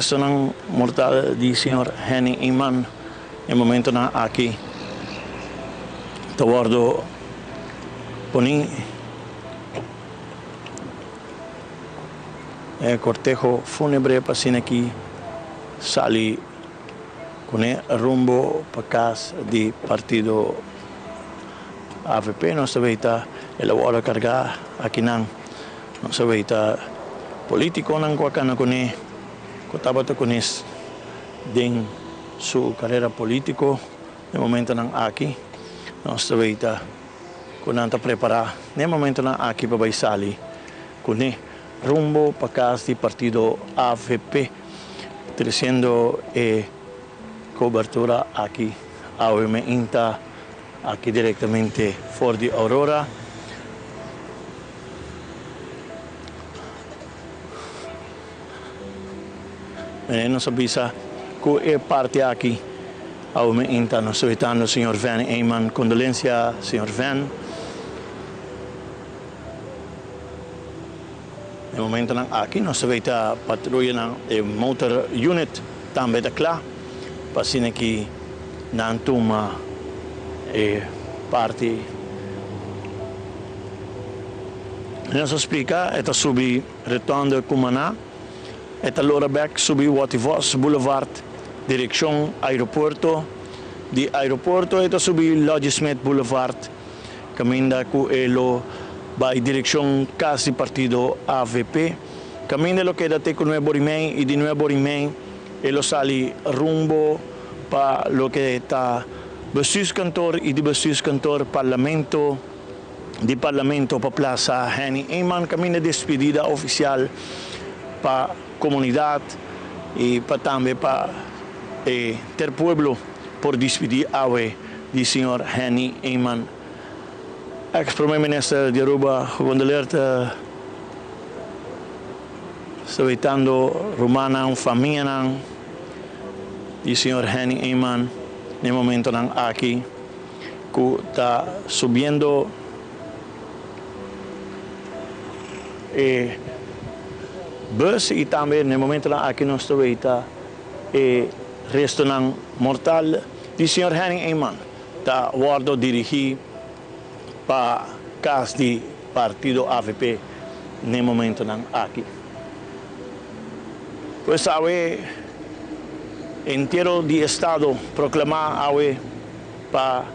Restonan mortal di señor Henny Eman e momentonan aki ta wordo poni e corteho funebre pa asina ki sali cune rumbo pa cas di partido avp. Nos ta weita el a wordo carga akinan. Nos a weita politiconan cu a cana cune, cu tabata cunes den su carera politico den momentonan aki. Nos ta weita cu nan ta prepara den momentonan aki pa bay sali cune rumbo pa cas di partido avp, treciendo e cobertura aki awe meinta aki directamente for di Aurora. Mene nos a bisa cu e parti aki awe me inta nos ta wetando señor Van Eman. Condolencia señor Van. E momentonan aki nos ta weta patruyanan e motor unit tambe ta cla pa asina ki nan tuma e parti. Nos a splica e ta subi Rotonde Cumaná, e ta lora bek subi Watty Vos Boulevard direccion aeropuerto, di aeropuerto e ta subi Lodge Smith Boulevard caminda cu e lo bay direccion cas di partido avp, caminda e lo keda te cu nuebe ora y mei y di nuebe ora y mei e lo sali rumbo pa loke ta bestuurskantoor y di bestuurskantoor parlamento. Di Parlamento pa Plaza Henny Eman kaminda despedida ofisial pa komunidat i pa tambe pa e ter pueblo por dispidi awe di señor Henny Eman. Ex Prome Minister di Aruba gecondoleerd sta wetando rumannan, famianan di señor Henny Eman na e momentonan aki. Ku ta subiendo e bus i tambe na e momentonan aki nos ta weita e restonan mortal di señor Henny Eman ta wordo dirigi pa kas di partido avp na e momentonan aki. Pues awe entiero di estado proclama awe pa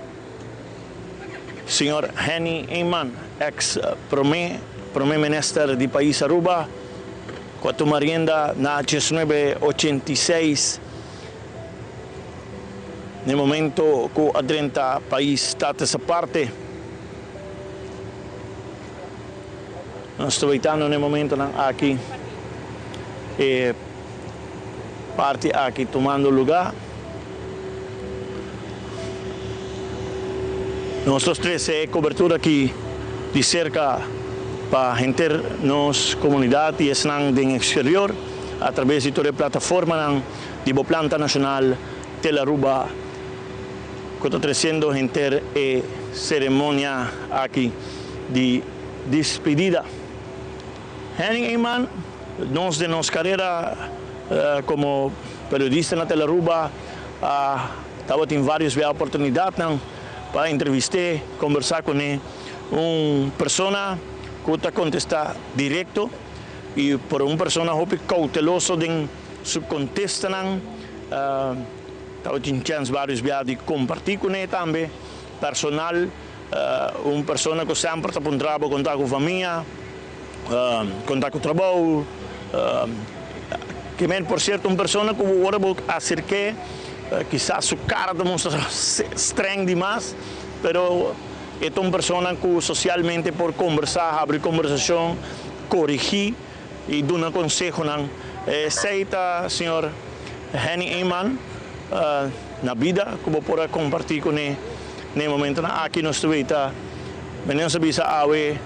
señor Henny Eman, ex prome prome minister di pais Aruba, cu a tuma rienda na diesnuebe ochenta i seis, na e momento cu a drenta pais Status Aparte. Nos ta weitando na e momentonan aki e parti aki tumando luga. Nos ta trece e cobertura aki di cerca pa henter nos comunidad y esnan den exterior a traves di tur e plataformanan di bo planta nacional Telaruba cu ta treciendo henter e ceremonia aki di dispedida. Henning Eman, Nos den nos carera como periodista na Telaruba a tabatin varios bia oportunidadnan pa entrevist'é, combersa cun'é. Un persona cu ta contesta directo y por un persona hopi cauteloso den su contestanan. Tabatin chens varios bia di comparti cun'é tambe personal. Un persona cu semper ta puntra bo con ta cu famia, con ta cu trabou. Kimen por cierto un persona cu ora bo acerk'é kisas su cara ta mustra streng dimas, pero e ta un persona cu socialmente por combersa, habri combersacion, corigi y duna consehonan. Esey ta señor Henny Eman na bida cu bo por a comparti cune na e momentonan aki. Nos ta weta mene nos a bisa awe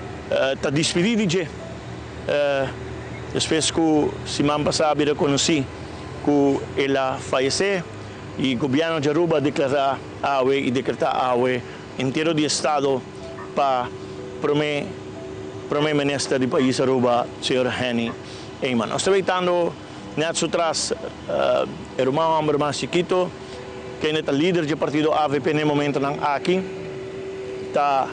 ta dispidi di dje despues cu siman pasa a bira conoci cu el a fayece y gobierno di Aruba a declara awe y decreta awe Entiero di Estado pa Prome Prome Minister di pais Aruba señor Henny Eman. Nos ta weitando Net su tras e ruman homber mas chikito, kende ta lider dje partido avp n'e momentonan aki, ta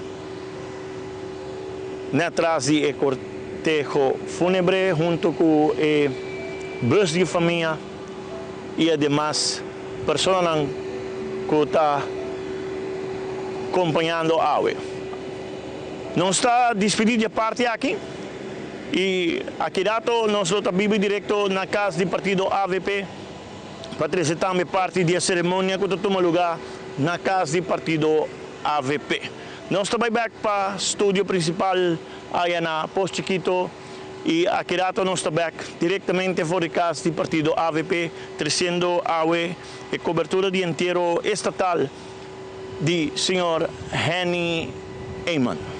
net tras di e corteho funebre hunto cu e bus di famia y e demas personanan cu ta compañando awe. Nos ta dispidi dje parti aki. Y aki rato nos lo ta bibi directo na cas di partido avp pa trece tambe parti di e ceremonia cu ta tuma luga na cas di partido avp. Nos ta bay bek pa studio principal aya na Pos Chikito y aki rato nos ta bek directamente for di cas di partido avp treciendo awe e cobertura di entiero estatal di señor Henny Eman.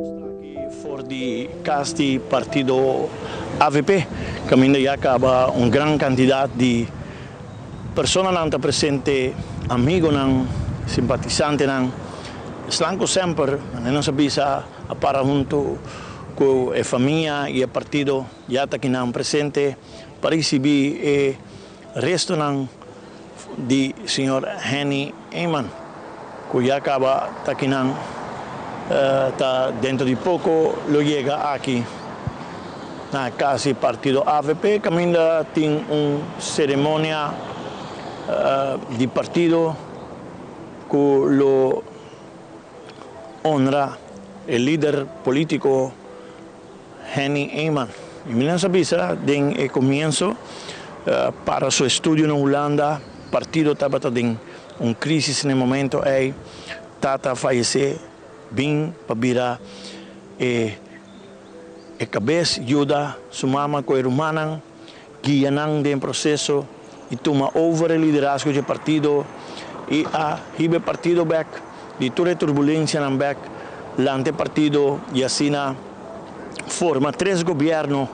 Nos ta aki for di cas di partido avp, caminda ya caba un gran cantidad di personanan ta presente, amigonan, simpatisantenan. Esnan cu semper, manera nos a bisa, a para hunto cu e famia y e partido ya ta kinan presente pa ricibi e restonan di señor Henny Eman cu ya caba ta kinan ta dentro di poco lo yega aki na cas di partido avp caminda tin un ceremonia di partido cu lo honra e lider politico Henny Eman. Y mi nan sa bisa den e comienzo para su estudio na Hulanda, partido tabata den un crisis na e momento ey, tata a fayece, bin pa bira e e cabes, yuda su mama cu e rumannan, guia nan den proceso y tuma over e liderazgo dje partido y a hiba e partido bek di tur e turbulencianan bek lanta e partido y asina forma tres gobierno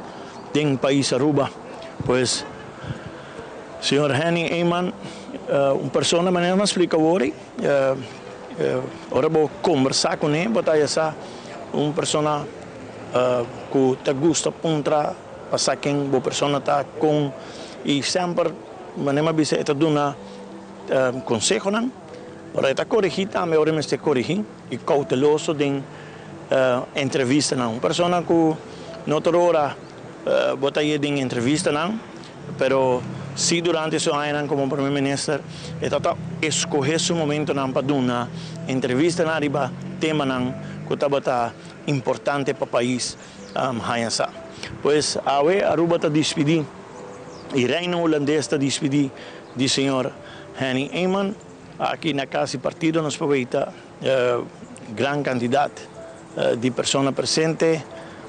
den pais Aruba. Pues señor Henny Eman un persona manera mi a splica awor ora bo combersa cune bo ta haya sa un persona cu ta gusta puntra pa sa ken bo persona ta con y semper manera mi a bisa e ta duna consehonan pero e ta coregi tambe ora e mester coregi y cauteloso den entrevistanan. Un persona cu no tur ora bo ta ye den entrevistanan pero si durante su añanan como primer minister e ta ta escoge su momentonan pa duna entrevistanan ariba temanan cu tabata importante pa pais. Haña sa. Pues awe Aruba ta dispidí y Reino Hulandes ta dispidí di señor Henny Eman. Aki na cas di partido nos por weita gran cantidad di persona presente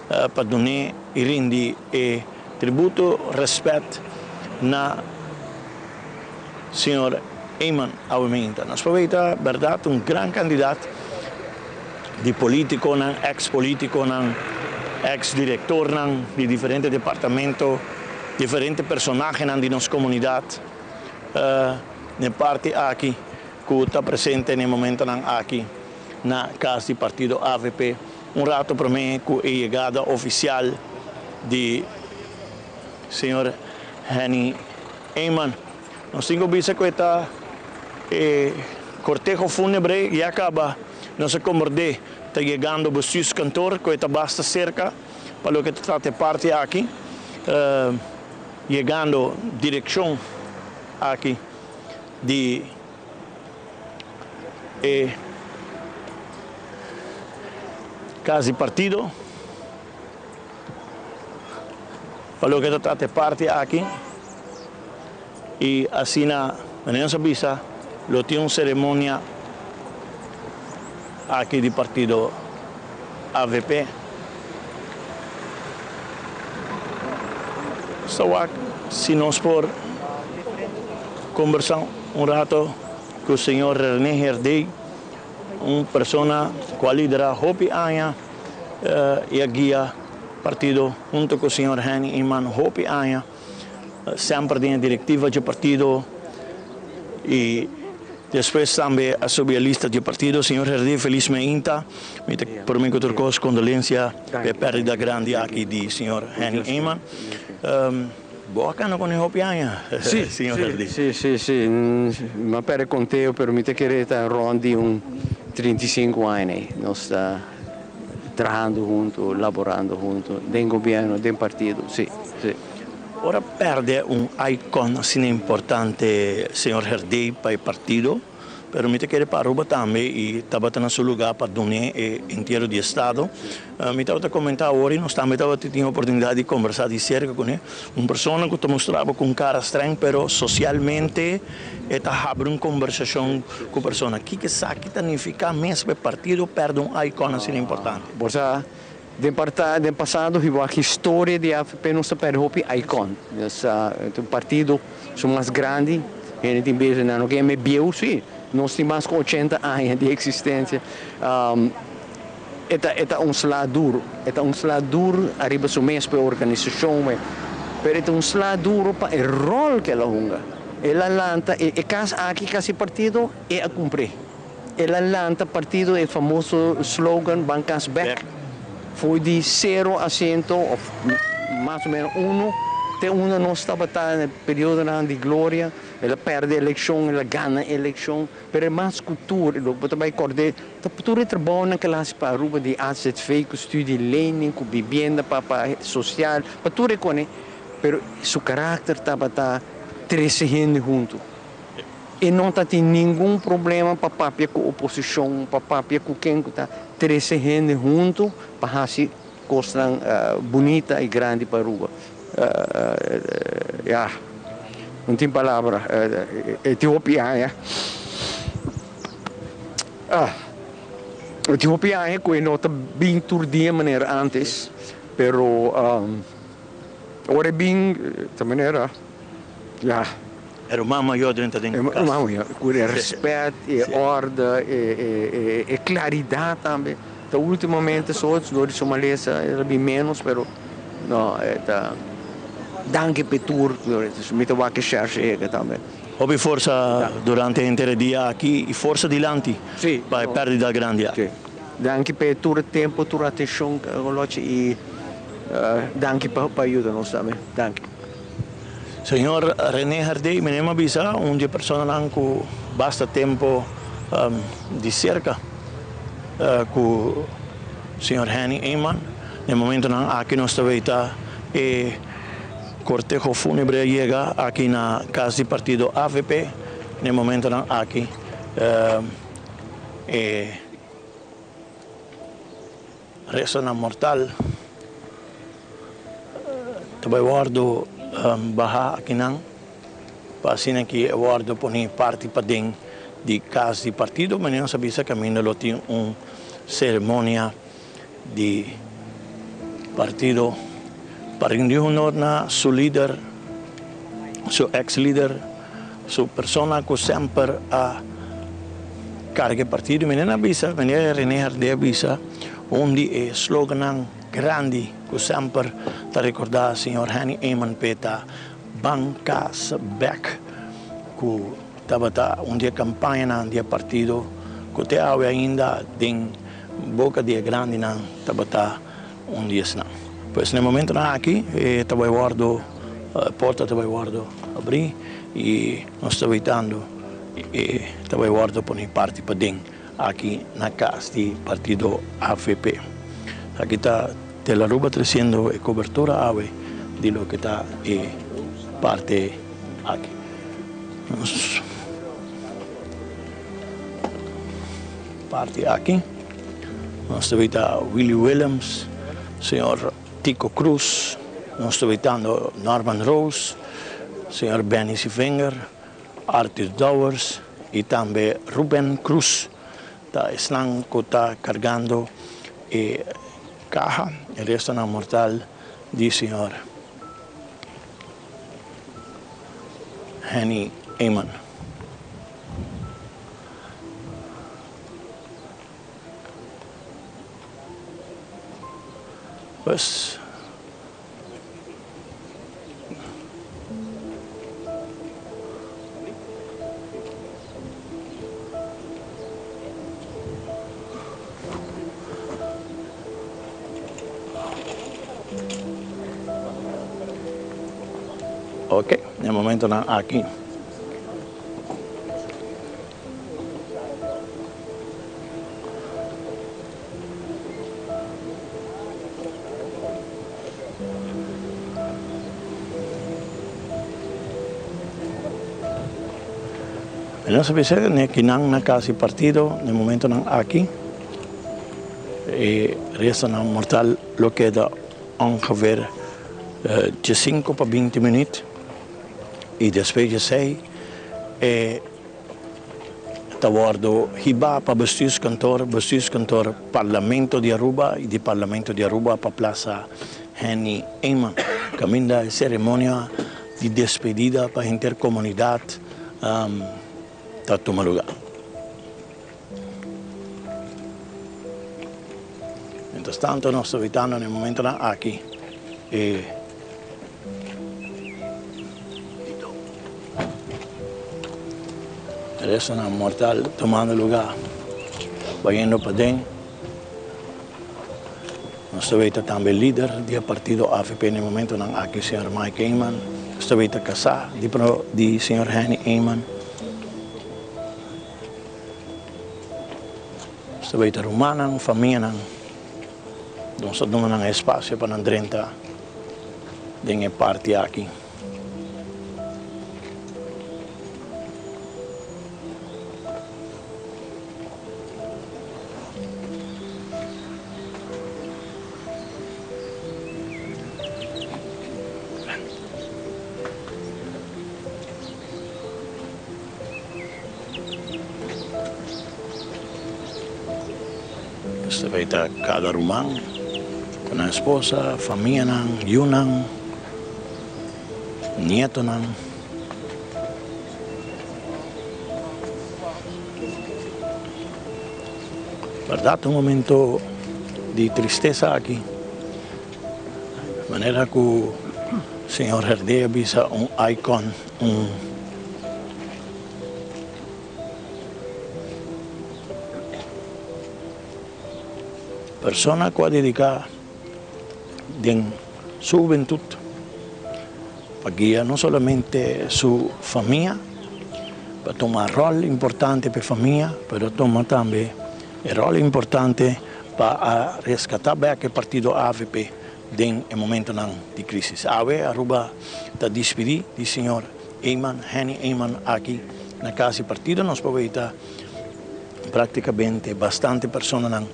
pa dun'é y rindi e tributo, respet. na señor Eman awe meinta. Nos por weta berdad un gran cantidad di politiconan, ex politiconan, ex directornan di diferente departamento, diferente personahenan di nos comunidad n'e parti aki cu ta presente n'e momentonan aki na cas di partido avp un rato prome cu e yegada oficial di señor Henny Eman. Nos tin ku bisa ku e ta e korteho fúnebre ya kaba. Nos a kombord'é ta yegando bestuurskantoor ku e ta basta serka pa loke ta trata e parti aki, yegando direkshon aki di e kas di partido. Pa loke ta trata e parti aki y asina manera nos a bisa lo tin un ceremonia aki di partido avp. Nos ta wak si nos por combersa un rato cu señor Rene Herdey, un persona cu a lidera hopi aña y a guia partido hunto cu señor Henny Eman hopi aña, semper den e directiva dje partido y despues tambe a subi e lista dje partido. Señor Herdé, feliz meinta. Mi ta prome cu tur cos condolencia p'e perdida grandi aki di señor Henny Eman. Bo a cana con e hopi aña, señor Herdé? Si, si, si. Mi a perde conteo, pero mi ta kere ta rond di un 35 aña. Nos ta trahando hunto, laborando hunto, den gobierno, den partido, si, si. Ora perde un icon asina importante, señor Herdé, pa e partido, pero mi ta kere pa Aruba tambe y tabata na su lugar pa dun'é e entiero di estado. Mi tabata comenta awor y nos tambe tabata tin oportunidad di combersa di cerca cun'é, un persona cu ta mustra bo cu un cara streng pero socialmente e ta habri un combersacion cu persona. Kiko esaki ta nifica mes pa e partido perde un icon asina importante? Bo sa, den parta den pasado hibo aki historia di avp nos ta perde hopi icon. Nos ta un partido su mas grandi, hende tin bisa nan no ke me bieu, si, nos tin mas ku ochenta aña di eksistensia. E ta e ta un sla duro, e ta un sla duro ariba su mes pa e organisashon, pero e ta un sla duro pa e ròl ku el a hunga. El a lanta e e kas aki, kasi partido, e a kumpr'é. El a lanta partido e famoso slogan Ban Kas Bek for di sero asiento of mas o menos uno te unda nos tabata na e periodonan di gloria. El a perde elekshon, el a gana elekshon, pero e mas ku tur, bo ta bai kord'é, ta tur e trabounan ku el a hasi pa Aruba di AZV ku studie lening, ku bibienda pa pa sosial, pa tur e kone, pero su karakter tabata trese hende huntu. E no ta tin ningun problema pa papia ku oposishon, pa papia ku ken ku ta trese hende huntu pa hasi kosnan bunita i grandi pa Aruba. Ya, no tin palabra. E tin hopi aña. E tin hopi aña ku e no ta bin tur dia manera antes, pero ora e bin ta manera. Ya. E ruman mayor drenta den kas. E ruman mayor, ku e rèspèt, e òrde, e klaridat tambe. Ta ultimamente so, dor di su malesa el a bin ménos, pero no, e ta danki p'e tur, mi ta wak e shèrshe yega tambe. Hopi forsa durante henter e dia aki i forsa dilanti pa e pèrdida grandi aki. Si. Danki p'e tur e tempu, tur atenshon, Olochi, i danki pa yuda nos tambe. Danki. Señor Rene Herdé, mi nem a bisa un di e personanan cu basta tempo di cerca cu señor Henny Eman. Den momentonan aki nos ta weita e corteho funebre a yega aki na cas di partido avp. Den momentonan aki e Restonan mortal ta bai wòrdu bahá akinan pa asina ki e wòrdu pone parti paden di kas di partido. Manera nos a bisa kaminda lo tin un seremonia di partido pa rindi honor na su lider. Su ex lider, su persona cu semper a carga e partido. Meneer a bisa, meneer Rene Herdé a bisa, un di e slogannan grandi cu semper ta recorda señor Henny Eman p'e ta Ban Cas Bek, cu tabata un di e campañanan di e partido cu te awe ainda den boca di e grandinan tabata un di esnan. Pues na e momentonan aki e ta bai wordo, e porta ta bai wordo abri y nos ta weitando e ta bai wordo pone parti paden aki na cas di partido avp. Aki ta Telaruba treciendo e cobertura awe di loke ta e parte aki. Nos parti aki. Nos ta wita Willy Willems, señor Tico Cruz, nos ta witando Norman Roos, señor Benny Sivinger, Arthur Dowers y tambe Ruben Cruz ta esnan cu ta cargando e caha, e restonan mortal di señor Henny Eman. Pues. Ok, na e momentonan aki. Mi no sa bisa ne kinan na kasi partido na e momentonan aki. E restonan mortal lo keda ongeveer diesinco pa binti minuut y despues di esey e ta wordo hiba pa Bestuurskantoor, Bestuurskantoor Parlamento di Aruba y di Parlamento di Aruba pa Plaza Henny Eman, caminda e ceremonia di despedida pa henter comunidad ta tuma lugar. Mientras tanto nos ta witando na e momentonan aki e. Restonan mortal tumando lugar bayendo paden. Nos ta weta tambe lider di e partido avp na e momentonan aki señor Mike Eman. Nos ta weta casá di di señor Henny Eman. Nos ta weta rumannan, famianan. Nos ta duna nan espacio pa nan drenta den e parti aki. Esaki ta kada ruman ku nan esposa, famianan, yunan, nietonan. Bèrdat un momento di tristesa aki, manera ku señor Herdé a bisa un icon, un. Persona ku a dediká den su hubentut pa guia no solamente su famia, pa tuma ròl importante pa e famia, pero tuma tambe e ròl importante pa a reskatá bèk e partido avp den e momentonan di krísis. Awe Aruba ta dispidí di señor Eman, Henny Eman aki na kas di partido. Nos por weta práktikamente bastante personanan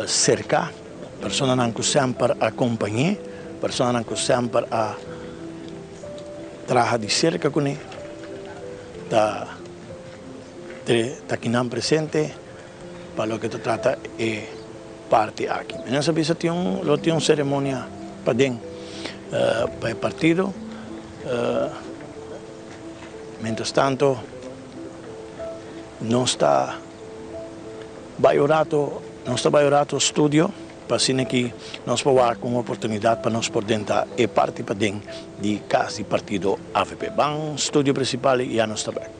serká, personanan ku semper a kompañ'é, personanan ku semper a traha di serka kuné, ta ta kinan presente pa loke ta trata e parti aki. Mi nan sa bisa tin un lo tin un seremonia paden pa e partido. Mientras tanto nos ta bay un rato, nos ta bay un rato studio pa asina ki nos por wak un oportunidad pa nos por denta e parti paden di cas di partido avp. Ban studio principal y ya nos ta bek.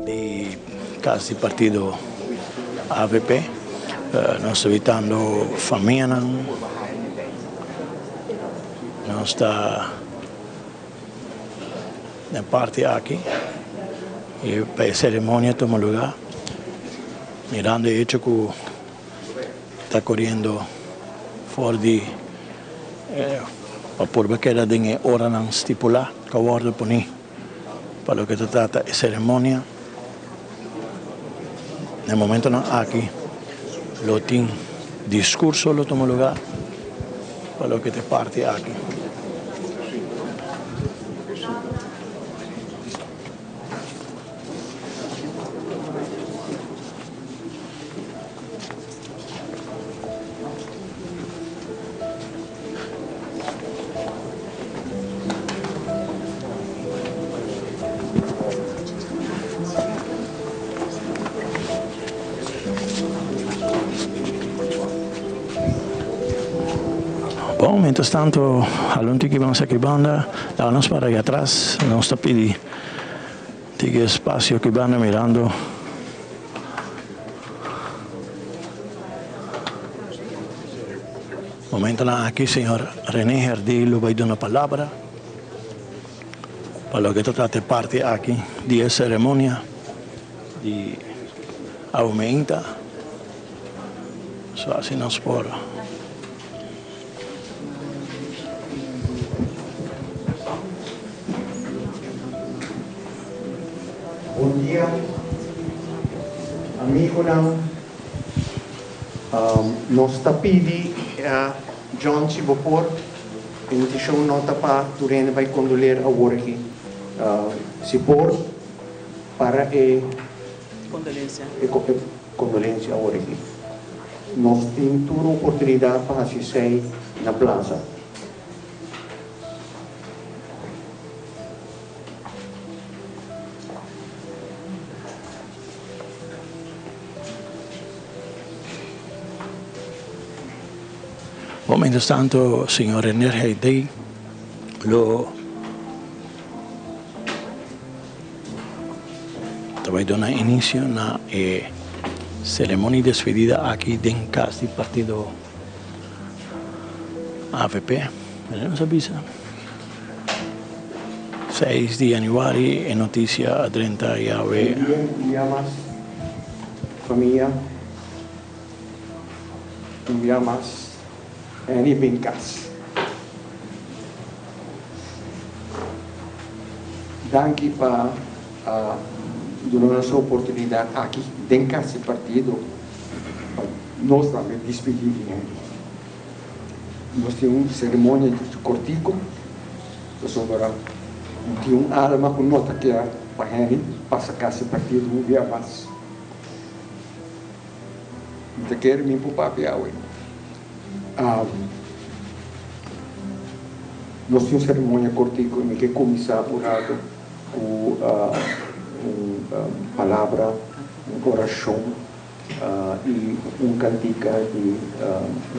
Di cas di partido avp nos ta bitando famianan, nos ta den parti aki y pa e ceremonia tuma lugar mirando e hecho cu ta coriendo for di pa purba keda den e oranan stipula cu a wordo poni pa loke ta trata e ceremonia. Na e momentonan aki lo tin discurso lo tuma lugar pa loke ta e parti aki. Bon, mientras tanto, alun tiki bans aki banda, laga nos para aki atras, nos ta pidi tiki espacio aki banda mirando. Momentonan aki señor Rene Herdé lo bay duna palabra pa loke ta trata e parti aki di e ceremonia di aumenta. So asi nos por. Bon dia amigonan. Nos ta pidi John si bo por Intenshon no ta pa tur hende bai kondoler awor aki. Si por para e e kondolensia awor aki. Nos tin tur oportunidat pa hasi esei na plaza. Bon, mientras tanto, señor Rener Heidey lo ta bai duna inicio na e ceremonia di despedida aki den cas di partido avp. Nos a bisa seis di januari e noticia a drenta yawe. Un dia, un dia mas, famia. Un bia mas Annie bin kas. Danki pa a duna nos e oportunidat aki den kas di partido pa nos tambe dispidi di Annie. Nos tin un seremonia kortiko pasobra tin un alma ku no ta kier pa Annie pasa kas di partido un bia mas. Mi ta kere mi por papia awe. Nos tin un ceremonia cortico y mi ke cuminsa un rato cu un palabra, un oracion y un cantica di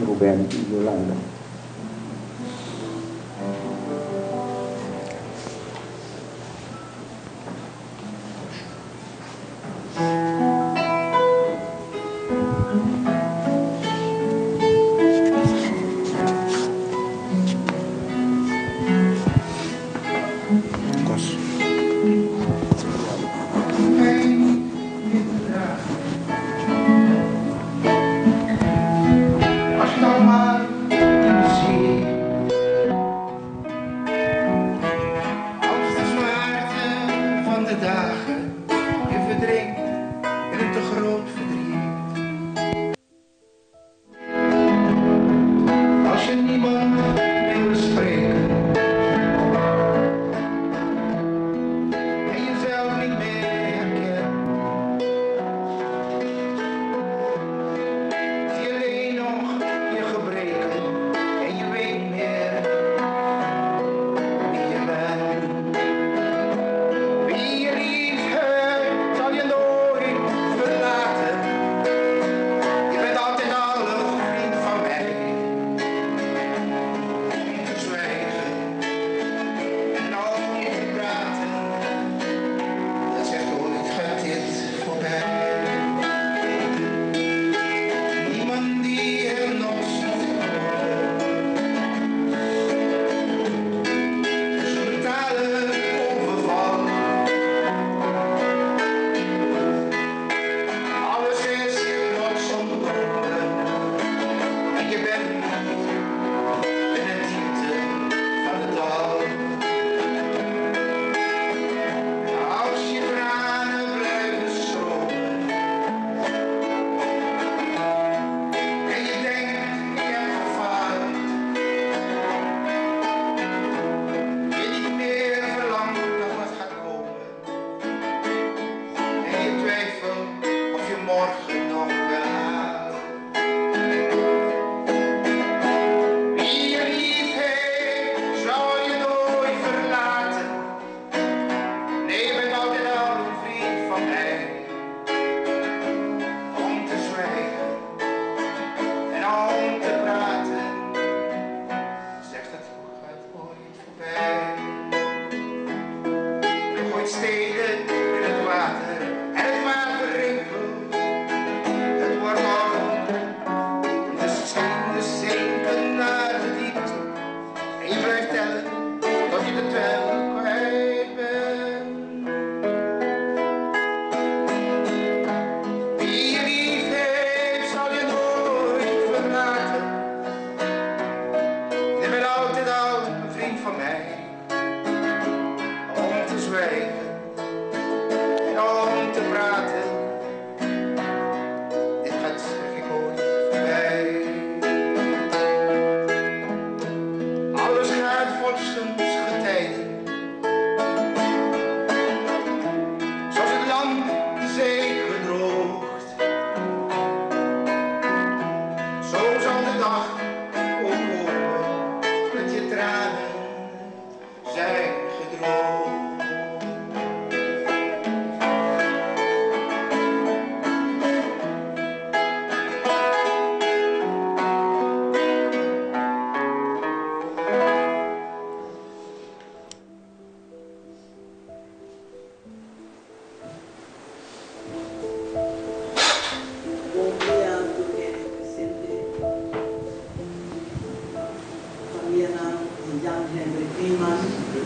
Ruben y Yolanda.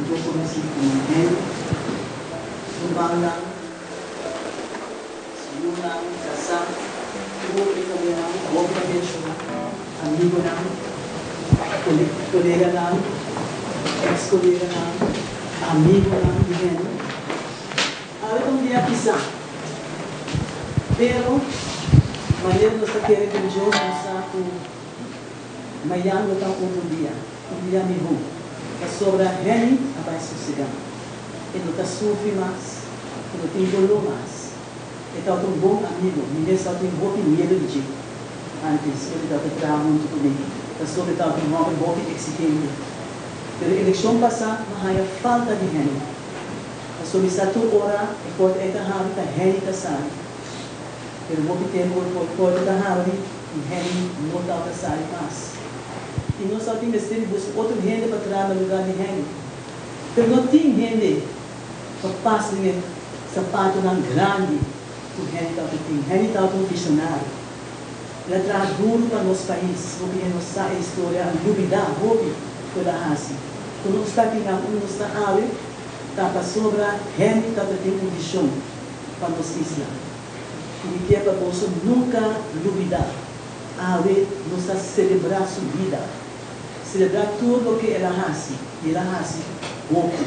Mihó konosí komo Henny, rumannan, su yunan, kasá, tur otro famianan ku hopi a menshoná, amigonan, koleganan, eks koleganan, amigonan di Henny. Awe ta un dia pisá, pero manera nos ta kere den Dios nos sa ku mayan lo ta un otro dia, un dia mihó, pasobra Henny a bai sosegá. E no ta sufri mas, e no tin doló mas. E tabata un bon amigo, mi mes tabata tin hopi miedu di dje antes ora e tabata traha huntu ku mi, pasobra e tabata un hòmber hopi eksigente. Pero elekshon pasá mi a haña falta di Henny. Pasobra mi sa tur ora e porta ei ta habri ta Henny ta sali. Pero hopi tempu e porta ta habri i Henny no tabata sali mas. I nos tabatin mester di buska otro hende pa traha na lugá di Henny. Pero no tin hende pa pas den e sapatonan grandi ku Henny tabata tin. Henny tabata un visionario. El a traha duru pa nos pais. Hopi hende no sa e historia, a lubidá hopi ku el a hasi. Ku nos ta kinan unda nos ta awe ta pasobra Henny tabata tin un vision pa nos isla. I mi kier pa boso nunka lubidá. Awe nos ta selebrá su bida. Selebrá tur loke el a hasi, i el a hasi hopi.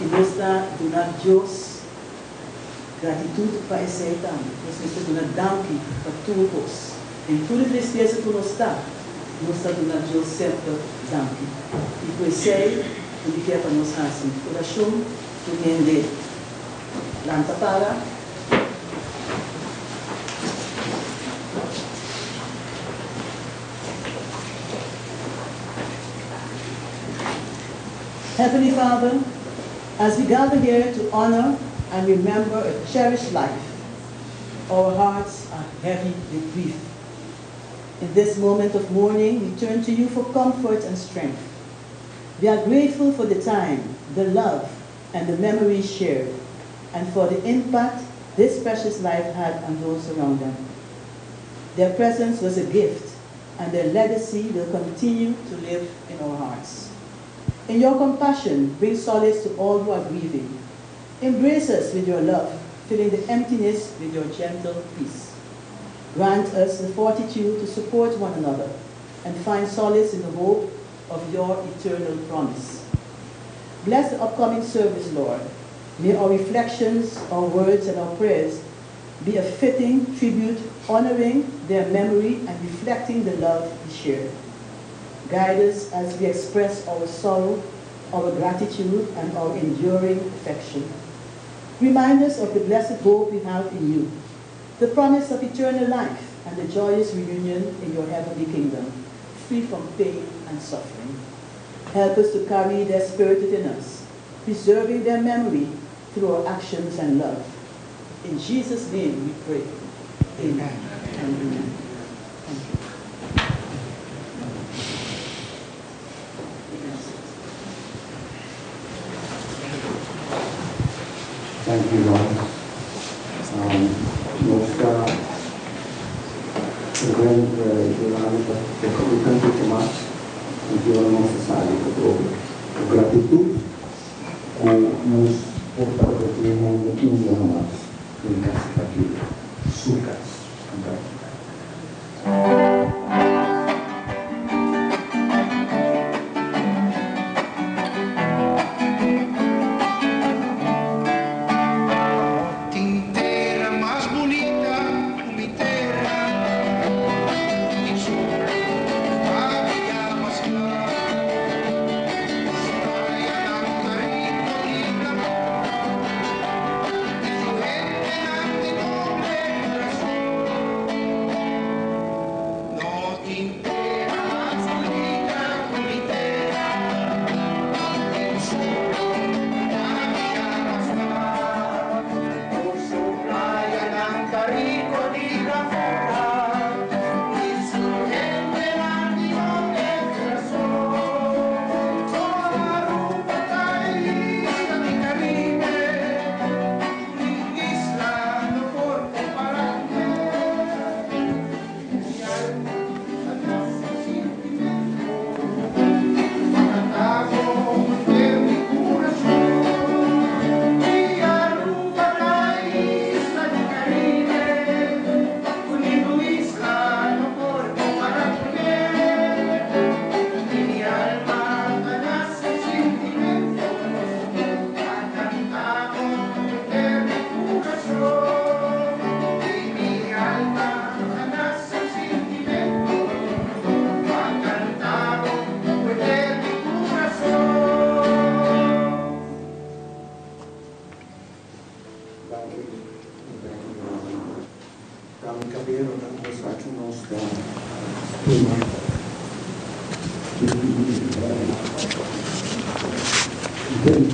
I nos ta duna Dios gratitut pa esei tambe. Nos mester duna danki pa tur kos. Den tur e tristesa ku nos ta, nos ta duna Dios semper danki. I ku esei ku mi kier pa nos hasi orashon tur hende lanta para. Heavenly Father, as we gather here to honor and remember a cherished life, our hearts are heavy with grief. In this moment of mourning, we turn to you for comfort and strength. We are grateful for the time, the love, and the memories shared, and for the impact this precious life had on those around them. Their presence was a gift, and their legacy will continue to live in our hearts. In your compassion, bring solace to all who are grieving. Embrace us with your love, filling the emptiness with your gentle peace. Grant us the fortitude to support one another and find solace in the hope of your eternal promise. Bless the upcoming service, Lord. May our reflections, our words, and our prayers be a fitting tribute honoring their memory and reflecting the love we shared. Guide us as we express our sorrow, our gratitude, and our enduring affection. Remind us of the blessed hope we have in you, the promise of eternal life and the joyous reunion in your heavenly kingdom, free from pain and suffering. Help us to carry their spirit within us, preserving their memory through our actions and love. In Jesus' name we pray. Amen and amen. Thank you. Thank you, Lord. Nos ta Reverend Yolanda ta toca un cantica mas anto nos ta sali atrobe. Cu gratitud cu nos por tabata tin hende un biaha mas den nos partido, su cas. Danki. Tin tera mas bunita ku mi tera, tin sol pa bria mas kla, su playanan ta riku di amor, i su hendenan tin noble kurason.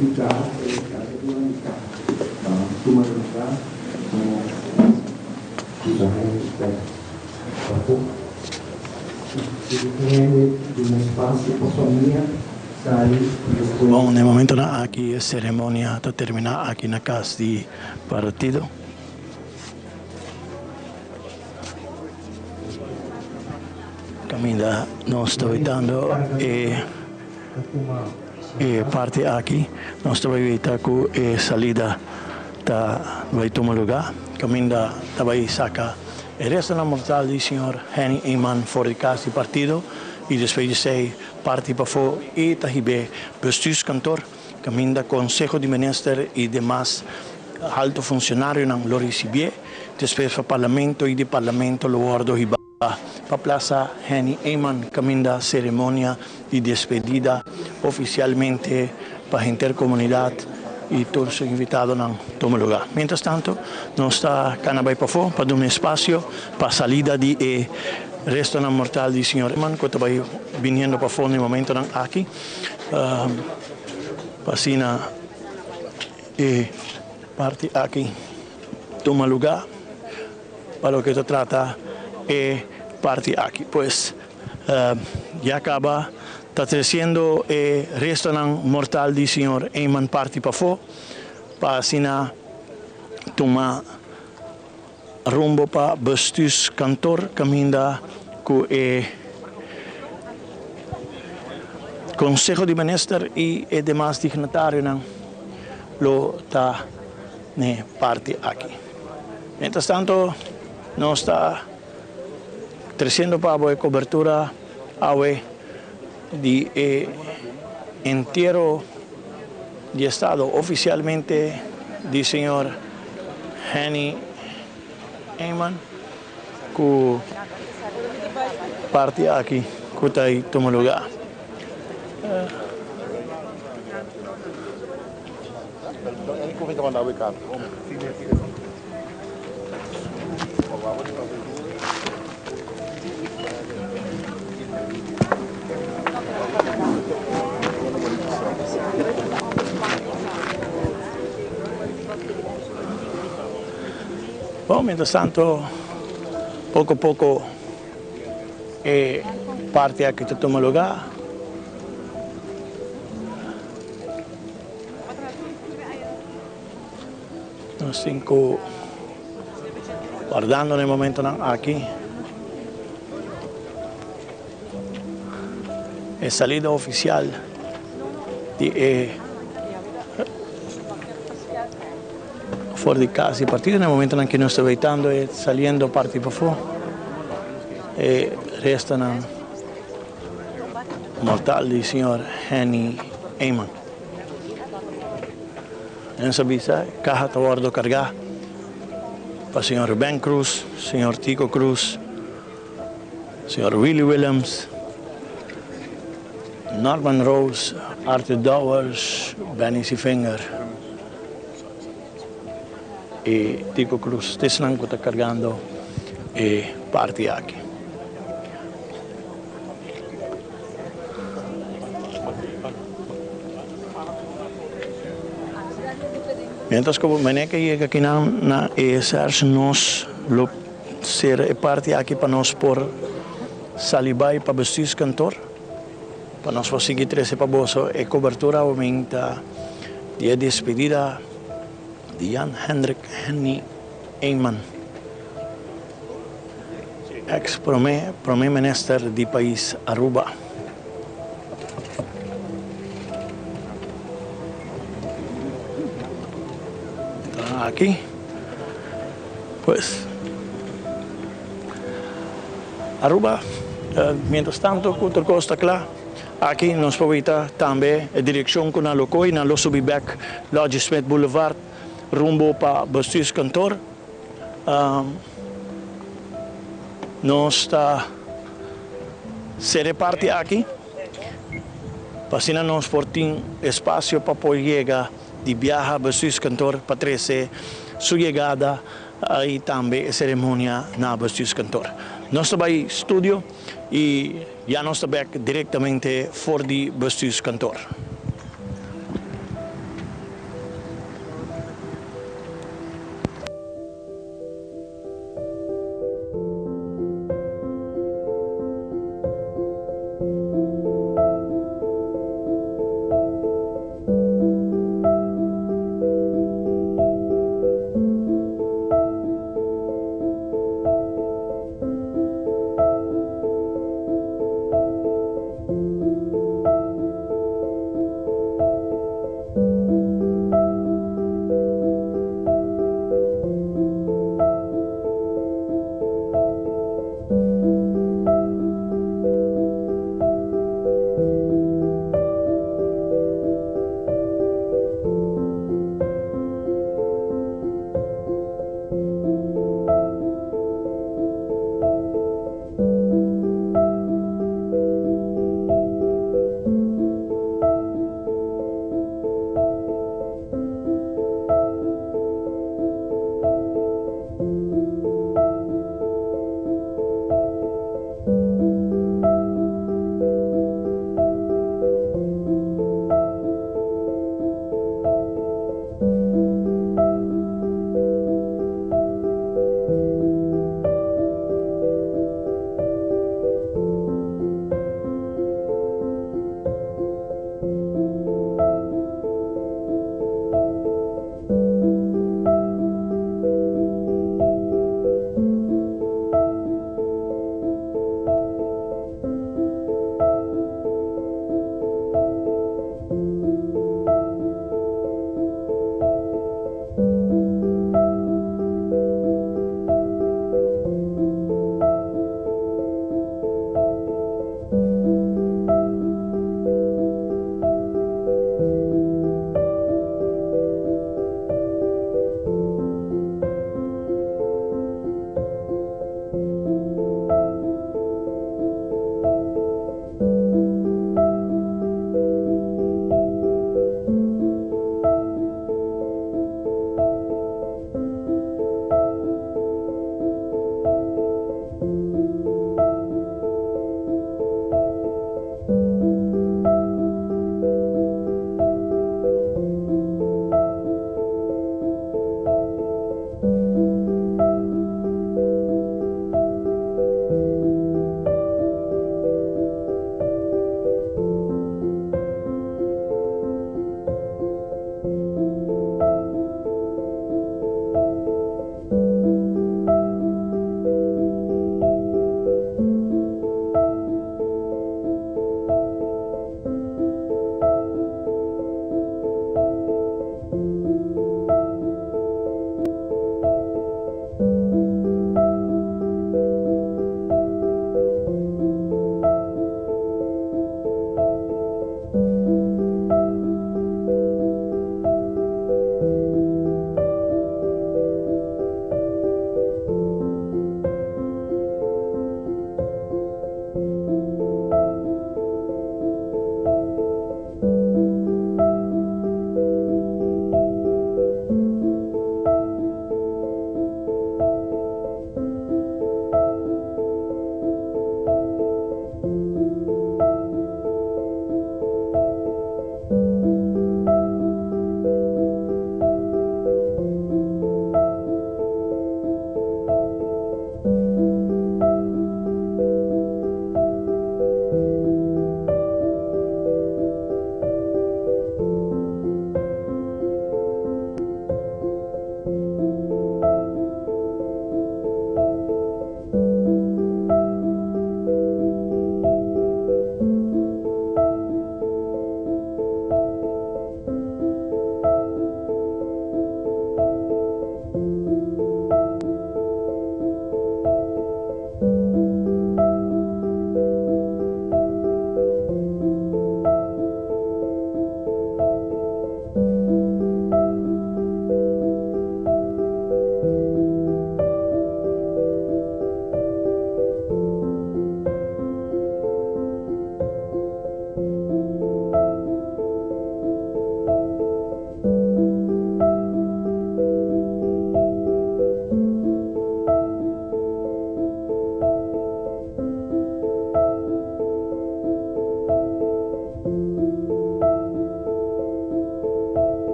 invitá e kargadónan di kaha pa tuma lugá pa nos hiba hende bèk pafó. Sigui ku hende duna espasio pa famia sali i despues. Bon, na e momentonan aki e seremonia ta terminá aki na kas di partido. Caminda nos ta wetando e e parti aki, nos ta bai weta cu e salida ta bai tuma lugar. Caminda ta bai saca e restonan mortal di señor Henny Eman for di cas di partido y despues di esey parti pafo y ta hib'e bestuurskantoor. Kaminda Konseho di Minister i demas alto funshonarionan lo risibié, despues pa Parlamento i di Parlamento lo wòrdu hibá pa Plaza Henny Eman kaminda seremonia di despedida ofisialmente pa henter komunidat i tur su invitadonan tuma lugá. Mientras tanto nos ta kana bai pafó pa duna espasio pa salida di e restonan mortal di señor Eman ku ta bai biniendo pafó na e momentonan aki. Pa asina e parti aki tuma lugá pa loke ta trata e parti aki. Pues ya kaba ta tresiendo e restonan mortal di señor Eman parti pafó pa asina tuma rumbo pa Bestuurskantoor kaminda ku e Konseho di Minister i e demas dignatarionan lo ta n'e parti aki. Mientras tanto nos ta tresiendo pa bo e kobertura awe di e entiero di estado ofisialmente di señor Henny Eman ku parti aki ku ta tuma lugá. Bon, mientras tanto, poco poco e parti aki ta tuma lugar. Nos tin cu wardando na e momentonan aki e salida oficial di e for di cas di partido. Na e momentonan ki nos ta weitando e saliendo parti pafó e restonan mortal di señor Henny Eman. Nan sa bisa e kaha ta wòrdu kargá pa señor Ruben Cruz, señor Tico Cruz, señor Willy Willems, Norman Rose, Arthur Dowers, Benny Sievinger i Tico Cruz. Ta esnan ku ta kargando e parti aki. Mientras ku Meneke yega akinan na e sèrs nos lo sera e parti aki pa nos por sali bai pa bestuurskantoor pa nos por sigui trese pa boso e kobertura aumenta di e despedida di Jan Hendrik Henny Eman, ex prome prome minister di pais Aruba. Aki pues Aruba mientras tanto cu tur cos ta cla aki nos por wita tambe e direccion cu nan lo coy nan lo subi bek Lodge Smith Boulevard rumbo pa Bestuurskantoor. Nos ta sera e parti aki pa asina nos por tin espasio pa por yega di biaha Bestuurskantoor pa trese su yegada i tambe e seremonia na Bestuurskantoor. Nos ta bai studio i ya nos ta bek direktamente for di Bestuurskantoor.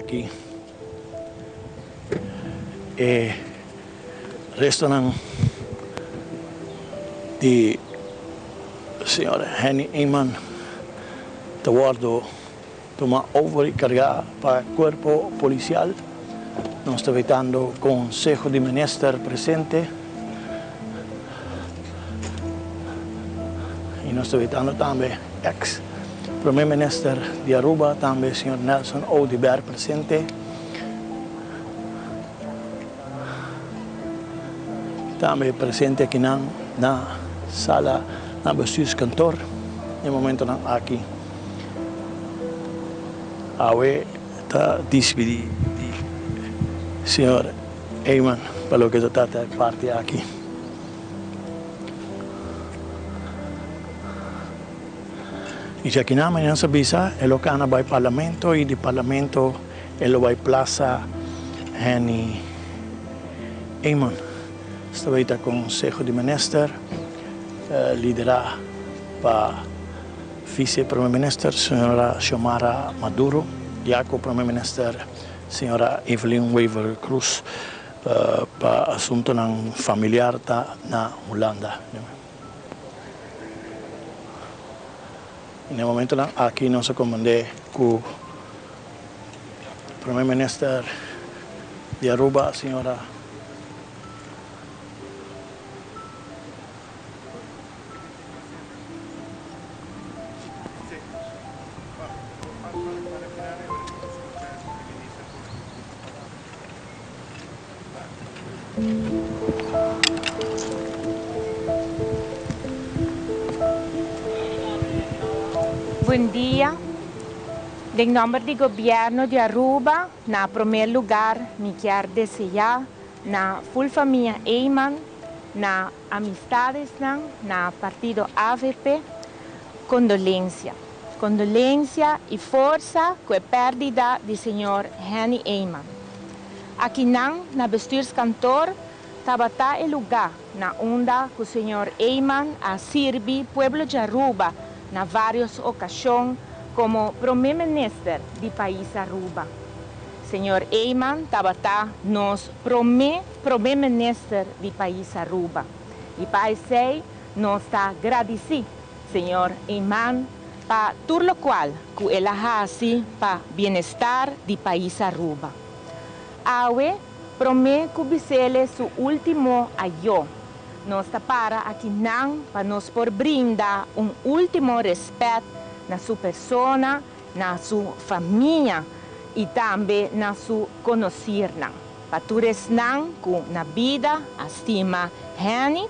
aki e restonan di señor Henny Eman ta wordo tuma over y carga pa cuerpo policial. Nos ta wetando Conseho di Minister presente y nos ta wetando tambe ex Prome Minister di Aruba tambe señor Nelson Oduber presente. Tambe presente akinan na sala na bestuurskantoor e momentonan aki. Awe ta dispidi di señor Eman pa loke ta trata e parti aki. Y djakinan mañana sa bisa e lo cana bay parlamento y di parlamento e lo bay plaza Henny Eman. Esta bay ta conseho di minister lidera pa vice prome minister señora Xiomara Maduro ya cu prome minister señora Evelyn Wever Croes pa asuntonan familiar ta na Hulanda. Na e momentonan aki nos a komand'é ku Prome Minister di Aruba, Sra. Buen dia. Den nomber di Gobierno di Aruba, na promer lugar mi kier desea na full famia Eman, na amistadesnan, na partido avp, condolencia. Condolencia y forsa cu e perdida di señor Henny Eman. Akinan na Bestuurskantoor tabata e lugá na unda ku señor Eman a sirbi pueblo di Aruba na vários okashon komo Prome Minister di pais Aruba. Señor Eman tabata nos prome Prome Minister di pais Aruba i pa esei nos ta gradisí Señor Eman pa tur lokual ku el a hasi pa bienestar di pais Aruba. Awe, promé ku bis'ele su último ayó, nos ta para akinan pa nos por brinda un último rèspèt na su persona, na su famia i tambe na su konosirnan. Pa tur esnan ku na bida a stima Henny,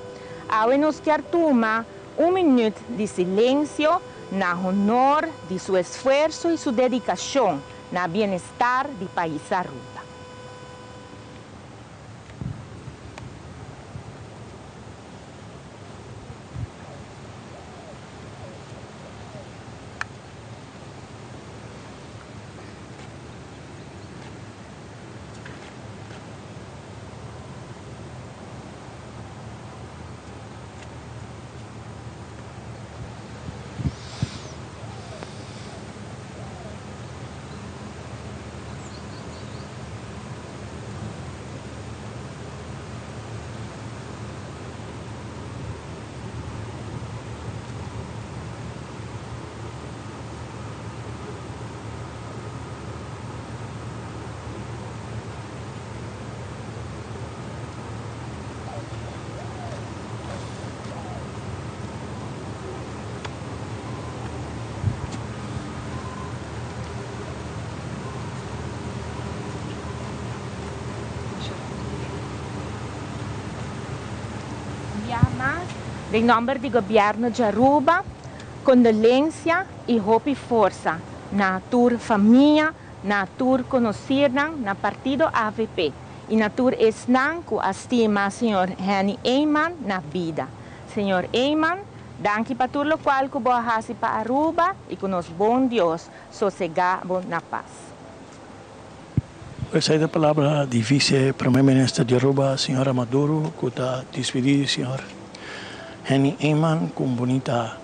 awe nos kier tuma un minüt di silensio na honor di su esfuerso i su dedikashon na bienestar di pais Aruba. Un biaha mas, den nomber di Gobierno di Aruba, condolencia y hopi forsa na tur famia, na tur conocirnan, na partido avp y na tur esnan cu a stima señor Henny Eman na bida. Señor Eman, danki pa tur locual cu bo a haci pa Aruba y cu nos bon Dios sosega bo na paz. Esei ta palabra di Vice Prome Minister di Aruba, Señora Maduro, cu ta dispidi Señor Henny Eman cu un bunita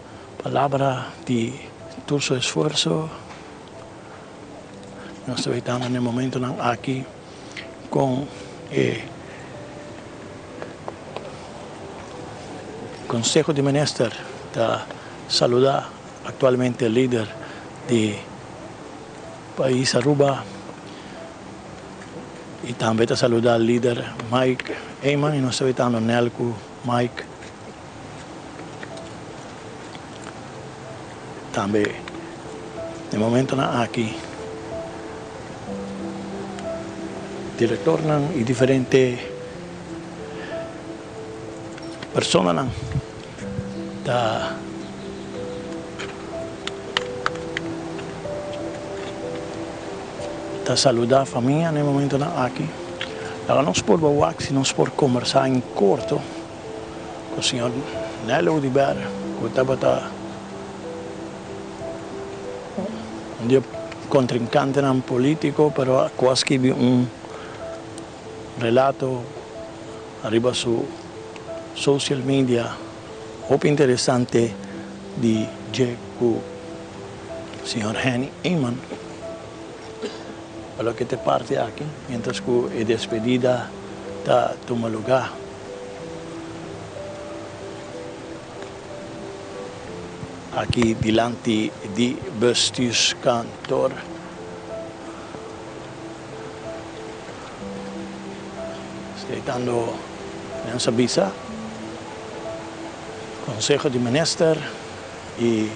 palabra di tur su esfuerso. Nos ta wetando na e momentonan aki con e Conseho di Minister ta saluda actualmente lider di pais Aruba y tambe ta saluda lider Mike Eman y nos ta wetando Nel cu Mike Tambe den momentonan aki direktornan i diferente personanan ta ta saluda famia den momentonan aki. Laga nos por wak si nos por kombersá en korto. Ku señor Nelo Oduber ku tabata un di e kontrinkantenan polítiko pero ku a skibi un relato ariba su social media hopi interesante di dje ku señor Henny Eman pa loke ta e parti aki mientras ku e despedida ta tuma lugá. Aki dilanti di bestuurskantoor. Sleitando nan sa bisa Conseho di Minister y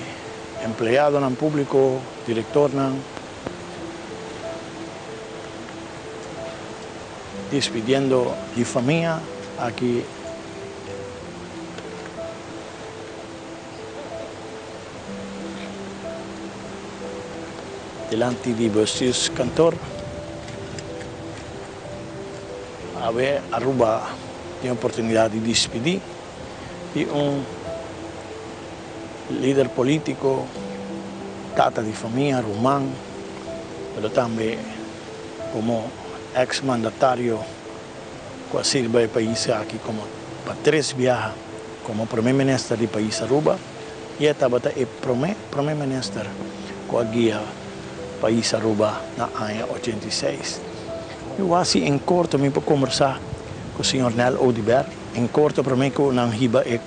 empleadonan publico, directornan. Despidiendo di famia aki dilanti di bestuurskantoor. Awe Aruba tin oportunidad di dispidi di un lider politico, tata di famia, ruman, pero tambe Komo eks mandatario ku a sirba e pais aki komo pa tres biaha komo prome minister di pais Aruba i e tabata e prome prome minister ku a guia pais Aruba na aña 86. Mi wasi en korto mi por kombersá ku señor Nel Oduber en korto prome ku nan hiba e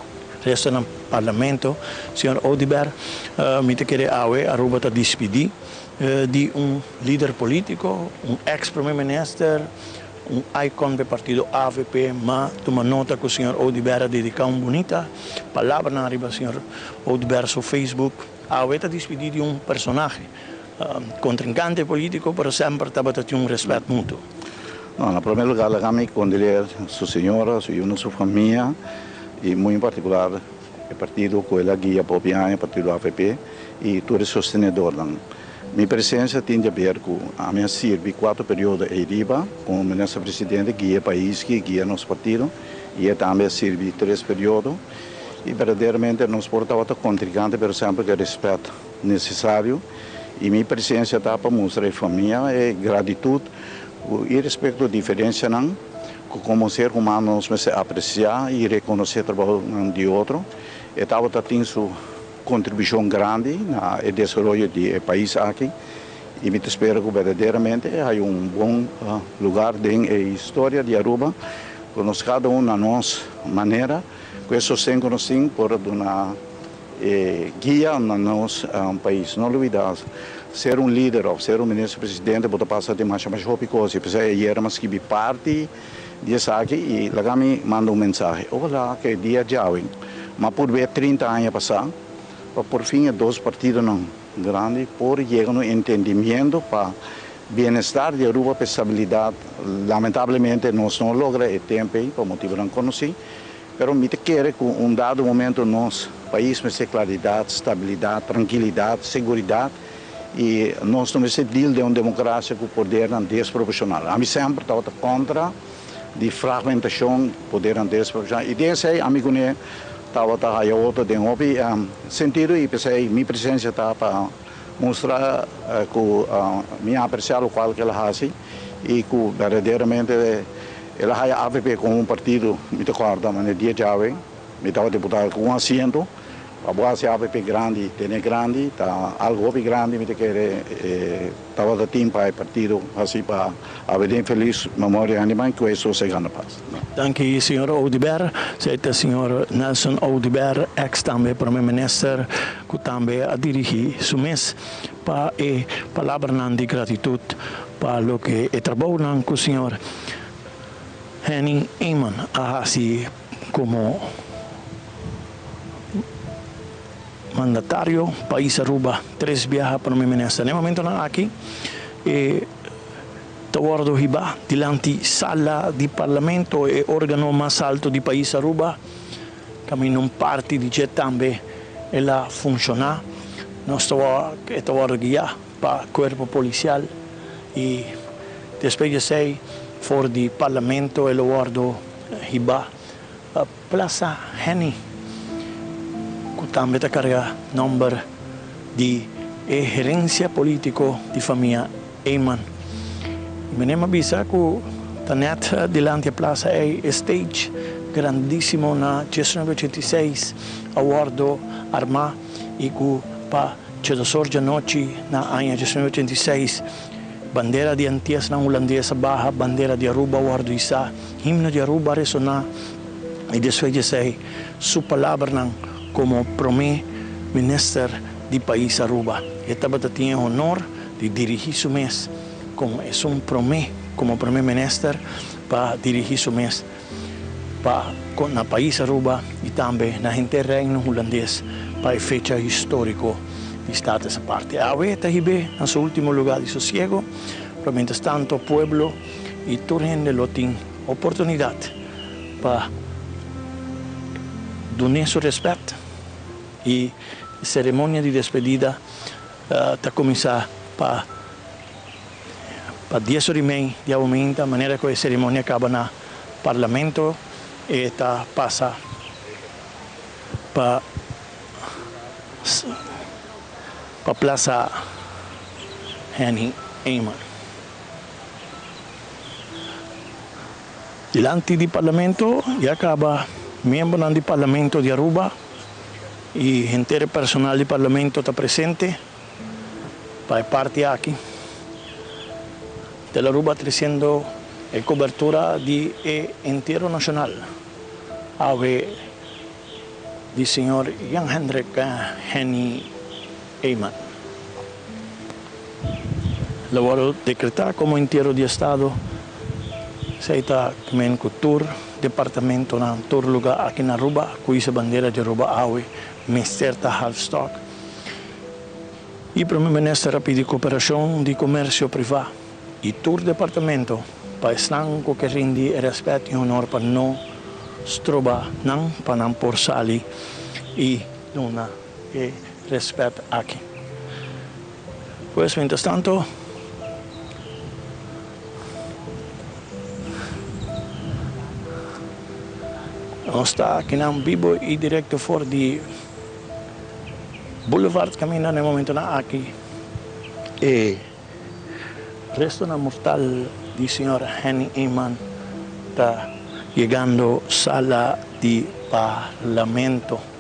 restonan parlamento. Señor Oduber, mi ta kere awe Aruba ta dispidí Di un lider politico, un ex prome minister, un icon p'e partido avp, ma tuma nota cu señor Oduber a dedica un bunita palabranan riba señor Oduber su Facebook. Awe ta dispidi di un personahe, contrincante politico, pero semper tabata tin un respet mutuo. No, na prome lugar laga mi condoleer su señora, su yunan, su famia y muy en particular E partido ku el a guia popi aña, partido avp, i tur e sostenedornan. Mi presensia tin di aber ku ami a sirbi kuater periodo ei riba komo minister presidente, guia e pais ki, guia nos partido, i e tambe a sirbi tres periodo. I berdaderamente nos por tabata kontrinkante pero semper ku e respèt nesesario. I mi presensia ta pa mustra e famia e gratitut ku irespekto diferensianan, Ku komo ser humano nos mester apresiá i rekonosé trabounan di otro. E tabata tin su kontribushon grandi na e desaroyo di e pais aki i mi ta spera ku berdaderamente e haya un bon lugar den e historia di Aruba ku nos kada un na nos manera ku e sosten ku nos tin por a duna e guia na nos pais. No lubida, ser un lider of ser un minister presidente bo ta pasa den masha masha hopi cos y p'esey ayer mi a skibi parti di esaki y laga mi manda un mensahe. Ojalá ke dia djawe m'a por be 30 aña pasa pa por fin e dos partidonan grandi por yega na un entendimiento pa bienestar di Aruba pa e stabilidad. Lamentablemente nos no logra e tempo ey pa motibonan conoci. Pero mi ta kere ku un dado momento nos pais mester klaridat, stabilidat, trankilidat, seguridat i nos no mester deal den un demokrasia ku podernan desproporshonal. Ami semper tabata kontra di fragmentashon, podernan desproporshonal i den esei ami kuné tabata haya otro den hopi sentido i p'esei mi presensia ta pa mustra ku mi a apresiá lokual ku el a hasi i ku berdaderamente El a haya avp komo un partido, mi ta kòrda, manera dia djawe mi tabata diputado ku un asiento, Pa bo hasi avp grandi, tene grandi, ta algo hopi grandi mi ta kere e tabata tin pa e partido hasi pa awe den felis memoria hende man ku e sosega na pas. Danki señor Oduber. Esei ta señor Nelson Oduber, ex tambe prome minister ku tambe a dirigi su mes pa e palabranan di gratitud pa loke e trabounan ku señor Henny Eman a hasi komo mandatario pais Aruba tres biaha prome minister. Na e momentonan aki e ta wordo hiba dilanti sala di parlamento, e organo mas alto di pais Aruba, caminda un parti di dje tambe el a funciona. Nos ta e ta wordo guia pa cuerpo policial y despues di esey for di parlamento el a wordo hiba pa Plaza Henny, ku tambe ta karga nòmber di e herensia polítiko di famia Eman. I menem a bisa ku ta nèt dilanti e plaza ei e stage grandísimo na 1986 a wòrdu armá i ku pa djedosor djanochi na aña 1986 bandera di Antiasnan Hulandes a baha, bandera di Aruba a wòrdu isá. Himno di Aruba a resoná i despues di esei su palabranan komo Prome Minister di pais Aruba. E tabata tin e honor di dirigí su mes komo esun prome komo Prome Minister pa dirigí su mes pa na pais Aruba i tambe na henter Reino Hulandes pa e fecha históriko di Status Aparte. Awe ta hib'é na su último lugá di sosiego, pero mientrastanto pueblo i tur hende lo tin oportunidat pa dun'é su rèspèt i seremonia di despedida ta kuminsá pa pa dies ora i mei di awominta, manera ku e seremonia kaba na parlamento e ta pasa pa pa Plaza Henny Eman. Dilanti di Parlamento ya caba miembronan di Parlamento di Aruba y henter e personal di Parlamento ta presente pa e parti aki. Telearuba treciendo e cobertura di e entiero nacional awe di señor Jan Hendrik Henny Eman. Lo wòrdu dekretá komo entiero di estado. Esei ta men ku tur departamentonan, tur lugá aki na Aruba ku hisa bandera di Aruba awe mester ta halfstok. I Prome Minister a pidi koperashon di komersio privá i tur departamento pa esnan ku ke rindi e rèspèt i honor pa no stroba nan pa nan por sali i duna e rèspèt aki. Pues mientras tanto nos ta akinan bibo y directo for di Boulevard caminda na e momentonan aki e restonan mortal di señor Henny Eman ta yegando sala di Parlamento.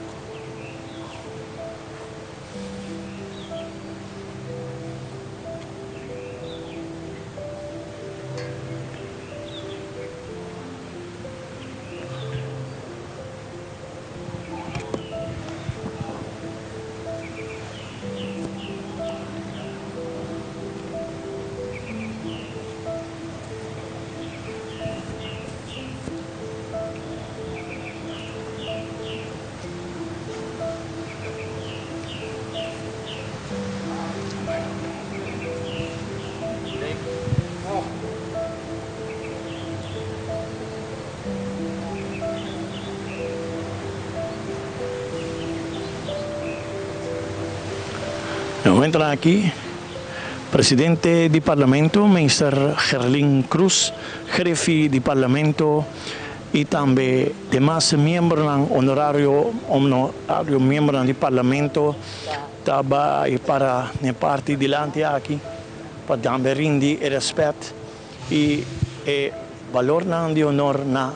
Na momentonan aki, presidente di Parlamento, Meester Gerlin Croes, Grefi di Parlamento, y tambe demas miembronan honorario honorario miembronan di Parlamento ta bay para n'e parti dilanti aki pa tambe rindi e respet y e balornan di honor na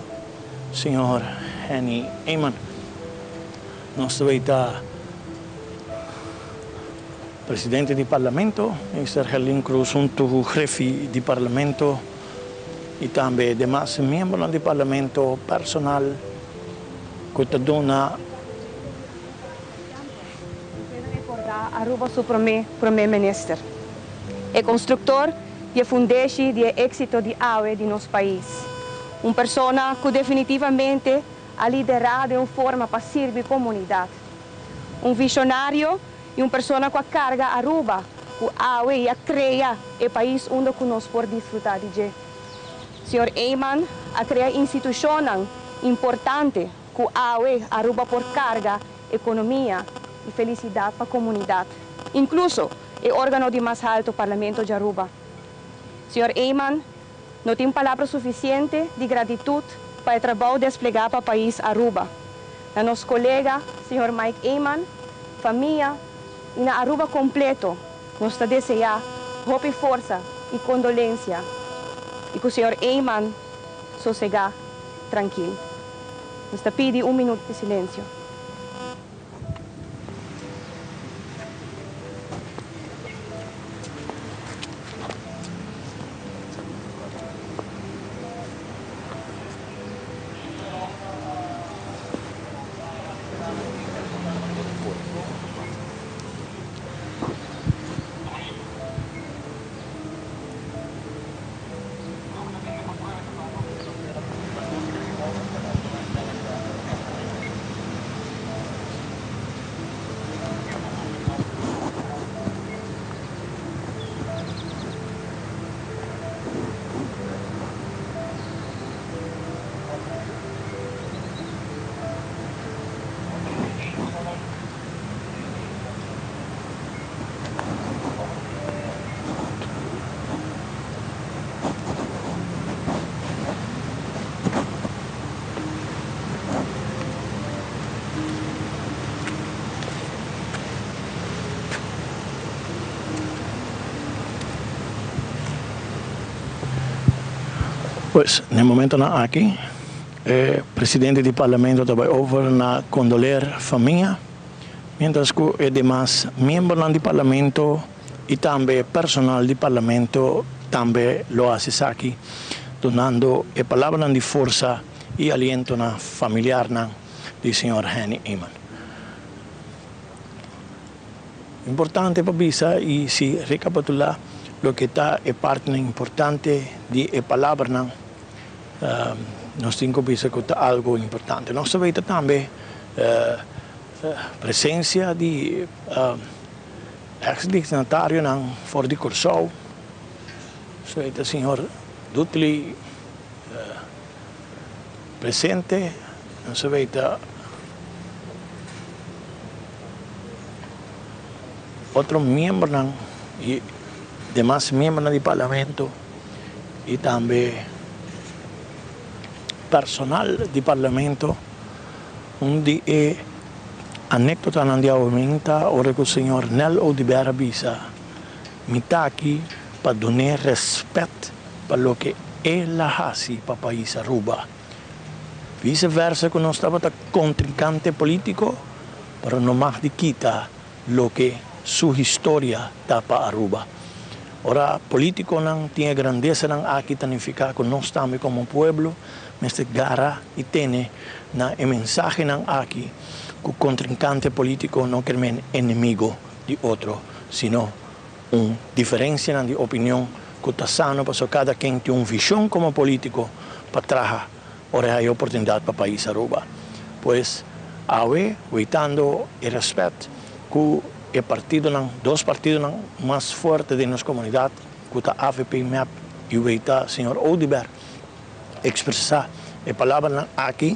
señor Henny Eman. Nos ta bay ta. Presidente di Parlamento, Minister Gerlin Croes hunto cu Grefi di Parlamento y tambe demas miembronan di Parlamento, personal cu ta duna. Recorda Aruba su prome Prome Minister, e constructor di e fundeshi di e exito di awe di nos pais. Un persona cu definitivamente a lidera den un forma pa sirbi comunidad. Un visionario y un persona cu a carga Aruba cu awe y a crea e pais unda cu nos por disfruta di dje. Señor Eman a crea institucionnan importante cu awe Aruba por carga economia y felicidad pa comunidad, incluso e organo di mas halto Parlamento di Aruba. Señor Eman no tin palabra suficiente di gratitud pa e trabou desplega pa pais Aruba. Na nos colega señor Mike Eman, famia y na Aruba completo nos ta desea hopi forsa y condolencia y cu señor Eman sosega trankil. Nos ta pidi un minuut di silencio. Pues, na e momentonan aki, e presidente di parlamento ta bai over na kondoler famia, mientras ku e demas miembronan di parlamento y tambe personal di Parlamento tambe lo haci esaki, dunando e palabranan di forsa y aliento na familiarnan di señor Henny Eman. Importante pa bisa y si recapitula loke ta e partinan importante di e palabranan, nos tin cu bisa cu ta algo importante. Nos ta weta tambe presencia di Ex dignatarionan for di Kòrsou, so e ta señor Dutli presente, nos a weta otro miembronan y demas miembronan di parlamento y tambe personal di parlamento, un di e Anekdotanan di awe ta ora ku señor Nel Oduber a bisa, Mi ta aki pa dun'é rèspèt pa loke el a hasi pa pais Aruba. Vise versa ku nos tabata kontrinkante polítiko, pero no mag di kita loke su historia ta pa Aruba. Ora polítikonan tin e grandesanan aki ta nifiká ku nos tambe komo pueblo mester gara i tene na e mensahenan aki ku kontrinkante polítiko no ker men enemigo di otro, sino un diferensianan di opinion ku ta sano pasobra kada ken tin un vishon komo polítiko pa traha ora e haya oportunidat pa pais Aruba. Pues awe weitando e rèspèt ku e partidonan, dos partidonan mas fuerte den nos komunidat ku ta avp, mep i weita señor Oduber, Expresá e palabranan aki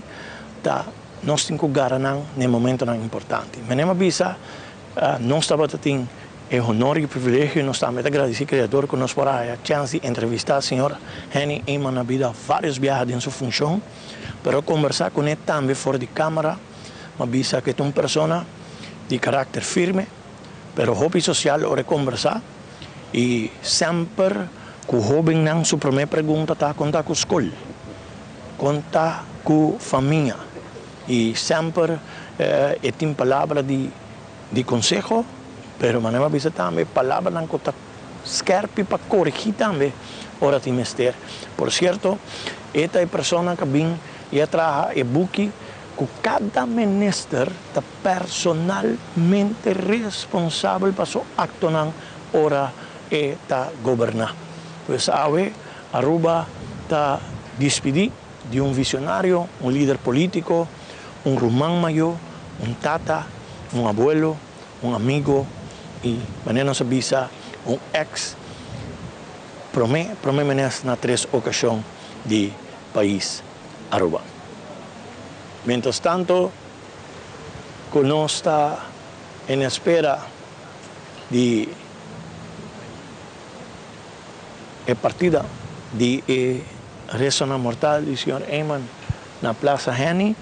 ta nos tin cu gara nan na e momentonan importante. Menem a bisa, Nos tabata tin e honor y privilegio y nos tambe ta gradici Creador cu nos por a haya chance di entrevista señor Henny Eman na bida varios biaha den su funcion, pero conversa cune tambe for di camara, m'a bisa cu e ta un persona di caracter firme, pero hopi social ora e conversa. I semper ku hóbennan su promé pregunta ta kon ta ku skol, kon ta ku famia. I semper e tin palabra di di konseho. Pero manera mi a bisa tambe, palabranan ku ta skèrpi pa korigí tambe ora tin mester. Por sierto, e ta e persona ku a bin i a traha e buki ku kada minister ta personalmente responsabel pa su aktonan ora e ta goberná. Pues awe Aruba ta dispidí di un visionario, un lider polítiko, un ruman mayó, un tata, un abuelo, un amigo i manera nos a bisa un eks promé promé minister na tres okashon di pais Aruba. Mientras tanto ku nos ta en espera di e partida di e restonan mortal di señor Eman na Plaza Henny,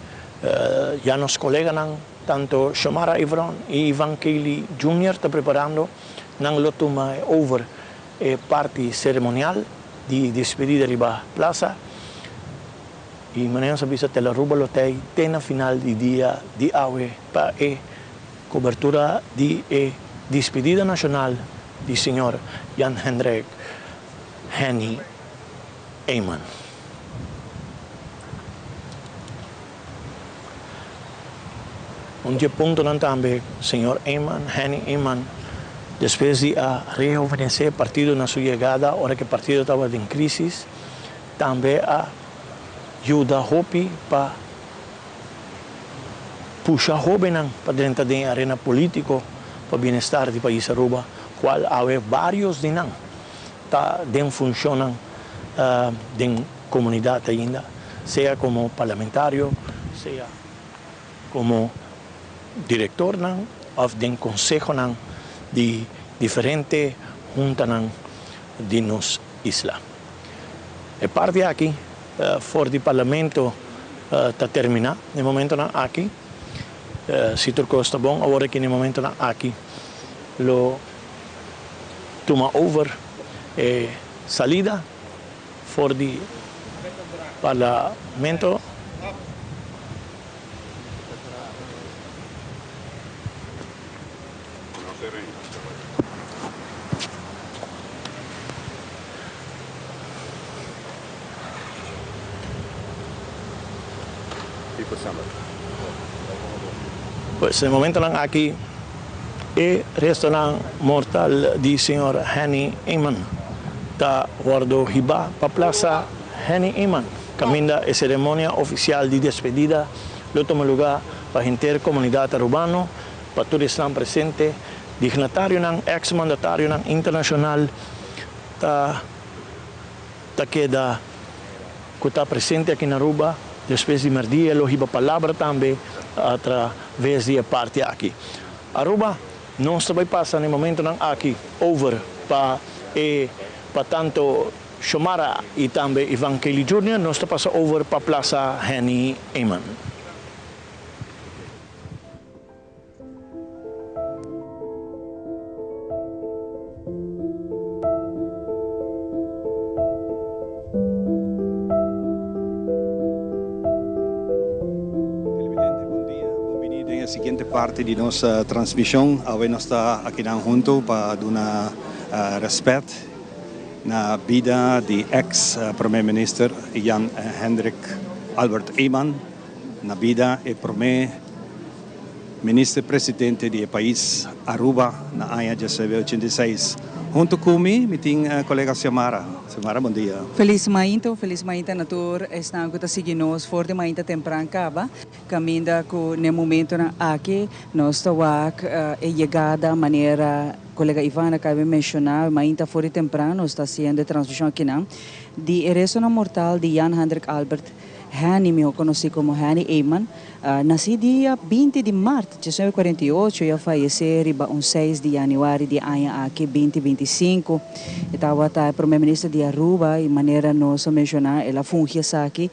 ya nos coleganan tanto Xiomara Evron y Ivan Kelly Junior ta preparando, nan lo tuma over e parti ceremonial di despedida riba plaza y manera nos a bisa Telaruba lo ta te na final di dia di awe pa e cobertura di e despedida nacional di señor Jan Hendrik Henny Eman. Un di e puntonan tambe señor Eman, Henny Eman, despues di a rehovenesé e partido na su yegada ora ku e partido tabata den krisis, tambe a yuda hopi pa pusha hóbennan pa drenta den e arena polítiko pa bienestar di pais Aruba, kual awe vários di nan ta den funshonnan den komunidat ainda, sea komo parlamentario, sea komo direktornan òf den konsehonan di diferente huntanan di nos isla. E parti aki for di parlamento ta terminá na e momentonan aki. Si tur kos ta bon awor aki na e momentonan aki lo tuma over e salida for di parlamento. Pues e momentonan aki e restonan mortal di señor Henny Eman ta wordo hiba pa Plaza Henny Eman caminda e ceremonia oficial di despedida lo tuma lugar pa henter comunidad Arubano. Pa tur esnan presente, dignatarionan, ex mandatarionan internacional ta ta keda cu ta presente aki na Aruba. Despues di merdia lo hiba palabra tambe a traves di e parti aki. Aruba, nos ta bay pasa na e momentonan aki over pa e pa tanto Xiomara y tambe Ivan Kelly Junior, nos ta pasa over pa Plaza Henny Eman. Televidente, bon dia. Bon bini den e siguiente parti di nos transmision. Awe nos ta akinan hunto pa duna respet na bida di ex Prome Minister Jan Hendrik Albert Eman. Na bida e prome Minister Presidente di e pais Aruba na aña diesnuebe ochenta i seis. Hunto cu mi, mi tin colega Xiomara. Xiomara, bon dia. Feliz mainta, un feliz mainta na tur esnan cu ta sigui nos for di mainta tempran caba. Caminda cu n'e momentonan aki nos ta wak e yegada manera colega Ivan a caba di menciona, mainta for di tempran nos ta haciendo e transmision akinan di e restonan mortal di Jan Hendrik Albert Henny, mihó konosí komo Henny Eman, nasí dia 20 di mart 1948 i a fayesé riba un 6 di yanüari di aña aki 2025. E tabata e promé minister di Aruba i manera nos a menshoná el a fungi esaki,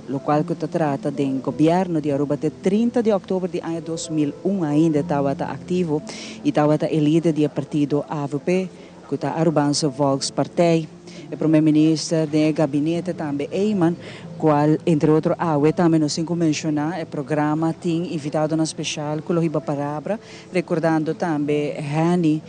lokual ku ta trata den gobièrnu di Aruba te 30 di òktober di aña 2001 ainda e tabata aktivo i tabata e lider di e partido avp ku ta Arubaanse Volkspartij. e prome minister den e gabinete tambe Eman, cual entre otro awe tambe nos tin cu menciona e programa tin invitadonan special cu lo hiba palabra, recordando tambe Henny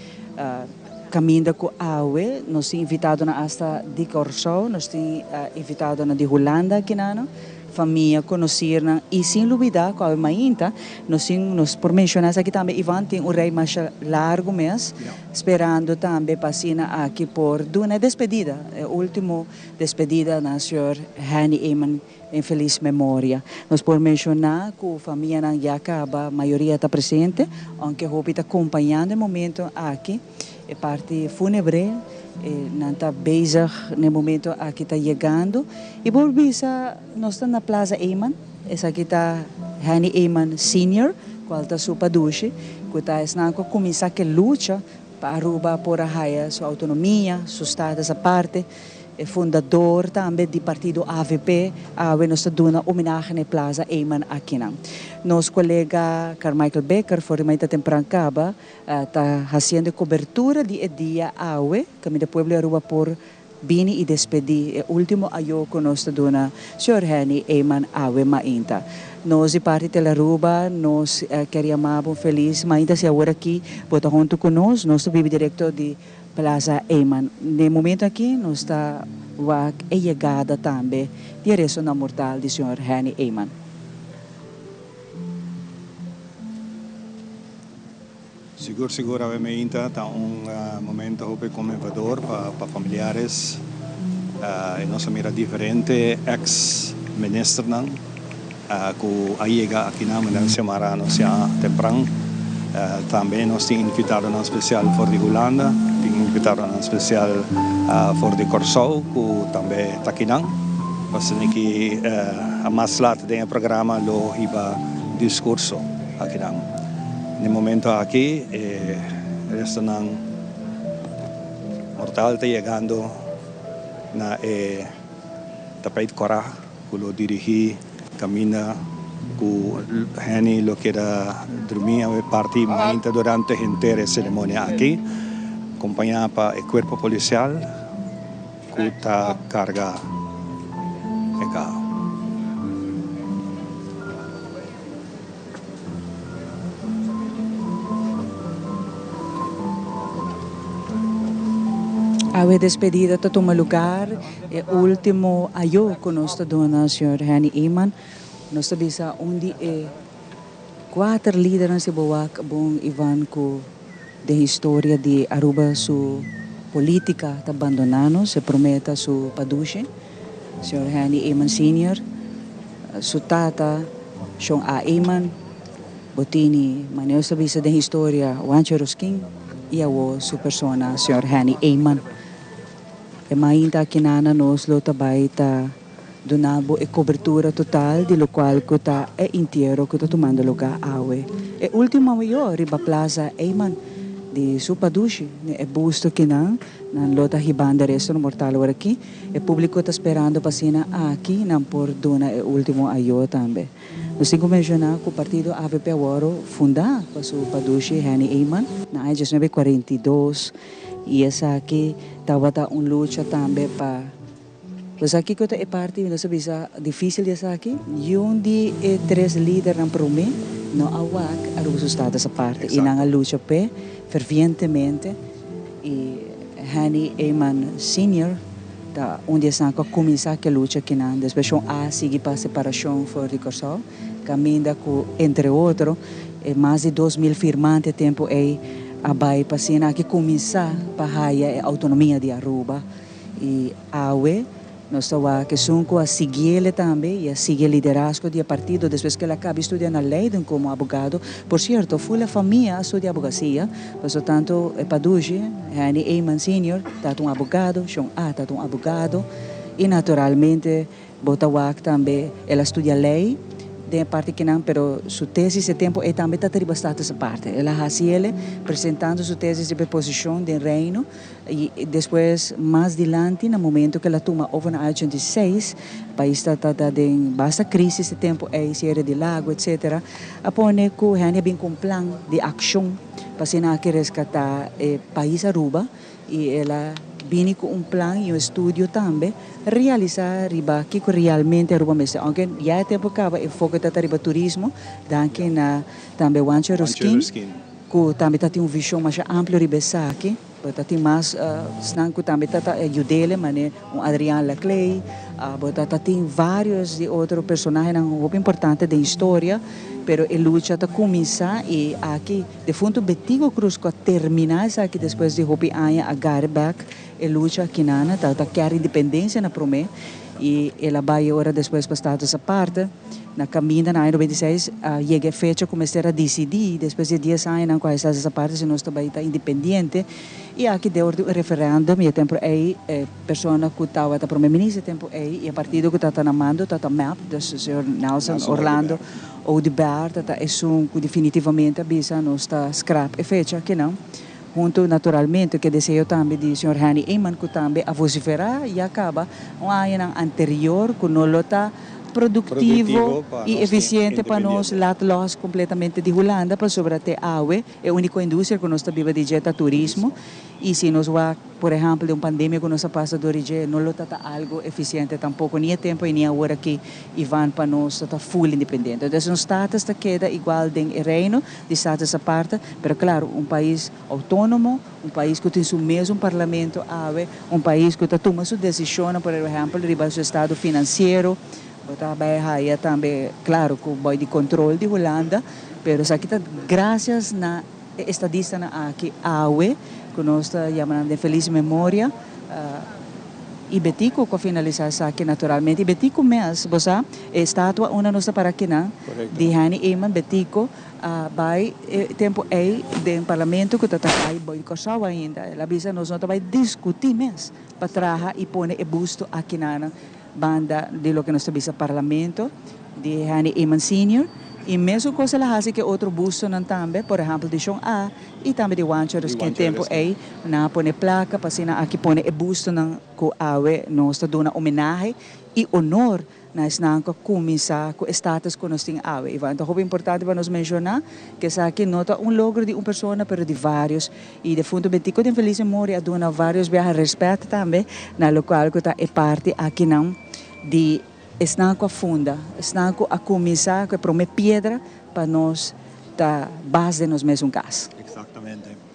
caminda cu awe nos tin invitadonan hasta di Corsou, nos tin invitadonan di Hulanda akinano. Famia, conocirnan y sin lubida cu awe mainta nos tin, nos por menciona esaki tambe Ivan tin un rey masha largo mes sperando tambe pa asina aki por duna e despedida, e ultimo despedida na señor Henny Eman en feliz memoria. Nos por menciona cu famianan ya caba mayoria ta presente, aunke hopi ta compañando e momento aki. E parti fúnebre, nan ta bezig n'e momento aki ta yegando. I por bisa nos ta na Plaza Eman, esaki ta Henny Eman Senior, cual ta su padushi, cu ta esnan cu a cuminsa ke lucha pa Aruba por a haya su autonomia, su status aparte. E fundador tambe di partido avp, awe nos ta duna homenahe na e Plaza Eman akinan. Nos colega Carmichael Becker for di mainta tempran caba Ta haciendo e cobertura di e dia awe, caminda pueblo di Aruba por bini y despedi e ultimo ayo cu nos ta duna señor Henny Eman awe mainta. Nos di parti Telaruba nos kier yama bo un feliz mainta si awor aki bo ta hunto cu nos, nos ta bibi directo di Plaza Eman. Den e momento aki nos ta wak e yegada tambe di e restonan mortal di señor Henny Eman. Sigur sigur awe meinta ta un momento hopi conmevador pa familiares y nos a mira diferente ex ministernan cu a yega akinan manera Xiomara a anuncia tempran. Tambe nos tin invitadonan special for di Hulanda, tin invitadonan special for di Corsou cu tambe ta akinan. Pasobra ki a mas lat den e programa lo hiba discurso akinan. Na e momento aki e restonan mortal ta yegando na e tapijt kora ku lo dirigí kaminda ku Henny lo keda drumí awe parti mainta durante henter e seremonia aki, kompañá pa e kuerpo polisial. Ku ta karga e kaha. Awe despedida ta tuma lugar, e ultimo ayo ku nos ta duna señor Henny Eman. Nos ta bisa un di e kuater lidernan si bo wak bon Ivan ku. Den historia di Aruba su politica ta bandona nos, e prome ta su padushi, señor Henny Eman Senior, su tata, Shon A. Eman, bo tini manera nos ta bisa den historia Juancho Rosquin y awo su persona señor Henny Eman. E mainta akinana nos lo ta bay ta Duna bo e cobertura total di locual cu ta e intiero cu ta tumando lugar awe. E ultimo awe riba Plaza Eyman di su padushi ne e busto kinan nan lo ta hibando e resto mortal ora aki. E publico ta sperando pa asina aki nan por duna e ultimo ayo tambe. Nos tin cu menciona cu partido avp awor funda pa su padushi Henny Eyman na aña 1942 y esaki tabata un lucha tambe pa. Pues aki ku ta e parti mi nos a bisa dificil di esaki, yun di e tres lidernan prome no a wak Aruba su status aparte y nan a lucha p'e fervientemente y Henny Eman Senior ta un di esnan ku a kuminsa ku e lucha kinan despues shon a sigui pa separacion for di Kòrsou kaminda ku entre otro e mas di 2000 firmante e tempo ey a bai pa asina aki kuminsa pa haya e autonomia di Aruba. I awe nos ta wak esun ku a siguiele tambe i a sigui e liderazgo di e partido despues ku el a kaba studia na Leiden komo abogado. Por sierto, ful e famia a studia abogasia, pasobra tantu e padushi, Henny Eman Senior, ta un abogado, Shon A ta un abogado i naturalmente Bo ta wak tambe el a studia ley den e parti kinan pero su tesis e tempo ey tambe ta ta riba status aparte. El a haci ele presentando su tesis riba e posicion den Reino y despues mas dilanti na momento cu el a tuma over na aña 86 pais ta ta den basta crisis e tempo ey cierre di lago etc. A pone cu Henny a bin cu un plan di accion pa asina aki rescata e pais Aruba. y el a bini cu un plan y un estudio tambe realisa riba kico realmente Aruba mester. Aunke ya e tempo caba e foco ta ta riba turismo, danki na tambe Juancho Rusquin cu tambe ta tin un vision masha amplio riba esaki. Bo ta tin mas esnan cu tambe ta ta yudele mane un Adriaan Laclay, bo ta ta tin varios di otro personahenan hopi importante den historia, pero e lucha ta cuminsa y aki defunto Betico Croes cu a termina esaki despues di hopi aña a gare bek e lucha akinana, ta ta kier independencia na prome y el a bay ora despues pa status aparte. Na caminda na aña 96 a yega e fecha cu mester a dicidi despues di e dies añanan cu a status aparte si nos ta bay ta independiente y aki dor di un referendum y e tempo ey e persona cu tawata prome minister e tempo ey y e partido cu tawata na mando tawata mep, dus señor Nelson Orlando Oduber tawata esun cu definitivamente a bisa nos ta scrap e fecha akinan hunto naturalmente cu e deseo tambe di señor Henny Eman cu tambe a vocifera ya caba un añanan anterior cu no lo ta productivo y eficiente pa nos laat los completamente di Hulanda pasobra te awe e unico industria cu nos ta biba di dje ta turismo y si nos wak por ehempel den un pandemia cu nos a pasa door di dje no lo ta ta algo eficiente tampoco ni e tempo y ni awor aki Ivan pa nos ta ta full independiente. Entonces nos status ta keda igual den e reino di status aparte pero claro un pais autonomo, un pais cu tin su mesun parlamento awe, un pais cu ta tuma su decisionnan, por ehempel, riba su estado financiero, bo ta bay haya tambe, claro cu boy di control di Hulanda, pero esaki ta gracias na e estadistanan aki awe, cu nos ta yama nan den feliz memoria, y Betico cu a finalisa esaki naturalmente, y Betico mes, bo sa, e estatua unda nos ta para akinan, di Henny Eman, Betico, A bai e tempu ei den parlamento ku ta ta kai boi di Kòrsou ainda. El a bisa nos no ta bai diskutí mes pa traha i pone e busto akinanan banda di loke nos ta bisa parlamento di Henny Eman Senior. I mesun kos el a hasi ku e otro bustonan tambe, por ehèmpel di Shon A i tambe di Wancho Ruskin. E tempu ei nan a pone plaka pa asina aki pone e bustonan ku awe nos ta duna homenahe i honor Na esnan ku a kuminsá ku e status ku nos tin awe. Ivan, ta hopi importante pa nos menshoná ku esaki no ta un logro di un persona pero di vários. I defunto Betico den felis memoria a duna vários biaha rèspèt tambe na lokual ku ta e parti akinan di esnan ku a funda, esnan ku a kuminsá ku e promé piedra pa nos ta bas den nos mesun kas. Eksaktamente.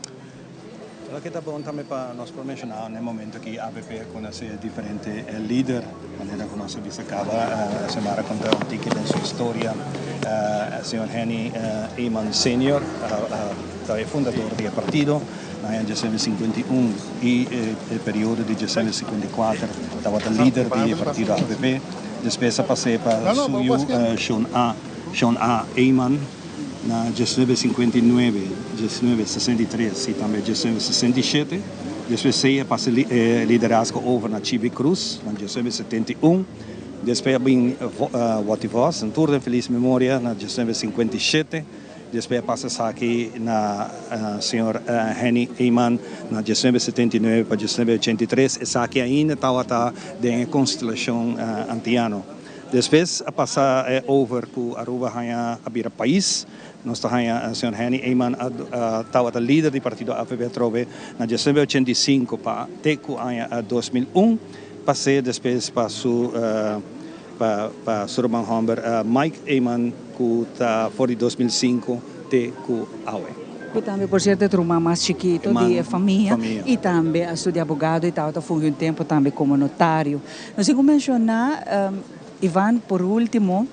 Loke ta bon tambe pa nos por menshoná na e momento ki avp a konosé diferente lider, manera ku nos a bisa kaba, Xiomara konta un tiki den su historia. Señor Henny Eman Senior ta e fundador di e partido na aña 1951 i e periodo di 1954 tabata lider di e partido avp. Despues a pas'é pa su yu Shon A. Shon A. Eman. Na 1959, 1963 i tambe 1967. Despues ei a pasa e liderazgo over na Chibi Cruz na 1971. Despues a bin Watty Vos, un tur den felis memoria, na 1957. Despues a pasa esaki na señor Henny Eman na 1979 pa 1983. Esaki ainda tabata den e konstelashon antiano. Despues a pasa e over cu Aruba haña a bira pais. Nos ta haña señor Henny Eman a tabata lider di partido avp atrobe na 1985 pa te cu aña 2001. Pas'e despues pa su pa pa su ruman homber Mike Eman cu ta for di 2005 te cu awe. Cu tambe por cierto e ruman mas chikito di e famia y tambe a studia abogado y tabata fungi un tempo tambe como notario. Nos tin ku menshoná, Ivan, por último,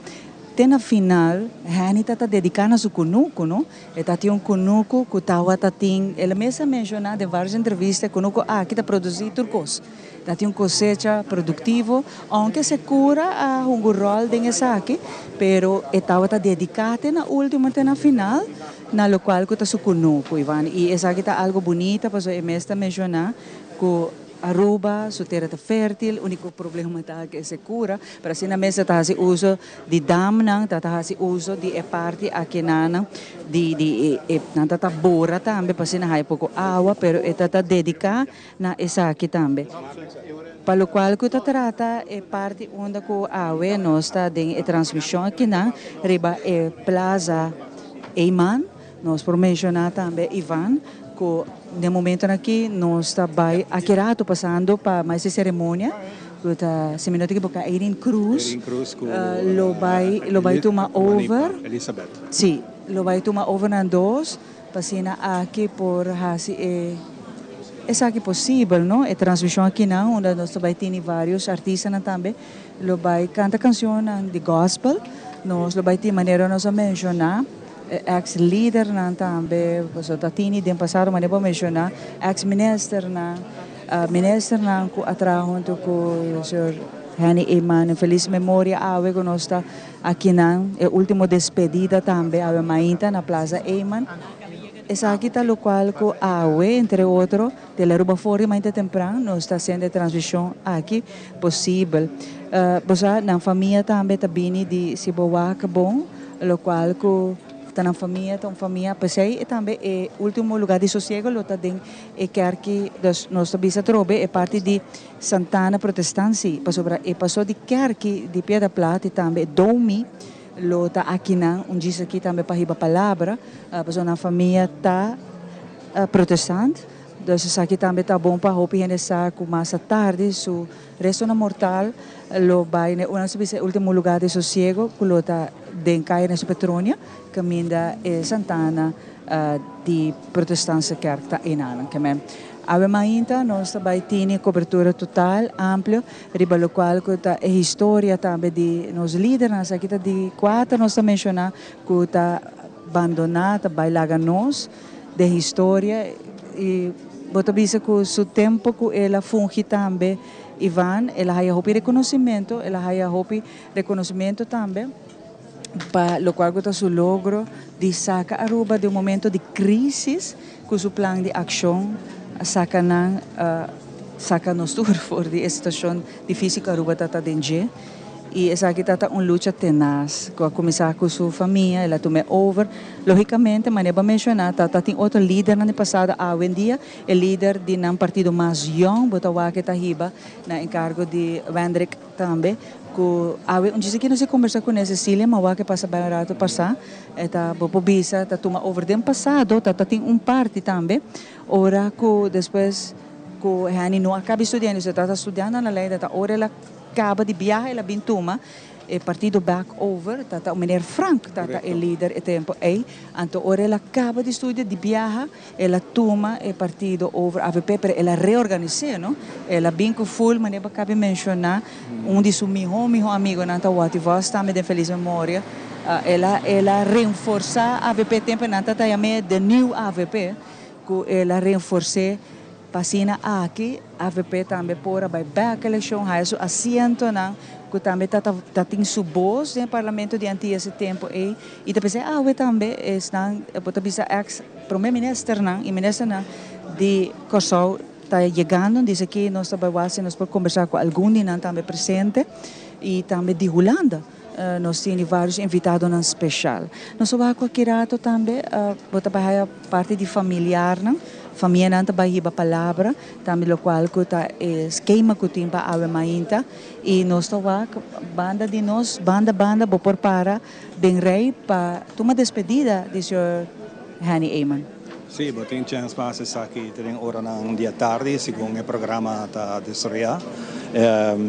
te na final Henny ta ta dediká na su kunuku, no? E ta tin un kunuku ku tawata tin, el mes a menshoná den vários entrevista, e kunuku aki ta produsí tur kos. Ta tin un kosecha produktivo, ounke sekura a hunga un ròl den esaki, pero e tawata dediká te na último, te na final, na lokual ku ta su kunuku, Ivan. I esaki ta algu bunita pasobra e mes ta menshoná ku Aruba su tera ta fértil, úniko problema ta ku e sekura, pero asina mes ta hasi uso di damnan, ta ta hasi uso di e parti akinanan di di e nan ta ta bora tambe pa asina haya poko awa, pero e ta ta dediká na esaki tambe. Pa lokual ku ta trata e parti unda ku awe nos ta den e transmishon akinan riba e Plaza Eman, nos por menshoná tambe Ivan. Ku den momentonan aki nos ta bai aki rato pasando pa mas e ceremonia ku ta si mi no ta ekiboká Eirin Cruz lo bai lo bai tuma over si lo bai tuma over nan dos pa asina aki por hasi e esaki posibel no e transmishon akinan unda nos ta bai tini varios artistanan tambe lo bai kanta kanshonnan di gospel nos lo bai tin manera nos a menshoná. E ex lidernan tambe, pasobra ta tini den pasado manera bo a menciona, ex ministernan, ministernan cu a traha hunto cu señor Henny Eman, en feliz memoria awe cu nos ta akinan, e ultimo despedida tambe awe mainta na Plaza Eman. Esaki ta locual cu awe, entre otro, Del Aruba for di mainta tempran nos ta haciendo e transmision aki posibel. Bo sa nan famia tambe ta bini di si bo wak bon, locual cu ta nan famia ta un famia pesey e tambe e ultimo lugar di sosiego lo ta den e kerki, dus nos ta bisa atrobe e parti di Santana Protestant si, pasobra e paso di kerki di Piedra Plat y tambe e domi lo ta akinan un djis aki tambe pa hiba palabra, pasobra nan famia ta. Protestant, dus esaki tambe ta bon pa hopi hende sa ku mas atardi su restonan mortal lo bai na una bisa e ultimo lugar di sosiego ku lo ta den Kaya Ernesto Petronia kaminda e Santana di Protestantse Kerk ta enanan. Kemen awe mainta nos ta bai tini kobertura total amplio riba lokual ku ta e historia tambe di nos lidernan. Esaki ta di kuater nos ta menshoná ku ta bandoná, ta bai laga nos. Den historia y bo ta bisa cu su tempo cu el a fungi tambe Ivan el a haya hopi reconocimento, el a haya hopi reconocimento tambe pa locual cu ta su logro di saca Aruba di un momento di crisis cu su plan di accion a saca nan saca nos tur for di e situacion dificil cu Aruba ta ta den dje. Y esaki ta ta un lucha tenaz cu a cuminsa cu su famia, el a tuma e over. Logicamente, manera bo a menciona, ta ta tin otro lidernan di pasado. Awendia e lider di nan partido mas yong, bo ta wak e ta hiba na encargo di Wendrick tambe, cu awe un djis aki nos a conversa cune, Cecilia, ma wak e pasa bay un rato pasa, e ta bo por bisa ta tuma over den pasado, ta ta tin un parti tambe, ora cu despues cu Henny no a caba studiando, su ta ta studiando na Leiden, ta ora el a. Caba di biaha el a bin tuma e partido back over, ta ta meneer Frank ta ta e lider e tempo ey, anto ora el a caba di studia di biaha el a tuma e partido over avp pero el a reorganise no, el a bin cu full manera bo cabe menciona un di su miho miho amigonan ta Watty Vos tambe den feliz memoria, el a el a renforsa avp tempo nan ta ta yam'e the new avp cu el a renforse. Pa asina aki avp tambe por a bai bek elekshon, haya su asientonan ku tambe ta ta tin su bos den e parlamento di Antillas e tempu ei i ta pensá awe tambe esnan bo ta bisa eks prome ministernan i ministernan di Kòrsou ta yegando dise ki nos ta bai wak si nos por kombersá ku algun di nan tambe presente i tambe di Hulanda nos tini varios invitadonan speshal. Nos a wak ku aki rato tambe bo ta bai haya parti di familiarnan. Famianan ta bai hiba palabra, tambe locual cu ta e skema cu tin pa awe mainta y nos ta wak banda di nos, banda banda bo por para den rij pa tuma despedida di señor Henny Eman. Sí, bo tin chens pa haci esaki te den oranan di atardi, segun e programa ta desaroya.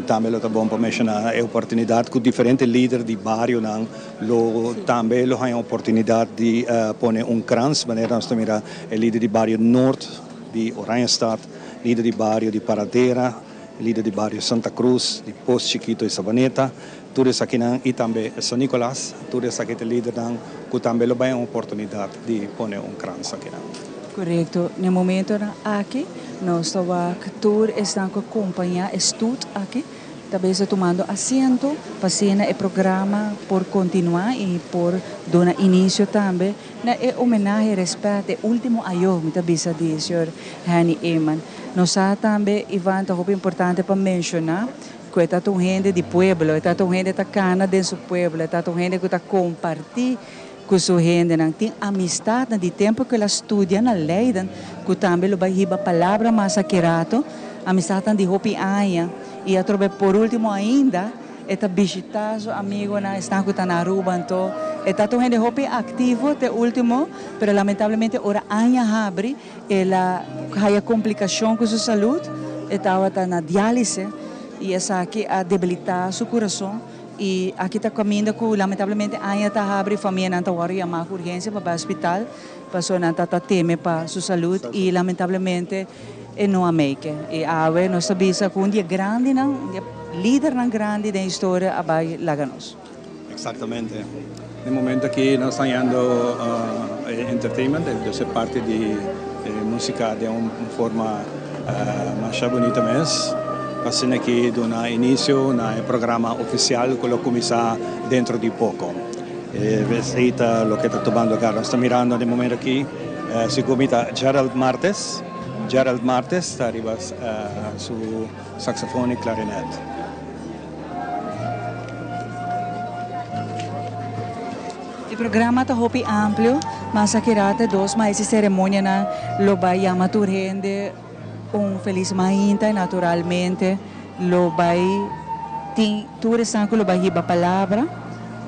Tambe lo ta bon pa menciona e oportunidad cu diferente lider di barionan Lo tambe lo haña oportunidat di pone un krans, manera nos ta mira e lider di bario Noord di Oranjestad, lider di bario di Paradera, lider di bario Santa Cruz, di Pos Chikito y Sabaneta, tur esakinan y tambe San Nicolas, tur esaki ta lidernan cu tambe lo bay un oportunidat di pone un krans akinan. Corecto, n'e momentonan aki nos ta wak tur esnan cu a compaña e stoet aki. Ta bes tumando asiento pa asina e programa por continua y por duna inicio tambe na e homenahe, respet, e ultimo ayo, mi ta bisa di señor Henny Eman. Nos sa tambe, Ivan, ta hopi importante pa menciona cu e ta un hende di pueblo, e ta un hende ta cana den su pueblo, e ta un hende cu ta comparti cu su hendenan, tin amistadnan di tempo cu el a studia na Leiden, cu tambe lo bay hiba palabra mas aki rato, amistadnan di hopi aña, y atrobe por ultimo ainda e ta bishita su amigonan, esnan cu ta na Aruba, anto E ta un hende hopi activo te ultimo, pero lamentablemente ora aña habri, el a haya complicacion cu su salud, e tawata na dialise y esaki a debilita su curason y aki ta caminda cu lamentablemente aña ta habri famianan ta wordo yama cu urgencia pa bay hospital pasobra nan ta ta teme pa su salud y lamentablemente e no a make. Y awe nos ta bisa cu un di e grandinan, un di e lidernan grandi den historia a bay laga nos. Exactamente. Den momento aki nos ta hañando e entertainment, dus e parti di e musica den un forma masha bunita mes. Pa asina aki duna inicio na e programa oficial cu lo cuminsa dentro di poco. Esey ta loke ta tumando lugar. Nos ta mirando den momento aki segun mi ta Gerald Martes. Gerald Martes ta riba su saxofon y clarinet. E programa ta hopi amplio, mas aki rato dos mas e ceremonianan lo bay yama tur hende un feliz mainta y naturalmente lo bay tin tur esnan cu lo bay hiba palabra,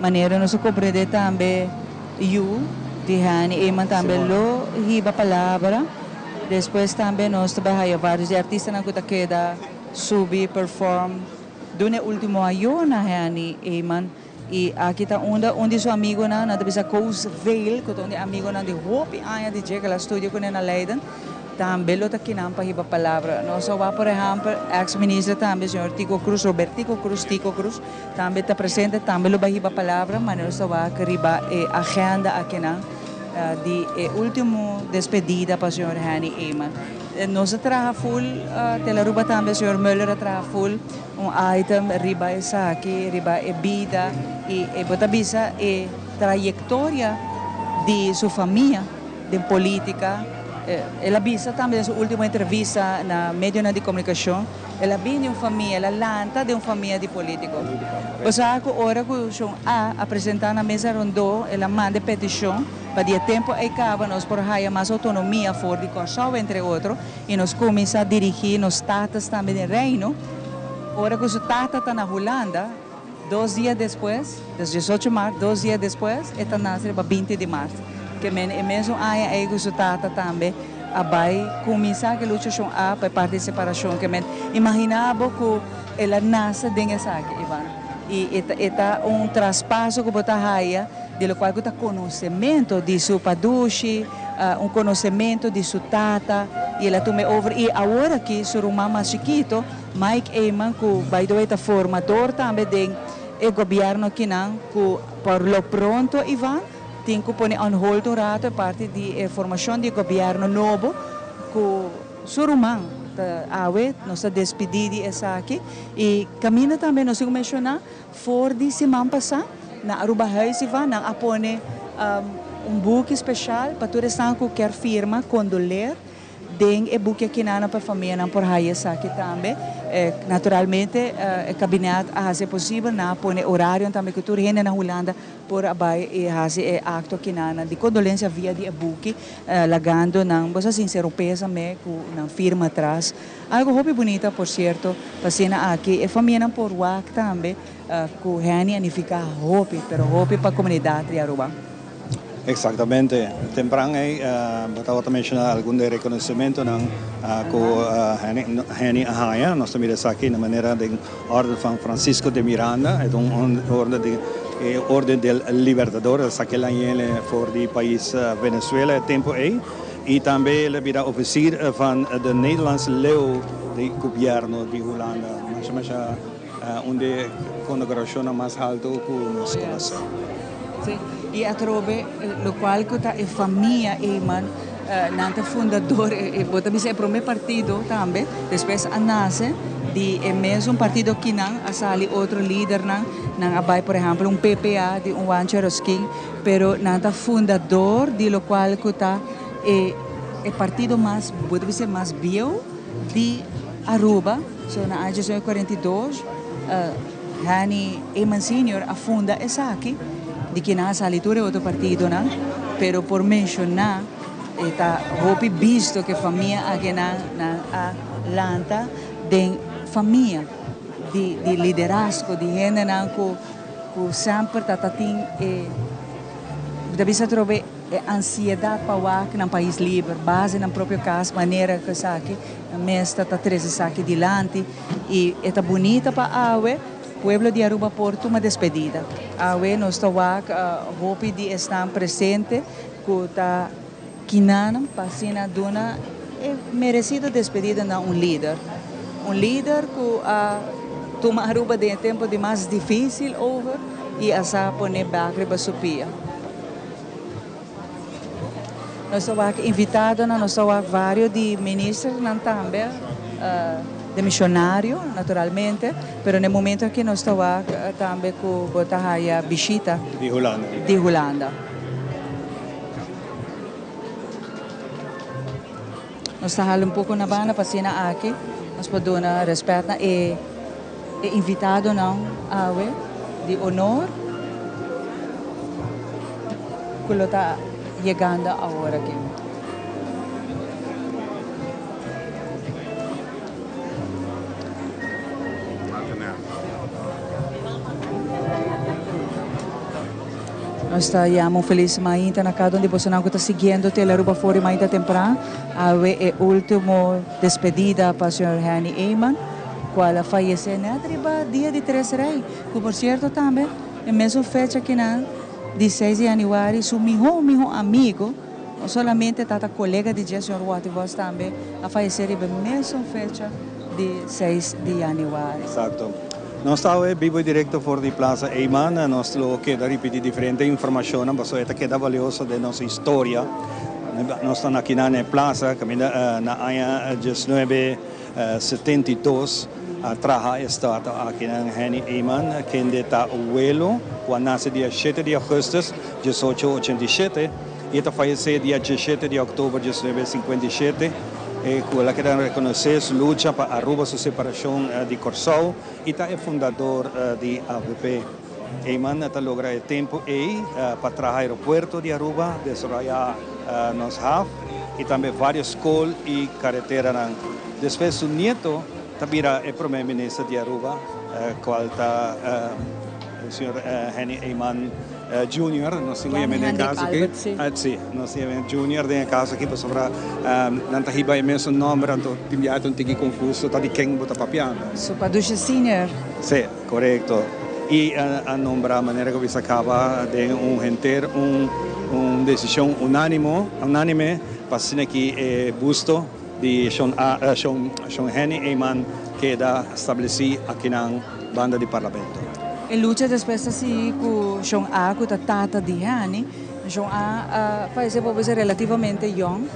manera nos a comprende tambe yu di Hanny Eman tambe lo hiba palabra, despues tambe nos ta bay haya varios di e artistanan cu ta keda subi perform duna e ultimo ayo na Henny Eman y aki ta unda un di su amigonan nan ta bisa Koos Veel cu ta un di e amigonan di hopi aña di dje cu el a studia cune na Leiden tambe lo ta kinan pa hiba palabra. Nos a wak por ehempel ex minister tambe señor Tico Cruz Robertico Cruz Tico Cruz tambe ta presente tambe lo bay hiba palabra manera nos ta wak riba e agenda akinan di e ultimo despedida pa señor Henny Eman. Nos a traha full Telaruba tambe señor Muller a traha full un item riba esaki riba e bida y e bo ta bisa e trayectoria di su famia den politica. El a bisa tambe den su ultimo entrevista na medionan di comunicacion el a bini di un famia el a lanta den un famia di politico. Bo sa cu ora cu Shon A a presenta na mesa rondó el a manda e peticion. Pa di e tempu ei kaba nos por haya mas outonomia for di Kòrsou entre otro i nos kuminsá dirigí nos tatas tambe den Reino. Ora ku su tata ta na Hulanda, dos dia despues, des diesocho mart, dos dia despues e ta nase riba binti di mart. Ke men e mesun aña ei ku su tata tambe a bai kuminsá ku e luchashon a pa e parti di separashon. Ke men imaginá bo ku el a nase den esaki, Ivan. I e ta un traspaso ku bo ta haya. Di locual cu ta conocemento di su padushi, un conocemento di su tata, y el a tuma e over. Y awor aki su ruman mas chikito, Mike Eman, cu by the way ta formador tambe den e gobierno akinan, cu por lo pronto, Ivan, tin cu pone on hold un rato e parti di e formacion di e gobierno nobo, cu su ruman ta awe nos ta despidi di esaki. Y caminda tambe nos tin cu menciona For di siman pasá na Aruba Huis Ivan nan a pone un buki special pa tur esnan ku kier firma kondoleer den e buki akinana pa e famianan por haya esaki tambe. Naturalmente e kabinet a hasi e posibel, nan a pone orarionan tambe ku tur hende na Hulanda por a bai i hasi e akto akinana di kondolensia via di e buki lagando nan bo sa sinsero pésame ku nan firma atras. Algo hopi bunita por cierto pa asina aki e famianan por wak tambe cu Henny a nifica hopi pero hopi pa comunidad di Aruba. Exactamente. Tempran ey bo tabata menciona algun de reconocimentonan cu Henny a haya. Nos ta mira esaki na manera den Orden van Francisco de Miranda, e ta un orden di e Orden del Libertador, esaki el a yene for di pais Venezuela e tempo ey. Y tambe el a bira officier van de Nederlandse Leeuw di gobierno di Hulanda. Masha masha un di e condecoracionnan mas halto cu nos conoce. Sí, y atrobe locual cu ta e famia Eman, nan ta fundador, bo ta bisa e prome partido tambe, despues a nace di e mesun partido kinan a sali otro lidernan, nan a bay por ehempel un PPA di un Juan Cheroskin, Pero nan ta fundador di locual cu ta e e partido mas, bo ta bisa mas bieu di Aruba. So na aña diesnuebe cuarenta i dos Henny Eman Senior a funda esaki, di kinan a sali tur e otro partidonan, pero por menciona e ta hopi bisto cu e famia akinan nan a lanta den famia di di liderazgo, di hendenan cu Ku semper ta ta tin e Mi ta bisa atrobe e ansiedat pa wak nan pais liber, base nan propio kas, manera ku esaki, nan mes ta ta trese esaki dilanti i e ta bunita pa awe pueblo di Aruba por tuma despedida. Awe nos ta wak hopi di esnan presente ku ta kinanan pa asina duna e meresido despedida na un lider. Un lider ku a tuma Aruba den e tempo di mas dificil over y a sa pone bek riba su pia. Nos ta wak invitadonan, nos ta wak vario di ministernan tambe, demisionario naturalmente, pero na e momento aki nos ta wak tambe ku bo ta haya bishita Di Hulanda. di Hulanda. Nos ta hala un poko na banda pa asina aki nos por duna rèspèt na e e invitadonan awe di honor ku lo ta yegando awor aki. Nos ta yama un felis mainta na cada un di bosonan cu ta siguiendo Telearuba for di mainta tempran. Awe e ultimo despedida pa señor Henny Eman, cual a fayece net riba dia di Tres Rey, cu por cierto tambe e mesun fecha kinan di seis di januari su miho miho amigo, no solamente tata colega di dje, señor Watty Vos tambe a fayece riba e mesun fecha di seis di januari. Exacto. Nos ta awe bibo y directo for di Plaza Eyman. Nos lo keda ripiti diferente informacionnan pasobra e ta keda valioso den nos historia. Nos ta aki na e plaza caminda na aña diesnuebe setenta i dos a traha e statua aki nan Henny Eyman kende ta welo cu a nace dia shete di augustus diesocho ochenta i shete y e ta fayece dia diesshete di october diesnuebe sinkuenta i shete. E ku el a keda rekonosé su lucha pa Aruba su separashon di Kòrsou i ta e fundador di avp. Eman ta logra e tempu ei pa traha aeropuerto di Aruba, desaroyá nos haf i tambe vários skol i kareteranan. Despues su nieto ta bira e promé minister di Aruba, kual ta señor Henny Eman Junior, nos tin oye den e caso aki. Si, nos tin oye Junior den e caso aki pasobra nan ta hiba e mesun nomber anto tin biaha ta un tiki confuso ta di ken bo ta papiando. Su padushi senior. Si, corecto. Y a nombra manera cu bisa caba den un henter un un decision unanimo unanime pa asina ki e busto di Shon A Shon Shon Henny Eman keda stableci akinan banda di Parlamento. E lucha despues ta sigui cu Shon A cu ta tata di Henny. Shon A a fayece por bisa relativamente yong.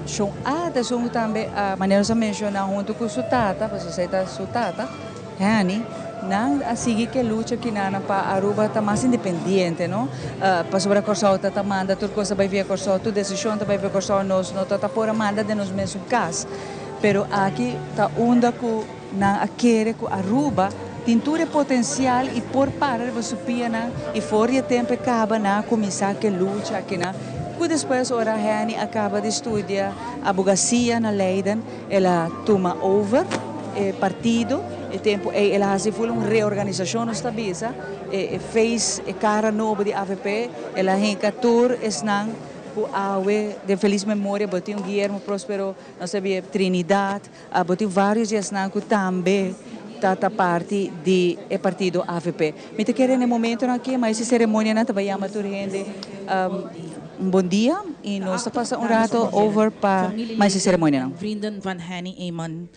Shon A ta esun cu tambe a, manera nos a menciona, hunto cu su tata, pasobra esey ta su tata, Henny, nan a sigui cu e lucha kinanan pa Aruba ta mas independiente, no? Pasobra Corsou ta ta manda tur cos ta bay via Corsou, tur decision ta bay via Corsou, nos no ta ta por a manda den nos mesun cas. Pero aki ta unda cu Nan a kere ku Aruba tin tur e potensial i por para riba su pianan i for di e tempu e kaba nan a kuminsá ku e lucha akinan ku despues ora Henny a kaba di studia abogasia na Leiden el a tuma over e partido. E tempu ei el a hasi ful un reorganisashon nos ta bisa e face e kara nobo di avp el a hinka tur esnan ku awe den felis memoria bo tin un Guillermo Prospero nos ta bia Trinidad Abo tin varios di esnan cu tambe ta ta parti di e partido avp. Mi ta kere na e momentonan aki ma ese ceremonianan ta bay yama tur hende un bon dia y nos ta pasa un rato over pa ma ese ceremonianan. Vrienden van Henny Eman,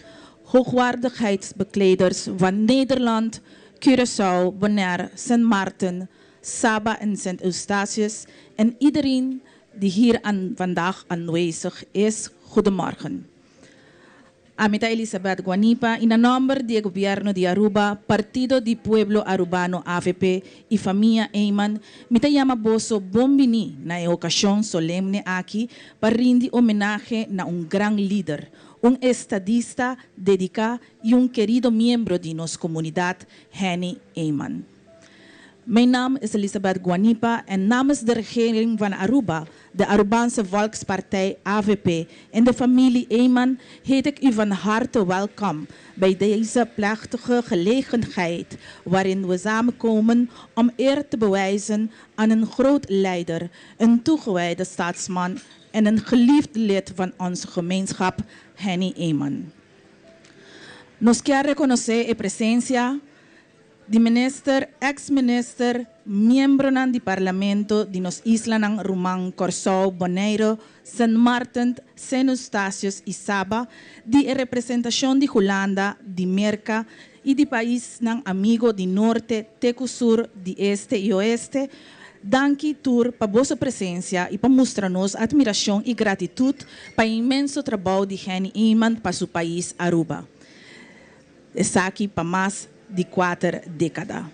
hoogwaardigheidsbekleders van Nederland, Curaçao, Bonaire, Sint Maarten, Saba en Sint Eustatius en iedereen die hier aan vandaag aanwezig is, goedemorgen. Ami ta Elisabeth Guanipa y na nomber di e Gobierno di Aruba, Partido di Pueblo Arubano avp y famia Eman, mi ta yama boso bon bini na e ocasion solemne aki pa rindi homenahe na un gran lider, un estadista dedica y un kerido miembro di nos comunidad, Henny Eman. Mijn naam is Elisabeth Guanipa en namens de regering van Aruba, de Arubaanse Volkspartij AVP en de familie Eman heet ik u van harte welkom bij deze plechtige gelegenheid waarin we samenkomen om eer te bewijzen aan een groot leider, een toegewijde staatsman en een geliefd lid van onze gemeenschap, Henny Eman. Nos kier reconoce e presencia di minister, ex-minister, miembronan di Parlamento di nos islanan ruman Corsou, Boneiro, Sint Maarten, Sint Eustatius y Saba, di e representacion di Hulanda, di Merca y di paisnan amigo di Norte te cu Sur, di Este y Oeste, danki tur pa boso presencia y pa mustra nos admiracion y gratitud pa e inmenso trabou di Henny Eman pa su pais Aruba. Esaki pa mas di kuater dékada.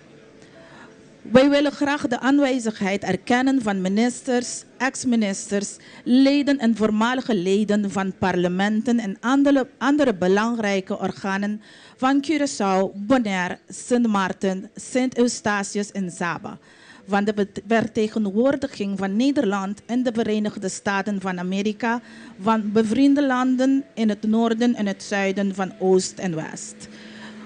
Wij willen graag de aanwezigheid erkennen van ministers, ex-ministers, leden en voormalige leden van parlementen en andere, andere belangrijke organen van Curaçao, Bonaire, Sint Maarten, Sint Eustatius en Saba. Van de vertegenwoordiging van Nederland en de Verenigde Staten van Amerika, van bevriende landen in het noorden en het zuiden van Oost en West.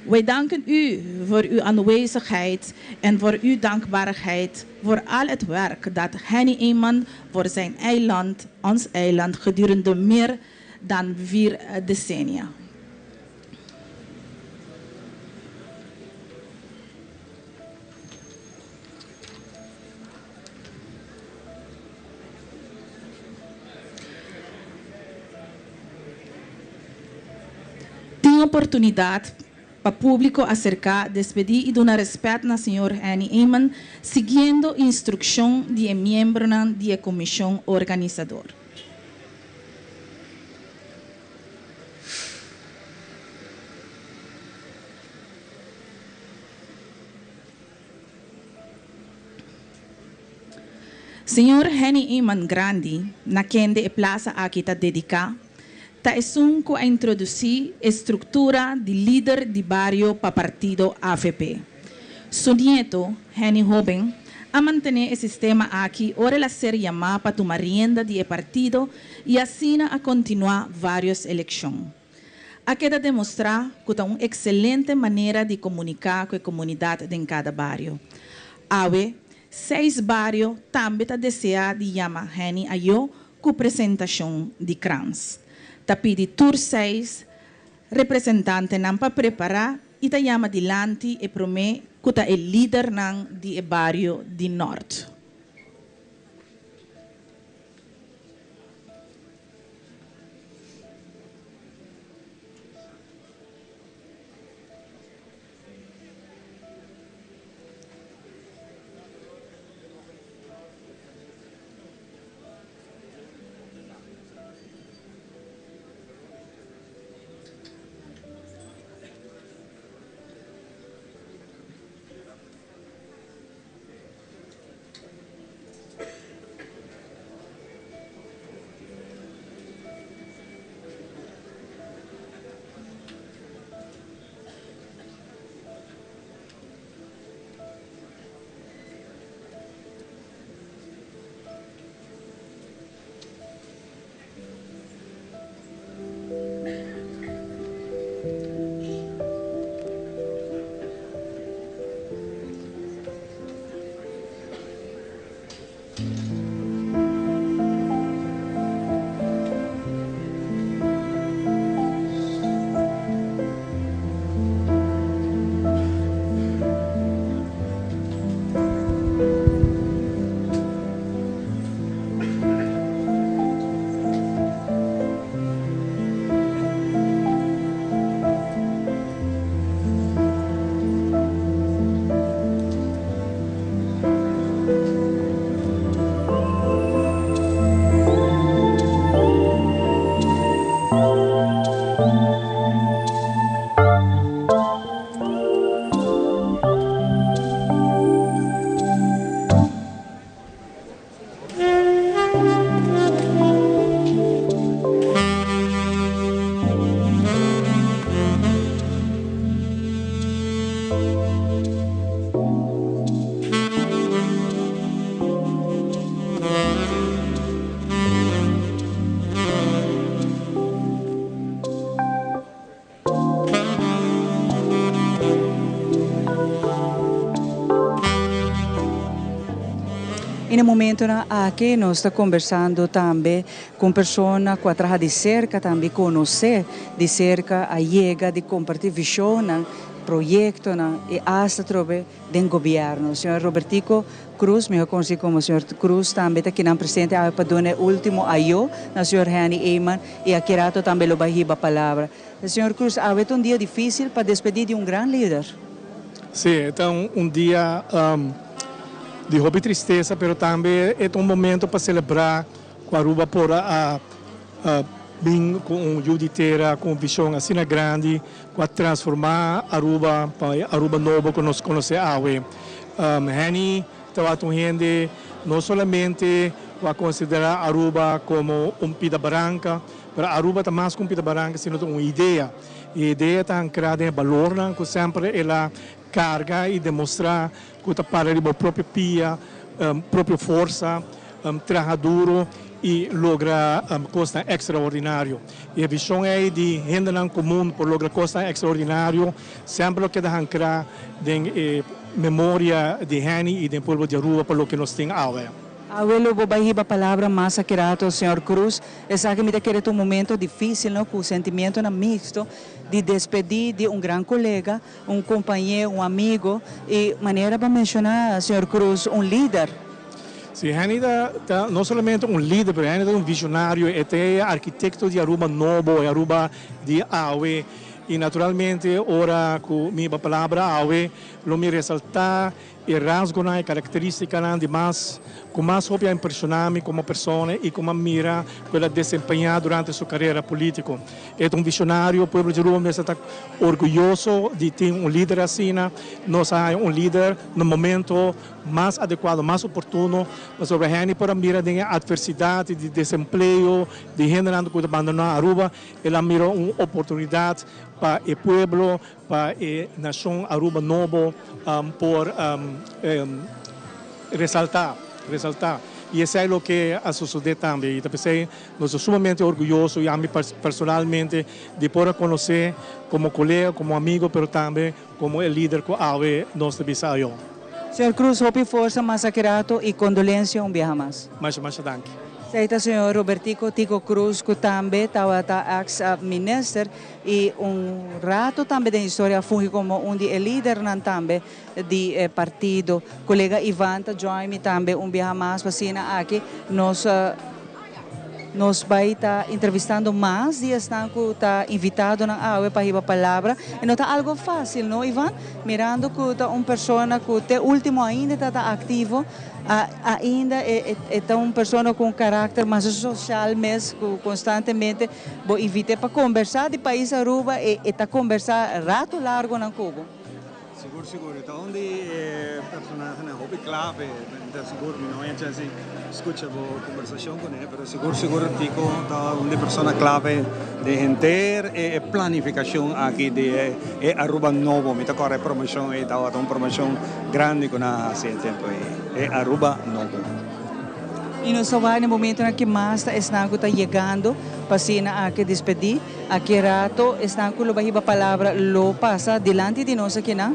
Wij danken u voor uw aanwezigheid en voor uw dankbaarheid voor al het werk dat Henny Eman voor zijn eiland, ons eiland, gedurende meer dan 4 decennia. Tin oportunidad pa publico acerca, despedi y duna respet na señor Henny Eman, siguiendo instruccion di e miembronan di e comision organisador. Señor Henny Eman Grandi, na kende e plaza aki ta dedica, ta esun cu a introduci e structura di lider di bario pa partido avp. Su nieto, Henny Hoben, a mantene e sistema aki ora el a ser yama pa tuma rienda di e partido y asina a continua varios eleccion. A keda demostra cu ta un excelente manera di comunica cu e comunidad den cada bario. Awe, seis bario tambe ta desea di yama Henny ayo cu presentacion di krans. Ta pidi tur seis representantenan pa prepara y ta yama dilanti e prome cu ta e lidernan di e bario di Noord. momentonan aki nos ta kombersando tambe ku un persona ku a traha di serka tambe konosé di serka a yega di kompartí vishonnan, proyektonan i asta atrobe den gobièrnu. Señor Robertico Cruz, mihó konosí komo señor Cruz tambe ta kinan presente awe pa duna e último ayó na señor Henny Eman i aki rato tambe lo bai hiba palabra. Señor Cruz, awe ta un dia difísil pa despedí di un gran lider. Sí, e ta un dia di hopi tristesa, pero tambe e ta un momento pa selebrá ku Aruba por a bin ku un yu di tera ku un vishon asina grandi ku a transformá Aruba pa e Aruba nobo ku nos konosé awe. Henny tabata un hende no solamente ku a konsiderá Aruba komo un pida baranka, pero Aruba ta mas ku un pida baranka sino ta un idea. E idea ta ankrá den e balornan ku semper el a karga i demostrá ku ta para riba bo propio pia, propio forsa, traha duro i logra kosnan ekstraordinario. I e vishon ei di hendenan komun por logra kosnan ekstraordinario semper lo keda ankrá den e memoria di Henny i den pueblo di Aruba pa loke nos tin awe. Awe lo bo bai hiba palabra mas aki rato, señor Cruz. Esaki mi ta kere ta un momento dificil, no, cu sentimientonan mixto di despedi di un gran colega, un compañero, un amigo y manera bo a menciona, señor Cruz, un lider. Si, Henny ta no solamente un lider, pero Henny ta un visionario, e ta e arquitecto di Aruba nobo, e Aruba di awe. Y naturalmente ora cu mi hiba palabra awe, lo mi resalta E rasgonan, e karakterístikanan di mas ku mas hopi a impreshoná mi komo persona i ku mi a mira ku el a desempeñá durante su karera polítiko. E ta un vishonario, pueblo di Aruba mester ta orguyoso di tin un lider asina. Nos a haña un lider na momento mas adekuado, mas oportuno, pasobra hende por a mira den e atversidat di desempleo, di hendenan ku ta bandoná Aruba, el a mira un oportunidat pa e pueblo, Pa e nashon Aruba nobo por resaltá, resaltá. I esei loke a sosodé tambe. I ta p'esei nos ta sumamente orguyoso i ami personalmente di por a konosé komo kolega, komo amigo, pero tambe komo e lider ku awe nos ta bisa ayo. Señor Cruz, hopi forsa mas aki rato i kondolensia un biaha mas. Masha masha danki. Esei ta señor Robertico Tico Cruz ku tambe tabata ex minister I un rato tambe den historia a fungi como un di e lidernan tambe di e partido. Colega Ivan ta join mi tambe un biaha mas pa asina aki nos nos bay ta entrevistando mas di esnan cu ta invitadonan awe pa hiba palabra. E no ta algo facil no Ivan? Mirando cu ta un persona cu te ultimo ainda ta ta activo. Ainda e ta un persona cu un caracter mas social mes cu constantemente bo invit'e pa combersa di pais Aruba e e ta combersa rato largonan cu bo. Sigur sigur e ta un di e personahenan hopi clave ta sigur mi no a chance di scucha bo combersacion cune pero sigur sigur Tico ta un di persona clave den henter e planificacion aki di e Aruba nobo mi ta corda e promocion ey tabata un promocion grandi cu nan a haci e tempo ey, e Aruba nobo. Y nos ta wak na e momentonan ki mas ta esnan cu ta yegando pa asina aki despedi. Aki rato esnan cu lo bay hiba palabra lo pasa dilanti di nos akinan.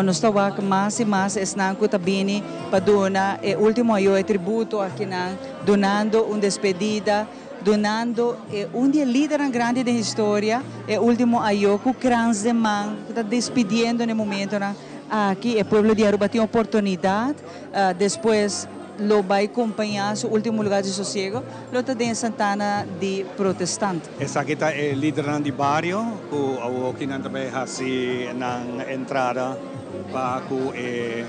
Nos ta wak mas y mas esnan cu ta bini pa duna e ultimo ayo, e tributo akinan, dunando un despedida. Dunando e un di e lidernan grandi den historia e ultimo ayo cu krans den man cu ta despidiendo na e momentonan aki. E pueblo di Aruba tin oportunidad despues lo bay compaña su ultimo lugar di sosiego lo ta den Santana di Protestant. Esaki ta e lidernan di bario cu awoki nan ta bay haci nan entrada pa cu e.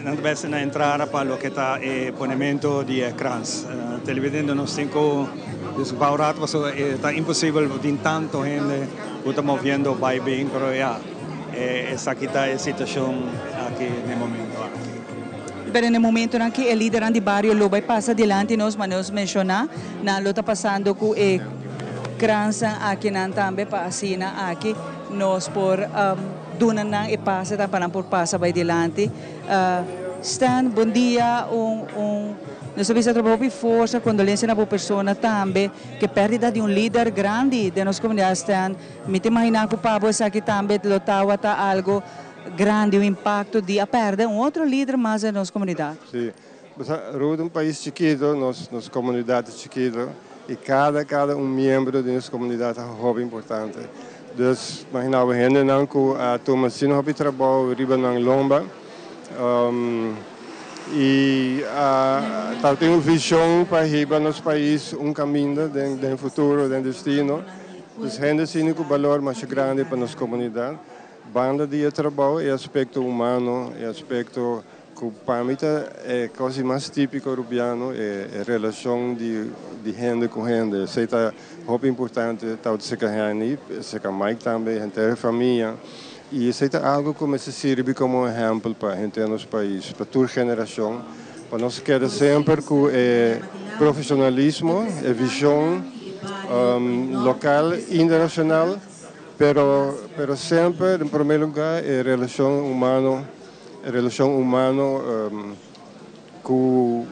Nan ta besti na entrada pa loke ta e ponemento di e krans. Televidente nos tin ku diskulpá un rato pasobra e ta imposibel tin tanto hende ku ta moviendo bai bin pero ya esaki ta e situashon aki na e momento aki. Pero na e momentonan ki e lidernan di bario lo bai pasa dilanti nos manera nos menshoná nan lo ta pasando ku e kransnan akinan tambe pa asina aki nos por Duna nan e pase ta pa nan por pasa bai dilanti. Stan, bon dia. Un un nos ta bisa tropa hopi forsa, kondolensia na bo persona tambe. Ke pèrdida di un lider grandi den nos komunidat Stan. Mi ta imaginá ku pa bo esaki tambe lo tawata algu grandi, un impacto di a perde un otro lider mas den nos comunidad. Si. Bo sa, Aruba ta un pais chikito, nos nos comunidad ta chikito y cada cada un miembro di nos comunidad ta hopi importante. Dus, imagina bo hendenan cu a tuma asina hopi trabou riba nan lomba y a tabatin un vision pa hiba nos pais un caminda den den futuro, den destino. Dus hende asina cu balor masha grandi pa nos comunidad. Banda di e trabou, e aspecto humano, e aspecto Ku pa mi ta e kos di mas típiko rubiano, e relashon di hende ku hende. Esei ta hopi importante, tabata serka Henny, serka Mike tambe, henter e famia. I esei ta algu ku mester sirbi komo ehèmpel pa henter nos pais, pa tur generashon, pa nos keda semper ku e profeshonalismo, e vishon lokal, internashonal, pero pero semper, den promé lugá, e relashon humano. E relashon humano ku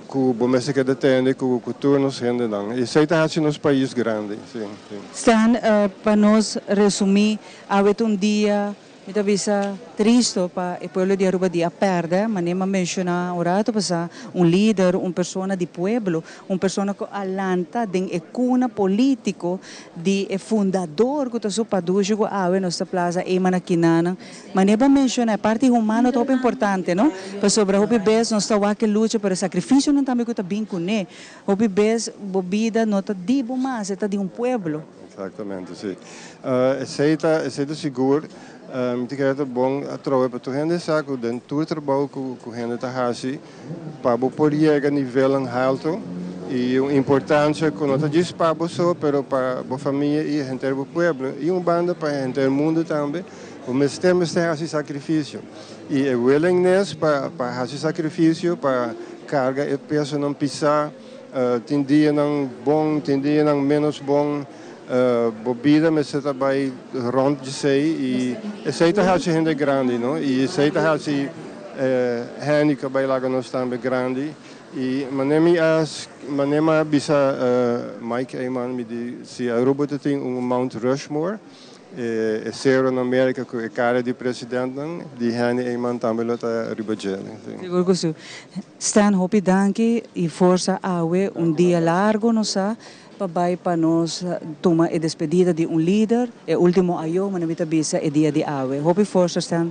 ku bo mester keda tende ku ku tur nos hendenan. Esei ta hasi nos pais grandi, si, si. Stan, pa nos resumí, awe ta un dia, mi ta bisa, tristo pa e pueblo di Aruba di a pèrdè, manera mi a menshoná un rato pasá, un lider, un persona di pueblo, un persona ku a lanta den e kuna polítiko di e fundador ku ta su padushi ku awe nos ta plaza Eman Aquinana. Manera bo a menciona, e parti humano ta hopi importante, no? Pasobra hopi bes nos ta wak e lucha, pero e sacrificionan tambe cu ta bin cune. Hopi bes bo bida no ta di bo mas, e ta di un pueblo. Exactamente, si. Esey ta, esey ta sigur. Mi ta kere ta bon atrobe pa tur hende sa cu den tur trabou cu cu hende ta haci, pa bo por yega nivelnan halto y un importancia cu no ta djis pa bo so, pero pa bo famia y henter bo pueblo y un banda pa henter mundo tambe. Bo mester mester hasi sakrifisio. I e willingness pa pa hasi sakrifisio, pa karga e pesonan pisá, tin dianan bon, tin dianan ménos bon, bo bida mester ta bai rònt djesei i esei ta hasi hende grandi, no? I esei ta hasi hende ku a bai laga nos tambe grandi. I manera mi a manera mi a bisa Mike Eman, mi di si Aruba ta tin un Mount Rushmore, E sero na Merca cu e cara di presidentnan di Henny Eman tambe lo ta riba dje. Sigur cu si. Stan hopi danki y forsa awe un dia largo nos sa pa bay pa nos tuma e despedida di un lider e ultimo ayo manera mi ta bisa e dia di awe. Hopi forsa Stan.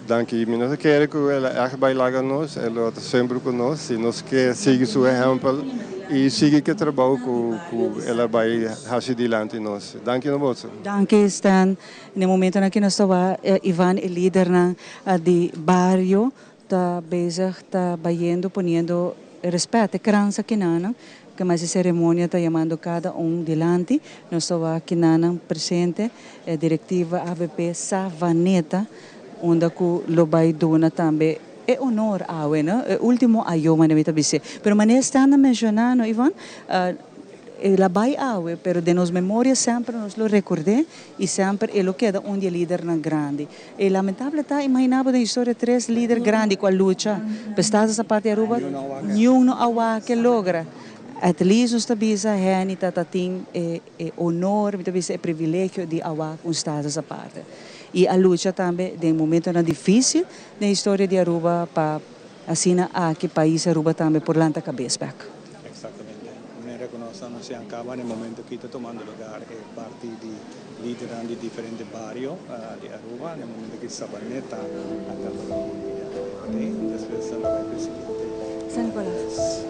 Danki. Mi no ta kere ku el a ègt bai laga nos, e lo ta semper ku nos. Si nos ke sigui su ehèmpel i sigui ku e trabou ku ku el a bai hasi dilanti nos. Danki na boso. Danki Stan. Na e momentonan aki nos ta wak Ivan e lidernan di bario ta bezig ta bayendo poniendo respet e kransa kinanan ke mas e seremonia ta yamando kada un dilanti. Nos ta wak kinanan presente e direktiva avp Savaneta unda ku lo bai duna tambe e honor awe no, e ultimo ayo manera mi ta bis'é. Pero manera Stan a menshoná no Ivonne, el a bai awe pero den nos memoria semper nos lo rekord'é i semper e lo keda un di e lidernan grandi. E lamentable ta, imaginá bo den historia tres lider grandi ku a lucha pa Status Apart di Aruba, niun no a wak e logra. At least nos ta bisa Henny ta ta tin e e honor, mi ta bisa e privilegio di a wak un Status Aparte. I a lucha tambe den momentonan difícil den historia di Aruba pa asina aki pais Aruba tambe por lanta cabes bek. Exactamente. Manera cu nos a anuncia caba, na e momento aki ta tomando lugar e parti di lidernan di diferente bario di Aruba. Na e momento aki Sabaneta a caba di papia. Despues nan ta bay pa e siguiente. San Nicolas.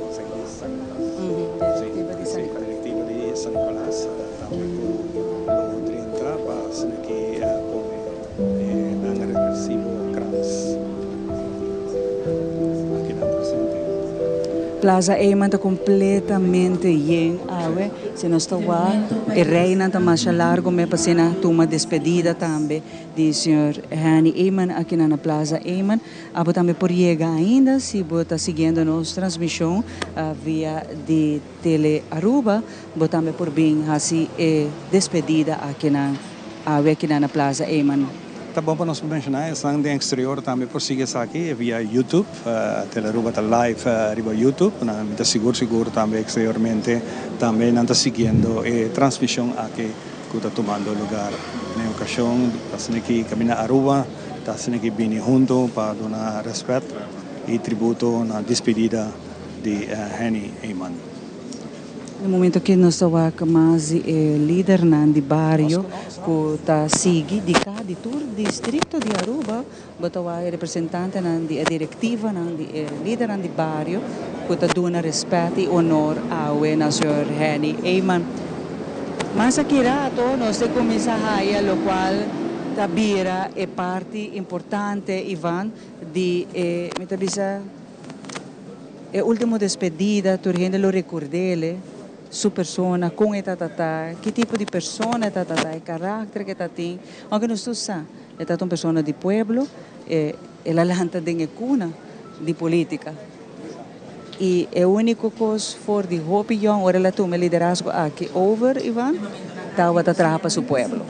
San Nicolas. Directiva di San Nicolas. Directiva di San Nicolas tambe cu lo drenta pa asina ki pone nan respectivo krans aki nan presente. Plaza Eman ta completamente yen awe. Si nos ta wak e reinan ta masha largo me pa asina tuma despedida tambe di señor Henny Eman aki nan na Plaza Eman. Abo tambe por yega ainda si bo ta siguiendo nos transmision via di Tele Aruba, bo tambe por bin haci e despedida akinan awe akinan na Plaza Eman. Ta bon pa nos menciona esnan den exterior tambe por sigui esaki via YouTube, Tele Aruba ta live riba YouTube, nan mi ta sigur sigur tambe exteriormente tambe nan ta siguiendo e transmision aki cu ta tumando lugar na e ocasion. Asina ki caminda Aruba. ta asina ki bini hunto pa duna respet y tributo na despedida di Henny Eman. Na momento ki nos ta wak mas di e lidernan di bario ku ta sigui di ka di tur distrikto di Aruba, bo ta wak e representantenan di e direktivanan di e lidernan di bario ku ta duna respet i honor awe na señor Henny Eman. Mas aki rato nos ta kuminsá haya lokual ta bira e parti importante, Ivan, di e, mi ta bisa, E ultimo despedida tur hende lo recordele su persona, con e ta tata, ki tipo di persona e ta tata, e karakter ke ta tin. Aunke nos tur sa, e ta un persona di pueblo, e el a lanta den e cuna di politica. Y e unico cos for di hopi yong ora el a tuma e liderazgo aki over, Ivan, tawata traha pa su pueblo.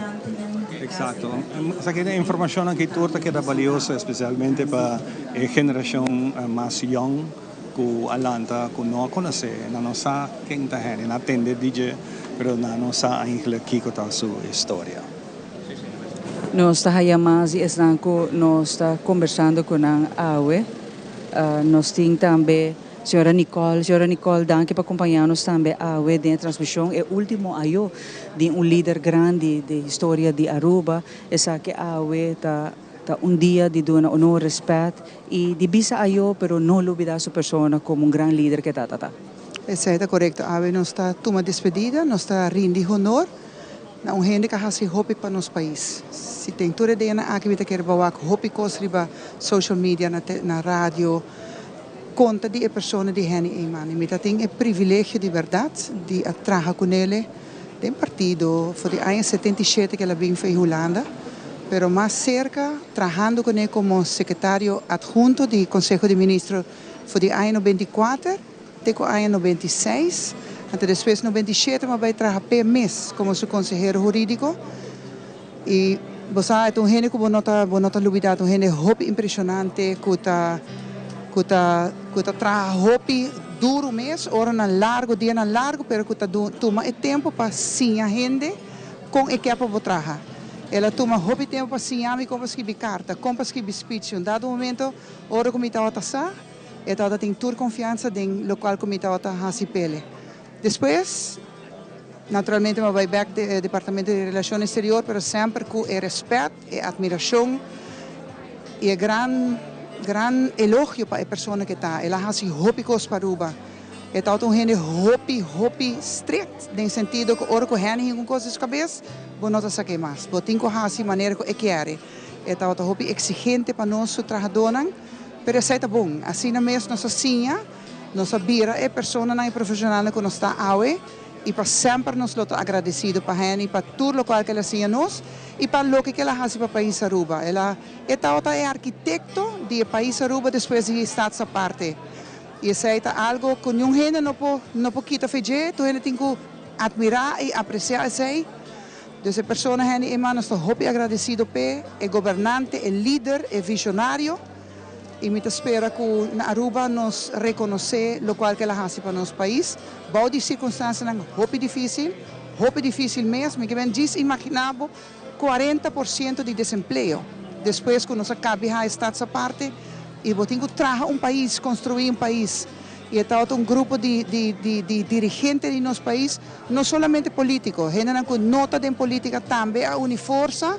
Exacto. Esaki ta informacionnan ki tur ta keda balioso, especialmente pa e generacion mas yong cu a lanta cu no a conoce, nan no sa ken ta Henny, nan a tende di dje, pero nan no sa eigenlijk kico ta su historia. Nos ta haya mas di esnan cu nos ta conversando cu nan awe. Nos tin tambe Señora Nicole. Señora Nicole, danki pa acompaña nos tambe awe den e transmision. E ultimo ayo di un lider grandi den historia di Aruba. Esaki awe ta ta un dia di duna honor, respet y di bisa ayo pero no lubida su persona como un gran lider ke ta ta. Esey ta corecto. Awe nos ta tuma despedida, nos ta rindi honor na un hende ku a hasi hopi pa nos pais. Si tin tur e dianan aki mi ta kere bawak hopi kos riba social media, na na radio, konta di e persona di Henny Eman. I mi ta tin e privilegio di bèrdat di a traha kunele den partido for di aña 77 ku el a bin for Hulanda, pero mas serka trahando kuné komo sekretario adhunto di Konseho di Ministro for di aña 94 te ku aña 96. Anto despues 97 mi a bai traha p'e mes komo su konsehero hurídiko. I bo sa, e ta un hende ku bo no ta bo no ta lubidá, ta un hende hopi impreshonante ku ta ku ta ku ta traha hopi duru mes, oranan largu, dianan largu, pero ku ta tuma e tempu pa siña hende kon e ke pa bo traha. El a tuma hopi tempu pa siña mi kon pa skibi karta, kon pa skibi speech. Un dado momento, ora ku mi tabata sa, e tabata tin tur konfiansa den lokual ku mi tabata hasi p'ele. Despues, naturalmente mi a bai bek den e Departamento di Relacion Exterior, pero semper cu e respet, e admiracion y e gran, gran elogio pa e persona cu e ta. El a haci hopi cos pa Aruba. E tabata un hende hopi, hopi strict, den sentido cu ora cu hende hinca un cos den su cabes, bo no ta saca mas. Bo tin cu haci manera cu e kier. E tabata hopi exigente pa nos su trahadornan, pero esey ta bon. Asina mes nos a siña. Nos a bira e personanan y profesionalnan cu nos ta awe y pa semper nos lo ta agradecido pa Henny pa tur locual cu el a siña nos y pa loke cu el a haci pa pais Aruba. El a e tabata e arquitecto di e pais Aruba despues di Staats Aparte y esey ta algo cu niun hende no por no por kita fe dje, tur hende tin cu admira y aprecia esey. Dus e persona Henny Eman nos ta hopi agradecido p'e, e gobernante, e lider, e visionario. Y mi ta spera cu na Aruba nos reconoce locual cu el a haci pa nos pais, bou di circunstancianan hopi dificil, hopi dificil mes. Mi ke ben djis imagina bo 40% di desempleo despues cu nos a cabi haci Staats Aparte y bo tin cu traha un pais, construi un pais. Y e tabata un grupo di di di di dirigente di nos pais, no solamente politico, hendenan cu no ta den politica tambe a uni forsa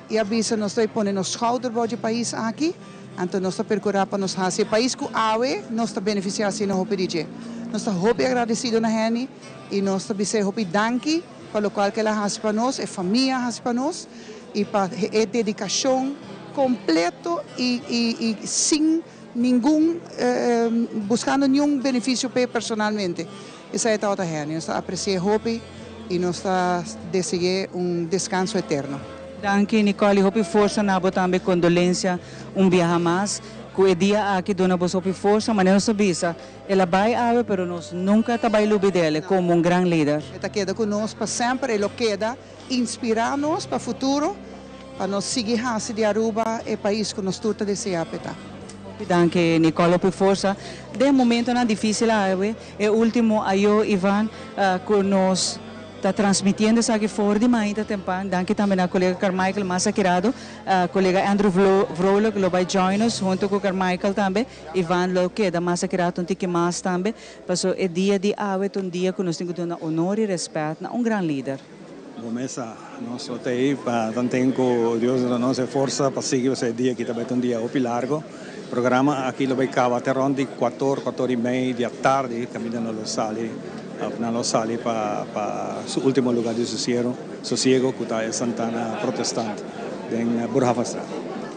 I a bisa nos ta pone nos schouder bou dje pais aki, anto nos ta percura pa nos haci e pais cu awe nos ta beneficia asina hopi di dje. Nos ta hopi agradecido na Henny y nos ta bis'é hopi danki pa locual cu el a haci pa nos, e famia a haci pa nos y pa e dedicacion completo y y y sin ningun buscando niun beneficio p'e personalmente. Esai tabata Henny. Nos ta apreci'é hopi y nos ta dese'é un descanso eterno. Danki Nicole y hopi forsa na bo tambe condolencia un biaha mas cu e dia aki duna bos hopi forsa manera nos ta bisa el a bay awe pero nos nunca ta bay lubidele como un gran lider. E ta keda cu nos pa semper, e lo keda inspira nos pa futuro pa nos sigui haci di Aruba e pais cu nos tur ta desea p'e ta. Hopi danki Nicole, hopi forsa den momentonan dificil awe. E ultimo ayo Ivan cu nos ta transmitiendo esaki for di mainta tempan. Danki tambe na colega Carmichael mas akirado. Colega Andrew Vrolijk lo bay join nos hunto cu Carmichael tambe. Ivan lo keda mas akirado un tiki mas tambe. Paso e dia di awe ta un dia cu nos tin cu duna honor y respet na un gran lider. Bo mesa, nos lo ta ei pa tanten cu Dios duna nos e forsa pa sigui pasobra e dia aki ta bai ta un dia hopi largo. Programa aki lo bai caba te rond di cuator, cuator y mei di atardi caminda nos lo sali of nan lo sali pa pa su ultimo lugar di sosiero, sosiego cu ta e Santana Protestant den Boerhaavestraat.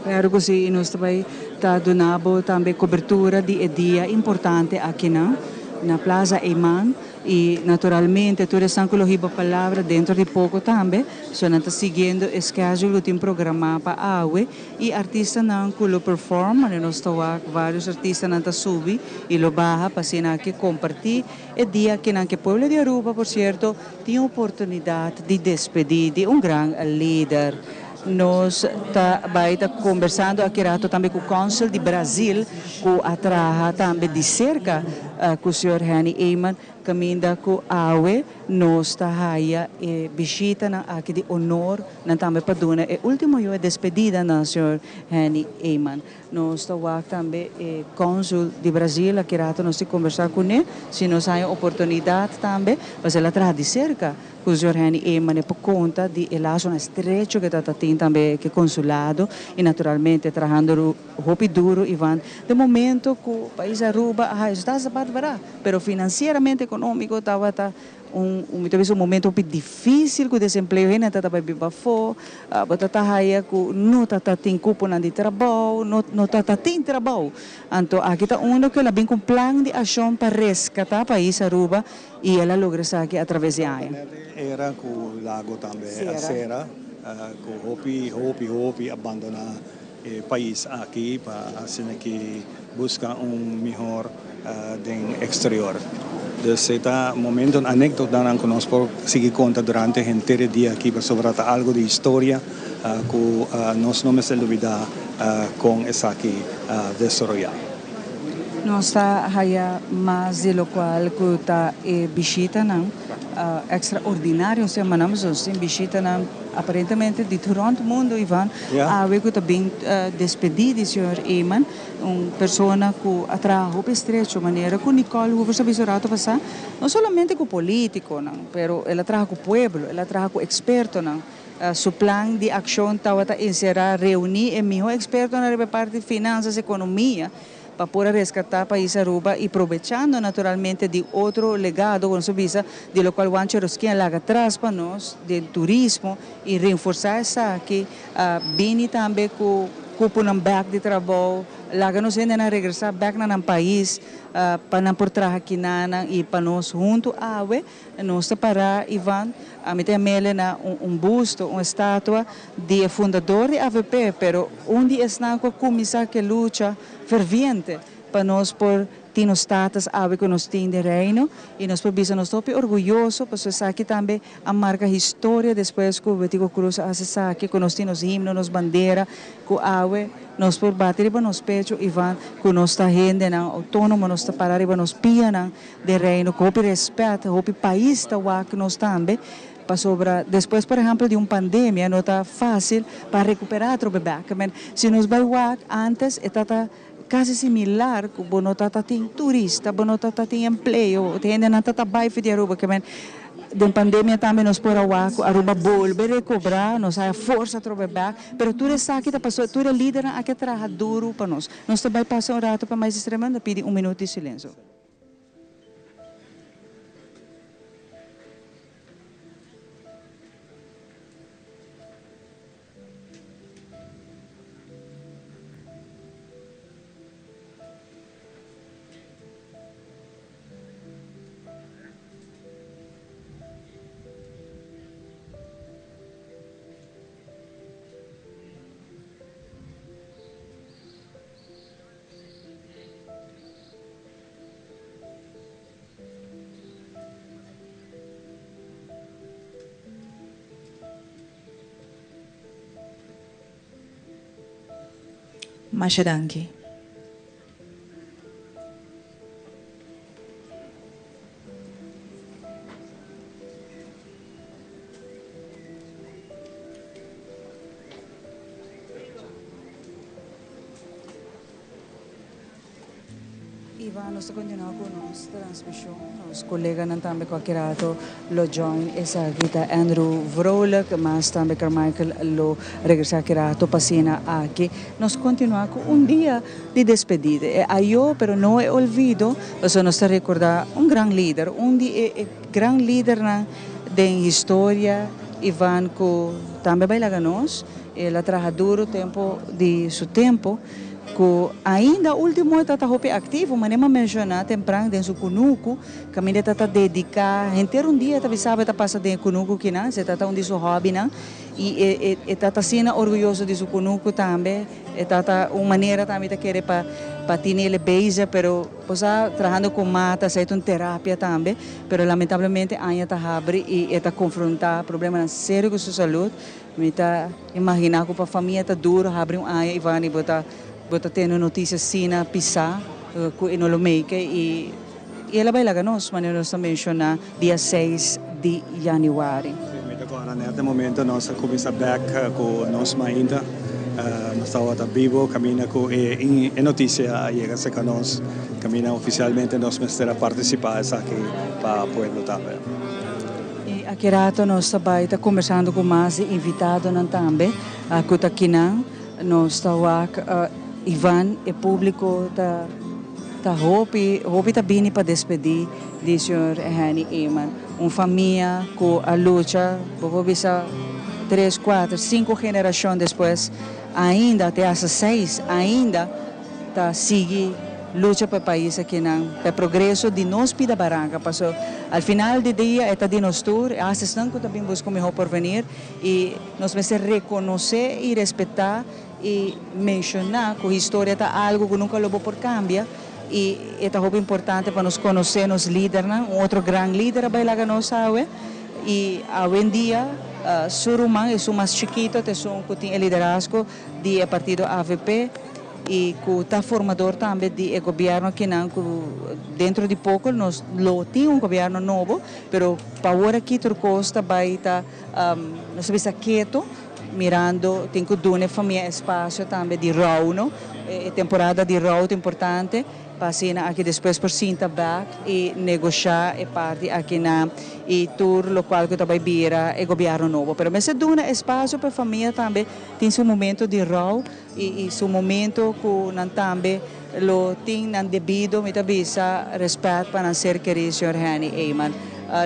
Claro cu si y nos ta bai ta duna bo tambe cobertura di e dia importante akinan na Plaza Eman. Y naturalmente tur esnan cu lo hiba palabra dentro di poco tambe, so nan ta siguiendo e schedule cu tin programa pa awe y artistanan cu lo perform, manera nos ta wak varios artistanan ta subi y lo baha pa asina aki comparti e dia kinan cu e pueblo di Aruba por cierto tin oportunidad di despedi di un gran lider. Nos ta bay ta combersando aki rato tambe cu Consul di Brazil cu a traha tambe di cerca cu señor Henny Eman caminda cu awe nos ta haya e bishitanan aki di honor nan tambe pa duna e ultimo yu e despedida na señor Henny Eman. Nos ta wak tambe e Consul di Brazil aki rato nos tin combersa cune si nos haya oportunidad tambe pasobra el a traha di cerca Ku Señor Henny Eman e por konta di e lasonan estrecho ku e ta tin tambe ku e konsulado i naturalmente trahando hopi duro Ivan den momento ku pais Aruba a haya su tasa apart bera pero financieramente economico tabata un mi ta bisa un momento hopi dificil ku desempleo hende ta bai biba afo bo ta ta haya ku no ta ta tin kuponan di trabou no no ta ta tin trabou anto aki ta uno ku el a bin ku un plan di ashon pa reskata pais Aruba Y el a logra esaki a traves di aña. Era cu lago tambe a cera, cu hopi, hopi, hopi a bandona e pais aki pa asina ki busca un mihor den exterior. Dus e ta momentonan, anecdotanan cu nos por sigui conta durante henter e dia aki pasobra ta algo di historia cu nos no mester lubida con esaki a desaroya. Nos ta haya mas di locual cu ta e bishitanan extraordinario, osea manamos nos tin bishitanan aparentemente di tur rond mundo, Ivan, awe cu ta bin despedi di señor Eman, un persona cu a traha hopi estrecho, manera cu Nicole Hoevers a bisa un rato pasa, no solamente cu politiconan, pero el a traha cu pueblo, el a traha cu expertonan. Su plan di akshon tabata enserá reuní e mihó ekspertonan riba e parti di finansas, ekonomia, pa por a reskatá pais Aruba i probechando naturalmente di otro legado, ku nos a bisa, di lokual Juancho Rosquin a laga tras pa nos den turismo i renforsá esaki, bini tambe ku kuponan bèk di trabou, laga nos hendenan regresá bèk na nan pais pa nan por traha kinanan i pa nos huntu awe. Nos ta pará, Ivan, ami ta yam'ele na un busto, un estatua di e fundador di avp, pero un di esnan ku a kuminsá ku e lucha ferviente pa nos por tin nos status awe ku nos tin den Reino, i nos por bisa nos ta hopi orguyoso pasobra esaki tambe a marka historia despues ku Betico Croes a hasi esaki, ku nos tin nos himno, nos bandera, ku awe nos por bati riba nos pecho, Ivan, ku nos ta hendenan outónomo, nos ta pará riba nos pianan. Den Reino ku hopi respet, hopi pais ta wak nos tambe, pasobra despues por ehempel di un pandemia no ta facil pa recupera atrobe bek. Men si nos bay wak antes e ta ta casi similar ku bo no ta ta tin turista, bo no ta ta tin empleo, hendenan ta ta bay for di Aruba. Ke men den pandemia tambe nos por a wak ku Aruba bolbe recobra, nos haya forsa atrobe bek, pero tur esaki ta pasobra tur e lidernan aki a traha duru pa nos. Nos ta bay pasa un rato pa Maestro Tremendo pidi un minuut di silencio. Masha danki. Ivan, nos ta continua cu nos transmision. Nos coleganan tambe cualke rato lo join esaki ta Andrew Vrolijk, mas tambe Carmichael lo regresa ki rato pa asina aki nos continua cu un dia di despedida. E ayo pero no e olvido, pasobra nos ta recorda un gran lider, un di e gran lidernan den historia, Ivan cu tambe a bay laga nos. El a traha duro tempo di su tempo cu ainda ultimo e ta hopi activo, manera mi a menciona tempran den su cunucu, caminda e ta ta dedica henter un dia e ta bisaba e ta pasa den e cunucu kinan, esey ta ta un di su hobbynan y e e ta ta asina orguyoso di su cunucu tambe, e ta ta un manera tambe ta kere pa pa tinele bezig pero bo sa trahando cu mata esey ta un terapia tambe, pero lamentablemente aña ta habri y e ta confronta problemanan serio cu su salud. Mi ta imaginá ku pa famia ta duro habri un aña Ivan i bo ta bo ta tene un notisia asina pisá ku e no lo make i i el a bai laga nos manera nos ta menshoná dia seis di yanüari. Sí, mi ta kòrda nèt e momento nos a kuminsá bèk ku nos mainta. Nos tabata bibo kaminda ku e e notisia a yega serka nos, kaminda ofisialmente nos mester a partisipá esaki pa pueblo tambe. I aki rato nos ta bai ta kombersando ku mas di invitadonan tambe ku ta kinan. Nos ta wak Ivan, e publiko ta ta hopi hopi ta bini pa despedí di señor Henny Eman. Un famia ku a lucha, bo por bisa tres, kuater, sinku generashon despues ainda, te hasta seis ainda ta sigui lucha pa e pais akinan, pa e progreso di nos pida baranka, paso al final di dia e ta di nos tur, e hasta esnan ku ta bin buska un mihó porvenir i nos mester rekonosé i respetá i menshoná ku historia ta algu ku nunka lo bo por kambia i e ta hopi importante pa nos konosé nos lidernan, un otro gran lider a bai laga nos awe i awendia su ruman esun mas chikito ta esun ku tin e liderazgo di e partido avp. y cu ta formador tambe di e gobierno akinan cu dentro di poco nos lo tin un gobierno nobo, pero pa awor aki tur cos ta bay ta nos ta bisa keto mirando tin cu duna e famia espacio tambe di rouw no, e temporada di rouw ta importante. Pa asina aki despues por sinta bek y negosha e parti aki na y tur locual cu ta bay bira e gobierno nobo. Pero mester duna espacio pa e famia tambe tin su momento di rouw y su momento cu nan tambe lo tin nan debido, mi ta bisa, respet pa nan ser keri, señor Henny Eman.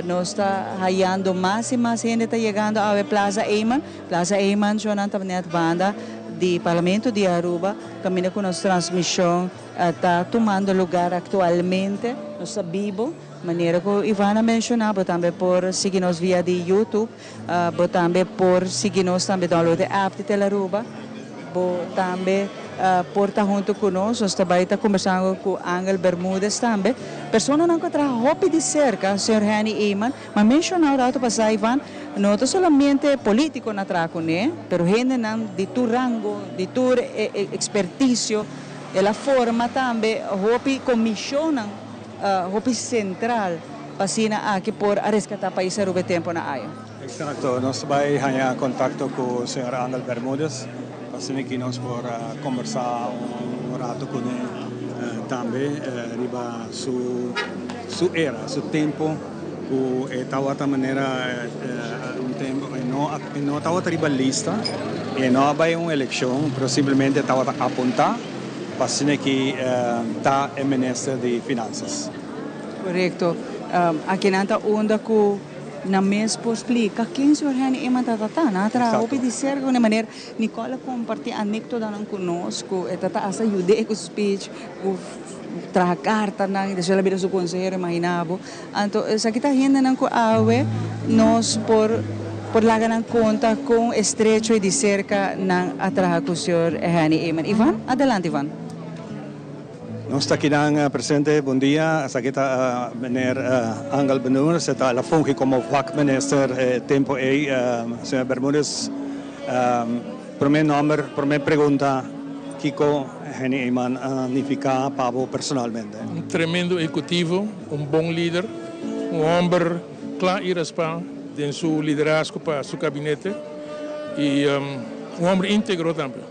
Nos ta hayando mas y mas hende ta yegando awe Plaza Eman. Plaza Eman, nan ta net banda di Parlamento di Aruba, caminda cu nos transmision ta tumando lugar actualmente. Nos ta bibo, manera cu Ivan a menciona, bo tambe por sigui nos via di YouTube, bo tambe por sigui nos tambe download e app di Telaruba, bo tambe por ta hunto cu nos. Nos ta bay ta conversando cu Angel Bermudez tambe, personanan cu a traha hopi di cerca señor Henny Eman. Ma menciona un rato pasa Ivan, no ta solamente politico na traha cune, pero hendenan di tur rango, di tur experticio. El a forma tambe hopi comisionnan hopi central pa asina aki por a rescata pais Aruba e tempo na aya. Exacto, nos ta bay haña contacto cu señor Angel Bermudez pa asina ki nos por combersa un rato cune tambe riba su su era, su tempo cu e tawata manera un tempo e no e no tawata riba lista, e no a bay un eleccion pero simplemente e tawata apunta pa asina ki ta e minister di finanzas. Corecto. Akinan ta unda cu nan mes por splica ken señor Henny Eman ta ta. Nan a traha hopi di cerca cu ne manera Nicole a comparti anectotanan cu nos cu e ta ta hasta yud'e cu speech cu traha cartanan y despues el a bira su consehero imagina bo. Anto esaki ta hendenan cu awe nos por por laga nan conta con estrecho y di cerca nan a traha cu señor Henny Eman. Ivan, adelante Ivan. Nos ta kinan presente, bon dia, esaki ta meneer Angel Bermudez, e ta el a fungi como vakminister e tempo ey. Señor Bermudez, prome nomber, prome pregunta, kiko Henny Eman a nifica pa bo personalmente? Un tremendo ehecutivo, un bon lider, un homber cla y raspa den su liderazgo pa su gabinete y un homber integro tambe.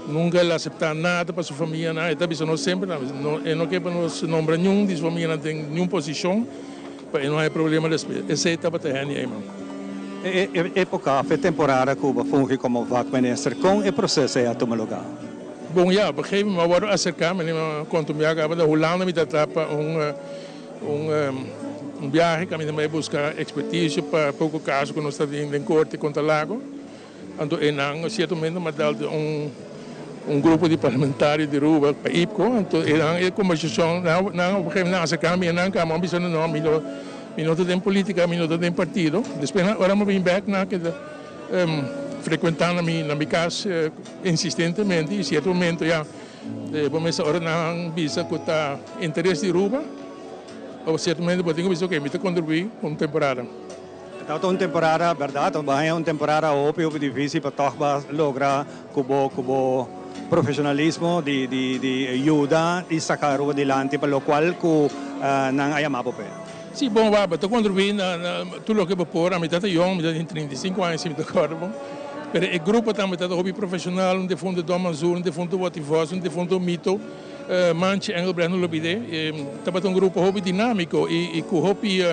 Nunka el a aseptá nada pa su famianan. E ta bisa nos semper, e no ke pa nos nombra niun di su famianan den niun posishon pa e no haña problema despues. Esei tabata Henny Eman. E époka òf e temporada ku bo a fungi komo vakminister, kon e proseso ei a tuma lugá? Bon ya, op een gegeven moment a wòrdu aserká, mi a konta un biaha kaba na Hulanda mi ta traha pa un un biahe kaminda mi a buska ekspertisio pa poko kaso ku nos ta tin den korte kontra Lago. Anto einan sierto momento mi a dal den un un grupo di parlamentario di Aruba pa IPCO, anto einan e kombersashon nan nan op een gegeven moment nan a aserká mi einan kaba mi a bisa nan no mi no mi no ta den politika mi no ta den partido. Despues nan ora mi a bin bèk nan a keda frekuentá na mi na mi kas insistentemente i sierto momento ya bo mester ora nan bisa ku ta interes di Aruba op sierto momento bo tin ku bisa oke mi ta kontribuí un temporada. E tabata un temporada, berdad, bo haña un temporada hopi hopi dificil pa tog bo a logra cu bo cu bo profesionalismo di di di yuda y saca Aruba dilanti pa locual cu nan a yama bo p'e. Si, bon wak, bo ta contribui na na tur loke bo por. Ami ta ta yong, mi ta tin 35 aña si mi ta acorda bon. Pero e grupo tambe ta ta hopi profesional, un defunto Don Manzur, un defunto Watty Vos, un defunto Mito, Manchi Engelbrecht no lo bide. Tabata un grupo hopi dinamico y y cu hopi.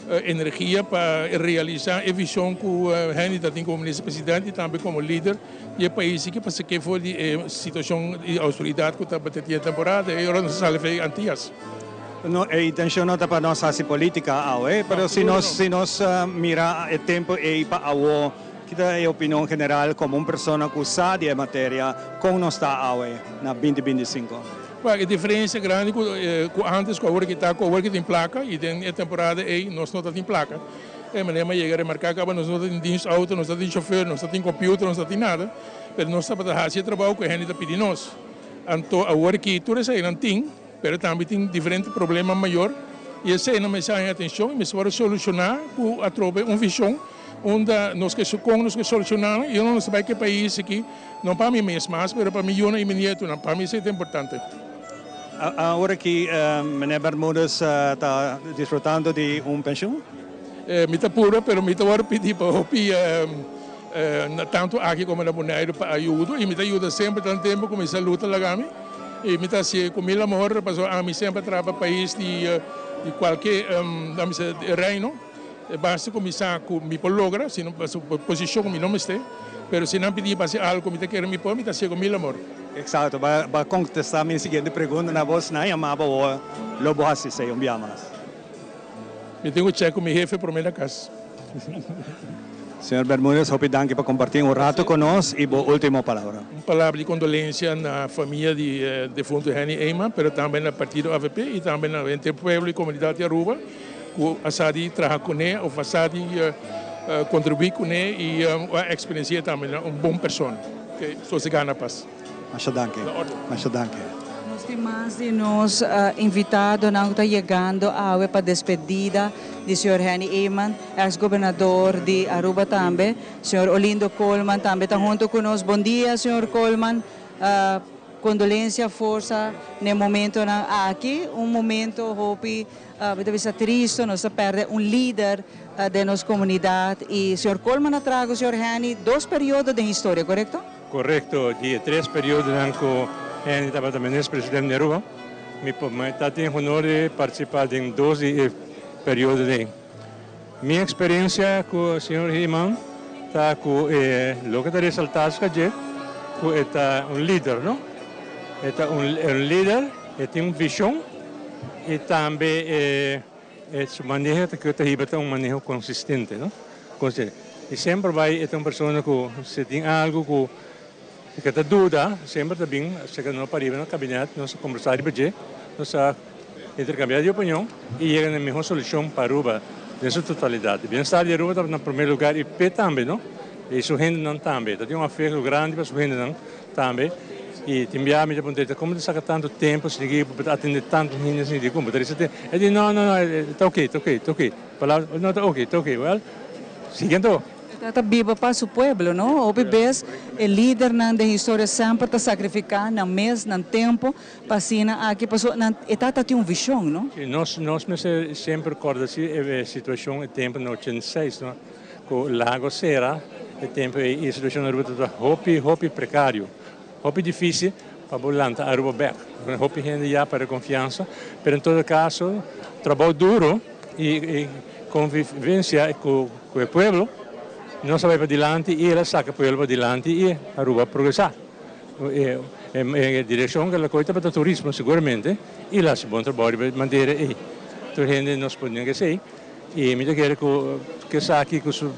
Energia pa realisa e vision cu Henny ta tin como minister presidente y tambe como lider di e pais aki pa sake for di e situacion di austeridad cu tabata tin e temporada y ora nos a sali for Antillas. No, e intencion no ta pa nos haci politica awe, pero si nos si nos mira e tempo ey pa awo, ki ta e opinion general como un persona cu sa di e materia, con nos ta awe na binti 25? Wak, e diferencia grandi cu cu antes cu awor ki ta cu awor ki tin placa y den e temporada ey nos no ta tin placa. E manera mi a yega remarca caba nos no ta tin dienst auto, nos ta tin chofer, nos ta tin computer, nos ta tin nada, pero nos tabata haci e trabao cu e hende ta pidi nos. Anto awor ki tur eseynan tin, pero tambe tin diferente problema mayor y eseynan mester haña atencion y mester worde soluciona cu atrobe un vision unda nos ke con nos ke soluciona nan y unda nos ta bay cu e pais aki. No pa mi mes mas, pero pa mi yunan i mi nietunan. Pa mi esei ta importante. Awor aki meneer Bermudez ta disfrutando di un pensioen? Mi ta puro, pero mi ta wòrdu pidi pa hopi tantu aki komo na Boneiru pa ayudo i mi ta yuda semper tantu tempu ku mi salud ta laga mi i mi ta hasié ku mil amor pasobra ami semper a traha pa pais di kualke reino. E basta ku mi sa ku mi por logra, si no pasobra posishon mi no mester, pero si nan pidi pa hasi algu ku mi ta kere mi por, mi ta hasié ku mil amor. Exacto, ba ba contesta mi siguiente pregunta na bo, si nan yama bo awor lo bo hasi esei un bia mas? Mi tin ku check ku mi hefe prome na kas. Señor Bermudez, hopi danki pa comparti un rato cu nos y bo ultimo palabra. Un palabra di condolencia na famia di defunto Henny Eman, pero tambe na partido avp y tambe na henter pueblo y comunidad di Aruba. Ku a sa di traha kuné òf a sa di kontribuí kuné i a eksperensi'é tambe na un bon persona. Ke sosegá na pas. Masha danki. Masha danki. Nos tin mas di nos invitadonan ku ta yegando awe pa despedida di señor Henny Eman, ex gobernador di Aruba tambe. Señor Olindo Koolman tambe ta hunto ku nos. Bon dia señor Koolman. Kondolensia, forsa n'e momentonan aki. Un momento hopi. Mi ta bisa tristo, nos ta perde un lider den nos comunidad y señor Koolman a traha cu señor Henny dos periodo den historia, corecto? Corecto, di e tres periodonan cu Henny tabata minister president di Aruba, mi por mi ta tin honor di participa den dos di e periodonan. Mi experiencia cu señor Eman ta cu e loke ta resalta acerca dje cu e ta un lider, no? E ta un lider, e tin un vision. Y tambe e su maneho ta cu ta hiba ta un maneho consistente, no? Consistente. Y semper bay e ta un persona cu si tin algo cu cu ta duda, semper ta bin acerca nos pariba na cabinet, nos a conversa riba dje, nos a intercambia di opinion y yega na e mihor solucion pa Aruba den su totalidad. E bienestar di Aruba ta na primer lugar y p'e tambe, no? Y su hendenan tambe. Ta tin un afecto grandi pa su hendenan. Tambe, y tin bia mi ta puntra e como ta saca tanto tempo sigui pa ta atende tanto hende asina di como ta risa te e di no no no ta ok ta ok ta ok palabra no ta ok ta ok well sigui anto. E ta biba pa su pueblo no, hopi bes e lidernan den historia semper ta sacrifica nan mes nan tempo pa asina aki pasobra nan e tata tin un vision no. Si nos nos mester semper corda si e situacion e tempo na 86 no. Cu Lago cera e tempo ey e situacion na Aruba tabata hopi hopi precario. Hopi difícil pa bo lanta Aruba bek. Hopi hende ya perde confiansa, pero en todo caso, trabou duro y convivencia cu e pueblo, nos a bay padilanti y el a saca e pueblo padilanti y Aruba a progresa. E direccion cu el a coge tabata turismo seguramente y el a haci bon trabou riba e manera ey. Tur hende nos por nenga esey y mi ta kere cu esaki cu su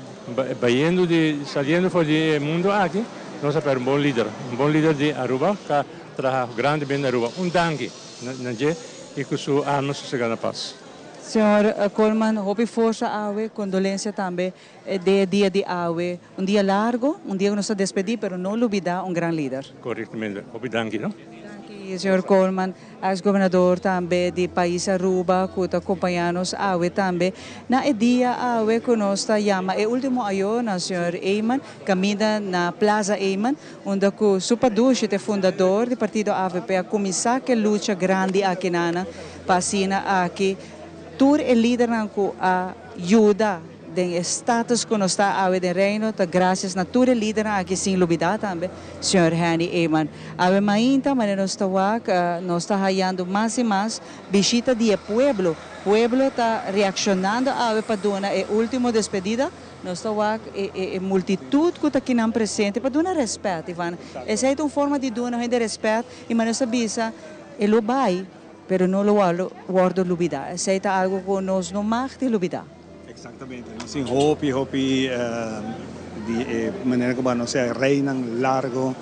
bayendo di saliendo for di e mundo aki nos a perde un bon lider, un bon lider di Aruba cu a traha grandemente na Aruba. Un danki na dje y cu su alma sosega na paz. Señor Koolman, hopi forsa awe, condolencia tambe den e dia di awe. Un dia largo, un dia cu nos ta despedi, pero no lubida un gran lider. Correctamente. Hopi danki, no? Danki, señor Koolman, ex gobernador tambe di pais Aruba cu ta acompaña nos awe tambe na e dia awe cu nos ta yama e ultimo ayo na señor Eman, caminda na Plaza Eman, unda cu su padushi ta e fundador di partido avp a cuminsa cu e lucha grandi aki nan pa asina aki tur e lidernan cu a yuda den e status cu nos ta awe den Reino ta gracias na tur e lidernan aki sin lubida tambe señor Henny Eman. Awe mainta manera nos ta wak nos ta hayando mas y mas bishita di e pueblo. Pueblo ta reaccionando awe pa duna e ultimo despedida. Nos ta wak e multitud cu ta kinan presente pa duna respet, Ivan. Esey ta un forma di duna hende respet y manera nos ta bisa e lo bay pero no lo wordo lubida. Esey ta algo cu nos no mag di lubida. Exactamente, nos tin hopi hopi di e manera cu bo sea reynan largo.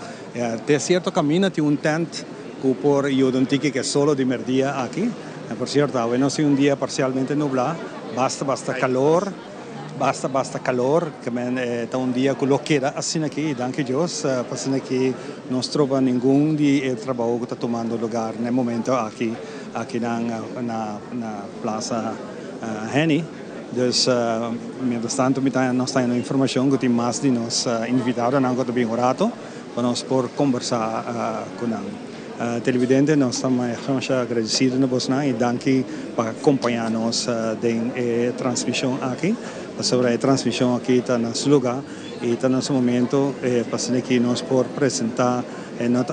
Te cierto camino tin un tent cu por yuda un tiki ke solo di merdia aki. Por cierto, awe nos tin un dia parcialmente nubla, basta basta calor, basta basta calor, ke men ta un dia cu lo keda asina aki y danki Dios pa asina aki nos troba ningun di e trabou cu ta tumando lugar na e momento aki akinan na na Plaza Henny. Dus mientras tanto mi ta nos ta hañando informacion cu tin mas di nos invitadonan cu ta bin un rato pa nos por combersa cu nan. Televidente nos ta masha agradecido na bosnan y danki pa acompaña nos den e transmision aki pasobra e transmision aki ta na su lugar y ta na su momento pa asina ki nos por presenta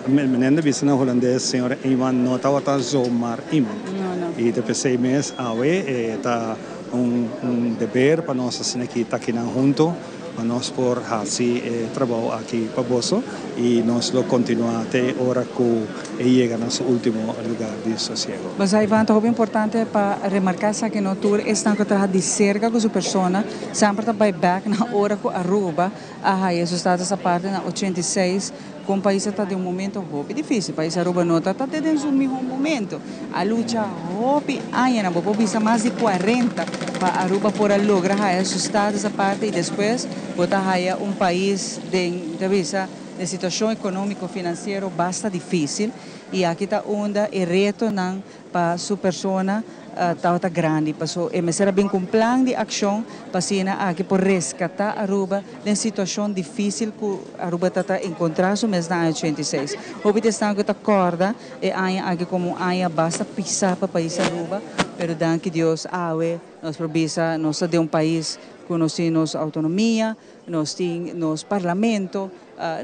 Meneer ta bisa na hulandes señor Eman no tabata zomaar iemand y ta pesey mes awe e ta un deber pa nos asina ki ta kinan hunto pa nos por haci e trabou aki pa boso y nos lo continua te ora cu e yega na su ultimo lugar di sosiego. Basa Ivan, ta hopi importante pa remarca esaki no tur esnan cu traha di cerca cu su persona semper ta bay bek na ora cu Aruba a haya su status aparte na 86 Con pais a ta den un momento hopi dificil. Pais Aruba no ta ta den su miho momento. A lucha hopi añanan, bo por bisa mas di cuarenta, pa Aruba por a logra haya su status aparte y despues bo ta haya un pais den, ta bisa, den situacion economico financiero basta dificil y aki ta unda e retonan pa su persona tabata grandi paso e mester a bin cu un plan di accion pa asina aki por rescata Aruba den situacion dificil cu Aruba ta ta encontra su mes na aña 86. Hopi di esnan cu ta corda e aña aki como un aña basta pisa pa pais Aruba, pero danki Dios awe nos por bisa nos ta den un pais cu nos tin nos autonomia, nos tin nos parlamento,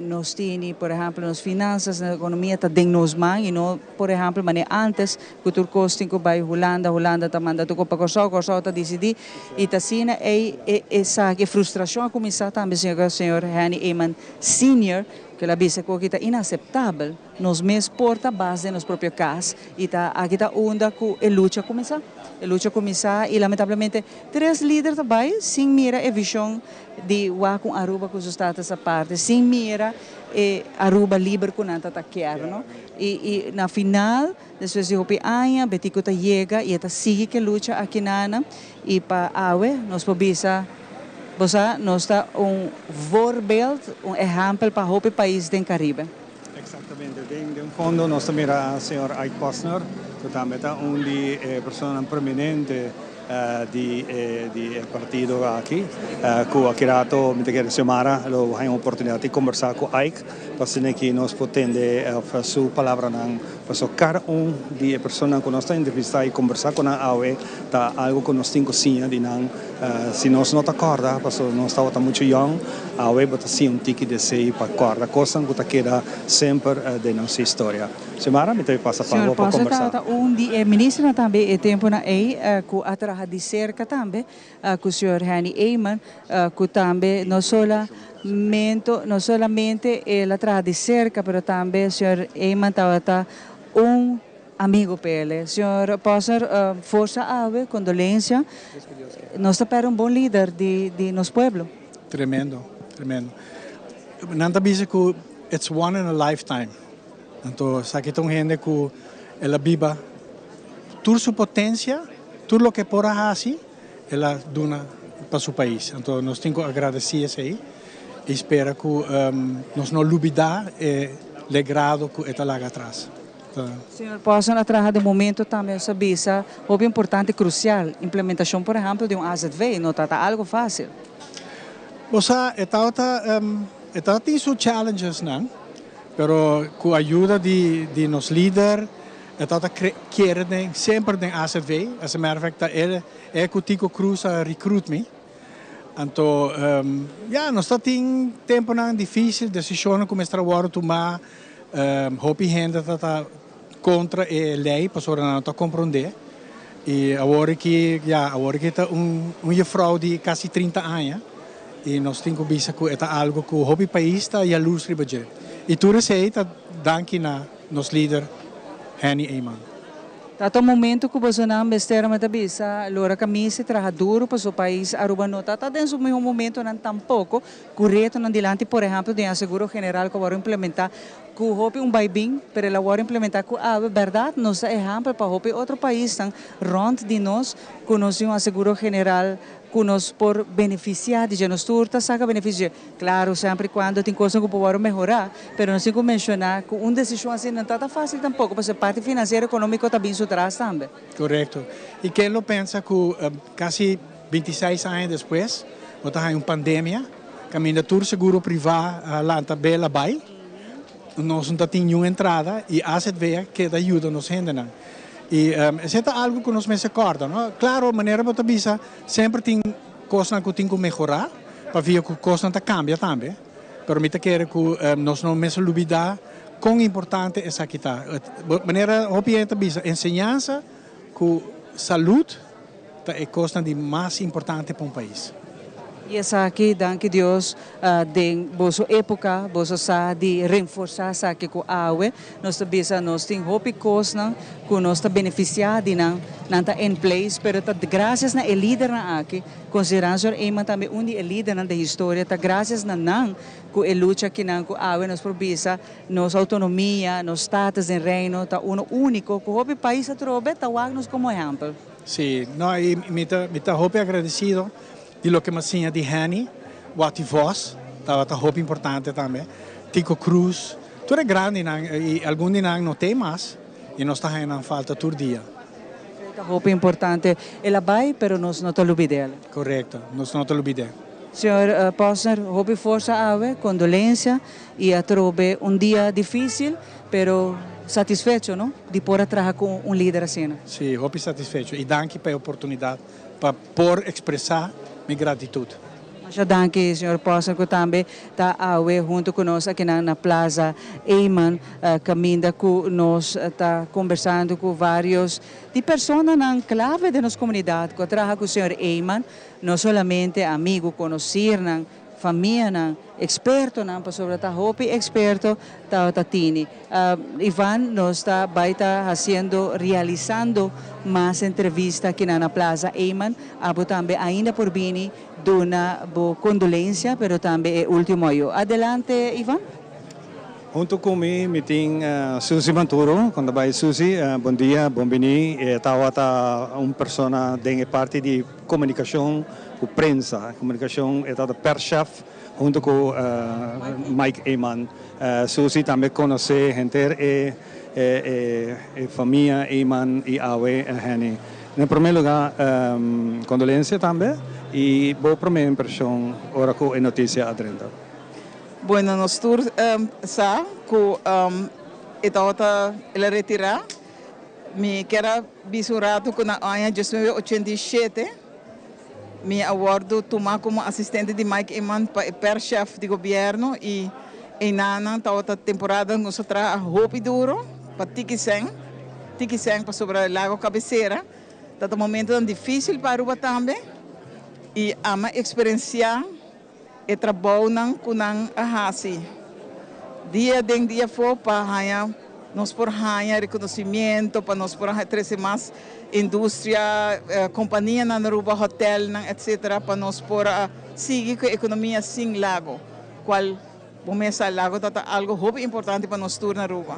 Nos tini, por ehempel, nos finanzas, nos economia ta den nos man y no, por ehempel, manera antes cu tur cos tin cu bay Hulanda, Hulanda ta manda tur cos pa Corsou, Corsou ta dicidi y ta asina ey e esaki, e frustracion a cuminsa tambe, señor, señor Henny Eman Senior, cu el a bisa cu aki ta inaceptabel. Nos mes por ta bas den nos propio cas y ta aki ta unda cu e lucha cuminsa. E lucha cuminsa y lamentablemente tres lider ta bay sin mira e vision di wak un Aruba cu su status aparte, sin mira e Aruba liber cu nan ta ta kier, no? Y y na final, despues di hopi aña, Betico ta yega y e ta sigui cu e lucha aki nana y pa awe nos por bisa, bo sa, nos ta un voorbeeld, un ehempel pa hopi pais den Caribe. Exactamente. Den den fondo nos ta mira señor Ike Posner, cu tambe ta un di e personanan prominente. Di e di e partido aki ku aki rato mi ta kere Xiomara lo haña un oportunidat di kombersá ku Ike pa asina ki nos por tende su palabranan pasobra kada un di e personanan ku nos ta entrevistá i kombersá ku nan awe ta algu ku nos tin ku siña di nan si nos no ta kòrda pasobra nos tabata muchu yòn awe bo ta siña un tiki di esei pa kòrda kosnan ku ta keda semper den nos historia. Xiomara, mi ta bai pasa pa Señor bo pa Posse kombersá. tabata un di e ministernan tambe e temponan ei cu a traha di cerca tambe cu señor Henny Eman cu tambe no solamento no solamente el a traha di cerca pero tambe señor Eman tabata un amigo p'ele. Señor Posner forsa awe, condolencia, nos ta perde un bon lider di di nos pueblo. Tremendo, tremendo. Nan ta bisa cu it's one in a lifetime. Anto esaki ta un hende ku el a biba tur su potensia, tur loke e por a hasi, el a duna pa su pais. Anto nos tin ku agradesí esei i spera ku nos no lubidá e legrado ku e ta laga atras. Señor Paulson a traha den momento tambe nos a bisa hopi importante, krusial, implementashon por ehèmpel di un AZV no ta ta algu fásil. Bo sa e tabata e tabatin su challengesnan. Pero cu ayuda di di nos lider e tabata kere den semper den AZV, as a matter of fact ta el e cu Tico Cruz a recruit mi. Anto ya nos ta tin temponan dificil, decisionnan cu mester a wordo tuma, hopi hende ta ta contra e ley pasobra nan no ta compronde y awor aki ya awor aki ta un un juffrouw di casi 30 aña. I nos tin ku bisa ku e ta algu ku hopi pais ta yalurs riba dje. I tur esei ta danki na nos lider Henny Eman. Ta ta un momento ku bosonan mester mi ta bisa lora kaminsa i traha duru paso pais Aruba no ta ta den su miho momentonan tampoko ku retonan dilanti por ehempel den aseguro general ku a wòrdu implementá ku hopi un bai bin pero el a wòrdu implementá ku awe bèrdat nos ta ehempel pa hopi otro paisnan rònt di nos ku nos tin un aseguro general ku nos por benefisiá di dje. Nos tur ta saka benefisio di dje. Klaru, semper i kuando tin kosnan ku por wòrdu mehorá, pero nos tin ku menshoná ku un desishon asina no ta tan fásil tampoko, pasobra e parti finansiero ekonómiko ta bin su tras tambe. Korekto. I ken lo pensa ku kasi 26 aña despues bo ta haña un pandemia kaminda tur seguro privá a lanta bel a bai, nos no ta tin niun entrada i AZV a keda yuda nos hendenan. I esei ta algu ku nos mester kòrda, no? Klaro, manera bo ta bisa, semper tin kosnan ku tin ku mehorá, pabia ku kosnan ta kambia tambe. Pero mi ta kere ku nos no mester lubidá kon importante esaki ta. Manera hopi hende ta bisa, enseñansa ku salud Ta e kosnan di mas importante pa un pais. I esaki, danki Dios, den boso epoka boso sa di renforsá esaki ku awe. Nos ta bisa nos tin hopi kosnan ku nos ta benefisiá di nan, nan ta in place, pero ta grasias na e lidernan aki, konsiderando señor Eman tambe un di e lidernan den historia, ta grasias na nan ku e lucha akinan ku awe nos por bisa nos outonomia, nos status den Reino ta uno úniko ku hopi pais atrobe ta wak nos komo ehèmpel. Sí, no, y mi ta, mi ta hopi agradecido di loke mi a siña di Henny, Watty Vos, tabata hopi importante tambe, Tico Cruz, tur e grandinan y algun di nan no t'ey mas y nos ta haña nan falta tur dia. Ta hopi importante. El a bay, pero nos no ta lubid'é. Correcto, nos no ta lubid'é. Señor Posner, hopi forsa awe, condolencia y atrobe un dia dificil, pero satisfecho, no? Di por a traha cu un lider asina. Sí, hopi satisfecho y danki pa e oportunidad pa por expresa mi gratitud. Masha danki, señor Posner, cu tambe ta awe hunto cu nos akinan na Plaza Eman, caminda cu nos ta conversando cu varios di personanan clave den nos comunidad cu a traha cu señor Eman, no solamente amigo, conocirnan, Famianan, expertonan, pasobra ta hopi experto tabata tini. Ivan, nos ta bay ta haciendo, realisando mas entrevista akinan na Plaza Eman. Abo tambe ainda por bini duna bo condolencia, pero tambe e ultimo ayo. Adelante, Ivan. Hunto cu mi, mi tin Suzy Manturo. Con ta bay Suzy? Bon dia, bon bini. E tabata un persona den e parti di Comunicacion cu prensa. Comunicacion e tabata perschef hunto cu Mike Eman. Suzy tambe conoce henter e famia Eman y awe Henny. Na promé lugá, kondolensia tambe i bo promé impreshon ora ku e notisia a drenta. Bueno, nos tur sa ku e tabata el a retirá. Mi kier a bisa un ratu ku na aña diesnuebe ochenta i shete mi a wòrdu tumá komo asistente di Mike Eman pa e perschef di gobièrnu i einanan tabata temporada nos a traha hopi duro pa tiki sèn, tiki sèn pasobra Lago Cabecera ta ta momentonan difísil pa Aruba tambe i ami a eksperensiá e trabounan ku nan a hasi dia den dia afó pa haña nos por haña rekonosimiento, pa nos por trese mas industria, kompanianan na Aruba, hotelnan, etcetera, pa nos por a sigui ku e ekonomia sin Lago, kual bo mes sa Lago ta ta algo hopi importante pa nos tur na Aruba.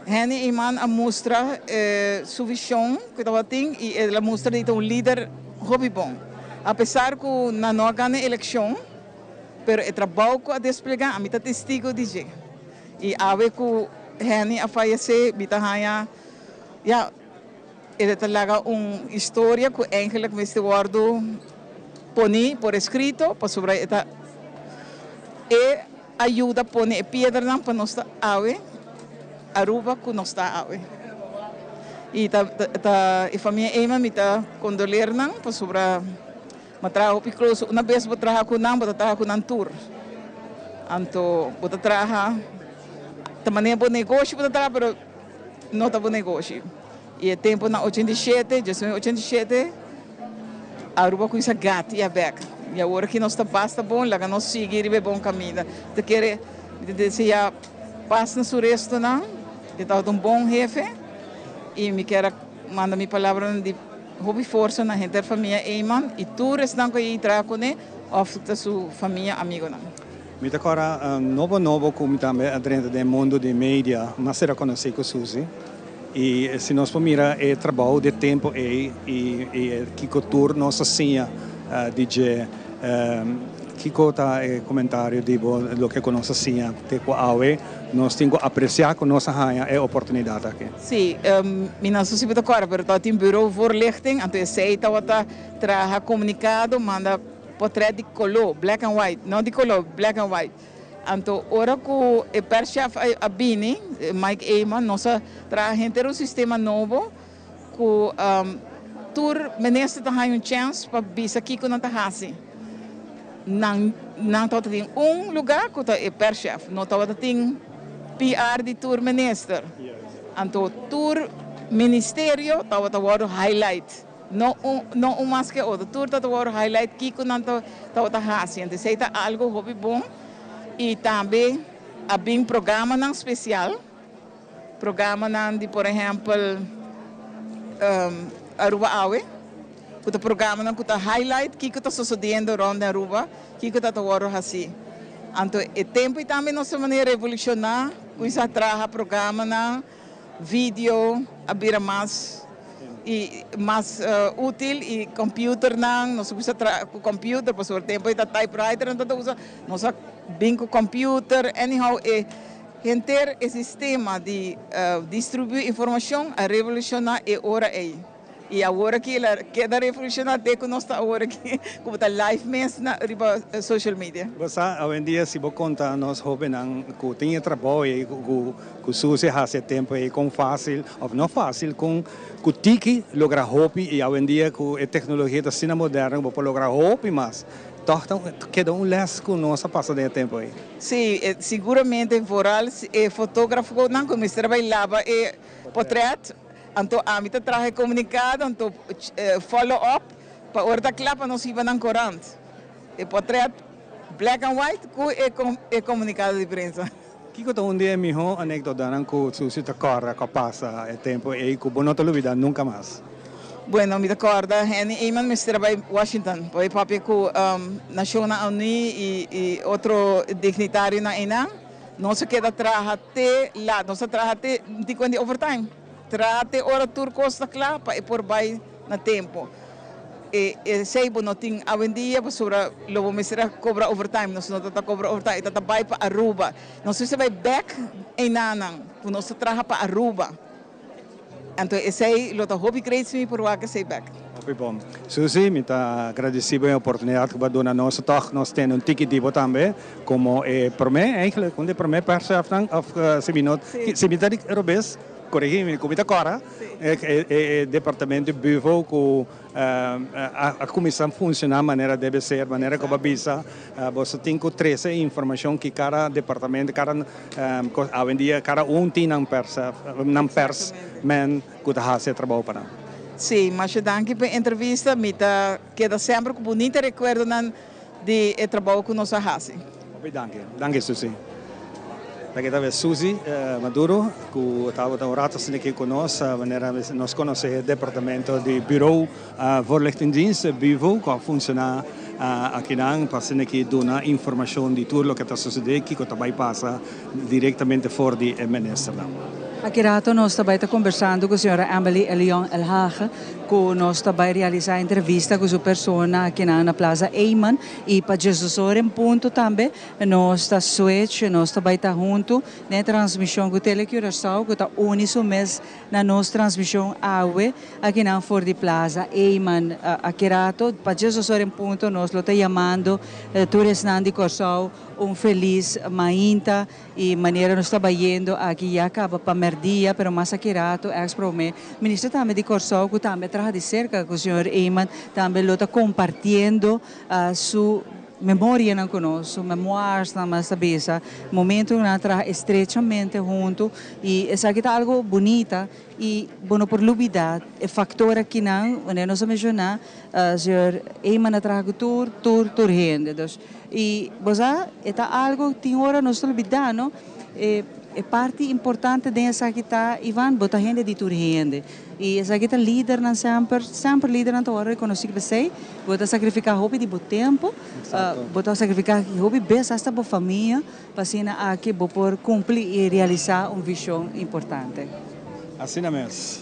Henny Eman a mustra su vision ku e tabatin i el a mustra di ta un lider hopi bon. Apesar ku nan no a gana e elekshon, pero e trabou ku a desplegá ami ta testigo di dje. I awe ku Henny a fayesé mi ta haña, ya, el ta laga un historia ku eigenlijk mester wòrdu poní por eskrito pasobra e ta e a yuda pone e piedranan pa nos ta awe Aruba ku nos ta awe. I ta ta e famia Eman mi ta kondoler nan pasobra mi a traha hopi close. Una bes bo traha ku nan bo ta traha ku nan tur. Anto bo ta traha ta manera bo negoshi bo ta traha pero no ta bo negoshi. I e temponan 87, 1987, Aruba cuminsa gatia bek. I awor aki nos ta basta bon, laga nos sigui riba e bon caminda. Mi ta kere, mi ta desea pas na su restonan, e tabata un bon hefe i mi kier a manda mi palabranan di hopi forsa na henter famia Eman i tur esnan cu a yei traha cune of ta su famia amigonan. Mi ta kòrda nobo nobo ku mi tambe a drenta den mundu di media, mas sera konosí ku Suzy. I si nos por mira e trabou di e tempu ei i e kiko tur nos a siña di dje, kiko ta e komentario di bo loke ku nos a siña te ku awe nos tin ku apresiá ku nos a haña e oportunidat aki? Sí, mi no sa si bo ta kòrda, pero tabatin Bureau Voorlichting, anto esei tabata traha komunikado manda Potret di koló, black and white, no di koló, black and white. Anto ora ku e perschef a bini, Mike Eman, nos a traha henter un sistema nobo ku tur minister ta haña un chèns pa bisa kiko nan ta hasi. Nan nan tabata tin un lugá ku ta e perschef, no tabata tin PR di tur minister. Anto tur ministerio tabata wòrdu highlight. No un no un mas ke otro. Tur ta ta wòrdu highlight kiko nan ta tabata hasi. Ente esei ta algo hopi bon i tambe a bin programanan spesial, programanan di por ehèmpel Aruba Awe, ku ta programanan ku ta highlight kiko ta sosodiendo rònt den Aruba, kiko ta ta wòrdu hasi. Anto e tempu ei tambe nos a manera revolushoná, kuminsá traha programanan. Video a bira mas y mas util y computernan, nos a cuminsa traha cu computer pasobra e tempo ey ta typewriter nan ta usa, nos a bin cu computer, anyhow e henter e sistema di distribui informacion a revoluciona e ora ey. Y awor aki el a keda revoluciona te cu nos ta awor aki cu bo ta live mes na riba social media. Bo sa, awendia si bo conta nos hobennan cu tin e trabou ey cu cu Susie haci e tempo ey con facil of no facil con cu tiki logra hopi y awendia cu e tecnologia ta asina moderno cu bo por logra hopi mas tog ta keda un les cu nos a pasa den e tempo ey. Si, siguramente vooral e fotografonan cu mester a bay laba e potret. Anto ami ta traha e komunikado, anto follow up pa ora ta kla pa nos hiba nan korant. E potret black and white ku e komunikado di prensa. Kiko ta un di e mihó anekdotanan ku Susi ta kòrda ku a pasa e tempu ei ku bo no ta lubidá nunka mas? Bueno, mi ta kòrda Henny Eman mester a bai Washington pa bai papia ku Nashonnan Uní i otro dignitarionan einan. Nos a keda traha te lat, nos a traha te di kuenta di overtime. Traha te ora tur kos ta kla pa e por bai na tempu. E esei bo no tin awendia pasobra lo bo mester a kobra overtime. Nos no ta ta kobra overtime, e ta ta bai pa Aruba. Nos mester bai bek einanan ku nos ta traha pa Aruba. Anto esei lo ta hopi great si mi por wak esei bek. Hopi bon. Suzy, mi ta gradisí bo e oportunidat ku bo a duna nos. Tòg nos tene un tiki di bo tambe komo e promé, eigenlijk un di e promé pèrsèfnan òf si mi no, si mi ta di robes, korigí mi ku mi ta kòrda, e departamento di Buvo ku a kuminsá funshoná manera debe ser, manera ku bo a bisa, boso tin ku trese e informashon ki kada departamento, kada kos, awendia kada un tin nan pers, nan pers men ku ta hasi e trabou pa nan. Sí, masha danki pa e entrevista, mi ta keda semper ku bunita rekuerdonan di e trabou ku nos a hasi. Hopi danki. Danki Susi. Taki ta ves Susi Maduro ku tabata un rato asina aki ku nos manera nos konosé e departamento di Bureau Voorlichtingdienst, BUVO, ku a funshoná akinan pa asina aki duna informashon di tur loke ta sosodé, kiko ta bai pasa direktamente for di e ministernan. Aki rato nos ta bai ta kombersando ku señora Emily Elion Elhage ku nos ta bai realisá entrevista ku su persona akinan na Plaza Eyman i pa djesdos ora en punto tambe nos ta switch, nos ta bai ta huntu den e transmishon ku Tele Curaçao ku ta uni su mes na nos transmishon awe akinan for di Plaza Eyman. Aki rato pa djesdos ora en punto nos lo ta yamando tur esnan di Kòrsou un felis mainta. E manera nos ta bayendo aki ya caba pa merdia, pero mas aki rato ex prome minister tambe di Corsou cu tambe a traha di cerca cu señor Eman tambe lo ta compartiendo su memorianan cu nos, su memoirsnan mas ta bisa, momento cu nan a traha estrechamente hunto y esaki ta algo bunita y bo no por lubida e factor akinan wanneer nos a menciona señor Eman a traha cu tur tur tur hende dus. Y bo sa, e ta algo tin ora nos ta olbida, no? E e parti importante den esaki ta, Ivan, bo ta hende di tur hende. Y esaki ta lidernan semper, semper lidernan ta wòrdu rekonosí p'esei. Bo ta sakrifiká hopi di bo tempu, bo ta sakrifiká hopi bes hasta bo famia, pa asina aki bo por kumpli y realisá un vishon importante. Asina mes.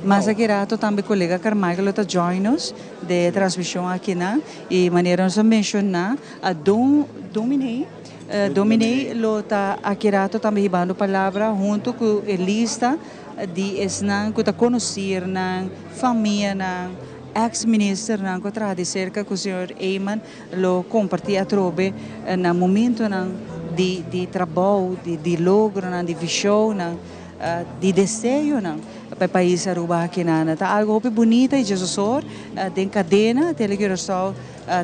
Mas aki rato tambe colega Carmichael lo ta join nos den e transmision akinan y manera nos a menciona a Don Dominee, Dominee lo ta aki rato tambe hibando palabra hunto cu e lista di esnan cu ta conocirnan, famianan, ex ministernan cu a traha di cerca cu señor Eman lo comparti atrobe na momentonan di di trabou, di logronan, di visionnan. Di deseonan pa e pais Aruba akinan. Ta algo hopi bunita y djesosor den cadena Tele Curaçao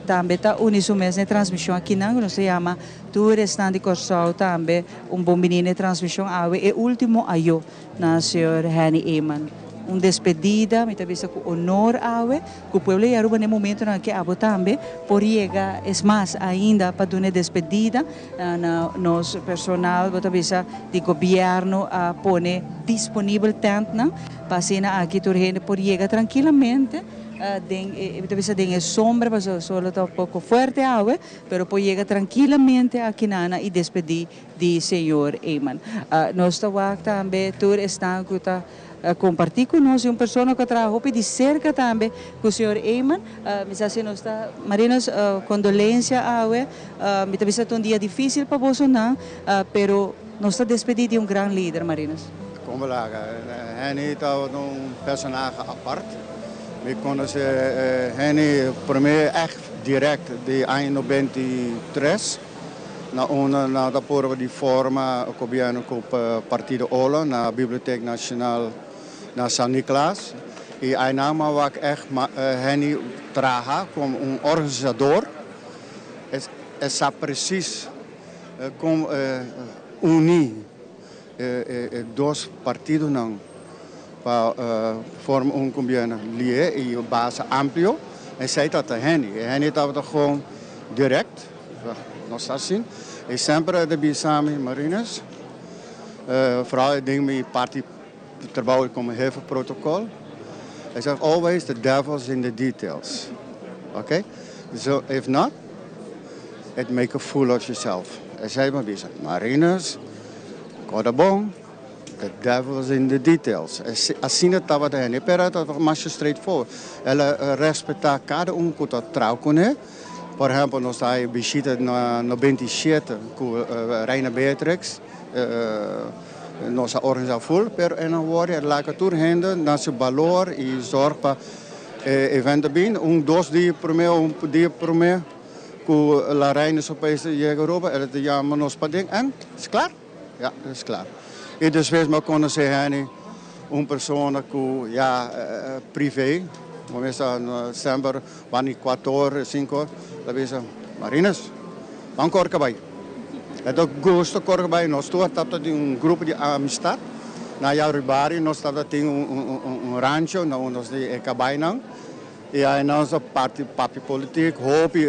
tambe ta uni su mes na e transmision akinan cu nos ta yama tur esnan di Corsou tambe un bon bini na e transmision awe e ultimo ayo na señor Henny Eman. Un despedida mi ta bisa cu honor awe cu pueblo di Aruba na e momentonan aki abo tambe por yega es mas ainda pa duna e despedida. Na nos personal bo ta bisa di gobierno a pone disponibel tentnan pa asina aki tur hende por yega trankilamente den e bo ta bisa den e sombra pasobra sol lo ta un poko fuerte awe pero por yega trankilamente aki nana y despedi di señor Eman. Nos ta wak tambe tur esnan cu ta Comparti cu nos y un persona cu a traha hopi di cerca tambe cu señor Eman. Mi sa si nos ta Marinos condolencia awe. Mi ta bisa ta un dia dificil pa bosonan, pero nos ta despedi di un gran lider, Marinos. Con bo laga? Henny ta un personahe apart. Mi conoce Henny prome echt direct di aña 93. Na unda nan ta purba di forma gobierno cu partido Ola na Biblioteek Nacional na San Niklaas. Y aynan mi a wak echt Henny traha como un organisador. E sa precies con uni e dos partidonan pa forma un gobierno lihe y base amplio. Esey tabata Henny. Henny tabata gewoon direct. Nos ta asina. E semper a bisa mi, Marinus, vooral den mi parti trabou como hefe protocol, e zegt always the devil's in the details. Ok? So if not, it make a fool of yourself. Esei mi a bisa, Marinus, kòrda bon, the devil is in the details. Asina tabata hende, pero e tabata masha straightforward. El a respetá kada un ku ta trou kuné. Por ehèmpel, nos ta bishita na 97 ku Reina Beatrix. Nos a organisa full, pero e no worry, e laga tur hende na su balor y zorg pa e evento bin. Un dos dia prome o un dia prome cu La Reina su pais ta yega Aruba, el ta yama nos paden en es klaar? Ja, es klaar. Y despues mi a conoce Henny, un persona cu ya privé, bo mester semper Bani kuator, sinku or, ta bisa, Marinus, ban kor kabai. E ta gusta kor kabai. Nos tur tabata den un grupo di amistad. Na Yauribari nos tabata tin un rancho na unda nos tin e kabainan. I ai nos a parti papia politik, hopi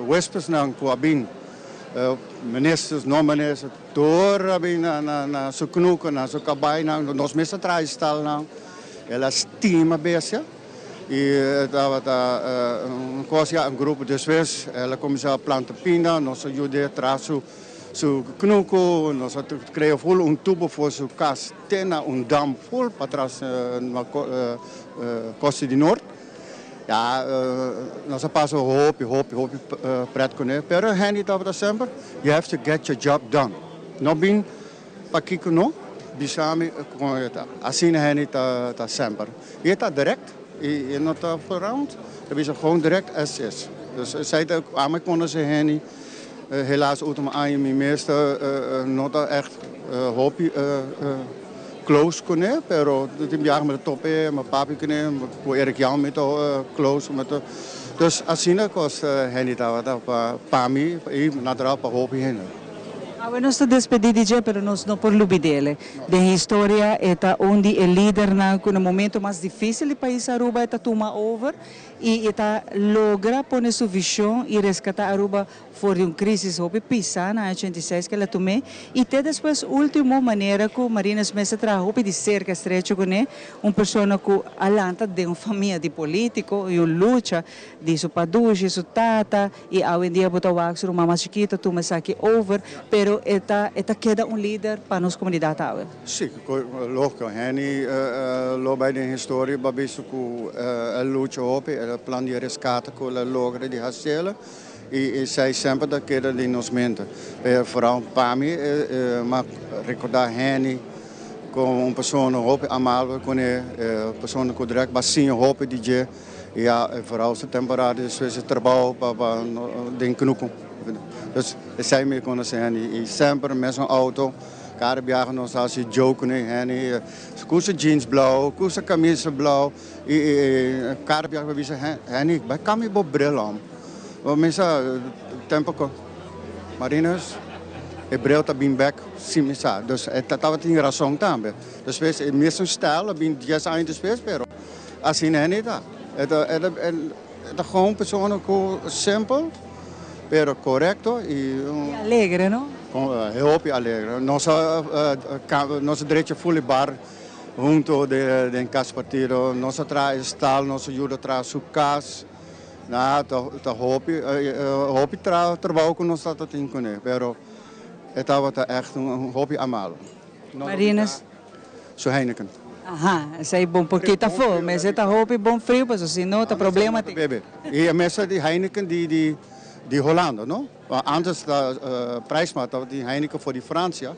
huespesnan ku a bin, ministers, no ministers, tur a bin na su knuku, na su kabainan. Nos mes a traha e stalnan. El a stima bestia. Y tabata un cos ya un grupo despues el a cuminsa planta pinda nos a yude traha su su knuku nos a crea full un tubo for su cas te na un dam full patras na costa di noord ya nos a pasa hopi hopi hopi pret cune pero Henny tabata semper you have to get your job done no bin Pakiko no? Bisa mi kon e ta. Asina Henny ta semper. I e ta direct, i e no ta round, ta bisa gewoon direct as is. Dus esei ta ami konosé Henny, helaas ultimo aña mi mes ta no ta echt hopi close kuné, pero tin biaha mi ta top'é, mi papia kuné, ku Eric Jan mi ta close. Dus asina kos Henny tabata pa mi i natural pa hopi hende. Awe nos ta despedí di dje, pero nos no por lubid'el. Den historia e ta un di e lidernan ku na momento mas difísil di pais Aruba e ta tuma over i e ta logra pone su vishon i reskatá Aruba for di un krísis hopi pisá na aña ochenta i seis ku el a tum'é i te despues último manera ku Marinus mes a traha hopi di serka estrecho kuné, un persona ku a lanta den un famia di polítiko i un lucha di su padushi, su tata. I awendia bo ta wak su ruman mas chikito tuma esaki over, pero e ta e ta keda un lider pa nos komunidat awe. Sí, lógiko. Henny lo bai den historia bo a bisto ku el lucha hopi, el plan di reskate ku el a logra di hasiel i esei semper ta keda den nos mente. Pero foral pa mi mi a rekordá Henny komo un persona hopi amabel kuné, persona ku dirèk bo a siña hopi di dje. Ya, e vooral su temporada despues e trabou pa pa den knuku. Dus esei mi konosé Henny i semper mesun auto, kada biaha nos a hasi joke kuné Henny, ku su jeans blou, ku su kamisa blou i i kada biaha mi bisa Henny bai kambia bo bril hom. Bo misa tempo ku Marinus e bril ta bin bek sin mi sa. Dus e tabatin rason tambe. Despues e mesun stijl a bin dies aña despues pero. Asina hende ta. E ta e ta e ta gewoon un persona cu simpel, pero corecto y. Y alegre, no? Hopi alegre. Nos a nos a drecha ful e bar hunto den Cas Partido. Nos a traha e stal, nos a yuda traha su cas. Na ta ta hopi hopi trabao cu nos ta tin cune, pero e tabata echt un hopi amabel. Marinus. Su Heineken. Aha, esei bon por kita afó. Mester ta hopi bon friu pasobra si no ta problema tin. Bebe. I e mester di Heineken di di di Holanda, no? Antes ta Prijsma tabatin Heineken for di Francia.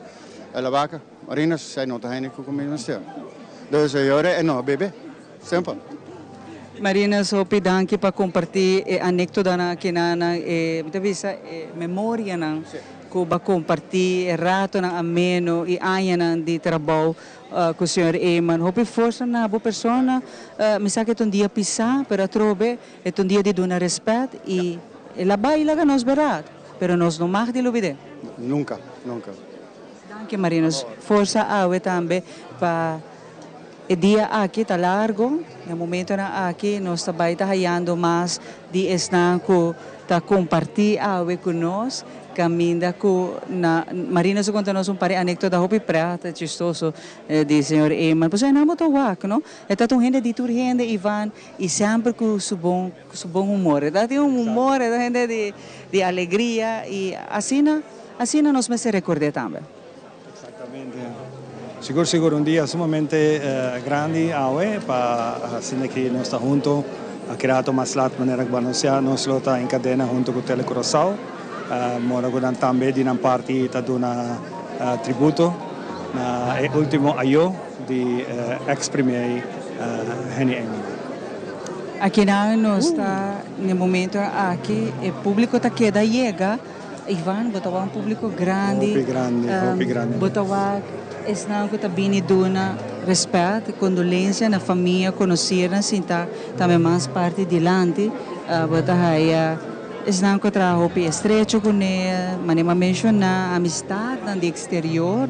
El a wak, Marinus, esei no ta Heineken ku mi mester. Dus e ora e no a bebe. Simpel. Marinus, hopi danki pa kompartí e anektodanan akinan, e mi ta bisa e memorianan. Ku bo a kompartí e ratonan ameno i añanan di trabou ku señor Eman. Hopi forsa na bo persona. Mi sa ku e ta un dia pisá, pero atrobe e ta un dia di duna rèspèt i el a bai laga nos berat, pero nos no mag di lubid'é. Nunka, nunka. Danki Marinus. Forsa awe tambe pa e dia aki ta largo. Na momentonan aki nos ta bai ta hayando mas di esnan ku ta kompartí awe ku nos, kaminda ku na Marinus a konta nos un par di anekdota hopi prèt, chistoso di señor Eman. Pasobra nan bo ta wak, no? E ta un hende di tur hende, Ivan, i semper ku su bon ku su bon humor. E ta tin un humor, e ta hende di di alegria i asina asina nos mester rekord'é tambe. Exactamente. Sigur sigur un dia sumamente grandi awe pa asina ki nos ta hunto. Aki rato mas lat manera ku bo anunsia nos lo ta en kadena hunto ku Tele Curaçao. Mora ku nan tambe di nan parti ta duna tributo. na e ultimo ayo di ex premier Henny Eman. Akinan nos ta n'e momento aki e publico ta keda yega. Ivan, bo ta wak un publico grandi. Hopi grandi, hopi grandi. Bo ta wak esnan cu ta bini duna respet, condolencia na famia, conocirnan sinta tambe mas parti dilanti. Bo ta haya esnan cu a traha hopi estrecho cune, manera mi a menciona, amistadnan di exterior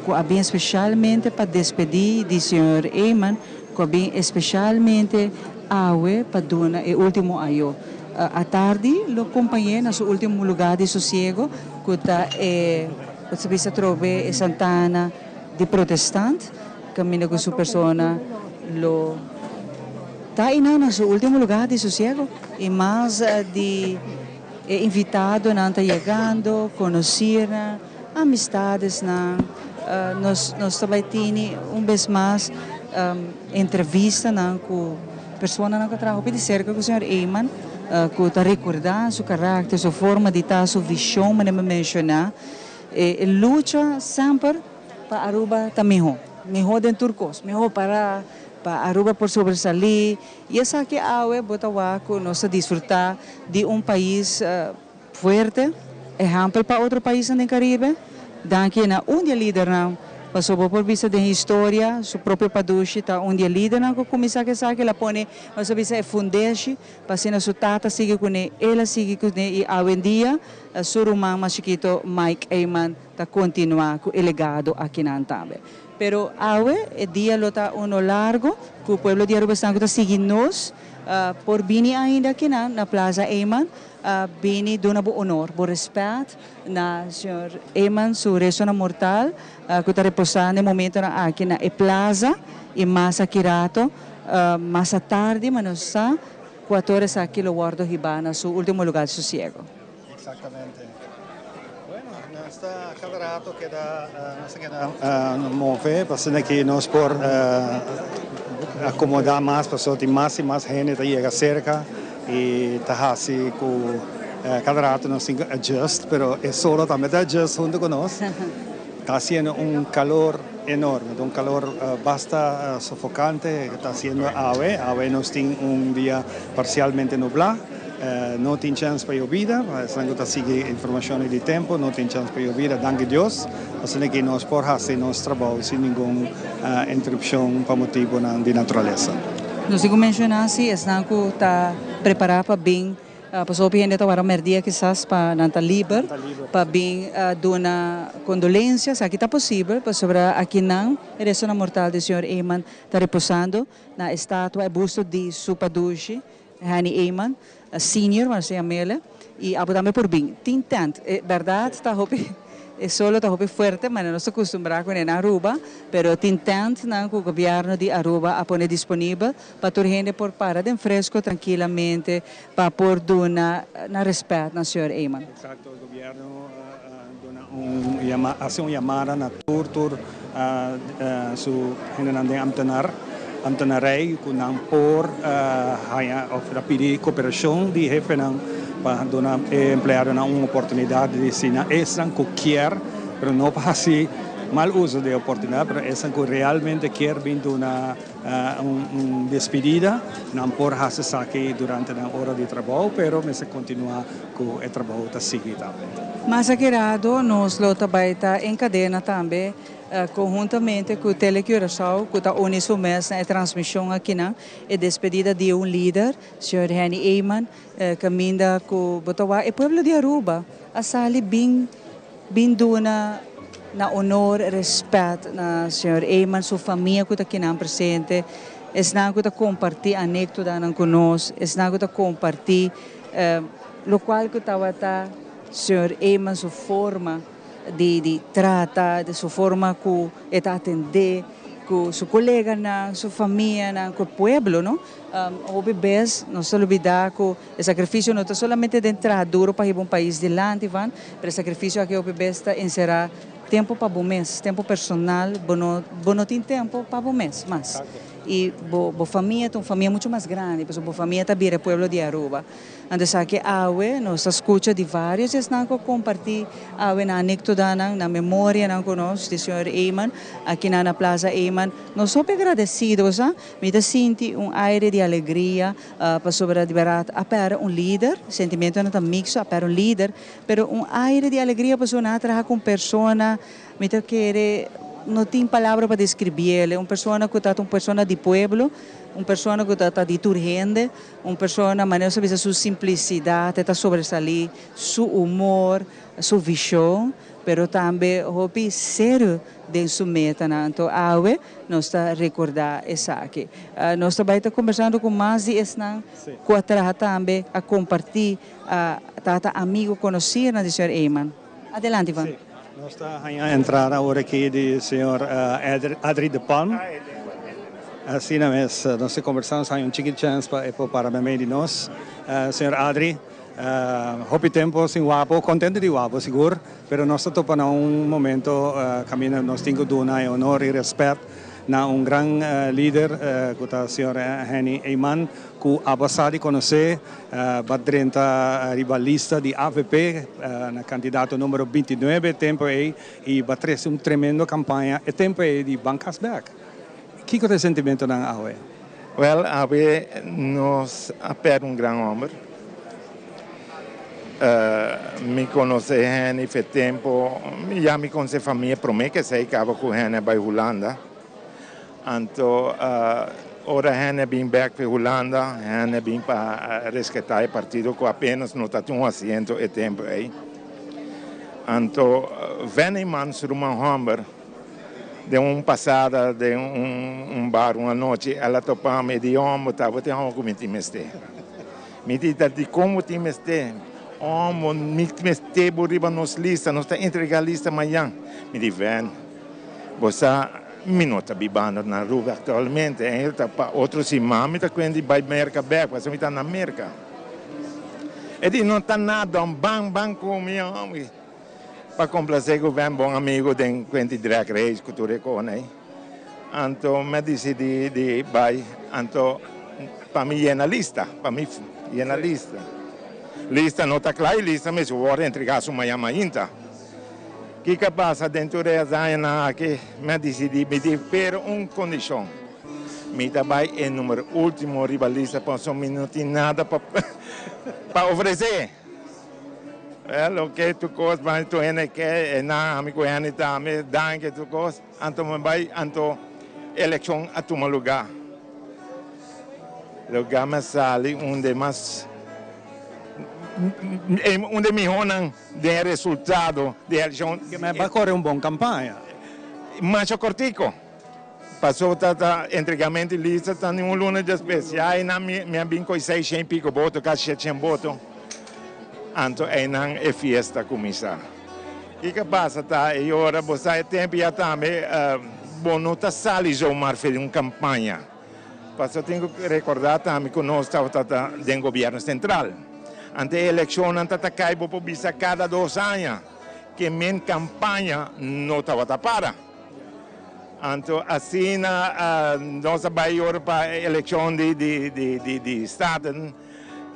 cu a bin specialmente pa despedi di señor Eman, cu a bin especialmente awe pa duna e ultimo ayo. Atardi lo compañ'é na su ultimo lugar di sosiego cu ta e cu ta bisa atrobe e Santana di Protestant caminda cu su persona lo ta einan na su ultimo lugar di sosiego y mas di e invitadonan ta yegando, conocirnan, amistadesnan. Nos nos ta bay tini un bes mas entrevistanan cu Personanan ku a traha hopi di serka ku señor Eman, ku ta rekordá su karakter, su forma di ta, su vishon manera mi a menshoná. E lucha semper pa Aruba ta mihó, mihó den tur kos, mihó para pa Aruba por sobresalí. I esaki awe bo ta wak ku nos ta disfrutá di un pais Fuerte ehempel pa otro paisnan den Caribe. Danki na un di e lidernan, pasobra bo por bisa den historia su propio padushi ta un di e lidernan cu cuminsa cu esaki. El a pone, nos a bisa, e fundeshi pa asina su tata sigui cune, el a sigui cune y awendia su ruman mas chikito Mike Eman ta continua cu e legado akinan tambe. Pero awe e dia lo ta uno largo cu pueblo di Aruba esnan cu ta sigui nos por bini ainda akinan na Plaza Eman A bini duna bo honor, bo respet na señor Eman su restonan mortal cu ta reposa n'e momentonan aki na e plaza y mas aki rato, mas atardi, ma nos sa cu ator esaki lo wordo hiba na su ultimo lugar di sosiego. Exactamente. Bueno, nos ta cada rato keda, nos ta keda move pa asina ki nos por acomoda mas pasobra tin mas y mas hende ta yega cerca. Y ta haci cu cada rato nos tin cu adjust, pero e solo tambe ta adjust hunto cu nos. Ta haciendo un calor enorme, ta un calor basta sofocante ta haciendo awe. Awe nos tin un dia parcialmente nubla, no tin chance pa yobida, pa esnan cu ta sigui informacionnan di tempo, no tin chance pa yobida, danki Dios. Asina ki nos por haci nos trabou sin ningun interupcion pa motibonan di naturalesa. Nos tin cu menciona si esnan cu ta prepara pa bin, pasobra hopi hende ta wara merdia kisas pa nan ta liber pa bin duna condolencia, esaki ta posibel pasobra akinan e restonan mortal di señor Eman ta reposando na estatua e busto di su padushi Henny Eman senior, mas nos ta yam'el, y abo tambe por bin. Tin tent, e berdad ta hopi, e solo ta hopi fuerte, manera nos ta custumbra cune na Aruba, pero tin tentnan cu gobierno di Aruba a pone disponibel pa tur hende por para den fresco trankilamente pa por duna nan respet na señor Eman. Exacto, gobierno a duna un yama, haci un yamada na tur tur su hendenan den ambtenar, ambtenarij cu nan por haya of ta pidi cooperacion di hefenan pa duna e empleadonan un oportunidad di si nan esnan cu kier, pero no pa haci mal uso di e oportunidad, pero esnan cu realmente kier bin duna un despedida, nan por haci esaki durante nan ora di trabou, pero mester continua cu e trabou ta sigui tambe. Mas akerado nos lo ta bay ta en cadena tambe conhuntamente cu Tele Curaçao cu ta uni su mes na e transmision akinan, e despedida di un lider, señor Henny Eman, caminda cu bo ta wak e pueblo di Aruba a sali bin bin duna na honor, respet na señor Eman, su famia cu ta akinan presente, esnan cu ta comparti anectodanan cu nos, esnan cu ta comparti Locual cu tabata señor Eman su forma di di trata, su forma cu e ta atende cu su coleganan, su famianan, cu e pueblo, no. Hopi bes nos ta lubida cu e sacrificio no ta solamente den traha duro pa hiba un pais dilanti, Van, pero e sacrificio aki hopi bes ta encera tempo pa bo mes, tempo personal, bo no bo no tin tempo pa bo mes mas. Y bo bo famia ta un famia mucho mas grandi pasobra bo famia ta bira e pueblo di Aruba. Anto esaki awe nos ta scucha di varios esnan cu a comparti awe nan anectodanan, nan memorianan cu nos di señor Eman akinan na Plaza Eman. Nos hopi agradecido sa. Mi ta sinti un aire di alegria pasobra di berdad a perde un lider, sentimentonan ta mixto, a perde un lider, pero un aire di alegria pasobra nan a traha cu un persona Mi ta kere, no tin palabra pa describiele, un persona cu ta un persona di pueblo, un persona cu ta ta di tur hende, un persona, manera nos ta bisa, su simplicidad e ta sobresali, su humor, su vision, pero tambe hopi serio den su metanan. Anto awe nos ta recorda esaki. Nos ta bay ta conversando cu mas di esnan cu a traha tambe, a comparti, a ta ta amigo, conocirnan di señor Eman. Adelante Ivan. Sí, nos ta haña entrada awor aki di señor Adri de Palm. Asina mes, nos ta conversa, nos haña un chiki chance pa e por para meimei di nos. Señor Adri, hopi tempo sin wapo, contento di wapo sigur, pero nos ta topa na un momento caminda nos tin cu duna e honor y respet na un gran lider cu ta señor Henny Eman cu a basa di conoce Ba drenta riba lista di avp na candidato numero bintinuebe e tempo ey y ba trece un tremendo campaña e tempo ey di Ban Cas Bek. Kico ta e sentimentonan awe? Wel, awe nos a perde un gran homber. Mi conoce Henny fe tempo, ya mi conoce famia prome ke esey caba cu Henny a bay Hulanda. Anto ora hende a bin bek di Hulanda, hende a bin pa reskatá e partido ku apenas no ta tin un asiento e tempu ei. Anto Venneman su ruman hòmber den un pasada den un bar un anochi el a topa mi e di, Hòmber, tabatin hòmber ku mi tin mester. Mi di, Ta dikon bo tin mester? Hòmber, mi mester bo riba nos lista, nos ta entregá lista mañan. Mi di, Ven, bo sa Mi no ta bibando na Aruba actualmente, en ta pa otro siman mi ta cuenta di bay Merca bek, pasobra mi ta na Merca. E di no ta nada, ban ban cu mi hombre. Pa complace cu ben bon amigo den cuenta di drag race cu tur e cosnan ey. Anto mi a dicidi di bay, anto pa mi yena lista, pa mi yena lista. Lista no ta cla y lista mester worde entrega su mañana mainta. Kiko a pasa den tur e añanan aki? Mi a disidí, mi di, pero un kondishon, mi ta bai e numero último riba lista pasobra mi no tin nada pa pa ofresé. Wèl, oke, tur kos, bai tur hende ke, e nan ami ku hende tambe, danki tur kos. Anto mi bai, anto elekshon a tuma lugá. Lugá mi a sali un di e mas, un di e mihónan. Den e resultado di e elekshon. Ke men ba kore un bon kampaña. Masha kortiko. Paso ta ta entregamento di lista ta ni un luna despues. Ya einan mi mi a bin koi seishen i piko boto, kasi shetshen boto. Anto einan e fiesta kuminsá. Kiko a pasa ta e ora bo sa e tempu ya tambe bo no ta sali zomaar for di un kampaña. Paso tin ku rekordá tambe ku nos tabata ta den gobièrnu sentral. Ante e elekshonnan ta ta kai bo por bisa kada dos aña ke men kampaña no tabata para. Anto asina nos a bai ora pa e elekshon di di di Staten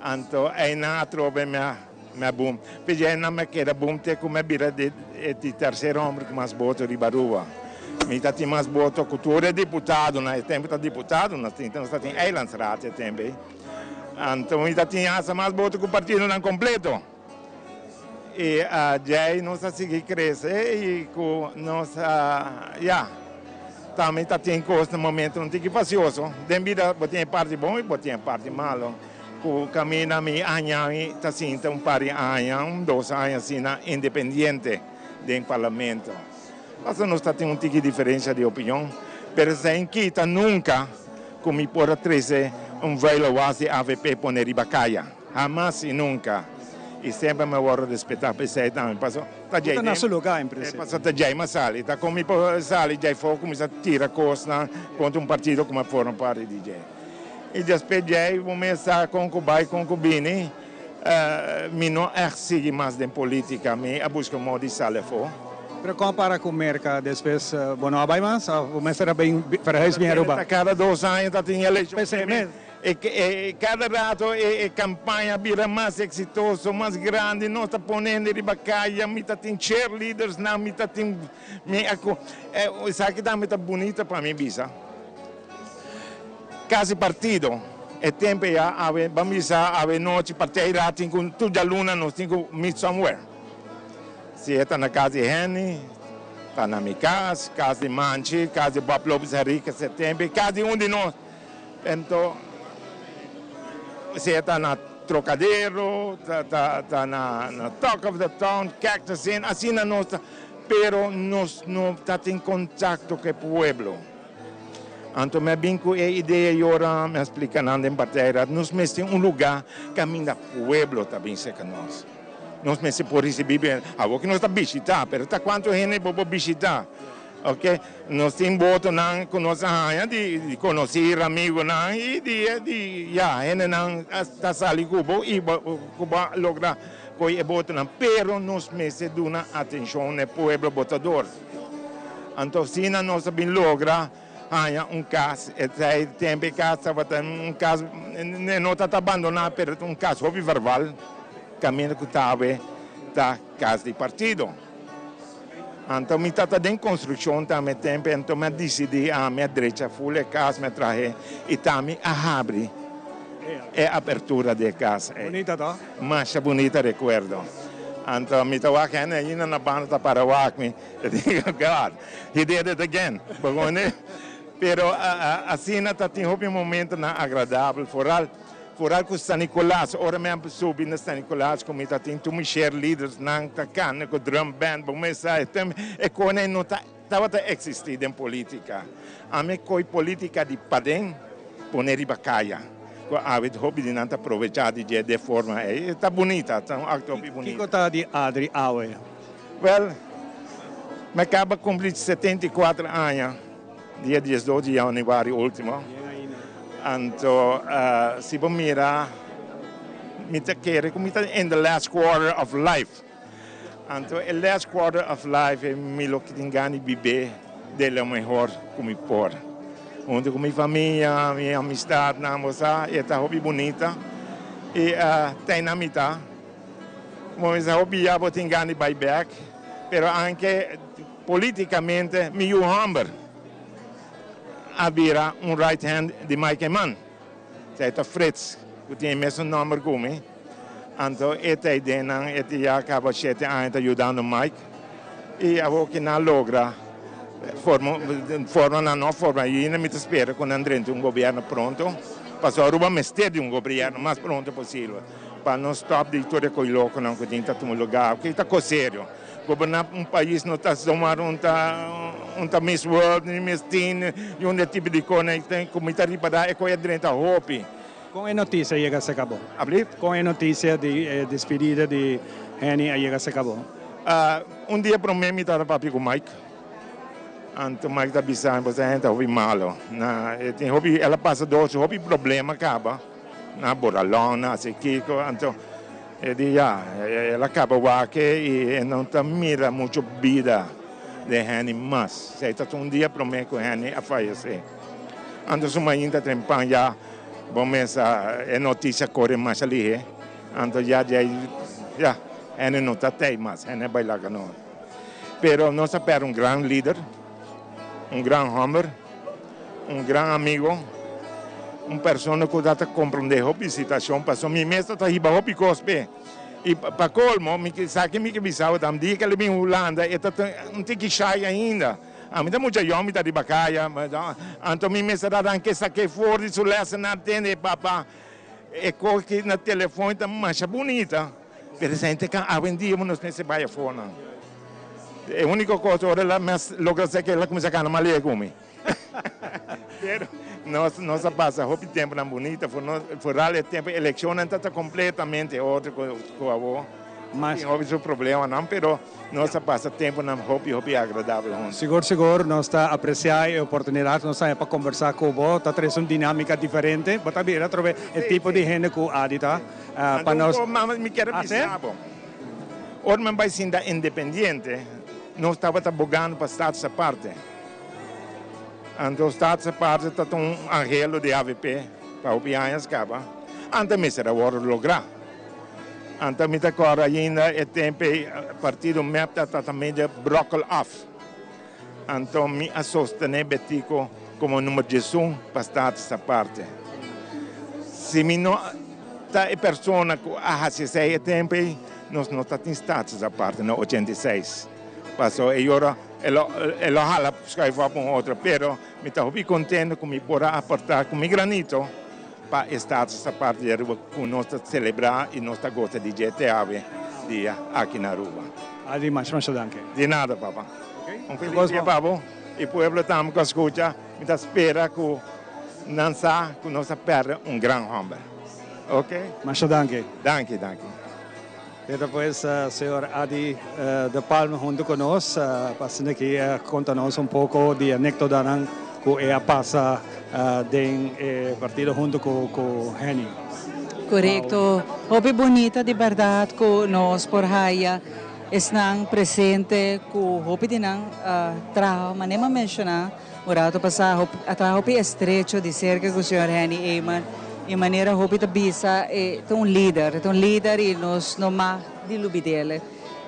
anto einan atrobe mi a mi a bum. P'esei einan mi a keda bum te ku mi a bira di e di terser homber ku mas boto riba Aruba. Mi ta tin mas boto ku tur e diputadonan, e tempu ta diputadonan tin, nos ta tin eilandsraad e tempu ei. Anto mi ta tin hasta mas boto ku partidonan kompleto. I djei nos a sigui krese i ku nos a, ya, tambe ta tin kos na momento un tiki fasioso. Den bida bo tin e parti bon i bo tin e parti malo. Ku kaminda mi aña mi ta sinta un par di aña, un dos aña asina independiente den parlamento. Pasobra nos ta tin un tiki diferencia di opinion, pero esei kita nunca cu mi por a trece un vuile was di avp pone riba caya. Hamas y nunca. Y semper mi a wordo respeta pa esei tambe. Pasobra ta djei Bo ta na su lugar en principio. Pasobra ta djei mi a sali. Ta con mi por sali djei for cuminsa tira cosnan contra un partido cu mi a forma parti di dje. Y despues djei bo mes sa con cu bay con cu bini. Mi no echt sigui mas den politica, mi a busca modo di sali afo. Pero kon para ku Merka despues bo no a bai mas of bo mester a bin verhuis bin Aruba? Ta kada dos aña ta tin elekshon. P'esei mes. E kada rato e kampaña a bira mas eksitoso, mas grandi, nos ta pone hende riba kaya, mi ta tin cheerleadersnan, mi ta tin mi a ku esaki tambe ta bunita pa mi bisa. Kasi partido e tempo ya awe ban bisa awe nochi partij raad tin ku tur djaluna nos tin ku meet somewhere. Si e ta na kas di Henny, ta na mi kas, kas di Manchi, kas di Bob Lopez Henriquez e tempo i kas di un di nos. Ento si e ta na Trocadero, ta ta na Talk of the Town, Cactus Inn, asina nos ta, pero nos no ta tin contacto ku e pueblo. Anto mi a bin ku e idea i ora mi a splika nan den partijraad, nos mester un lugá kaminda pueblo ta bin serka nos. Nos mester por risibí bien. Awor ku nos ta bishitá, pero ta kuantu hende bo por bishitá? Oke, nos tin botonan ku nos a haña di konosí amigunan i di di ya hendenan ta sali ku bo i bo ku bo a logra kohe e botonan. Pero nos mester duna atenshon na e pueblo botador. Anto asina nos a bin logra haña un kas. E tempu e kas tabata un kas, e no tabata abandoná, pero ta un kas hopi verbal, kaminda ku ta awe ta kas di partido. Anto mi tabata den konstrukshon tambe e tempu, anto mi a disidí ami a drecha ful e kas, mi a trahe i tambe a habri e apertura di e kas ei. Bunita to? Masha bunita rekuerdo. Anto mi ta wak hende ainda na banda ta para wak mi. E digo, God, he did it again. Bo comprende? Pero asina ta tin hopi momentonan agradabel, foral, foral cu San Nicolas. Ora mi a subi na San Nicolas cu mi ta tin tur mi cheerleadersnan ta canta cu drum band, bo mes sa, e tem, e cosnan no ta, tabata existi den politica. Ami coy politica di paden pone riba caya, cu awe hopi di nan ta probecha di dje de forma ey. E ta bunita, ta un acto hopi bunita. Kico ta di Adri awe? Wel, mi a caba cumpli 74 aña dia 12 di januari ultimo. Anto, si bo mira, mi ta kere cu mi ta in the last quarter of life. Anto, e last quarter of life e mi lo tin gana di bibe de lo mehor cu mi por. Hunto cu mi famia, mi amistadnan, bo sa, e ta hopi bunita. Y ta na mi ta. Bo mester hopi ya bo tin gana di bai bek, pero anke politicamente mi yu homber a bira un right hand di Mike Eman. Esei ta Frits, ku tin e mesun nomber ku mi. Anto e ta den nan, e ta ya kaba shete aña ta yudando Mike. I awor ki nan logra forma, forma nan no forma, i mi ta spera ku nan drenta un gobierno pronto, pasobra Aruba mester di un gobierno mas pronto posibel. Pa nos stop di tur e koi lokonan ku tin ta tuma lugá. Ke ta kos serio. Goberná un pais no ta zomaar un ta un ta Miss World ni Miss Teen ni un de tipo di kosnan ku mi ta ripará e koi a drenta hopi. Kon e notisia yega serka bo? Ablief? Kon e notisia di e despedida di Henny a yega serka bo? Un dia promé mi tabata papia ku Mike. Anto Mike ta bisa mi, bo sa Henny ta hopi malo. Na e tin hopi el a pasa dor su hopi problema kaba. Na Boralon, na hasi kiko, anto e di ya, el a kaba wak i e no ta mira mucho bida den Henny mas. Esei ta un dia promé ku Henny a fayesé. Anto su mainta trempan ya bo mesa e notisia kore masha lihé. Anto ya di ei ya Henny no ta tei mas, Henny a bai laga nos. Pero nos a pèrdè un gran lider, un gran hòmber. Un gran amigo, un persona cu ta ta comprende hopi situacion, pasobra mi mes ta ta hiba hopi cos p'e. Y pa colmo, mi sa ki mi ke bisa bo tam, dia ke el bin Hulanda e ta ta un tiki shy ainda. Ami ta mucha yong, mi ta riba caya, anto mi mester a ranke sake for di su lessenaar tende e papa e cos ki na telefon ta masha bunita, pero esei ta kan awendia nos mester bai afor nan. E unico cos ora el a mes logra sa ke el a cuminsa cana malia cu mi. Pero nos nos a pasa hopi temponan bunita for nos foral e tempo eleccionnan ta ta completamente otro cu cu awo. Mas. Tin hopi su problemanan pero nos a pasa temponan hopi hopi agradabel hunto. Sigur sigur nos ta aprecia e oportunidad cu nos haya pa conversa cu bo. Ta trece un dinamica diferente. Bo ta bira atrobe e tipo di hende cu Adi ta pa Anto nos. un poco mama mi kier a Hace? bisa bo. Ora mi a bay sinta independiente. nos tabata bogando pa Status Aparte. Anto Status Aparte ta un anhelo di avp pa hopi añas caba, anto mester a wordo logra. Anto mi ta corda ainda e tempo ey partido mep ta tata medio brokkel af. Anto mi a sostene Betico como number 11 pa Status Aparte. Si mi no ta e persona cu a haci esey e tempo ey, nos no ta tin Status Aparte na 86. Paso e yora e lo e lo hala schuif op un otro, pero mi ta hopi contento cu mi por a aporta cu mi granito pa e Status Aparte di Aruba cu nos ta celebra y nos ta goza di dje te awe dia aki na Aruba. Adi, masha masha danki. Di nada papa. Un feliz dia pa bo y pueblo tambe cu a scucha. Mi ta spera cu nan sa cu nos a perde un gran homber. Ok. Masha danki. Danki, danki. Dit ta pues señor Adi de Palma hunto cu nos pa asina ki conta nos un poco di anecdotanan cu e a pasa den e partido hunto cu Henny. Corecto. Hopi bunita di berdad cu nos por haya esnan presente cu hopi di nan traha manera mi a menciona un rato pasa a traha hopi estrecho di cerca cu señor Henny Eman y manera hopi ta bisa e ta un lider, e ta un lider y nos no mag di lubidele.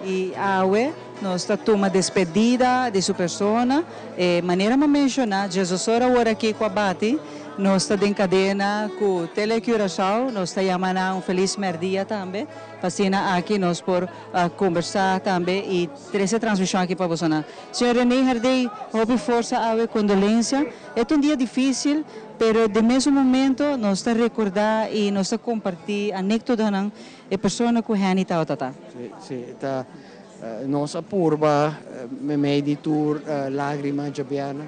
Y awe nos ta tuma despedida di su persona. E manera mi a menciona, Jesus ora awor aki cu a bati, nos ta den cadena cu Tele Curaçao, nos ta yama nan un feliz merdia tambe, pa asina aki nos por combersa tambe y trece transmision aki pa bosonan. Señor Rene Herdey, hopi forsa awe, condolencia. E ta un dia dificil, pero den mesun momento nos ta recorda y nos ta comparti anecdotanan E persona ku Henny tabata ta. Sí, sí, ta nos a purba meimei di tur lágrima djabièrnè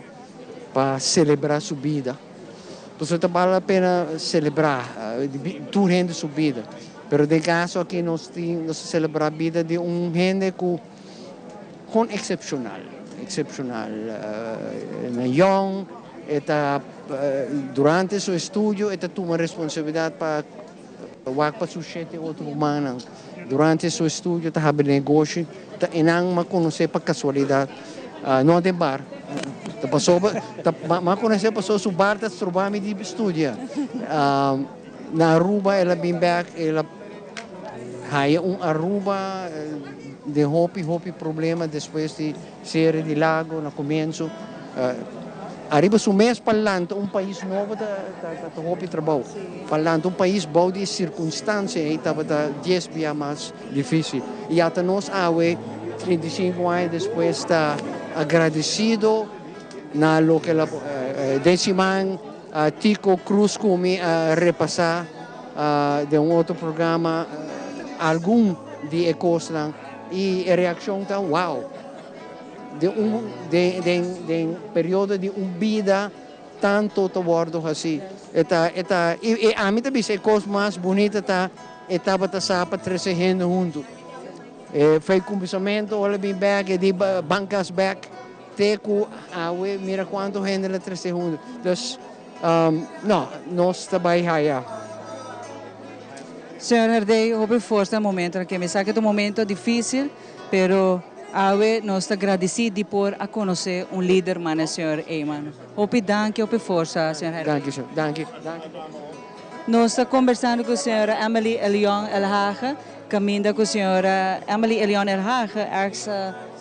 pa selebrá su bida. Pasobra ta bal la pena selebrá tur hende su bida, pero den kaso aki nos tin nos ta selebrá bida di un hende ku kon eksepshonal, eksepshonal. Na yòn e ta durante su estudio e ta tuma responsabilidat pa. Wak pa su shete otro rumannan. Durante su estudio ta habri negoshi, ta enan m'a konosé pa kasualidat, no den bar. Ta pasobra, ta m'a konosé pasobra su bar ta stroba mi di studia. Na Aruba el a bin bèk, el a haya un Aruba den hopi hopi problema despues di Sierre di Lago na comienzo. Ariba su mes pa lanta un pais nobo ta ta hopi trabou. Pa lanta un pais bou di e circunstancia ey tabata dies bia mas dificil. Y ata nos awe, 35 aña despues, ta agradecido na loke la den siman Tico Cruz cu mi a repasa den un otro programa algun di e cosnan. Y e reaccion ta wow! Den un den den den periodo di un bida tanto ta wordo haci. E ta e ta y y ami ta bisa e cos mas bunita ta e tabata sa pa trece hende hunto. E fey cuminsamento ora bin bek e di bancas bek te cu awe mira cuanto hende la trece hunto. Dus No, nos ta bai haya. Señor Herdey, hopi forsa na momentonan aki. Mi sa ku ta un momento difísil, pero awe nos ta gradisí di por a konosé un lider manera señor Eman. Hopi danki, hopi forsa, señor Herdey. Danki, señor. Danki. Nos ta kombersando ku señora Emily Elion Elhage, kaminda ku señora Emily Elion Elhage, eks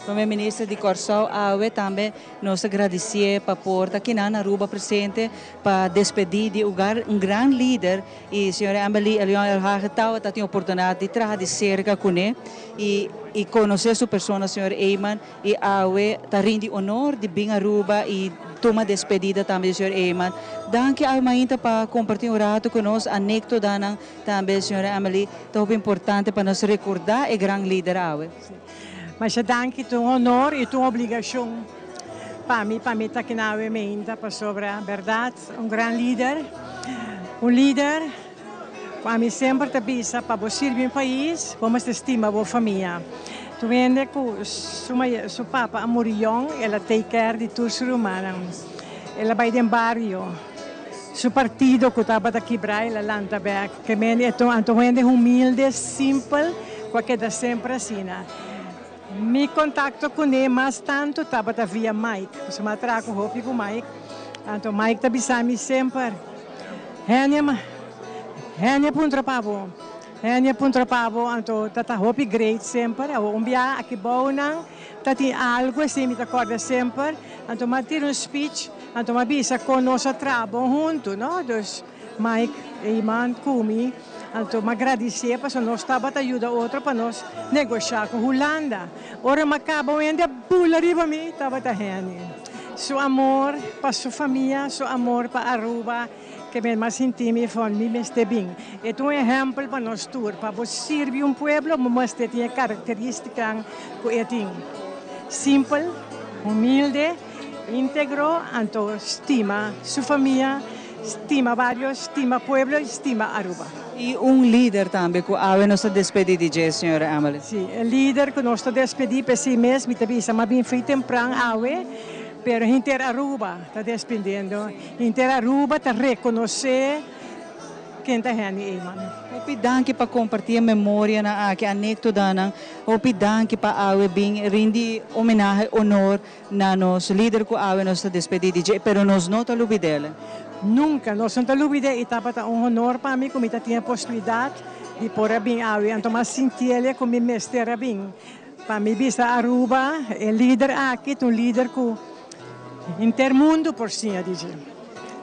Prome Minister di Kòrsou awe tambe Nos ta gradisié pa por ta kinan na Aruba presente pa despedí di un gran lider y señora Amberly Elion Elhage tawata tin oportunidad di traha di cerca cune y y conoce su persona señor Eman y awe ta rindi honor di bin Aruba y tuma despedida tambe di señor Eman. Danki awe mainta pa comparti un rato cu nos anectodanan tambe señora Emily ta hopi importante pa nos recorda e gran lider awe. Masha danki, ta un honor i ta un obligashon pa mi pa mi ta kina awe meinta pasobra bèrdat un gran lider, un lider ku ami semper ta bisa pa bo sirbi un pais bo mester stima bo famia. Tur hende ku su su papa a muri yòn el a take care di tur su rumannan, el a bai den bario, su partido ku tabata kibra el a lanta bèk, ke mende e ta un hende humilde, simpel. Cu a keda semper asina. Mi kontakto kuné mas tantu tabata via Mike, pasobra mi a traha ku hopi ku Mike. Anto Mike ta bisa mi semper, Henny a Henny a puntra pa bo, Henny a puntra pa bo, anto ta ta hopi great semper. Awor un bia aki bou nan ta tin algu esei mi ta kòrda semper, anto mi a tira un speech, anto mi a bisa kon nos a traha bon huntu, no. Dus Mike Eman ku mi, anto m'a gradisié pasobra nos tabata yuda otro pa nos negoshá ku Hulanda. Ora m'a kaba un hende a bula riba mi, tabata Henny. Su amor pa su famia, su amor pa Aruba, ke mi a sinti mi von mi mester bin. E ta un ehèmpel pa nos tur, pa bo sirbi un pueblo bo mester tin e karakterístikanan ku e tin, simpel, humilde, íntegro, anto stima su famia. Stima bario, stima pueblo y stima Aruba. Y un lider tambe cu awe nos ta despedi di dje, señora Emily. Si, e lider cu nos ta despedi p'esey mes mi ta bisa m'a bin fri tempran awe, pero henter Aruba ta despidiendo, henter Aruba ta reconoce ken ta Henny Eman. Hopi danki pa comparti e memorianan aki, anectodanan. Hopi danki pa awe bin rindi homenahe, honor Na nos lider cu awe nos ta despedi di dje, pero nos no ta lubidele. Nunca nos no ta lubide y tabata un honor pa mi cu mi ta tin e posibilidad di por a bin awe. Anto mas sintiele cu mi mester a bin. Pa mi bisa Aruba, e lider aki ta un lider cu henter mundo por siña di dje.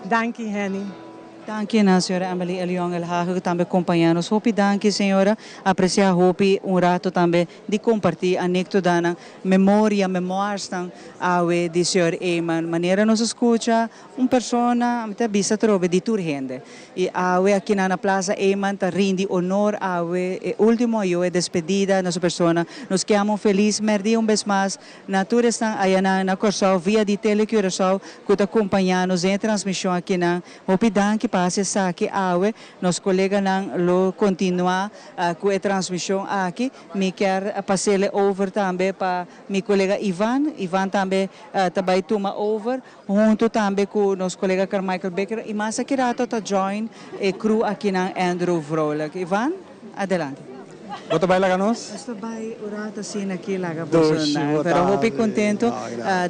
Danki Henny. Danki na señora Emily Elion Elhage cu tambe compaña nos. Hopi danki señora. Aprecia hopi un rato tambe di comparti anectodanan, memoria, memoirsnan awe di señor Eman. Manera nos a scucha un persona, mi ta bisa atrobe di tur hende. Y awe akinan na Plaza Eman ta rindi honor awe e ultimo ayo, e despedida na su persona. Nos ke ama un feliz merdia un bes mas Na tur esnan ayanan na Kòrsou via di Tele Curaçao ku ta kompañá nos den e transmishon akinan, hopi danki pa hasi esaki awe. Nos koleganan lo kontinuá ku e transmishon aki. Mi kier pas'ele over tambe pa mi kolega Ivan. Ivan tambe ta bai tuma over huntu tambe ku nos kolega Carmichael Bikker i mas aki rato ta join e crew akinan Andrew Vrolijk. Ivan, adelante. Bo ta bai laga nos? Nos ta bai un rato asina aki laga boso nan. Pero hopi contento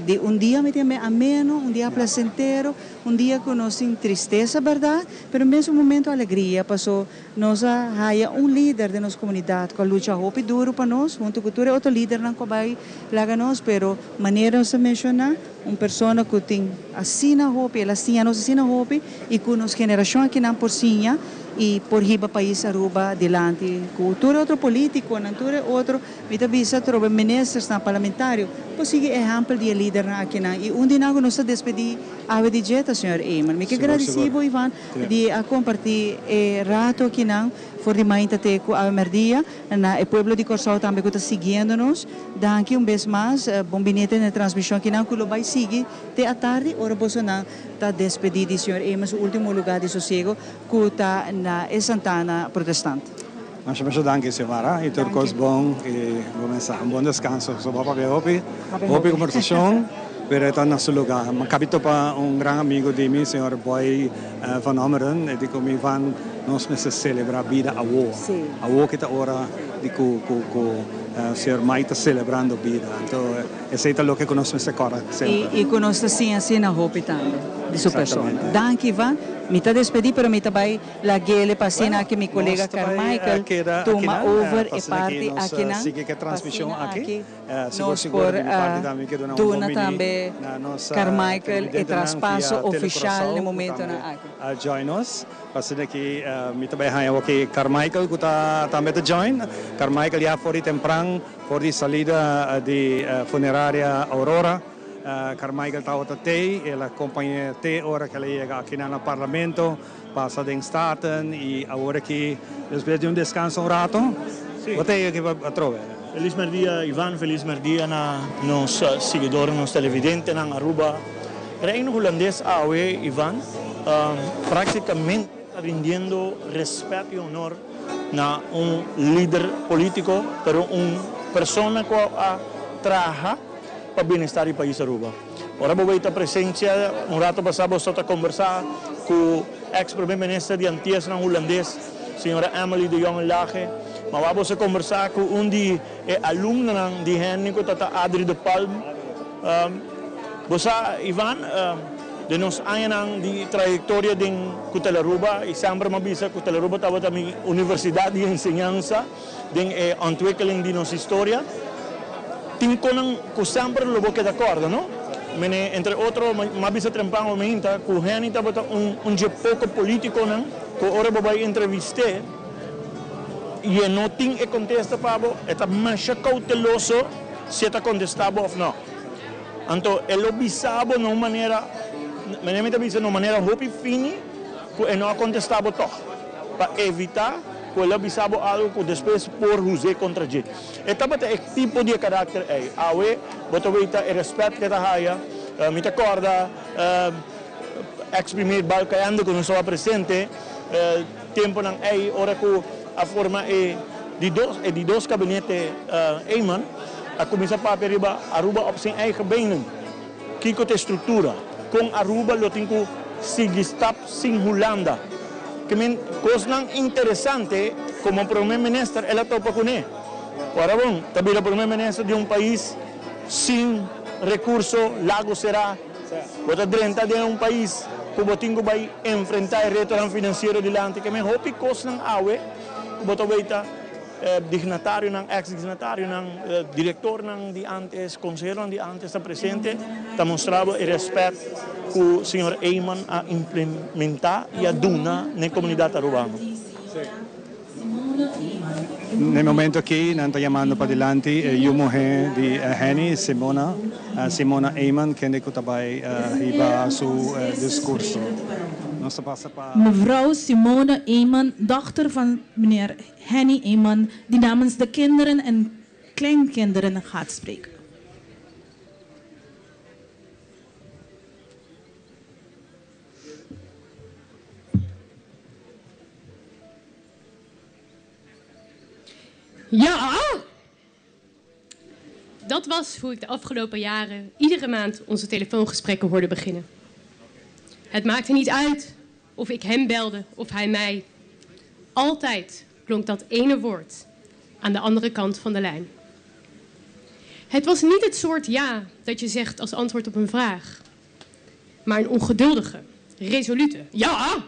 di un dia mi tin ameno, un dia placentero, un dia cu nos tin tristesa berdad, pero mes un momento alegria paso nos a haya un lider den nos comunidad cu a lucha hopi duro pa nos hunto cu tur e otro lidernan cu a bai laga nos, pero manera nos a menciona un persona cu tin asina hopi, el a siña nos asina hopi y cu nos generacion akinan por siña y por hiba pais Aruba dilanti cu tur e otro politiconan, tur e otro, mi ta bisa atrobe ministersnan, parlamentario, por sigui ehempel di e lidernan akinan. Y un di nan cu nos ta despedi awe di dje ta señor Eman. Mi ke gradici bo Ivan di a comparti e rato akinan for di mainta te cu awe merdia na e pueblo di Corsou tambe cu ta siguiendo nos. Danki un bes mas. Bon binete na e transmision akinan cu lo bay sigui te atardi ora bosonan ta despedi di señor Eman su ultimo lugar di sosiego. Ku ta na e Santana Protestant. Masha masha danki Xiomara y tur cos bon y bo mensahe. Un bon descanso. So bo a papia hopi, hopi conversacion pero e ta na su lugar. Mi cabi topa un gran amigo di mi, señor Boy van Ommeren, e di cu mi Van nos mester celebra bida awo. Awo ki ta ora di cu cu cu señor Mike ta celebrando bida. Anto esey ta loke cu nos mester corda semper. Y cu nos ta siña asina hopi tambe di su persona. Danki Van. Mi ta despedí pero mi ta bai lag'ele pa asina aki mi kolega Carmichael tuma over e parti akinan pa asina aki nos por duna tambe Carmichael e traspaso ofishal n'e momentonan aki. Join nos pa asina ki mi ta bai haña awor Carmichael ku ta tambe ta join. Carmichael ya for di tempran for di salida di funeraria Aurora. Carmichael tabata tey, el a compañe te ora cu el a yega akinan na Parlamento, pasa den Staten y awor aki despues di un descanso un rato, bo ta yega aki atrobe. Feliz merdia Ivan, feliz merdia na nos siguidornan, nos televidentenan Aruba. Reino Hulandes awe Ivan practicamente ta rindiendo respet y honor na un lider politico, pero un persona cu a traha pa bienestar di pais Aruba. Ora bo bay ta presencia, un rato pasa bo ta conversa cu ex primer minister di Antiesnan Hulandes, señora Emily de Jong Lage. Ma wak boso kombersá ku un di e alumnonan di Henny ku ta ta Adri de Palm. Bo sa, Ivan, den nos añanan di trayektoria den ku Telaruba, i semper mi a bisa ku Telaruba tabata mi universidat di enseñansa den e ontwikkeling di nos historia, tin konan ku semper lo bo keda kòrda, no? Mene, entre otro, mi a bisa trempan o meinta ku Henny tabata un dje poko politikonan ku ora bo bai entrevist'é i e no tin e kontesta pa bo, e ta masha kouteloso si e ta kontestá bo òf no. Anto e lo bisa bo na un manera, manera mi ta bisa, na un manera hopi fini ku e no a kontestá bo tòg, pa evitá ku el a bisa bo algu ku despues por huz'é kontra dje. E tabata e tipo di e karakter ei. Awe bo ta weta e rèspèt ku e ta haya. Mi ta kòrda eks primer Balkenende ku nos tabata presente tempunan ei ora ku a forma e di dos e di dos kabinete Eman a kuminsá papia riba Aruba op zijn eigen benen. Kiko ta e struktura? Kon Aruba lo tin ku sigui stap sin Hulanda? Ke men kosnan interesante komo prome minister el a topa kuné. Ora bon, ta bira prome minister di un pais sin rekurso, lago será. Bo ta drenta den un pais ku bo tin ku bai enfrentá e retonan finansiero dilanti. Ke men hopi kosnan awe ku bo ta weita Dignatarionan, ex dignatarionan, directornan di antes, conseheronan di antes ta presente, ta mustra bo e respet cu señor Eman a implementa y a duna n'e comunidad Arubano. N'e momento aki nan ta yamando padilanti e yu muhe di Henny, Simona, Simona Eman, kende cu ta bay hiba su discurso. Nos ta pasa pa. Mevrouw Simone Eman, dochter van meneer Henny Eman, die namens de kinderen en kleinkinderen gaat spreken. Ja! Dat was hoe ik de afgelopen jaren iedere maand onze telefoongesprekken hoorde beginnen. Het maakte niet uit of ik hem belde of hij mij. Altijd klonk dat ene woord aan de andere kant van de lijn. Het was niet het soort ja dat je zegt als antwoord op een vraag, maar een ongeduldige, resolute ja.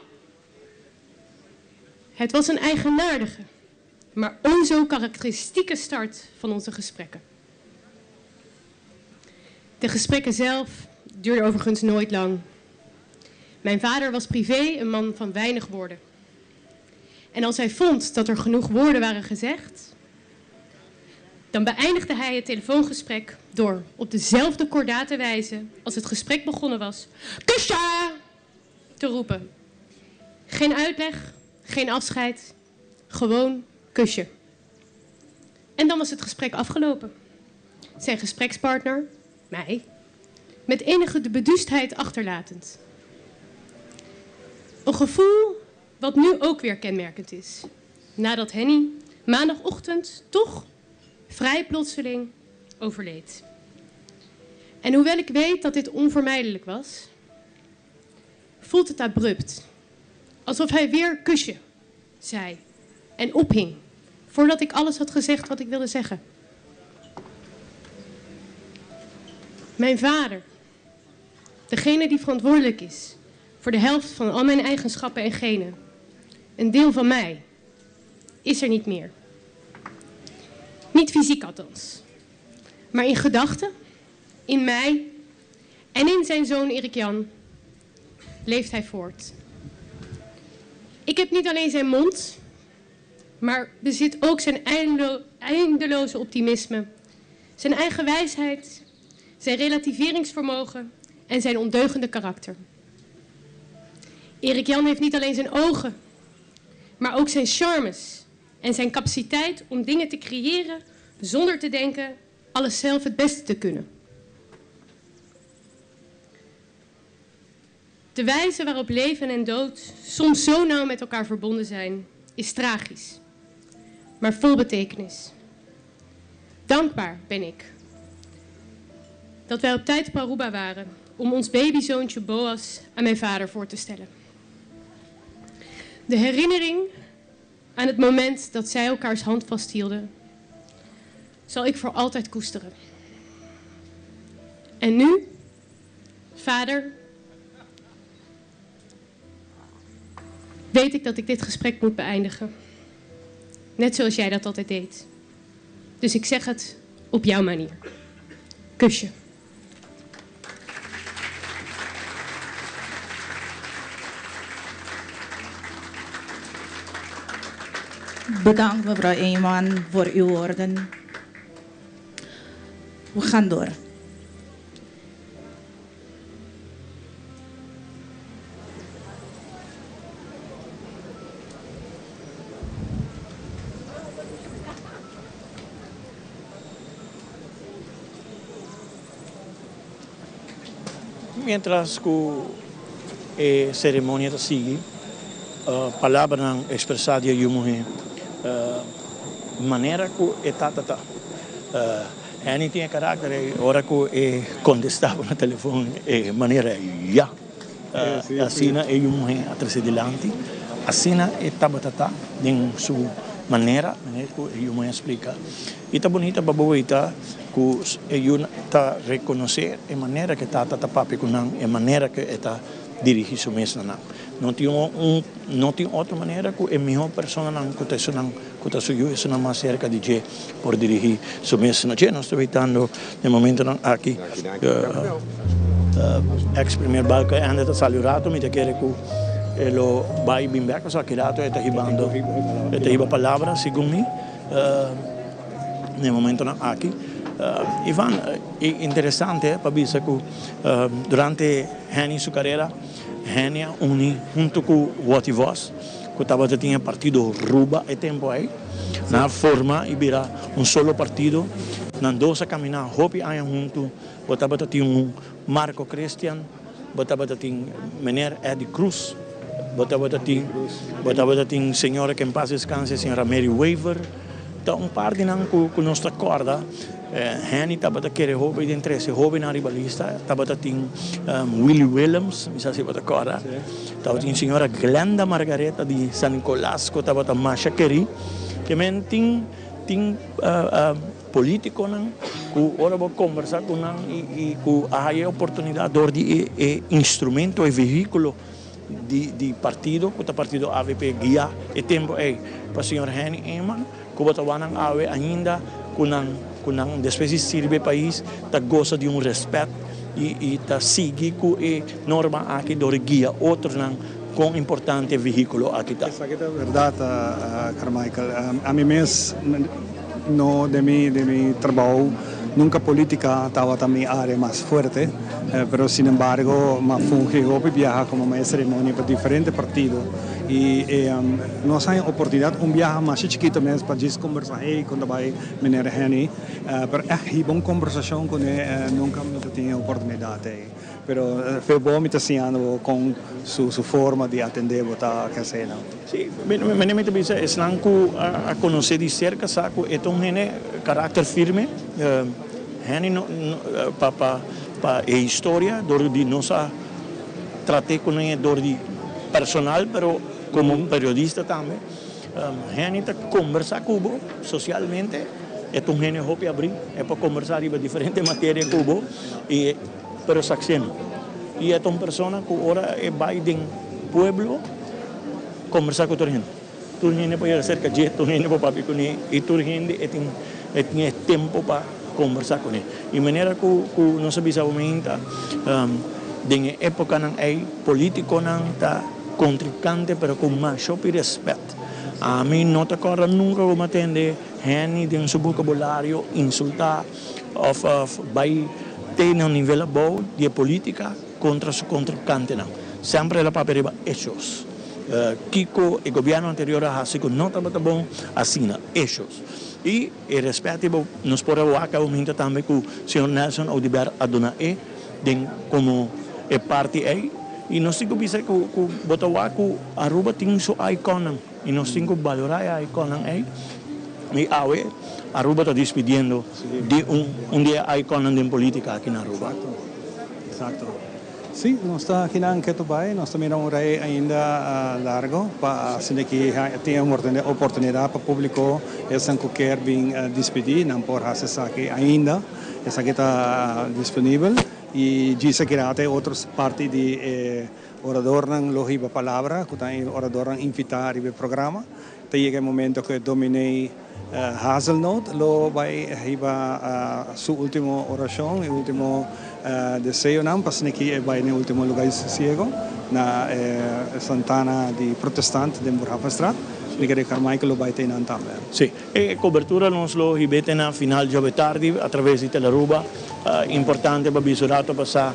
Het was een eigenaardige, maar o zo karakteristieke start van onze gesprekken. De gesprekken zelf duurden overigens nooit lang. Mijn vader was privé een man van weinig woorden. En als hij vond dat er genoeg woorden waren gezegd, dan beëindigde hij het telefoongesprek door op dezelfde kordate wijze als het gesprek begonnen was, Kusja! te roepen. Geen uitleg, geen afscheid, gewoon kusje. En dan was het gesprek afgelopen. Zijn gesprekspartner, mij, met enige de beduustheid achterlatend. Een gevoel wat nu ook weer kenmerkend is. Nadat Henny maandagochtend toch vrij plotseling overleed. En hoewel ik weet dat dit onvermijdelijk was, voelt het abrupt. Alsof hij weer kusje zei en ophing, voordat ik alles had gezegd wat ik wilde zeggen. Mijn vader, degene die verantwoordelijk is voor de helft van al mijn eigenschappen en genen, een deel van mij, is er niet meer. Niet fysiek althans, maar in gedachten, in mij en in zijn zoon Erik Jan leeft hij voort. Ik heb niet alleen zijn mond, maar bezit ook zijn eindeloze optimisme, zijn eigen wijsheid, zijn relativeringsvermogen en zijn ondeugende karakter. Erik Jan heeft niet alleen zijn ogen, maar ook zijn charmes en zijn capaciteit om dingen te creëren zonder te denken alles zelf het beste te kunnen. De wijze waarop leven en dood soms zo nauw met elkaar verbonden zijn, is tragisch, maar vol betekenis. Dankbaar ben ik dat wij op tijd op Aruba waren om ons babyzoontje Boas aan mijn vader voor te stellen. De herinnering Aan het moment dat zij elkaars hand vasthielden, zal ik voor altijd koesteren. En nu, vader, weet ik dat ik dit gesprek moet beëindigen. Net zoals jij dat altijd deed. Dus ik zeg het op jouw manier. Kusje. Bedankt mevrouw Eeman voor uw woorden. We gaan door. Mientras ku e seremonia ta sigui, palabranan ekspresá di e yu muhé, manera ku e tata ta. Henny tin e karakter ei, ora ku e kontestá bo na telefon e manera ya. Asina e yu muhé a trese dilanti, asina e tabata ta den su manera, manera ku e yu muhé a splika. I ta bunita pa bo weta ku e yu ta rekonosé e manera ku e tata ta papia ku nan, e manera ku e ta dirigí su mes na nan. No tin un no tin otro manera ku e mihó personanan ku ta esunnan ku ta su yu, esunnan mas serka di dje por dirigí su mes na dje. Nos ta wetando den momentonan aki ex premier Balkenende ta sali un rato, mi ta kere ku e lo bai bin bèk pasobra aki rato e ta hibando e ta hiba palabra segun mi. Na e momentonan aki. Ivan, e interesante pa bisa ku durante Henny su karera, Henny a uni hunto ku Watty Vos, ku tabata tin e partido Ruba e tempu ei. Nan a forma i bira un solo partido. Nan dos a kaminá hopi aña huntu. Bo tabata tin un Marco Christian, bo tabata tin meneer Eddie Cruz, bo tabata tin, bo tabata tin señora que en paz descanse, señora Mary Wever. Ta un par di nan cu cu nos ta corda. Henny tabata kere hopi den trece hobennan riba lista. Tabata tin Willy Willems, mi sa si bo ta corda. Tabatin señora Glenda Margaretha di San Nicolas cu tabata masha keri. Ke men tin tin Politiconan cu ora bo conversa cu nan y cu a haya e oportunidad door di e instrumento, e vehiculo di partido, cu ta partido avp guia e tempo ey pa señor Henny Eman, cu bo ta wak nan awe ainda cu nan, cu nan despues di sirbi e pais ta goza di un respet y ta sigui cu e norma aki door di guia otronan con importante e vehiculo aki ta. Esaki ta berdad, Carmichael. Ami mes. No den mi den mi trabou nunca politica tabata mi area mas fuerte, pero sin embargo m'a fungi hopi biaha como maestro de ceremonia pa diferente partido y nos haña oportunidad un biaha masha chikito mes pa djis combersa hey con ta bay meneer Henny, pero echt hiba un combersacion cune nunca mi ta tin e oportunidad ey. Pero fe bo mi ta siñando bo con su su forma di atende bo ta kese nan. Sí, mene mi ta bisa esnan cu a conoce di cerca sa cu e ta un hende caracter firme, hende no pa pa pa e historia dor di nos a trate cu nan dor di personal pero como periodista tambe, hende ta combersa cu bo socialmente, e ta un hende hopi abri, e por combersa riba diferente materia cu bo y. Pero Saxeno y e ta un persona cu ora e bay den pueblo combersa cu tur hende. Tur hende por yega cerca dje, tur hende por papia cune y tur hende e tin e tin e tempo pa combersa cune. Y manera cu cu nos a bisa bo meinta den e epocanan ey politiconan ta contrincante pero cu masha hopi respet. Ami no ta corda nunca cu mi a tende Henny den su vocabulario insulta Of bai te na un nivel abou di e politica contra su contrincantenan. Semper el a papia riba hechos. Kico e gobierno anterior a haci cu no tabata bon, asina, hechos. Y e respet riba nos por a wak a ominta tambe cu señor Nelson Oduber a duna e den como e parti ey. Y nos tin cu bisa cu bo ta wak cu Aruba tin su iconnan. Y nos tin cu balora e iconnan ey. Y awe Aruba ta dispidiendo di un un di e iconnan den politica aki na Aruba. Exacto, exacto. Sí, nos ta akinan ketu bai, nos ta mira un rei ainda largo pa asina ki tin e oportunidad pa publico esnan cu kier bin dispidi nan por haci esaki ainda, esaki ta disponibel y djis aki rato e otro parti di e oradornan lo hiba palabra cu ta e oradornan invita riba e programa. Ta yega e momento cu e dominee Hazelnoot lo bay hiba su ultimo oracion y ultimo deseonan pa asina ki e bay na e ultimo lugar di sosiego na e Santana di Protestant den Boerhavenstraat. Brigadier Carmichael lo bay ta eynan tambe. Sí, e cobertura nos lo hib'e te na final djobe tardi a traves di Telearuba. Importante pa bisa un rato pasa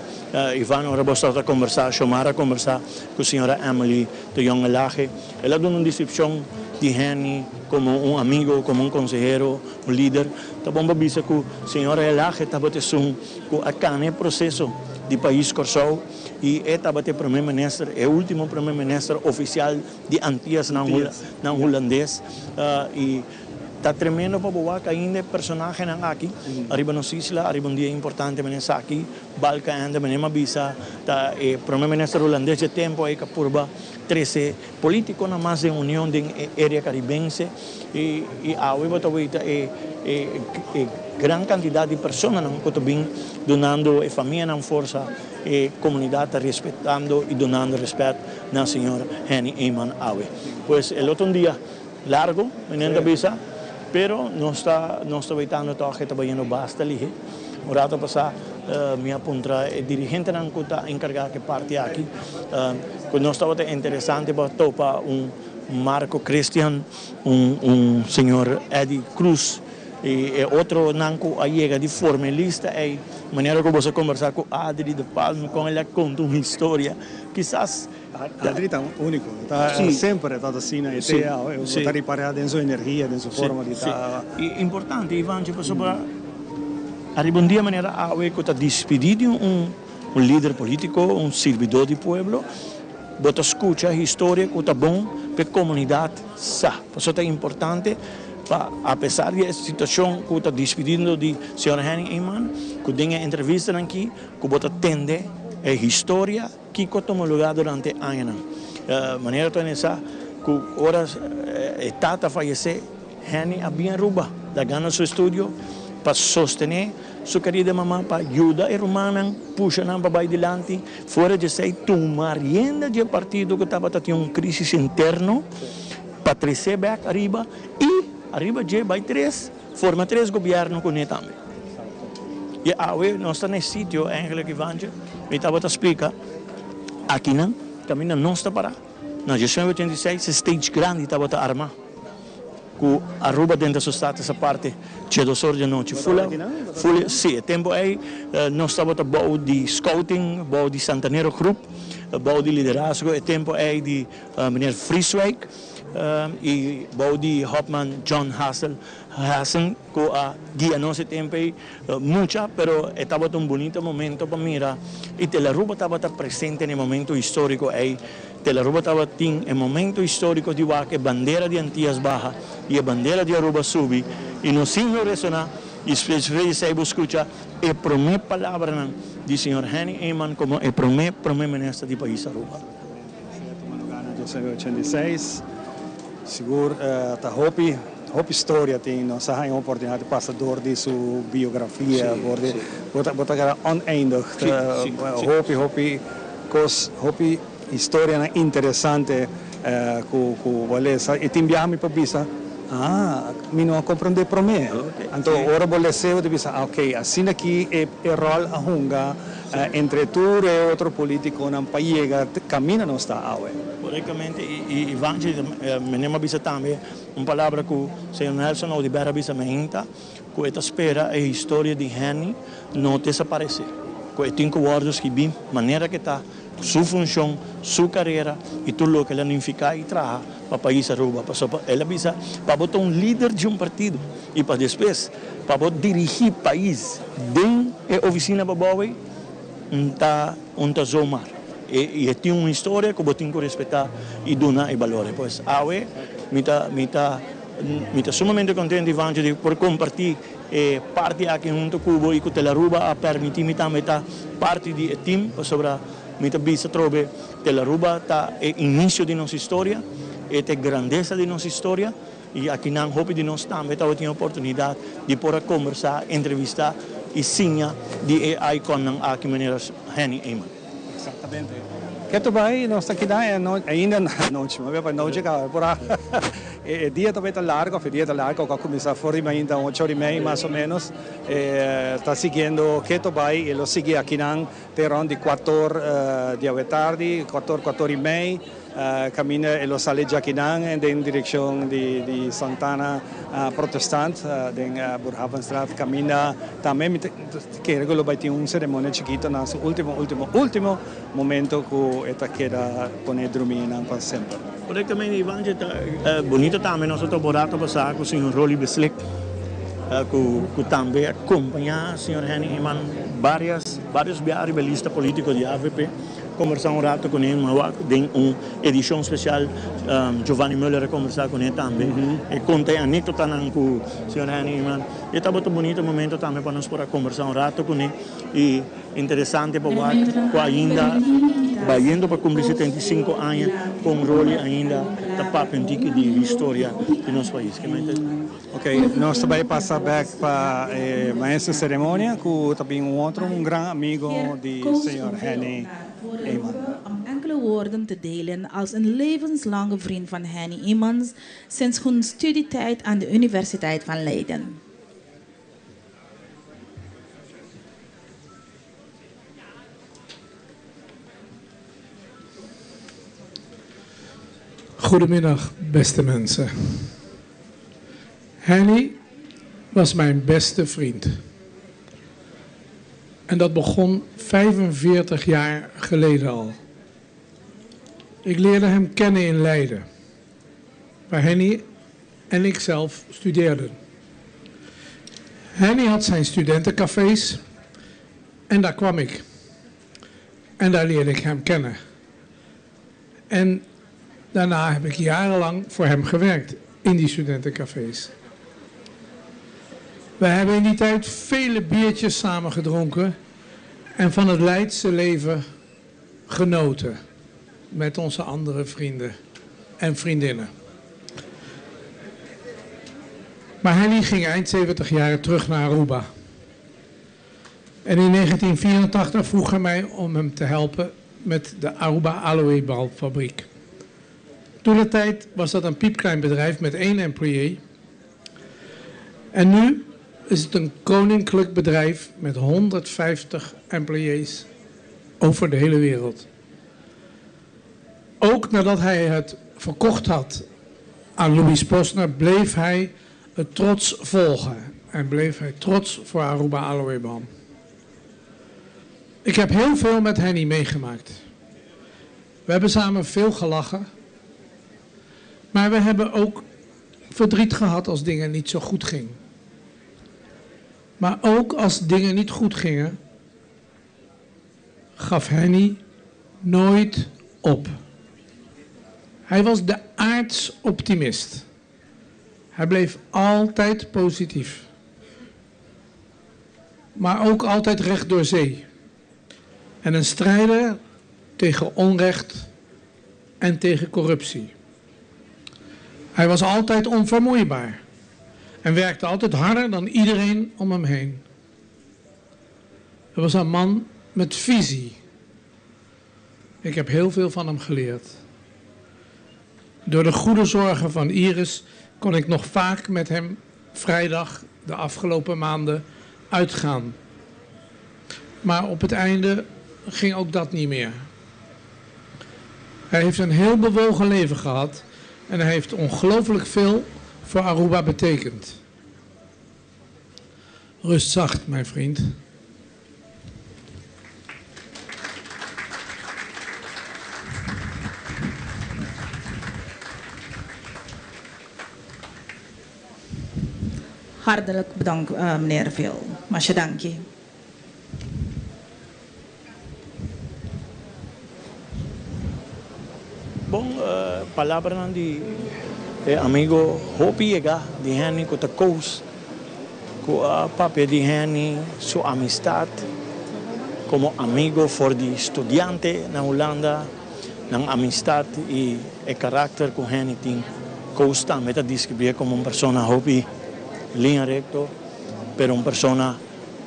Ivan ora bo sta ta conversa, Xiomara a conversa cu señora Emily de Jongelage. El a duna un deskripshon di Henny komo un amigo, komo un konsehero, un lider. Ta bon pa bisa ku señor Elhage tabata esun ku a kana e proseso di pais Kòrsou i e tabata e promé minister, e último promé minister ofisial di Antias nan Hulandes. I ta tremendo pa bo wak ainda e personahenan aki ariba nos isla, ariba un dia importante manera esaki. Balkenende, manera mi a bisa, ta e promé minister hulandes dje tempu ei ku a purba Trese politiconan mas den union den e area caribense y y awe bo ta weta e e e gran cantidad di personanan cu ta bin dunando e famianan forsa, e comunidad ta respetando y dunando respet na señor Henny Eman awe. Pues e lo ta un dia largo, meneer ta bisa, pero nos ta nos ta wetando tog e ta bayendo basta lihe. Un rato pasa mi a puntra e dirigentenan cu ta encarga cu e parti aki cu nos tabata interesante pa topa un Marco Christian, un un señor Eddie Cruz y e otronan cu a yega di forma e lista ey. Manera cu boso a conversa cu Adri de Palm con el a conta un historia kisas. Adri ta unico, ta semper e ta asina, e te bo ta ripara den su energia, den su forma di ta. Y importante Ivancho pasobra ariba un dia manera awe cu ta dispidi di un lider politico, un sirbidor di pueblo, bo ta scucha historia cu ta bon pa e comunidad sa. Pasobra ta importante pa apesar di e situacion cu ta dispidiendo di señor Henny Eman, cu den e entrevistanan aki cu bo ta tende e historia. Kiko a tuma lugá durante e añanan? Manera ta sa ku ora e tata fayesé, Henny a bin Aruba lagando su estudio pa sostené su kerida mama, pa yuda e rumannan pusha nan pa bai dilanti. Fuera di esei, tuma rienda di e partido ku tabata tin un krísis interno pa tresé bèk ariba i ariba dje bai tres. Forma tres gobierno kuné tambe. I awe nos ta na e sitio eigenlijk Ivantje, mi tabata splika akinan kaminda nos ta pará na diesnuebe ochenta i seis e stage grandi tabata armá ku Aruba denter su status aparte djedos or di anochi fula fula si e tempu ei nos tabata bou di scouting bou di Santanero groep bou di liderazgo e tempu ei di meneer Vrieswijk. I bou di Hopman John Hassel Hassen ku a guia nos e tempu ei mucha, pero e tabata un bunita momento pa mira i Telaruba tabata presente na e momento historico ei. Telaruba tabatin e momento historico di wak e bandera di Antias baha i e bandera di Aruba subi i nos himno resona i despues di esei bo skucha e prome palabranan di señor Henny Eman komo e prome prome minister di pais Aruba. Esei a tuma lugar na 1986. Sigur ta hopi, hopi storia tin. Nos a haña oportunidad di pasa door di su biografia, door di, bo ta, bo ta keda oneindig. Hopi, hopi kos, hopi historianan interesante ku, ku bo a lesa. I tin biaha mi por bisa, ah, mi no a komprondé promé. Anto ora bo les'é bo ta bisa, ah, ok, asina aki e, e ròl a hunga. Entre tur e otro politiconan pa yega caminda nos ta awe. Correctamente y Ivanchi meneer a bisa tambe un palabra cu señor Nelson Oduber a bisa meinta cu e ta spera e historia di Henny no desaparece cu e tin cu wordo scribi manera cu ta su funcion su carera y tur loke el a nifica y traha pa pais Aruba pasobra el a bisa pa bo ta un lider di un partido y pa despues Pa bo dirigí pais den e oficina pa bou ei, un ta un ta zomaar. E i e tin un historia ku bo tin ku respetá i duna e balor. Pues awe mi ta mi ta mi ta sumamente contento Ivancho di por compartí e parti aki hunto ku bo i ku Telaruba a permití mi tambe ta parti di e team pasobra. Mi ta bisa atrobe, Telaruba ta e inicio di nos historia, e ta e grandesa di nos historia y akinan hopi di nos tambe tabatin e oportunidad di por a combersa, entrevista y siña di e iconnan aki manera Henny Eman. Exactamente. Keto bai nos ta keda e anochi, ainda anochi, mabia pa nochi caba por a e dia ta bai ta largo, of e dia ta largo cu a cuminsa for di mainta ocho ora y mei mas o menos, e ta siguiendo keto bai y lo sigui akinan te rond di cuator di awe tardi, cuator, cuator y mei. Caminda e lo sali djakinan den direccion di Santana Protestant den Boerhavenstraat. Caminda tambe mi ta kere cu lo bay tin un ceremonia chikito na su ultimo, ultimo, ultimo momento cu e ta keda pone drumi nan pa semper. Correctamente Ivantje, ta bonito tambe nos a topa un rato pasa cu señor Rolly Beslik cu tambe a compaña señor Henny Eman varias varios bia riba e lista politico di avp. Kombersá un rato kuné, mi a wak den un edishon spesial Giovanni Muller a kombersá kuné tambe. E konta e anékdotanan ku señor Henny Eman. E tabata un bunito momento tambe pa nos por a kombersá un rato kuné i interesante pa wak ku ainda bayendo pa kumpli 75 aña kon Rolly ainda ta papia un tiki di historia di nos pais. Ok, nos ta bai pasa bek pa e maestro ceremonia cu ta bin un otro un gran amigo di señor Henny Eman. Om enkele woorden te delen als een levenslange vriend van Henny Emans sinds hun studietijd aan de Universiteit van Leiden. Goedemiddag, beste mensen. Henny was mijn beste vriend. En dat begon 45 jaar geleden al. Ik leerde hem kennen in Leiden, waar Henny en ik zelf studeerden. Henny had zijn studentencafés en daar kwam ik. En daar leerde ik hem kennen. En daarna heb ik jarenlang voor hem gewerkt in die studentencafés. We hebben in die tijd vele biertjes samen gedronken en van het Leidse leven genoten met onze andere vrienden en vriendinnen. Maar Henny ging eind 70 jaar terug naar Aruba. En in 1984 vroeg hij mij om hem te helpen met de Aruba Aloe Balfabriek. Toen de tijd was dat een piepklein bedrijf met één employé. En nu is het een koninklijk bedrijf met 150 employés over de hele wereld. Ook nadat hij het verkocht had aan Louis Posner, bleef hij het trots volgen. En bleef hij trots voor Aruba Aloe Balm. Ik heb heel veel met Henny meegemaakt. We hebben samen veel gelachen. Maar we hebben ook verdriet gehad als dingen niet zo goed gingen. Maar ook als dingen niet goed gingen, gaf Henny nooit op. Hij was de aardsoptimist. Hij bleef altijd positief. Maar ook altijd recht door zee. En een strijder tegen onrecht en tegen corruptie. Hij was altijd onvermoeibaar en werkte altijd harder dan iedereen om hem heen. Hij was een man met visie. Ik heb heel veel van hem geleerd. Door de goede zorgen van Iris kon ik nog vaak met hem vrijdag de afgelopen maanden uitgaan. Maar op het einde ging ook dat niet meer. Hij heeft een heel bewogen leven gehad en hij heeft ongelooflijk veel voor Aruba betekend. Rust zacht, mijn vriend. Hartelijk bedankt, uh, meneer Veel. Masha danki. Bon palabranan di e amigo hopi yega di Henny cu ta Koos cu a papia di Henny su amistad. komo amigo for di studiante na Hulanda, nan amistat i e karakter ku Henny tin. Koos tambe ta deskribié komo un persona hopi liña rekto, pero un persona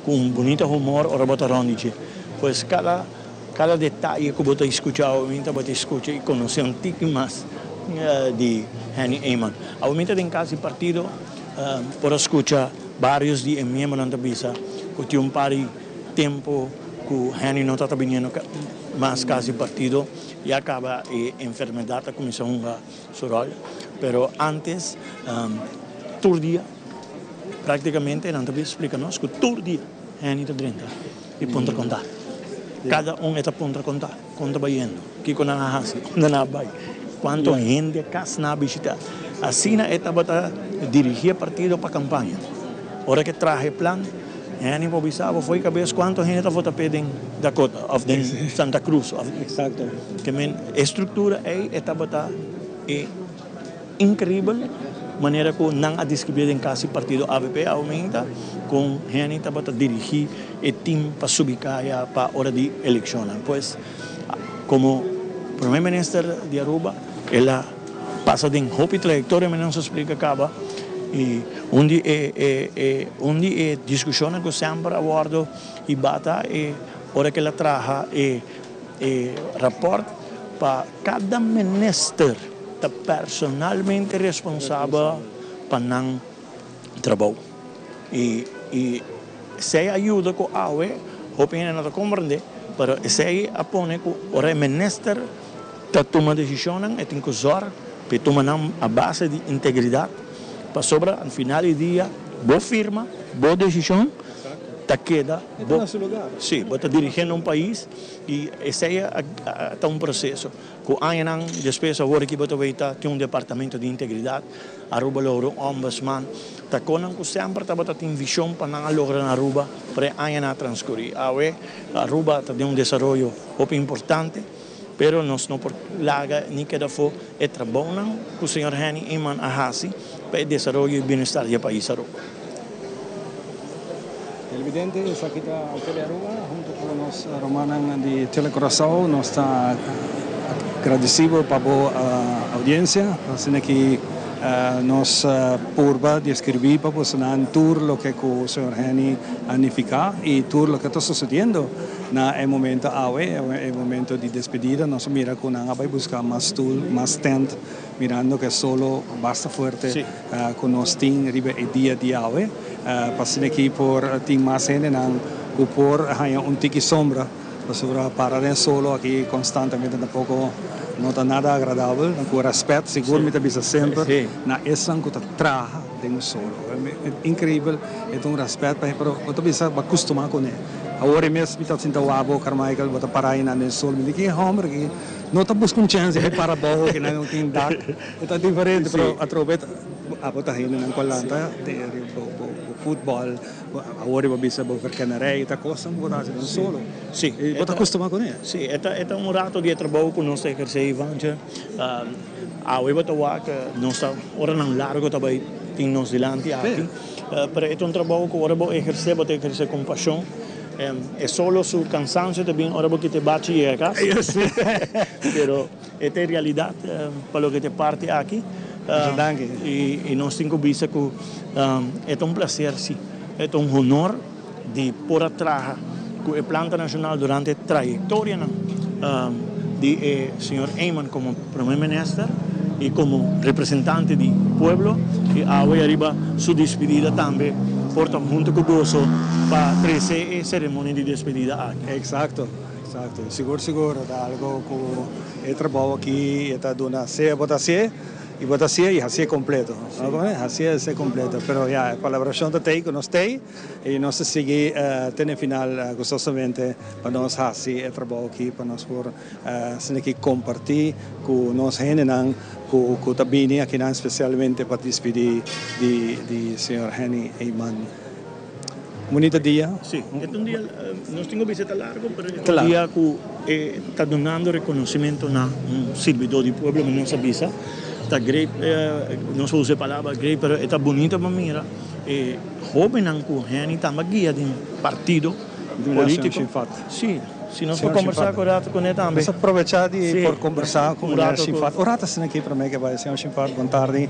ku un bunita humor ora bo ta rònt di dje. Pues kada kada detaye ku bo ta skucha awe mi tabata skucha i konosé un tiki mas di Henny Eman. Awe mi ta den kas di partido por a skucha barios di e miembronan ta bisa ku tin un par di tempu ku Henny no tabata biniendo mas kas di partido ya kaba e enfermedat a kuminsá hunga su ròl. Pero antes tur dia. Práktikamente nan ta bin splika nos ku tur dia hende ta drenta i puntra kontá. Kada un e ta puntra kontá, kon ta bayendo, kiko nan a hasi, unda nan a bai, kuantu hende kas nan a bishitá. Asina e tabata dirigí e partido pa kampaña. Ora ku e traha e plan, hende por bisa bo fo'i kabes kuantu hende ta vota p'e den Dakota òf den Santa Cruz. Ke men e struktura ei e tabata e. Increíbel manera cu nan a describi den casi partido avp aumenta con Henny tabata dirigi e team pa subi caya pa ora di eleccionnan. Pues como Prome Minister di Aruba el a pasa den hopi trayectoria manera nos a splica caba y un di e e un di e discusionnan cu semper a wordo y bata e ora cu el a traha e e rapport pa cada minister ta personalmente responsabel pa nan trabou. Y y esey a yuda cu awe hopi hende no ta comprende, pero esey a pone cu ora e minister ta tuma decisionnan e tin cu zorg pa e tuma nan a base di integridad, pasobra al final di dia bo firma, bo decision ta keda bo, si, bo ta dirigiendo un pais y esey ta un proceso. Ku añanan despues awor aki bo ta weta tin un departamento di integridat, Aruba logra un ombudsman, ta konan ku semper tabata tin vishon pa nan a logra na Aruba, pero e añanan a transkurí. Awe Aruba ta den un desaroyo hopi importante, pero nos no por laga ni keda afó e trabounan ku señor Henny Eman a hasi pa e desaroyo i bienestar di e pais Aruba. Televidente, esaki ta Tele Aruba hunto cu nos rumannan di Tele Curaçao. Nos ta agradecido pa bo audiencia. Asina ki nos purba di escribi pa bosonan tur loke cu señor Henny a nifica y tur loke ta sucediendo na e momento awe, e momento di despedida. Nos a mira cu nan a bay busca mas stoel, mas tent. Mirando ku e solo basta fuerte ku nos tin riba e dia di awe, pa asina aki por tin mas hendenan ku por haña un tiki sombra, pasobra para den solo aki konstantemente tampoko no ta nada agradabel. Ku rèspèt sigur mi ta bisa semper na esnan ku ta traha den solo. Inkreibel, e ta un rèspèt pa hende, pero bo ta bisa bo a kustumá kuné. Awor e mes mi ta sinta wak bo, Carmichael, bo ta para einan den solo, mi di ki hòmber aki? No ta busca un chance di para abou que nan no tin dak. E ta diferente, pero atrobe abo ta hendenan cu a lanta bo futbol, awor bo bisa bo verkennerij, ta cosnan cu bo ta haci den solo. Si. Bo ta custuma cu ne. Si, e ta e ta un rato di e trabou cu nos ta eherce, Ivantje. Awe bo ta wak nos ta oranan largo ta bay tin nos dilanti aki, pero e ta un trabou cu ora bo eherce, bo ta eherce con pasion. E solo su cansancio ta bin ora bo kita e bachi yega cas. Pero e ta e realidad pa loke ta e parti aki. Y nos tin cu bisa cu e ta un placer si, e ta un honor di por a traha cu e Planta Nacional durante e trayectorianan di e señor Eman como Prome Minister y como representante di pueblo y awe ariba su despedida tambe por ta hunto cu goso pa trece e ceremonia di despedida aki. Exacto, exacto. Sigur sigur ta algo cu e trabou aki e ta duna sea bo ta hacié y bo ta hacié y hacié completo. Hacié hacié completo. Pero ya e palabracion ta tey cu nos tey. I nos ta sigui te na e final gustosamente pa nos hasi e trabou aki, pa nos por asina aki kompartí ku nos hendenan ku ku ta bini akinan spesialmente pa dispidí di di señor Henny Eman. Bunita dia. Sí, e ta un dia, nos tin ku bisa e ta largu, pero e ta un dia ku e ta dunando rekonosementu na un sirbidó di pueblo, mi nos a bisa. Ta great, nos a usa e palabra great, pero e ta bunita pa mira. E hóbennan ku Henny tamba guia den partido Político. Sí, si nos por combersa cu rato cu ne tambe. Nos a probecha di por combersa cu meneer Shinfat. Un rato asina aki prome ke bai. Señor Shinfat, bon tardi.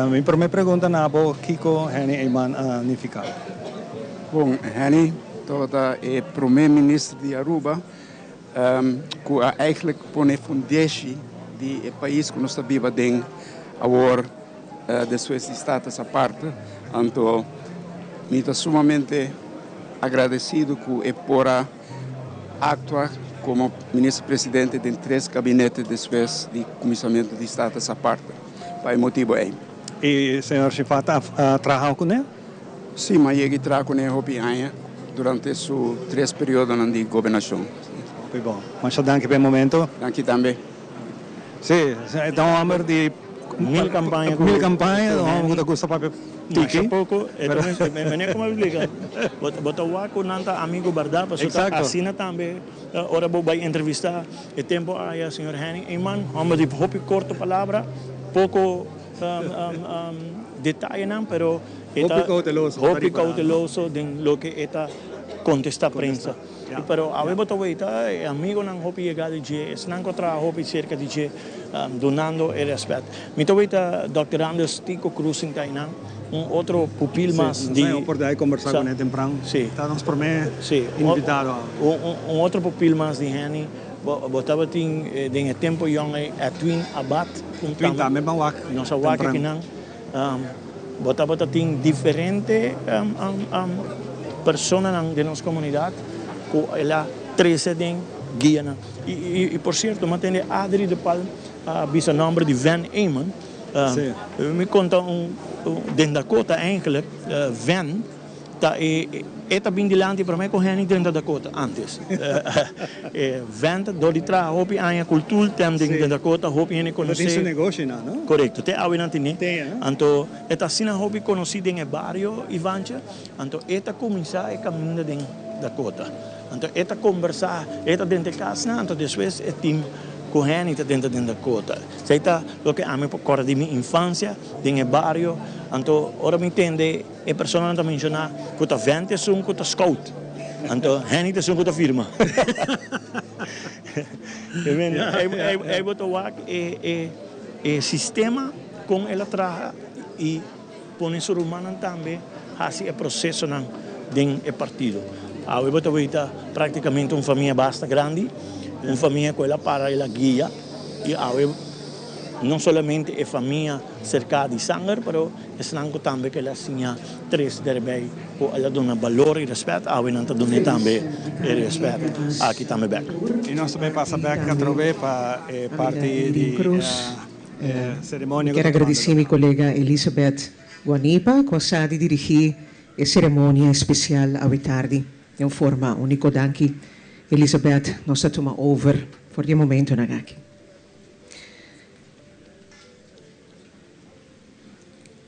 Mi prome pregunta na bo, kico Henny Eman a nifica? Bon, Henny tabata e prome minister di Aruba cu a eigenlijk pone fundeshi di e pais cu nos ta biba den awor despues di Status Aparte. Anto mi ta sumamente agradecido cu e por a actua como Minister Presidente den tres gabinete despues di cuminsamento di Status Aparte pa e motibo ey. Y señor Shifat a traha cu ne? Si, mi a yega y traha cu ne hopi aña durante su tres periodonan di gobernacion. Hopi bon. Masha danki pa e momento. Danki tambe. Si, e ta un homber di mil campaña cu mil campaña, un homber cu ta gusta papia tiki. Masha poco, e ta mene como a explica, bo ta wak cu nan ta amigo berdad, pasobra ta asina tambe ora bo bay entrevista e tempo aya señor Henny Eman, homber di hopi corto palabra, poco detayenan, pero e ta hopi cauteloso den loke e ta contesta prensa. Pero awe bo ta weita e amigonan hopi yega di dje, esnan ku a traha hopi serka di dje, dunando e rèspèt. Mi ta weita Dòkter Anders Tico Cruz sinta einan, un otro pupil mas di. Sí, nos a oportunidad di kombersá kuné tempran. Sí. Ta nos promé invitado awe. Un otro pupil mas di Henny, bo tabatin den e tempu yòn ei Edwin Abad. Edwin tambe ban wak tempran. Nos a wak akinan. Bo tabata tin diferente personanan den nos comunidad cu el a trece den guianan. Y por cierto, mi a tende Adri de Palm a bisa nomber di Van Eman. Mi conta un, den Dakota eigenlijk, Van Ta e e ta bin dilanti prome ku Henny drenta Dakota antes. E venta dor di traha hopi aña kultul tem den Dakota hopi hende konosé. Tin su negoshi nan no? Korekto, te awe nan tene. Anto e ta asina hopi konosí den e bario Ivancha, anto e ta kuminsá e kaminda den Dakota. Anto e ta kombersá, e ta drenta e kasnan, anto despues e tim ku Henny ta drenta den Dakota. Esei ta loke ami por kòrda di mi infansia den e bario. Anto ora mi tende. E personanan ta menshoná ku ta Vent esun ku ta scout, anto Henny ta esun ku ta firma. Ei bo ta wak e sistema kon el a traha i pone su rumannan tambe hasi e prosesonan den e partido. Awe bo ta weta praktikamente un famia basta grandi, un famia ku el a para el a guia i awe no solamente e famia serka di sanger pero Esnan ku tambe ke el a siña tres derbei ku el a duna balor i rèspèt, awe nan ta dun'é tambe e rèspèt aki tambe bèk. I nos ta bai pasa bèk atrobe pa e parti di e seremonia ku Mi ta kier tomando agradesí mi lugar. kolega Elisabeth Guanipa ku a sa di dirigí e seremonia espesial awe tardi den un forma úniko. Danki Elisabeth, nos ta tuma over for di e momentonan aki.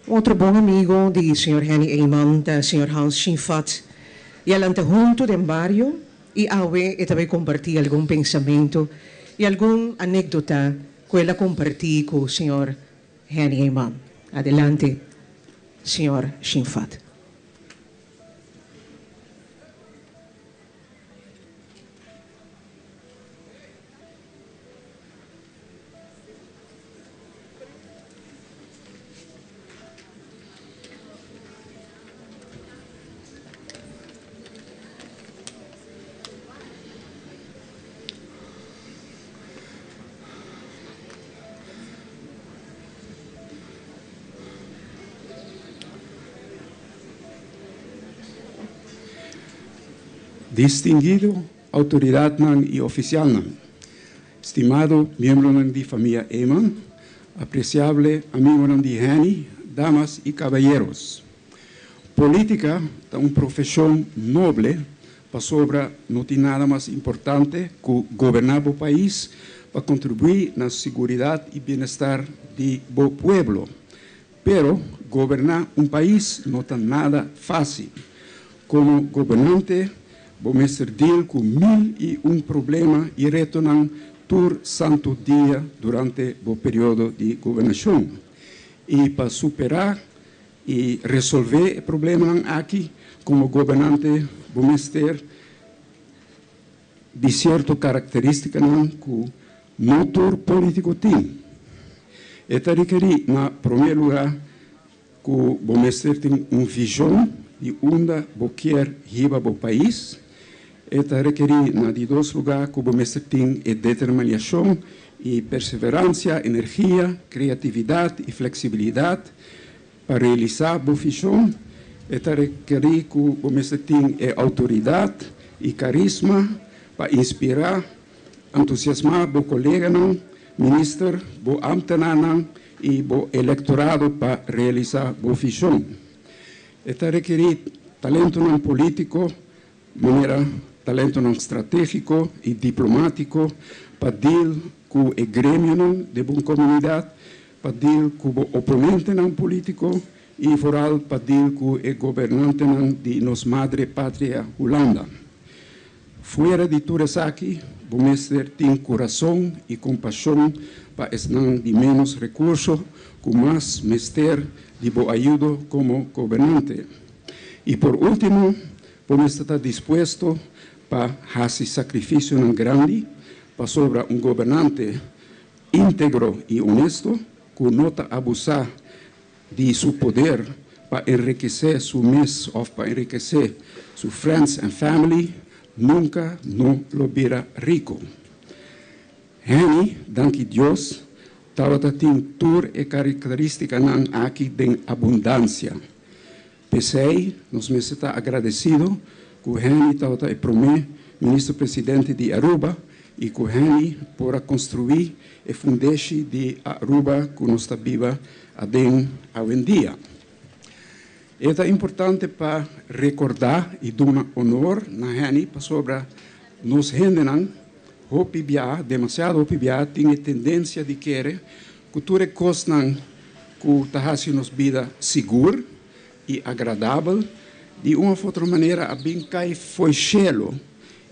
Un otro bon amigo di señor Henny Eman ta señor Hans Shinfat y a lanta hunto den bario y awe e ta bay comparti algun pensamento y algun anecdota cu el a comparti cu señor Henny Eman. Adelante señor Shinfat. Distinguido autoridadnan y oficialnan. Stimado miembronan di famia Eman, apreciable amigonan di Henny, damas y caballeros. Politica ta un profesion noble pasobra no tin nada mas importante cu goberna bo pais pa contribui na siguridad y bienestar di bo pueblo. Pero goberna un pais no ta nada facil. Como gobernante bo mester deal cu mil y un problema y retonan tur santo dia durante bo periodo di gobernacion. Y pa supera y resolve e problemanan aki como gobernante bo mester. di sierto karakterístikanan ku no tur polítiko tin. E ta rekerí na promé lugá ku bo mester tin un vishon di unda bo kier hiba bo pais. E ta rekerí na di dos lugá ku bo mester tin e determiniashon i perseveransia, energia, kreatividat i fleksibilidat pa realisá bo vishon. E ta rekerí ku bo mester tin e outoridat i karisma pa inspirá, entusiasmá bo koleganan, minister, bo ámtenarnan i bo elektorado pa realisá bo vishon. E ta rekerí talentonan polítiko manera talentonan stratégiko i diplomátiko pa deal ku e gremionan den bo komunidat, pa deal ku bo oponentenan polítiko i vooral pa deal ku e gobernantenan di nos madre patria Hulanda. Fuera di tur esaki, bo mester tin kurason i kompashon pa esnan di ménos rekurso ku mas mester di bo ayudo komo gobernante. I por último, bo mester ta dispuesto pa hasi sakrifisionan grandi pasobra un gobernante íntegro i honesto ku no ta abusá di su poder pa enrikesé su mes òf pa enrikesé su friends and family, nunka no lo bira riku. Henny, danki Dios, tabata tin tur e karakterístikanan aki den abundansia. P'esei, nos mester ta agradesido ku Henny tabata e promé minister-presidente di Aruba i ku Henny por a konstruí e fundeshi di Aruba ku nos ta biba aden awendia. E ta importante pa rekordá i duna honor na Henny pasobra nos hendenan hopi bia, demasiado hopi bia, tin e tendensia di kere ku tur e kosnan ku ta hasi nos bida sigur i agradabel, di un òf otro manera a bin kai fo'i shelu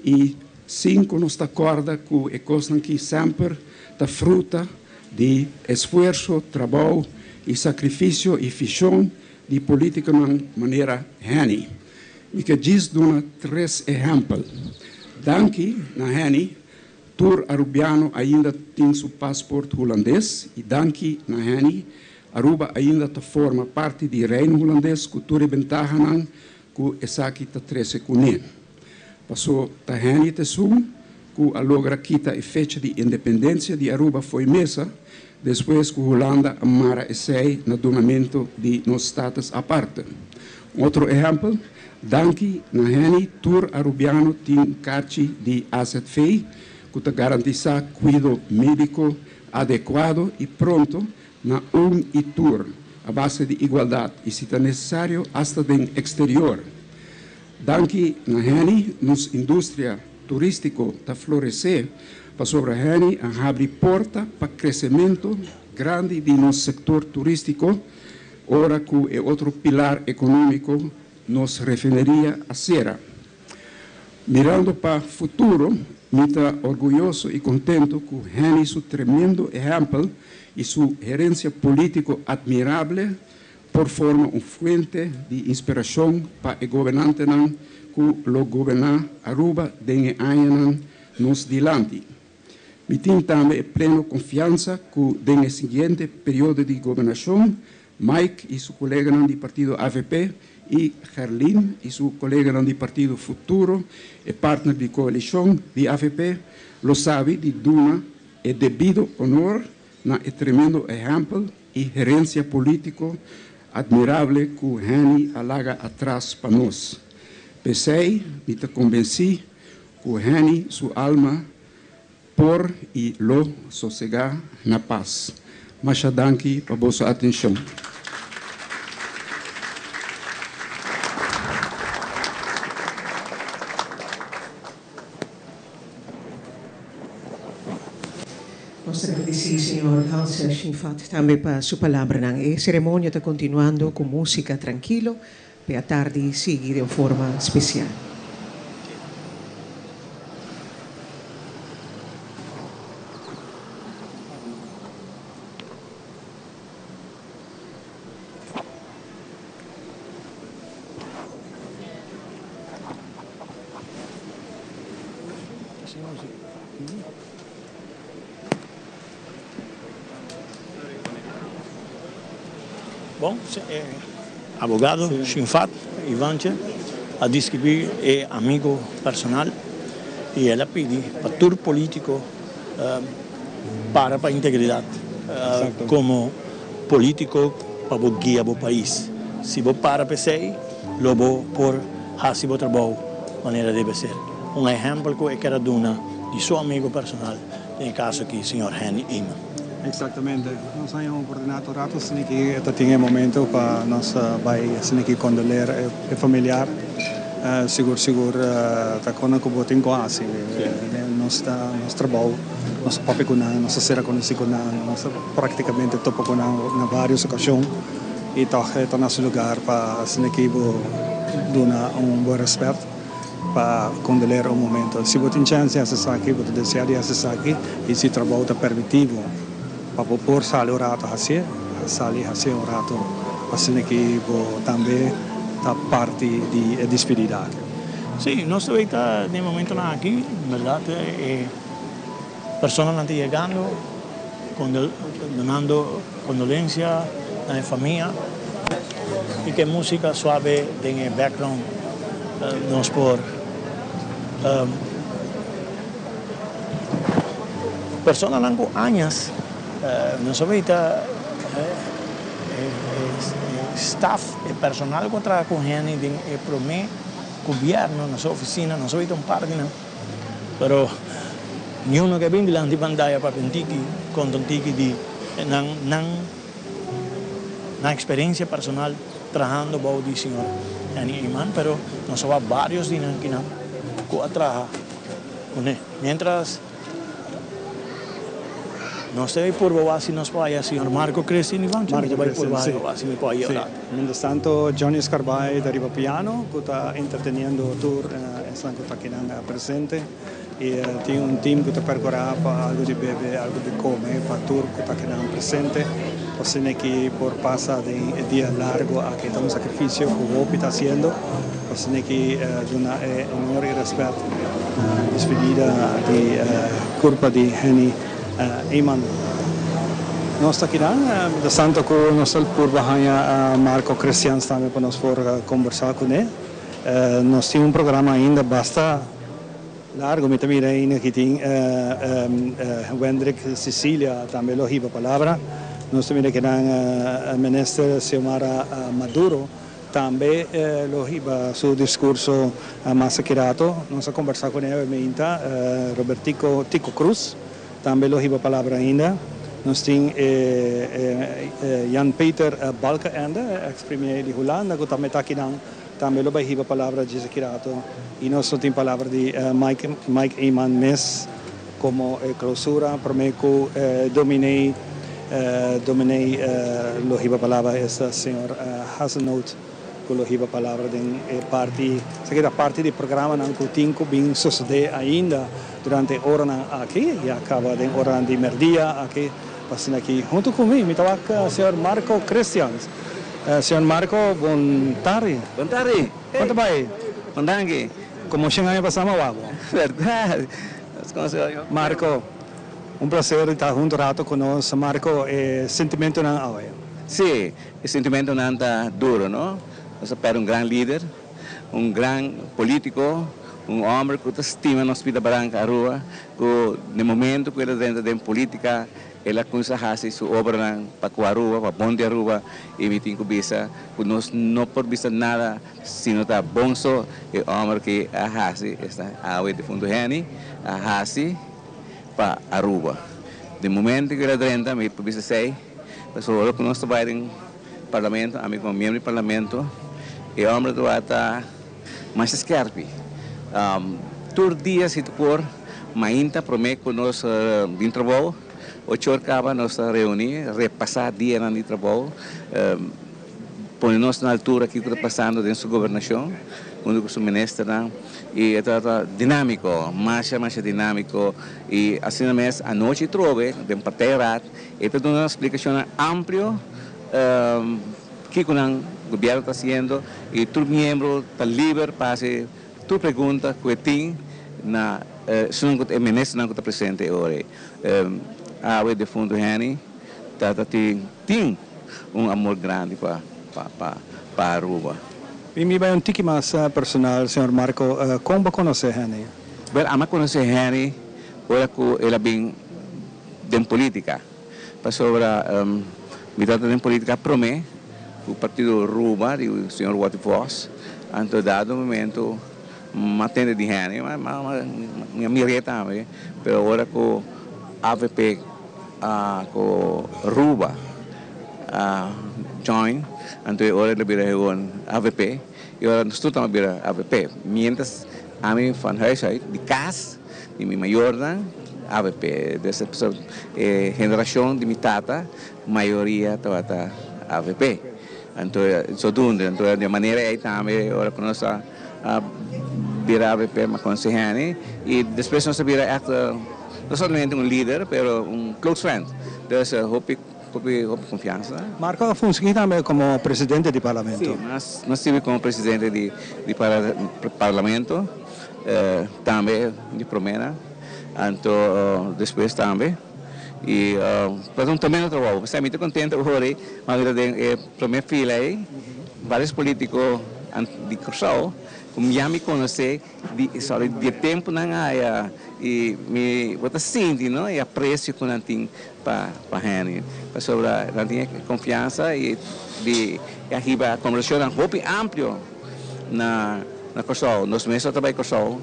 i sin ku nos ta kòrda ku e kosnan ki semper ta fruta di esfuerso, trabou i sakrifisio i vishon di polítikonan manera Henny. Mi ke djis duna tres ehèmpel. Danki na Henny, tur arubiano ainda tin su pasport hulandes i danki na Henny, Aruba ainda ta forma parti di Reino Hulandes ku tur e bentahanan ku esaki ta trese kuné. Paso ta Henny ta esun ku a logra kita e fecha di independensia di Aruba fo'i mesa despues ku Hulanda a mara esei na dunamentu di nos status aparte. Un otro ehèmpel, danki na Henny tur arubiano tin karchi di azv ku ta garantisá kuido médiko adekuado i pronto na un i tur a base di igualdat i si ta nesesario asta den eksterior. Danki na Henny nos industria turístiko ta floresé pasobra Henny a habri porta pa kresementu grandi di nos sektor turístiko ora ku e otro pilar ekonómiko, nos refineria, a sera. Mirando pa futuro, mi ta orguyoso i kontentu ku Henny su tremendo ehèmpel i su herensia polítiko admirable por forma un fuente di inspirashon pa e gobernantenan ku lo goberná Aruba den e añanan nos dilanti. Mi tin tambe e pleno konfiansa ku den e siguiente periodo di gobernashon Mike i su koleganan di partido avp i Gerlin i su koleganan di partido Futuro, e partner di koalishon di avp, lo sabi di duna e debido honor na e tremendo ehèmpel i herensia polítiko admirable ku Henny a laga atras pa nos. P'esei mi ta kombensí ku Henny su alma por i lo sosegá na pas. Masha danki pa boso atenshon. Nos ta gradisí señor Hansel Shinfat tambe pa su palabranan. E seremonia ta kontinuando ku músika trankilo p'e atardi sigui den forma spesial. Sin música. Bon, e abogado Shinfat Ivantje a describi e amigo personal y el a pidi pa tur politico para pa integridad como politico pa bo guia bo pais. Si bo para p'esey lo bo por haci bo trabou manera debe ser. Un ehempel cu e kier a duna di su amigo personal den e caso aki señor Henny Eman. Exactamente. Nos haña un oportunidad un rato asina ki ta tin e momento pa nos bay asina ki condoleer e familiar. Sigur sigur ta con cu bo tin cu haci. Nos ta nos trabou, nos a papia cu nan, nos a cera conoci cu nan, nos a practicamente topa cu nan na varios ocasion y toch e ta na su lugar pa asina ki bo duna un buen respet. Pa kondoler un momento. Si bo tin chèns di hasi esaki, bo ta deseá di hasi esaki i si trabou ta permití bo pa bo por sali un rato hasié, sali hasié un rato asina ki bo tambe ta parti di e dispidida aki. Sí, nos ta weta den e momentonan aki, bèrdat e personanan ta yegando, dunando kondolensia na e famia i ku e músika suave den e background nos por personanan ku añas nos a weta e staff, e personal ku a traha ku Henny den e promé gobièrnu na su ofisina, nos a weta un par di nan. Pero niun no ke bin dilanti pantaya papia un tiki, konta un tiki di nan nan nan eksperensia personal trahando bou di señor Henny Eman, pero nos a wak varios di nan kinan ku a traha kuné. Mientras nos ta bay purba wak si nos por haya señor Marco Christian Ivancho, mi ta bay purba haya wak si mi por haya ora. Mientras tanto Johnny Scarbay ta riba piano cu ta entreteniendo tur esnan cu ta kinan presente y tin un team cu ta percura pa algo di bebe, algo di come pa tur cu ta kinan presente pa asina ki por pasa den e dia largo aki. Ta un sacrificio cu hopi ta haciendo pa asina ki duna e honor y respet na despedida di curpa di Henny Eman. Nos ta kinan, mientras tanto cu nos ta purba haña Marco Christians tambe pa nos por combersa cune. Nos tin un programa ainda basta largo, mi ta mira ainda ki tin Wendrick Cecilia tambe lo hiba palabra. Nos ta mira kinan Minister Xiomara Maduro tambe lo hiba su discurso mas aki rato. Nos a combersa cune awe meinta, Robertico Tico Cruz. Tambe lo hiba palabra ainda. Nos tin e Jan Peter Balkenende, ex premier di Hulanda cu tambe ta akinan, tambe lo bay hiba palabra djis aki rato. Y nos lo tin palabra di Mike Mike Eman mes como e clausura prome cu Dominee Dominee lo hiba palabra esta señor Hazenoot. Ku lo hiba palabra den e parti, esaki ta parti di programanan ku tin ku bin sosodé ainda durante e oranan aki, ya kaba den oranan di mèrdia aki, pa asina aki huntu ku mi, mi ta wak señor Marco Christians. Señor Marco, bon tardi. Bon tardi. Kon ta bai? Bon danki. Komo shen aña pasá mi a wak bo. Bèrdat. Marco, un plaser di ta huntu rato ku nos. Marco, e sentimentunan awe? Sí, E sentimentonan ta duro, no? Nos a perde un gran lider, un gran politico, un homber cu ta stima nos pida baranca Aruba, cu den momento cu el a drenta den politica, el a cuminsa haci su obranan pa cu Aruba, pa bon di Aruba, y mi tin cu bisa cu nos no por bisa nada si no ta bon so e homber cu a haci esta awe difunto Henny a haci pa Aruba. Den momento cu el a drenta mi por bisa esey. Pasobra ora ku nos ta bai den parlamento, ami komo miembro di parlamento, e homber tabata masha skerpi. Tur dia si ta por mainta prome ku nos bin trabou, ocho or kaba nos ta reuni, repasa dianan di trabou, pone nos na altura kiko ta pasando den su gobernashon hunto ku su ministernan y e tabata dinamiko, masha masha dinamiko y asina mes anochi trobe den partijraad E ta duna splikashonnan amplio kiko nan gobièrnu ta hasiendo i tur miembro ta liber pa hasi tur pregunta ku e tin na Esunnan ku ta e ministernan ku ta presente e ora ei. Awe defuntu Henny tata tin tin un amor grandi pa pa pa Aruba. Mi mi bai un tiki mas personal, señor Marco, kon bo konosé Henny? Bel, ami a konosé Henny ora ku el a bin den politica, pasobra mi tata den politica prome ku partido Ruba di señor Watty Vos, anto dado momento M'a tende di hende, mi a mir'é tambe, pero ora ku avp ku Ruba a join, anto e ora el a bira gewoon avp, i ora nos tur tambe a bira avp. Mientras ami van huis uit, di kas, di mi mayornan, avp. Des e generashon di mi tata, mayoria tabata avp. Anto zodoende, anto di e manera ei tambe ora ku nos a a bira avp ma conoce Henny y despues nos a bira echt no solamente un lider pero un close friend dus hopi hopi hopi confiansa. Marco a fungi tambe como presidente di parlamento. Si, nos nos sirbi como presidente di di parlamento tambe di promena anto despues tambe y ta un tremendo trabou p'esei mi ta contento ora mi ta den e prome fila ei varios politico di Kòrsou ku ya mi konosé di sorry di e tempunan aya i mi bo ta sinti no e apresio ku nan tin pa pa Henry pasobra nan tin e konfiansa i di a hiba kombersashonnan hopi amplio na na Kòrsou. Nos mes a ta bai Kòrsou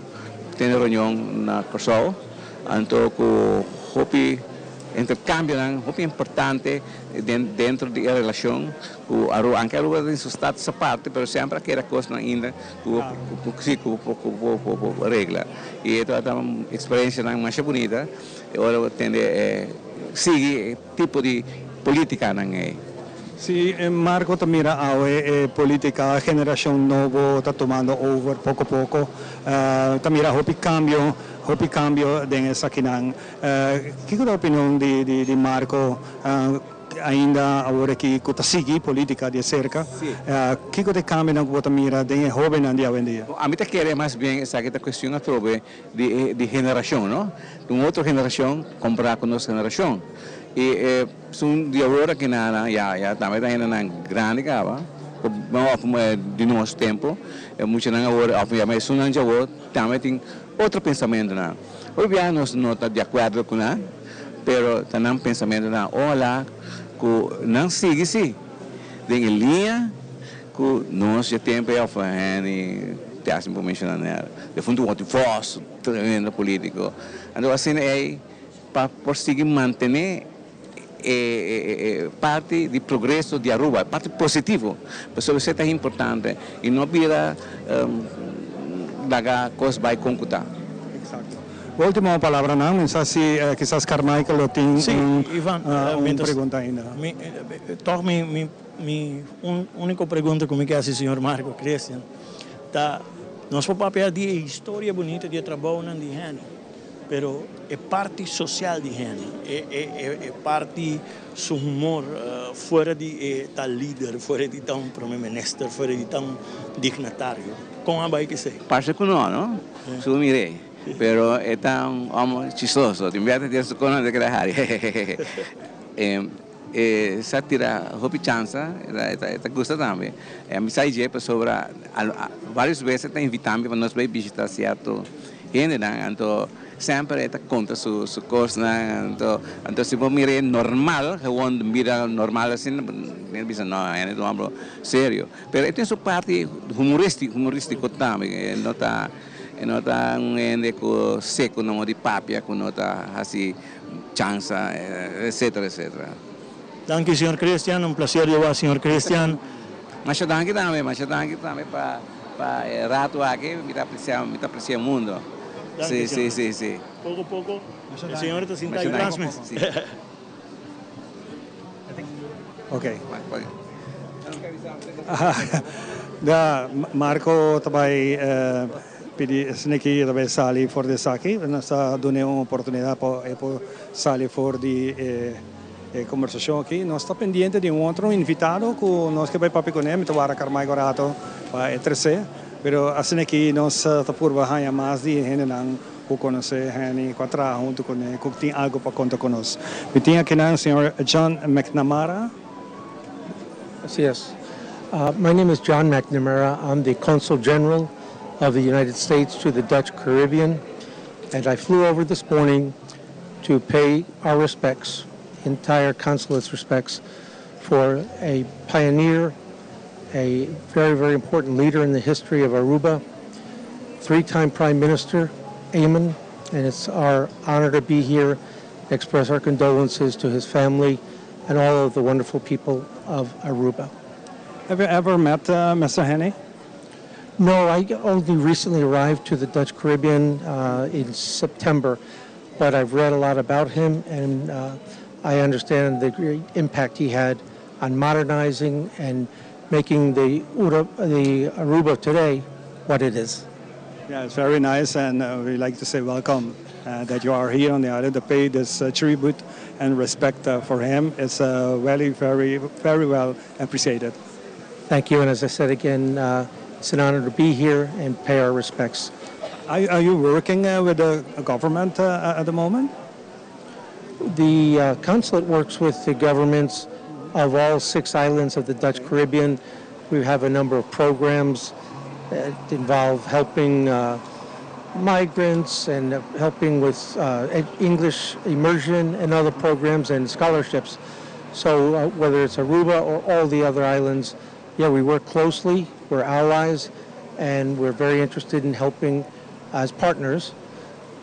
tene reunion na Kòrsou anto ku hopi interkambionan hopi importante den dentro di e relashon Ku Aruba, anke Aruba tin su status aparte, pero semper a keda kosnan ainda ku ku si ku ku ku ku regla. I e tabata un eksperensianan masha bunita e ora bo tende e sigui e tipo di politikanan ei. Si Marco ta mira awe e politica generacion nobo ta tumando over poco poco, ta mira hopi cambio, hopi cambio den esakinan. Kico ta opinion di Marco? Ainda awor aki ku ta sigui politica di aserka, kiko ta e kambionan ku bo ta mira den e hobennan di awendia? Ami ta kere mas bien esaki ta kuestion atrobe di generashon, no? Di un otro generashon kompará ku nos generashon. I esun di awor aki nan ya ya tambe ta hendenan grandi kaba, òf di nos tempu, e muchanan awor òf ya esunnan dje awor tambe tin otro pensamentunan. Hopi biaha nos no ta di akuerdo ku nan. Pero ta nan pensamentonan ohala cu nan sigui si den e liña cu nos dje tempo ei of Henny te haci por menciona nel defunto Wouter Vos tremendo politico anto asina ei pa por sigui mantene e e parti di progreso di Aruba e parti positivo pasobra esey ta importante y no bira laga cos bay con cu ta. Ultimo palabranan, mi sa si kisas Carmichael lo tin Sí, un Ivan, un mientras pregunta ainda. mi tòg mi mi mi un úniko pregunta ku mi ke hasi señor Marco Christian ta nos por papia di e historia bunita di e trabounan di Henny, pero e parti sosial di Henny, e e e e parti su humor fuera di e ta lider, fuera di ta un prome minister, fuera di ta un dignatario, kon a bai ku esei? Parse ku no, no? Su mir'é. Pero e ta un homo chistoso, tin biaha ta tira su kono ta keda hari hehehehe. E sa tira hopi chansa, e ta gusta tambe. Mi sa dje pasobra varios bes e ta invita mi pa nos bai bishita cierto hendenan, anto semper e ta conta su cosnan, anto si bo mir'e normal, gewoon bida normal asina, bo ta bisa no, hende ta un homber serio. Pero e tin su parti humoristico tambe, e no ta. E no ta un hende ku seku na modo di papia, ku no ta hasi chansa, etcetera, etcetera. Danki señor Christian, un placer di wak señor Christian. Masha danki tambe, masha danki tambe pa pa e rato aki, mi ta aprecia, mi ta aprecia mundo. Danki Si, si, señor. si, si. Poko poko e señor ta sinta Masha ahi tras danki. mes. Si. Ok. Da, Marco ta bai pidi esneki ta bai sali for di esaki. Nos ta dun'e un oportunidad pa e por sali for di e conversacion aki. Nos ta pendiente di un otro invitado cu nos ke bai papia cune. Mi ta wara Carmaico rato pa e trece. Pero asin'aki nos ta purba haña mas di e hendenan. ku konosé Henny, ku a traha huntu kuné, ku tin algu pa konta ku nos. Mi tin akinan señor John McNamara. Así es. My name is John McNamara. I'm the Consul General of the United States to the Dutch Caribbean. And I flew over this morning to pay our respects, entire consulate's respects, for a pioneer, a very, very important leader in the history of Aruba, three-time Prime Minister, Eman, and it's our honor to be here, express our condolences to his family and all of the wonderful people of Aruba. Have you ever met Mr. Henny? No, I only recently arrived to the Dutch Caribbean in September, but I've read a lot about him and I understand the great impact he had on modernizing and making the, the Aruba today what it is. Yeah, it's very nice, and we like to say welcome that you are here on the island to pay this tribute and respect for him. It's very, very, very well appreciated. Thank you, and as I said again, it's an honor to be here and pay our respects. Are you working with the government at the moment? The consulate works with the governments of all six islands of the Dutch Caribbean. We have a number of programs that involve helping migrants and helping with English immersion and other programs and scholarships. So whether it's Aruba or all the other islands, yeah, we work closely, we're allies, and we're very interested in helping as partners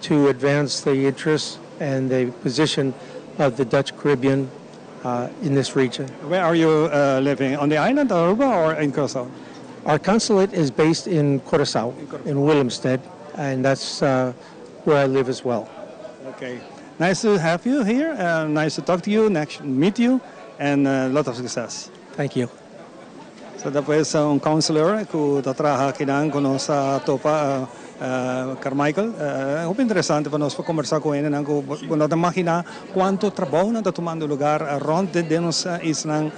to advance the interests and the position of the Dutch Caribbean in this region. Where are you living? On the island, Aruba, or in Curaçao? Our consulate is based in Curaçao, in Willemstad, and that's where I live as well. Okay. Nice to have you here. Nice to talk to you, next meet you, and a lot of success. Thank you. So despues un consular ku ta traha akinan ku nos a topa Carmichael. Hopi interesante pa nos pa kombersá ku hendenan ku bo no ta imaginá kuantu trabounan ta tumando lugar rònt den nos islanan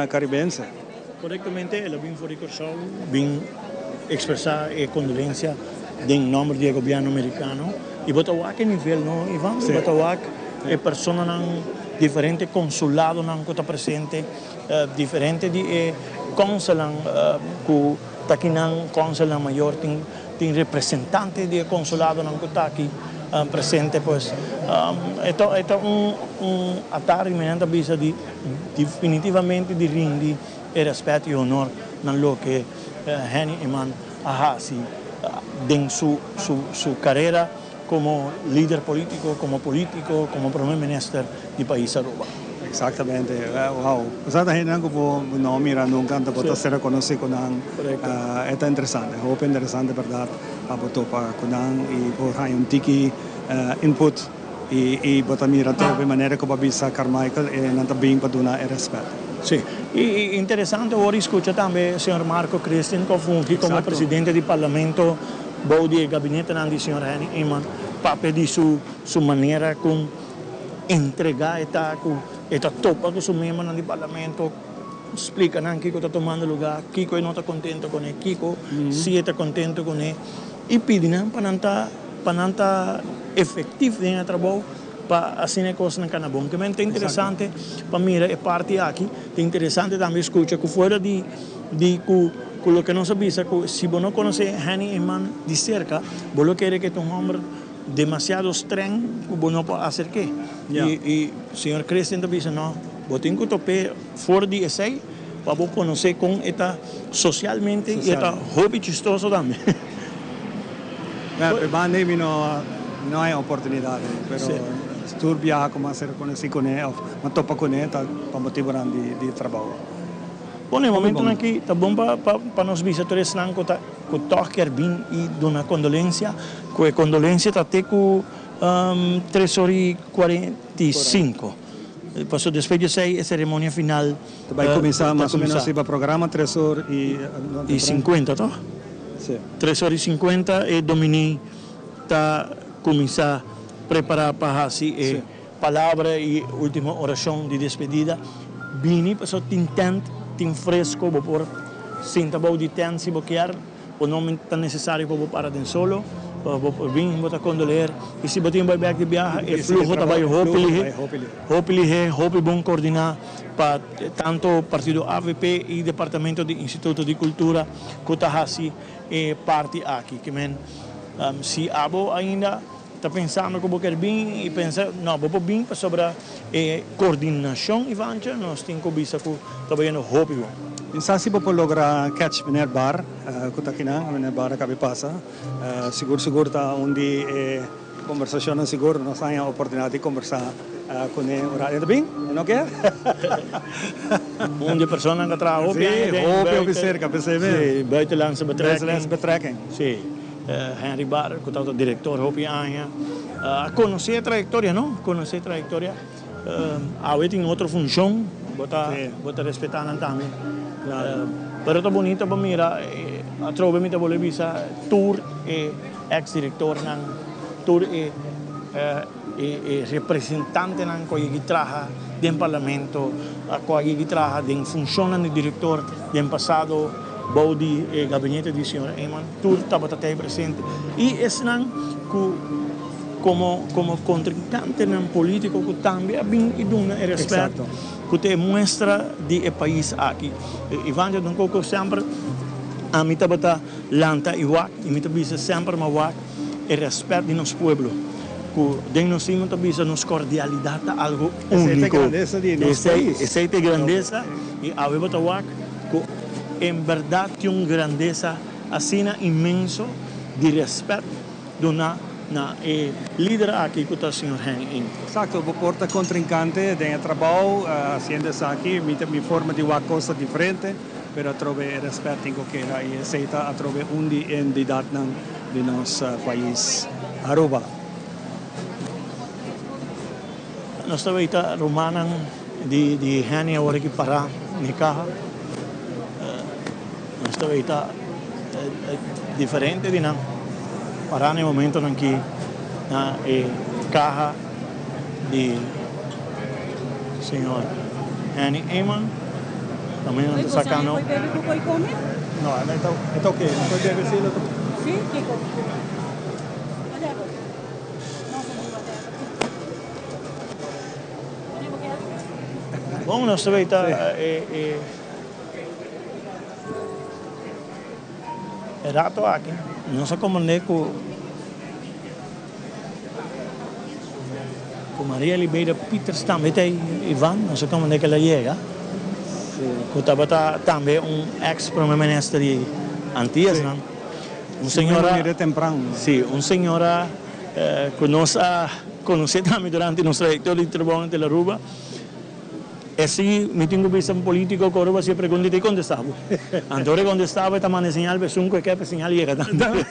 karibense. Korektamente el a bin for di Kòrsou bin ekspresá e kondolensia den nòmber di e gobièrnu merikano i bo ta wak e nivel no Ivan? Bo ta wak e personanan diferente konsuladonan ku ta presente diferente di e kònselnan ku ta kinan kònselnan mayor tin tin representante di e konsuladonan ku ta aki presente pues e ta e ta un un atardi mi nan ta bisa di definitivamente di rindi e rèspèt i honor na loke Henny Eman a hasi den su su su karera komo lider polítiko, komo polítiko, komo prome minister di pais Aruba. Exactamente, wow. Esaki ta hendenan ku bo no mira nunka, anto bo ta ser konosí ku nan. E ta interesante, hopi interesante bèrdat pa bo topa ku nan i por haña un tiki input i bo ta mira tur e manera ku bo a bisa Carmichael e nan ta bin pa duna e rèspèt. Sí, i interesante ora i skucha tambe señor Marco Christian ku a fungi komo presidente di parlamento bou di e gabinetenan di señor Henny Eman papia di su su manera kon entregá e ta ku e ta topa ku su miembronan di parlamento, splika nan kiko ta tumando lugá, kiko e no ta kontento kuné, kiko si e ta kontento kuné i pidi nan pa nan ta pa nan ta efektif den e trabou pa asina e kosnan kana bon. Kimen ta interesante pa mira e parti aki, ta interesante tambe skucha ku fuera di di ku ku loke nos a bisa ku si bo no konosé Henny Eman di serka bo lo kere ku e ta un hòmber demasiado streng ku bo no por aserk'é. I i señor Christian ta bisa no, bo tin ku top'é for di esei pa bo konosé kon e ta sosialmente i e ta hopi chistoso tambe. Bèn, p'e banda ei mi no no hay oportunidat ei, pero tur biaha ku mi a ser konosí kuné òf mi a topa kuné ta pa motibunan di di trabou. Bon, e momentunan aki ta bon pa pa nos bisa tur esnan ku ta ku tòg kier bin i duna kondolensia, ku e kondolensia ta te ku tres ora i 45. Pasobra despues di esei e seremonia final Ta bai kuminsá mas o ménos riba programa tres or i. I 50 tòg? Sí. Tres or i 50 e dominí ta kuminsá prepará pa hasi e palabra i último orashon di despedida. Bini pasobra tin tènt, tin fresko, bo por sinta bou di tènt si bo kier, bo no ta nesesario pa bo para den solo. Pa bo por bin bo ta kondoleer i si bo tin bai bek di biaha e fluho ta bai hopi lihe, hopi lihe, hopi bon koordiná pa tanto partido avp i departamento di Instituto di Kultura ku ta hasi e parti aki. Ke men si abo ainda ta pensando ku bo ker bin i pensa no bo por bin pasobra e koordinashon Ivancho nos tin ku bisa ku ta bayendo hopi bon. Mi sa si bo por logra catch meneer Barr ku ta akinan, meneer Barr a kabe pasa. Sigur sigur ta un di e kombersashonnan sigur nos haña oportunidat di kombersá kuné un rato. E ta bin? E no ke? Un di e personanan ku a traha hopi aña den Sí, hopi hopi serka p'esei mes. Sí, buitenlandse betrekking. Buitenlandse betrekking. Sí, Henry Barr ku tabata direktor hopi aña. A konosé e trayektoria no, konosé e trayektoria. Awe tin otro funshon, bo ta bo ta respetá nan tambe. Pero ta bunito pa mira, atrobe mi ta bolbe bisa tur e ex direktornan, tur e e representantenan ku a yegi traha den parlamento, ku a yegi traha den funshonnan di direktor den pasado bou di e gabinete di señor Eman, tur tabata tei presente. I esnan ku. Komo komo kontrinkantenan polítiko ku tambe a bin i duna e rèspèt ku ta e muestra di e pais aki. Ivan Jordan Coco semper ami tabata lanta i wak i mi ta bisa semper mi a wak e rèspèt di nos pueblo ku den nos himno ta bisa nos kordialidat ta algo úniko. Esei ta e grandesa i awe bo ta wak ku en bèrdat tin un grandesa asina inmenso di rèspèt. Duna na e lider aki ku ta señor Henny Ing. Exacto, bo por ta contrincante den e trabao haciendo esaki, mi ta mi forma di wak cos ta diferente, pero atrobe e respet tin cu keda y esey ta atrobe un di e entidadnan di nos pais Aruba. Nos ta weita rumannan di Henny awor aki para na e caha. Nos ta weita diferente di nan pará na e momentonan ki na e kaha di señor Henny Eman. Tambe nan ta saka no. Bon, nos ta weita e. E rato aki nos a komprendé ku ku Maria Liberia Pieters tambe ta ei, Ivan, nos a komprendé ku el a yega, ku tabata tambe un eks prome minister di Antiasnan. Un señora, sí, un señora ku nos a konosé tambe durante nos trayektoria di trabou na Telaruba. E si mi tin ku bisa un politiko ku ora bo hasi e pregunta i ta kontestá bo. Anto ora e kontestá bo e ta manda e señal pa esun ku e ke pa e señal yega tambe.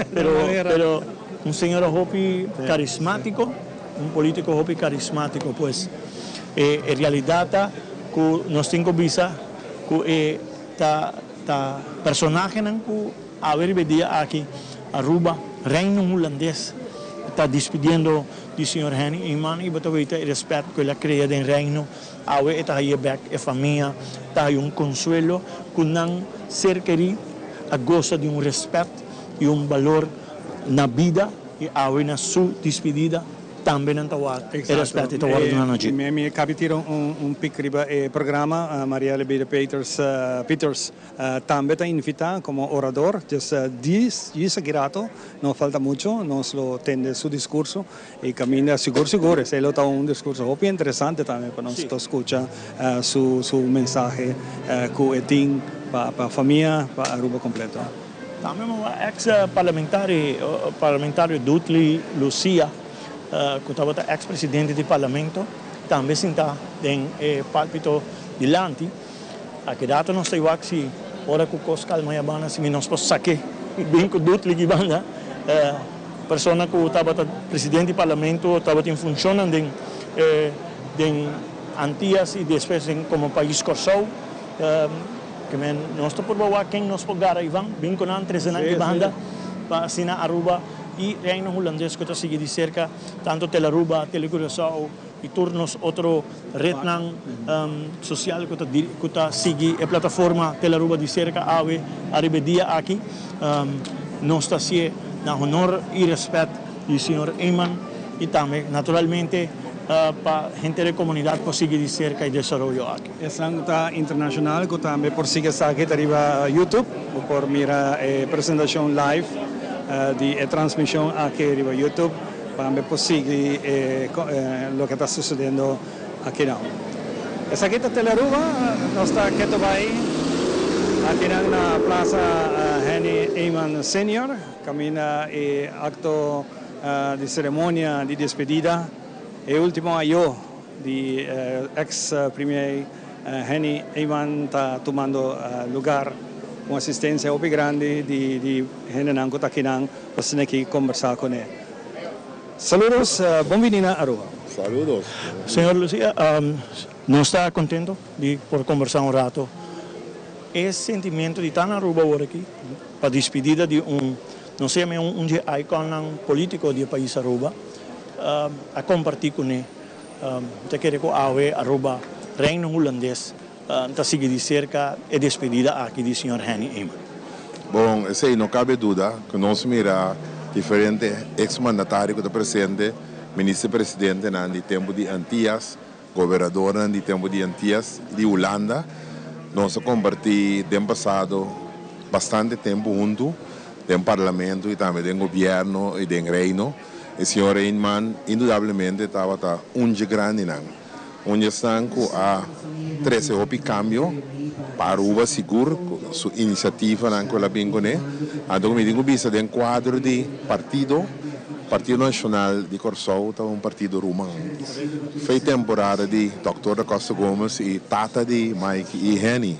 Pero pero un señora hopi karismátiko, un politiko hopi karismátiko. Pues e e realidat ta ku nos tin ku bisa ku e ta ta personahenan ku awe riba e dia aki Aruba, Reino Hulandes ta dispidiendo Di señor Henny Eman y bo ta weta e respet cu el a crea den Reino, awe e ta haye bek e famia, ta haye un consuelo cu nan ser keri a gosa di un respet y un balor na bida y awe na su dispidida tambe nan ta wak e respet y ta wordo duna na dje. Mi a cabi tira un pik riba e programa, Maria Lebeda Peters, Pieters. Tambe ta invita como orador, dus dies aki rato, no falta mucho, nos lo tende su discurso y caminda sigur sigur esey lo ta un discurso hopi interesante tambe pa nos ta scucha su su mensahe cu e tin pa pa famia, pa Aruba completo. Tambe mi wak ex parlamentario parlamentario Dudley Lucia cu tabata ex presidente di parlamento tambe sinta den e palpito dilanti. A ki rato nos ta iwak si ora ku kos kalma ya banda si mi nos por sake bin ku Dutli ki banda persona ku tabata presidente di parlamento tabatin funshonnan den den Antias i despues den komo pais Kòrsou ke men nos ta purba wak ken nos por gara Ivan bin ku nan trese nan ki banda pa asina Aruba i Reino Hulandes ku ta sigui di serka tantu Telaruba Telecuraçao I tur nos otro retnan sosial ku ta ku ta sigui e plataforma Telaruba di serka awe ariba e dia aki. Nos ta hasié na honor y respet di señor Eman y tambe naturalmente pa henter e comunidad por sigui di cerca e desaroyo aki. Esnan cu ta internacional cu tambe por sigui esaki ta riba YouTube. Bo por mira e presentacion live di e transmision aki riba YouTube pa tambe por sigui e loke ta sucediendo akinan. Esaki ta Telearuba, nos ta keto bai akinan na Plaza Henny Eman Senior, caminda e acto di ceremonia di despedida, e ultimo ayo di ex Premier Henny Eman ta tumando lugar un asistencia hopi grandi di hendenan cu ta akinan pa asina aki combersa cune. Saludos, bon bini na Aruba. Saludos. Señor Lucia, nos ta contento di por combersa un rato. E sentimento di ta na Aruba awor aki pa dispidida di un, no sea mi un dje iconnan politico di e pais Aruba, a comparti cune. Ta kere cu awe Aruba, Reino Hulandes, ta sigui di cerca e despedida aki di señor Henny Eman. Bon, esey no cabe duda cu nos mira diferente ex mandatario cu ta presente, minister presidentenan di tempo di Antias, gobernadornan di tempo di Antias y di Hulanda. Nos a comparti den pasado bastante tempo hunto den parlamento y tambe den gobierno y den Reino. E señor Eman indudablemente tabata un dje grandinan. Un di esnan ku a trese hopi kambio pa Aruba sigur ku su inisiativanan ku el a bin kuné. Anto ku mi tin ku bisa den kuadro di partido, Partido Nashonal di Kòrsou ta un partido ruman. Fei temporada di Dòkter Da Costa Gomez i tata di Mike i Henny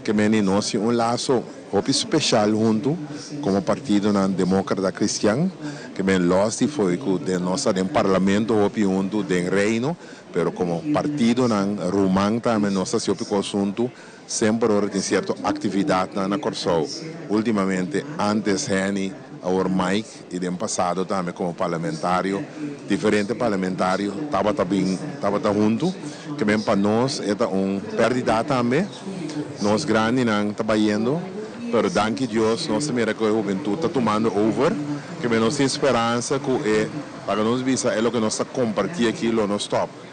ke meni nos tin un laso hopi speshal huntu komo partidonan Demókrata Kristian ke men lòs di fo'i ku den nos ta den parlamento hopi huntu den Reino. Pero komo partidonan ruman tambe nos ta hasi hopi kos huntu, semper ora tin sierto aktividatnan na Kòrsou. Últimamente, ántes Henny, awor Mike i den pasado tambe komo parlamentario, diferente parlamentario tabata bin, tabata huntu. Ke men pa nos e ta un pèrdida tambe. Nos grandinan ta bayendo, pero danki Dios nos ta mira ku e hubentut ta tumando over. Ke men nos tin speransa ku e. Laga nos bisa e loke nos ta kompartí aki lo no stòp.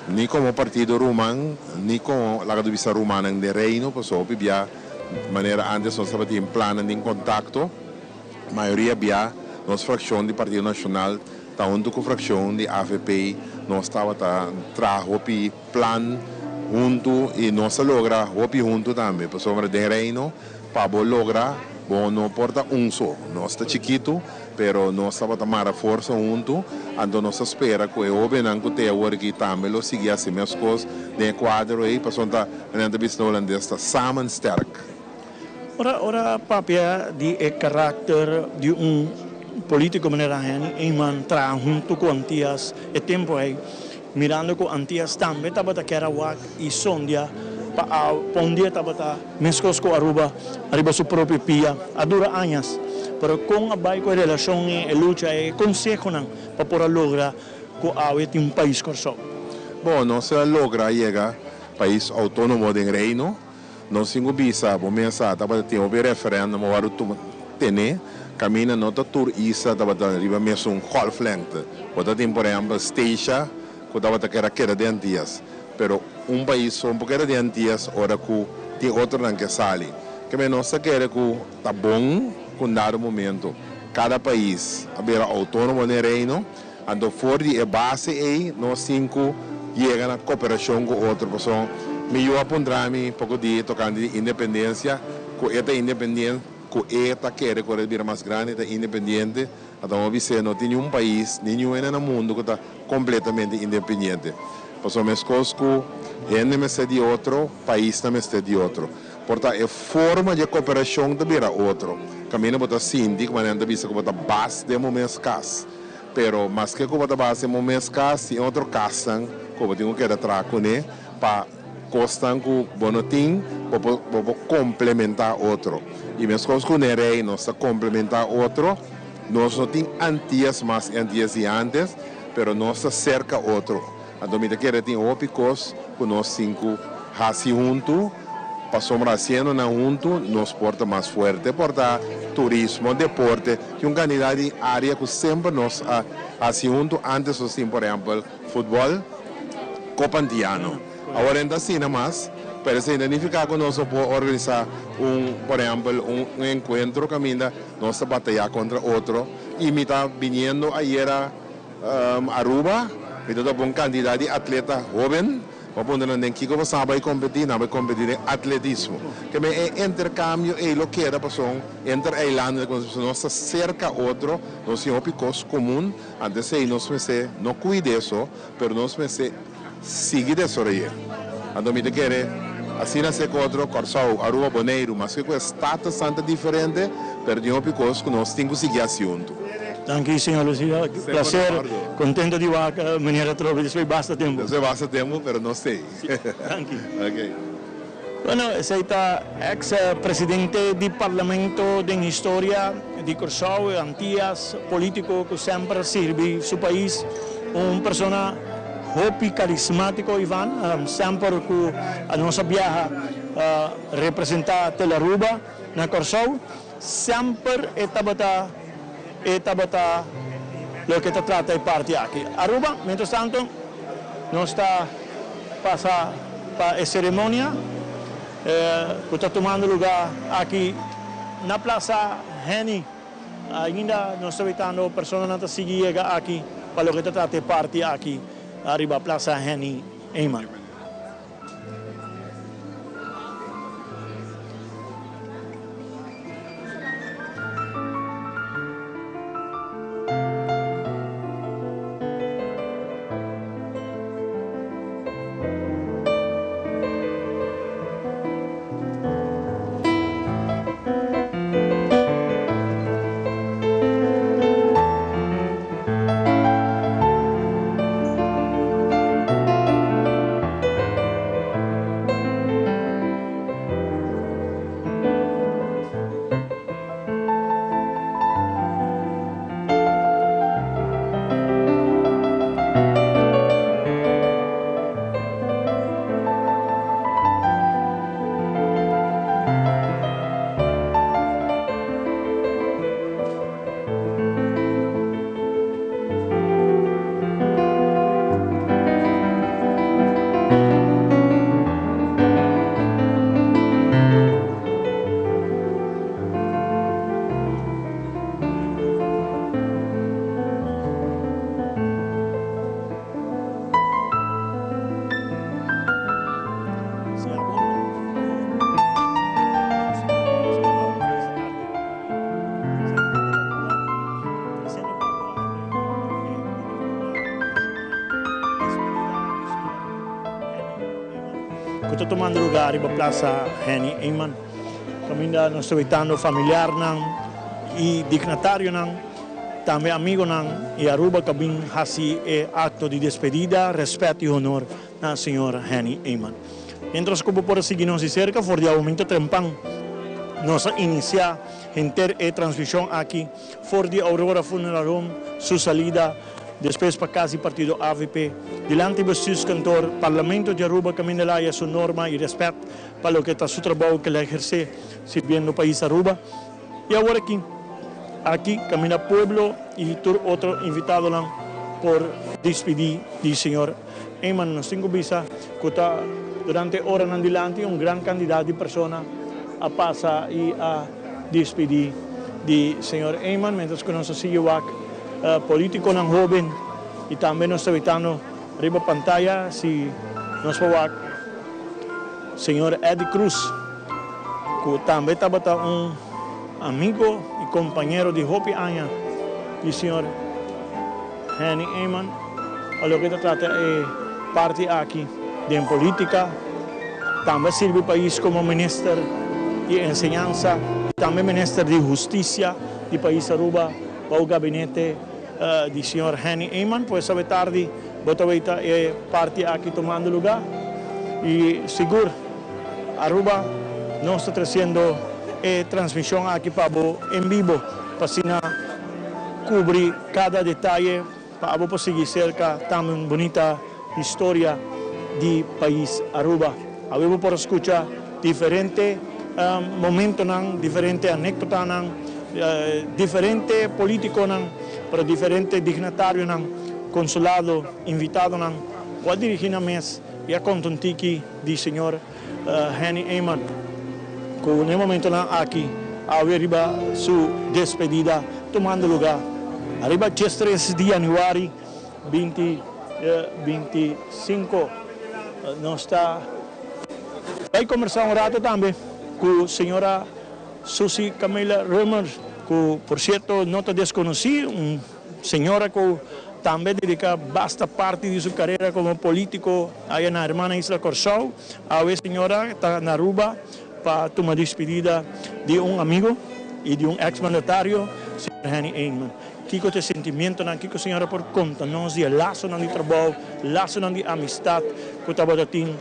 Ni komo partido ruman, ni komo, laga nos bisa rumannan den Reino, pasobra hopi bia manera ántes nos tabatin plannan den kontakto, mayoria bia nos frakshon di Partido Nashonal ta huntu ku frakshon di avp, nos tabata traha hopi plan huntu i nos a logra hopi huntu tambe, pasobra den Reino pa bo logra bo no por ta un so, nos ta chikitu. Pero nos tabata mara forsa huntu, anto nos ta spera ku e hóbennan ku te awor aki tambe lo sigui hasi meskos den e kuadro ei, pasobra ta, manera nan ta bisa na hulandes, ta samen sterk. Ora ora papia di e karakter di un polítiko manera Henny Eman traha huntu ku Antias e tempu ei, mirando ku Antias tambe tabata kier a wak i sondia pa pa un dia tabata meskos ku Aruba ariba su propio pia. A dura añas, pero kon a bai ku e relashon e lucha e konsehonan pa por a logra ku awe tin un pais Kòrsou? Bon, nos a logra yega pais outónomo den Reino. Nos tin ku bisa, bo mes sa, tabata tin hopi referèndum a wòrdu tuma tene, kaminda no ta tur isla tabata riba mesun golflengte. Bo ta tin por ehèmpel Statia ku tabata keda keda den Antias, pero un pais so por keda den Antias ora ku tin otronan ke sali. Keme nos ta kere ku ta bon ku un dado momento kada pais a bira outónomo den Reino, anto for di e base ei nos tin ku yega na koperashon ku otro. Pasobra mi yu a puntra mi poko dia tokante di independensia, ku e ta independien, ku e ta kere ku ora e bira mas grandi e ta independiente. Anto mi a bis'é no tin niun pais ni niun hende na mundu ku ta kompletamente independiente. Pasobra meskos ku hende mester di otro, paisnan mester di otro. Por ta e forma di e koperashon ta bira otro. Kaminda bo ta sinti ku manera nan ta bisa ku bo ta bas den bo mes kas. Pero maske ku bo ta bas den bo mes kas, tin otro kasnan ku bo tin ku keda traha kuné pa kosnan ku bo no tin, bo por bo por komplementá otro. I meskos ku den Rei nos ta komplementá otro, nos no tin Antias mas e Antias di ántes, pero nos ta serka otro. Anto mi ta kere tin hopi kos ku nos tin ku hasi huntu. Pasobra haciendo nan hunto nos por ta mas fuerte, por ta turismo, deporte, tin un cantidad di area cu semper nos a haci hunto, antes nos tin por ehempel futbol, Copa Antiano, awor no ta asina mas, pero esey no nifica cu nos no por organisa un por ehempel un encuentro caminda nos ta bataya contra otro y mi ta biniendo ayera Aruba, mi ta topa un cantidad di atleta hoben, bo a puntra nan den kico bo sa bay competi, nan bay competi den atletismo. Ke men e intercambio ey lo keda pasobra entre eilanden pasobra nos ta cerca otro, nos tin hopi cos comun, antes ey nos mester no cuida eso, pero nos mester sigui desaroy'é. Anto mi ta kere asina hacié cu otro, Corsou, Aruba, Boneiru, maske cu e statusnan ta diferente, pero tin hopi cos cu nos tin cu sigui haci hunto. Danki señor Lucia, placer, contento di wak meneer atrobe despues basta tempo. Despues basta tempo, pero nos t'ey. Danki. Ok. Bueno, esey ta ex presidente di Parlamento den historia di Corsou, Antias, politico cu semper a sirbi su pais, un persona hopi carismatico Ivan, semper cu nos a biaha representa Telaruba na Corsou, semper e tabata e tabata loke ta trata e parti aki. Aruba, mientras tanto, nos ta pasa pa e ceremonia cu ta tumando lugar aki na Plaza Henny. Ainda nos ta wetando personanan ta sigui yega aki pa loke ta trata e parti aki ariba Plaza Henny Eman. Cu ta tumando lugar riba Plaza Henny Eman, caminda nos ta wetando familiarnan y dignatarionan, tambe amigonan y Aruba cu a bin haci e acto di despedida, respet y honor na señor Henny Eman. Mientras cu bo por a sigui nos di cerca for di aumento trempan, nos a inicia henter e transmision aki for di Aurora Funeral Home su salida despues pa cas di partido avp dilanti Bestuurskantoor Parlamento di Aruba caminda el haya su norma y respet pa loke ta su trabou cu el a eherce sirbiendo pais Aruba. Y awor aki, aki caminda pueblo y tur otro invitadonan por despidi di señor Eman. Nos tin cu bisa cu ta durante oranan dilanti un gran cantidad di persona a pasa y a despidi di señor Eman, mientras cu nos a sigui wak politiconan hoben y tambe nos ta witando riba pantaya si nos por wak señor Eddie Cruz, cu tambe tabata un amigo y compañero di hopi aña di señor Henny Eman pa loke ta trata e parti aki den politica, tambe a sirbi pais como minister di enseñansa y tambe minister di husticia di pais Aruba bao gabinete di señor Henny Eman. Pues awe tardi bo ta weta e parti aki tomando lugar y sigur Aruba nos ta treciendo e transmision aki pa bo en bibo pa asina cubri cada detaye pa abo por sigui cerca tambe un bunita historia di pais Aruba. Awe bo por a scucha di. diferente momentonan, diferente anekdotanan, diferente politikonan, pero diferente dignatarionan, konsulado, invitadonan ku a dirigí nan mes i a konta un tiki di señor Henny Eman ku na e momentonan aki awe riba su despedida tumando lugá ariba diestres di yanüari binti 25. Nos ta bai kombersá un rato tambe ku señora Susie Camila Römer ku por sierto no ta deskonosí, un señora ku tambe a dediká basta parti di su karera komo polítiko aya na hermana isla Kòrsou. Awe señora ta na Aruba pa tuma dispidida di un amigo i di un eks mandatario, señor Henny Eman. Kiko ta e sentimientonan? Kiko señora por konta nos di e lasonan di trabou, lasonan di amistat ku tabata tin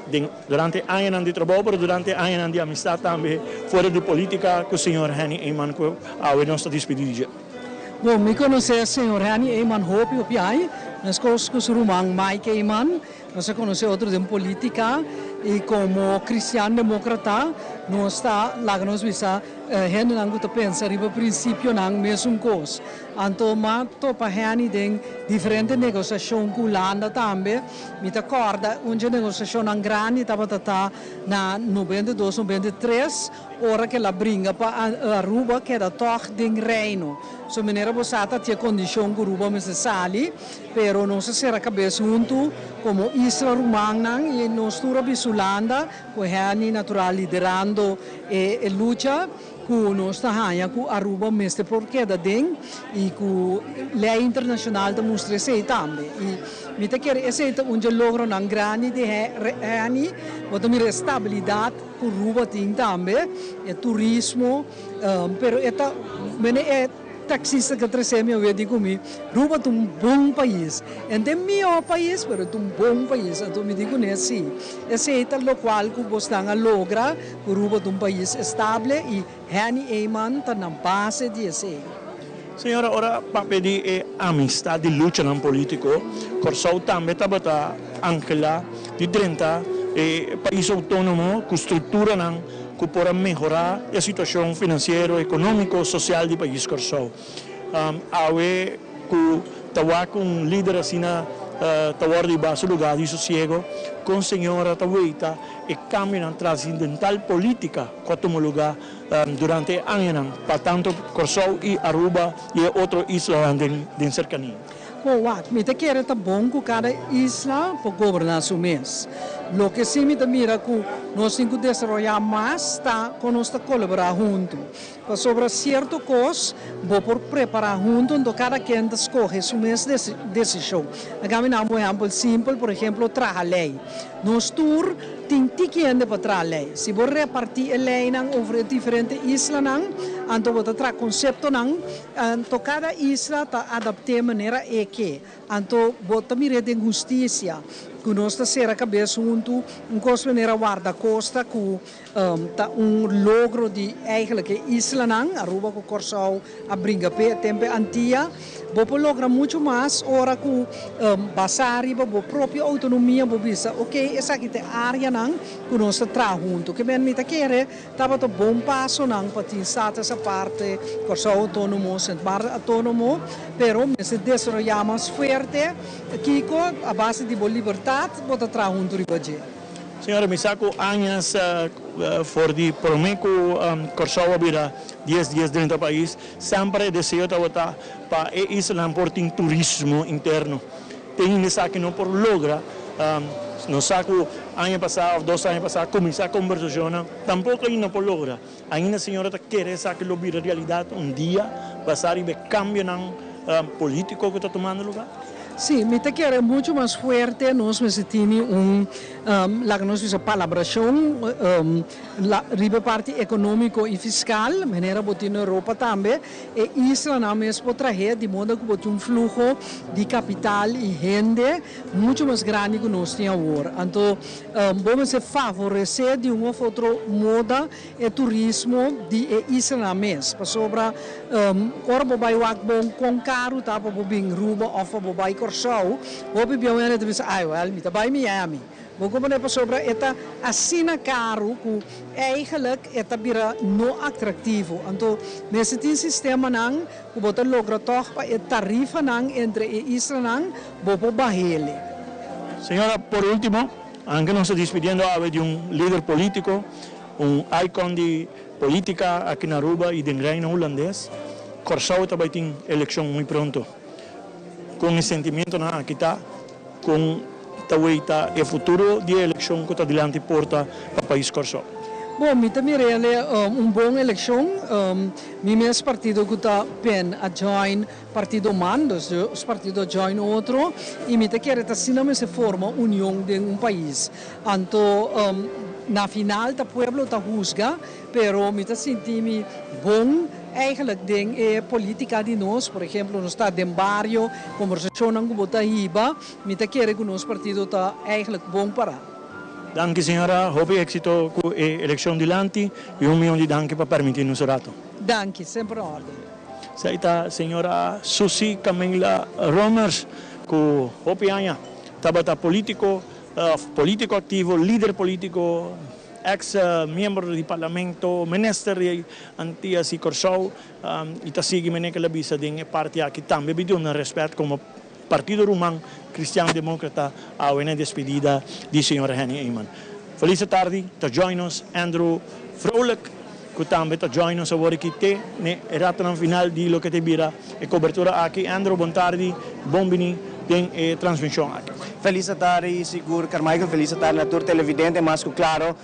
den durante e añanan di trabou, pero durante e añanan di amistat tambe fuera di polítika ku señor Henny Eman ku awe nos ta dispidí di dje? Bon, mi konosé señor Henny Eman hopi hopi aña, meskos ku su ruman Mike Eman. Nos a konosé otro den polítika i komo kristian demokrata nos ta laga nos bisa hendenan ku ta pensa riba prinsipionan mesun kos. Anto m'a topa Henny den diferente negosiashon ku Hulanda tambe. Mi ta kòrda un dje negosiashonnan grandi tabata ta na 92, 93 ora ku el a bringa pa Aruba keda tòg den Reino. So manera bo sa ta tin e kondishon ku Aruba mester sali. Pero nos a sera kabes huntu komo isla rumannan i nos tur a bisa Hulanda ku Henny natural liderando e lucha ku nos ta haña ku Aruba mester por keda den i ku lei internashonal ta mustra esei tambe. I mi ta kere esei ta un dje logronan grandi di Henny, bo ta mira e stabilidat ku Aruba tin tambe, e turismo, pero e ta mene e. Taxista ka trese mi awe di ku mi, Ruba ta un bon pais. E no ta e mihó pais, pero e ta un bon pais. Anto mi di kuné sí. Esei ta lokual ku bosnan a logra, ku Ruba ta un pais estable i Henny Eman ta na base di esei. Señora, ora papia di e amistad di luchanan politico, Corsou tambe tabata angelá di drenta e pais autonomo cu structuranan ku por a mehorá e situashon finansiero, ekonómiko, sosial di pais Kòrsou. Awe ku ta wak un lider asina ta wòrdu hiba su lugá di sosiego, kon señora ta weita e kambionan trascendental polítika ku a tuma lugá durante e añanan pa tantu Kòrsou i Aruba i e otro islanan den serkania? Bo wak, mi ta kere ta bon ku kada isla por goberná su mes. Loke sí mi ta mira ku nos tin ku desaroyá mas ta kon nos ta kolaborá huntu. Pasobra sierto kos bo por prepará huntu, anto kada ken ta skohe su mes desishon. Laga mi nan un ehèmpel simpel, por ehemplo traha lei. Nos tur tin tiki hende pa traha lei. Si bo repartí e leinan over e diferente islanan, anto bo ta traha konseptonan Anto kada isla ta adapt'é manera e ke. Anto bo ta mir'é den hustisia, ku nos ta sera kabes huntu, un kos manera wardakosta ku ta un logro di eigenlijk e islanan, Aruba ku Kòrsou a bringa p'e tempu e Antia. Bo por logra muchu mas ora ku basá riba bo propio outonomia bo bisa, oke, esaki ta e áreanan ku nos ta traha huntu. Ke men mi ta kere Tabata bon pasonan pa tin status aparte, Kòrsou outónomo, Sint Maarten outónomo, pero mester desaroyá mas fuerte kiko a base di bo libertat bo ta traha huntu riba dje. Señora, mi sa ku añas for di promé ku Kòrsou a bira dies dies drenta pais, semper e deseo tabata pa e islanan por tin turismo interno. Tin esaki no por logra. Nos sa ku aña pasá òf dos aña pasá kuminsá kombersashonnan, tampoko ainda no por logra. Ainda señora ta kere esaki lo bira realidat un dia basá riba e kambionan polítiko ku ta tumando lugá? Sí, mi ta kere muchu mas fuerte nos mester tini un, laga nos bisa palabrashon riba e parti ekonómiko i fiskal, manera bo tin na Europa tambe. E islanan mes por trahe di moda ku bo tin un fluho di kapital i hende muchu mas grandi ku nos tin awor. Anto bo mester favoresé di un òf otro moda e turismo di e islanan mes. Pasobra ora bo bai wak bon kon karu ta pa bo bin Ruba òf pa bo bai. Kòrsou, hopi bia un hende ta bisa, ai wèl, mi ta bai Miami. Bo komprendé? Pasobra e ta asina karu ku eigenlijk e ta bira no atraktivo. Anto mester tin sistemanan ku bo ta logra tòg pa e tarifanan entre e islanan bo por bah'ele. Señora, por ultimo, anke nos ta dispidiendo awe di un lider politico, un icon di politica aki na Aruba y den Reino Hulandes, Kòrsou ta bai tin eleccion muy pronto. Con e sentimientonan aki ta? Con ta weita e futuro di e eleccion cu ta dilanti porta pa pais Kòrsou? Bon, mi ta mira el un bon eleccion. Mi mes partido cu ta pen a join partido man, dus dos partido a join otro y mi ta kere ta asina mester forma union den un pais. Anto na final ta pueblo ta husga, pero mi ta sinti mi bon eigenlijk den e politica di nos, por ehemplo nos ta den bario, conversacionnan cu bo ta hiba, mi ta kere cu nos partido ta eigenlijk bon para. Danki señora, hopi exito cu e eleccion dilanti y un miyon di danki pa permiti nos rato. Danki, semper na orden. Esey ta señora Susie Camila Romers cu hopi aña tabata politico, politico activo, lider politico, ex miembro di parlamento, minister di Antias y Corsou y ta sigui mene ke la bisa den e parti aki tambe bi duna respet como Partido Ruman Cristian Democrata awe na despedida di señor Henny Eman. Feliz atardi, ta join nos Andrew Vrolijk cu tambe ta join nos awor aki te ne e ratonan final di loke ta bira e cobertura aki. Andrew bon tardi, bon bini den e transmision aki. Feliz atardi sigur Carmichael, feliz atardi na tur televidente, mas cu claro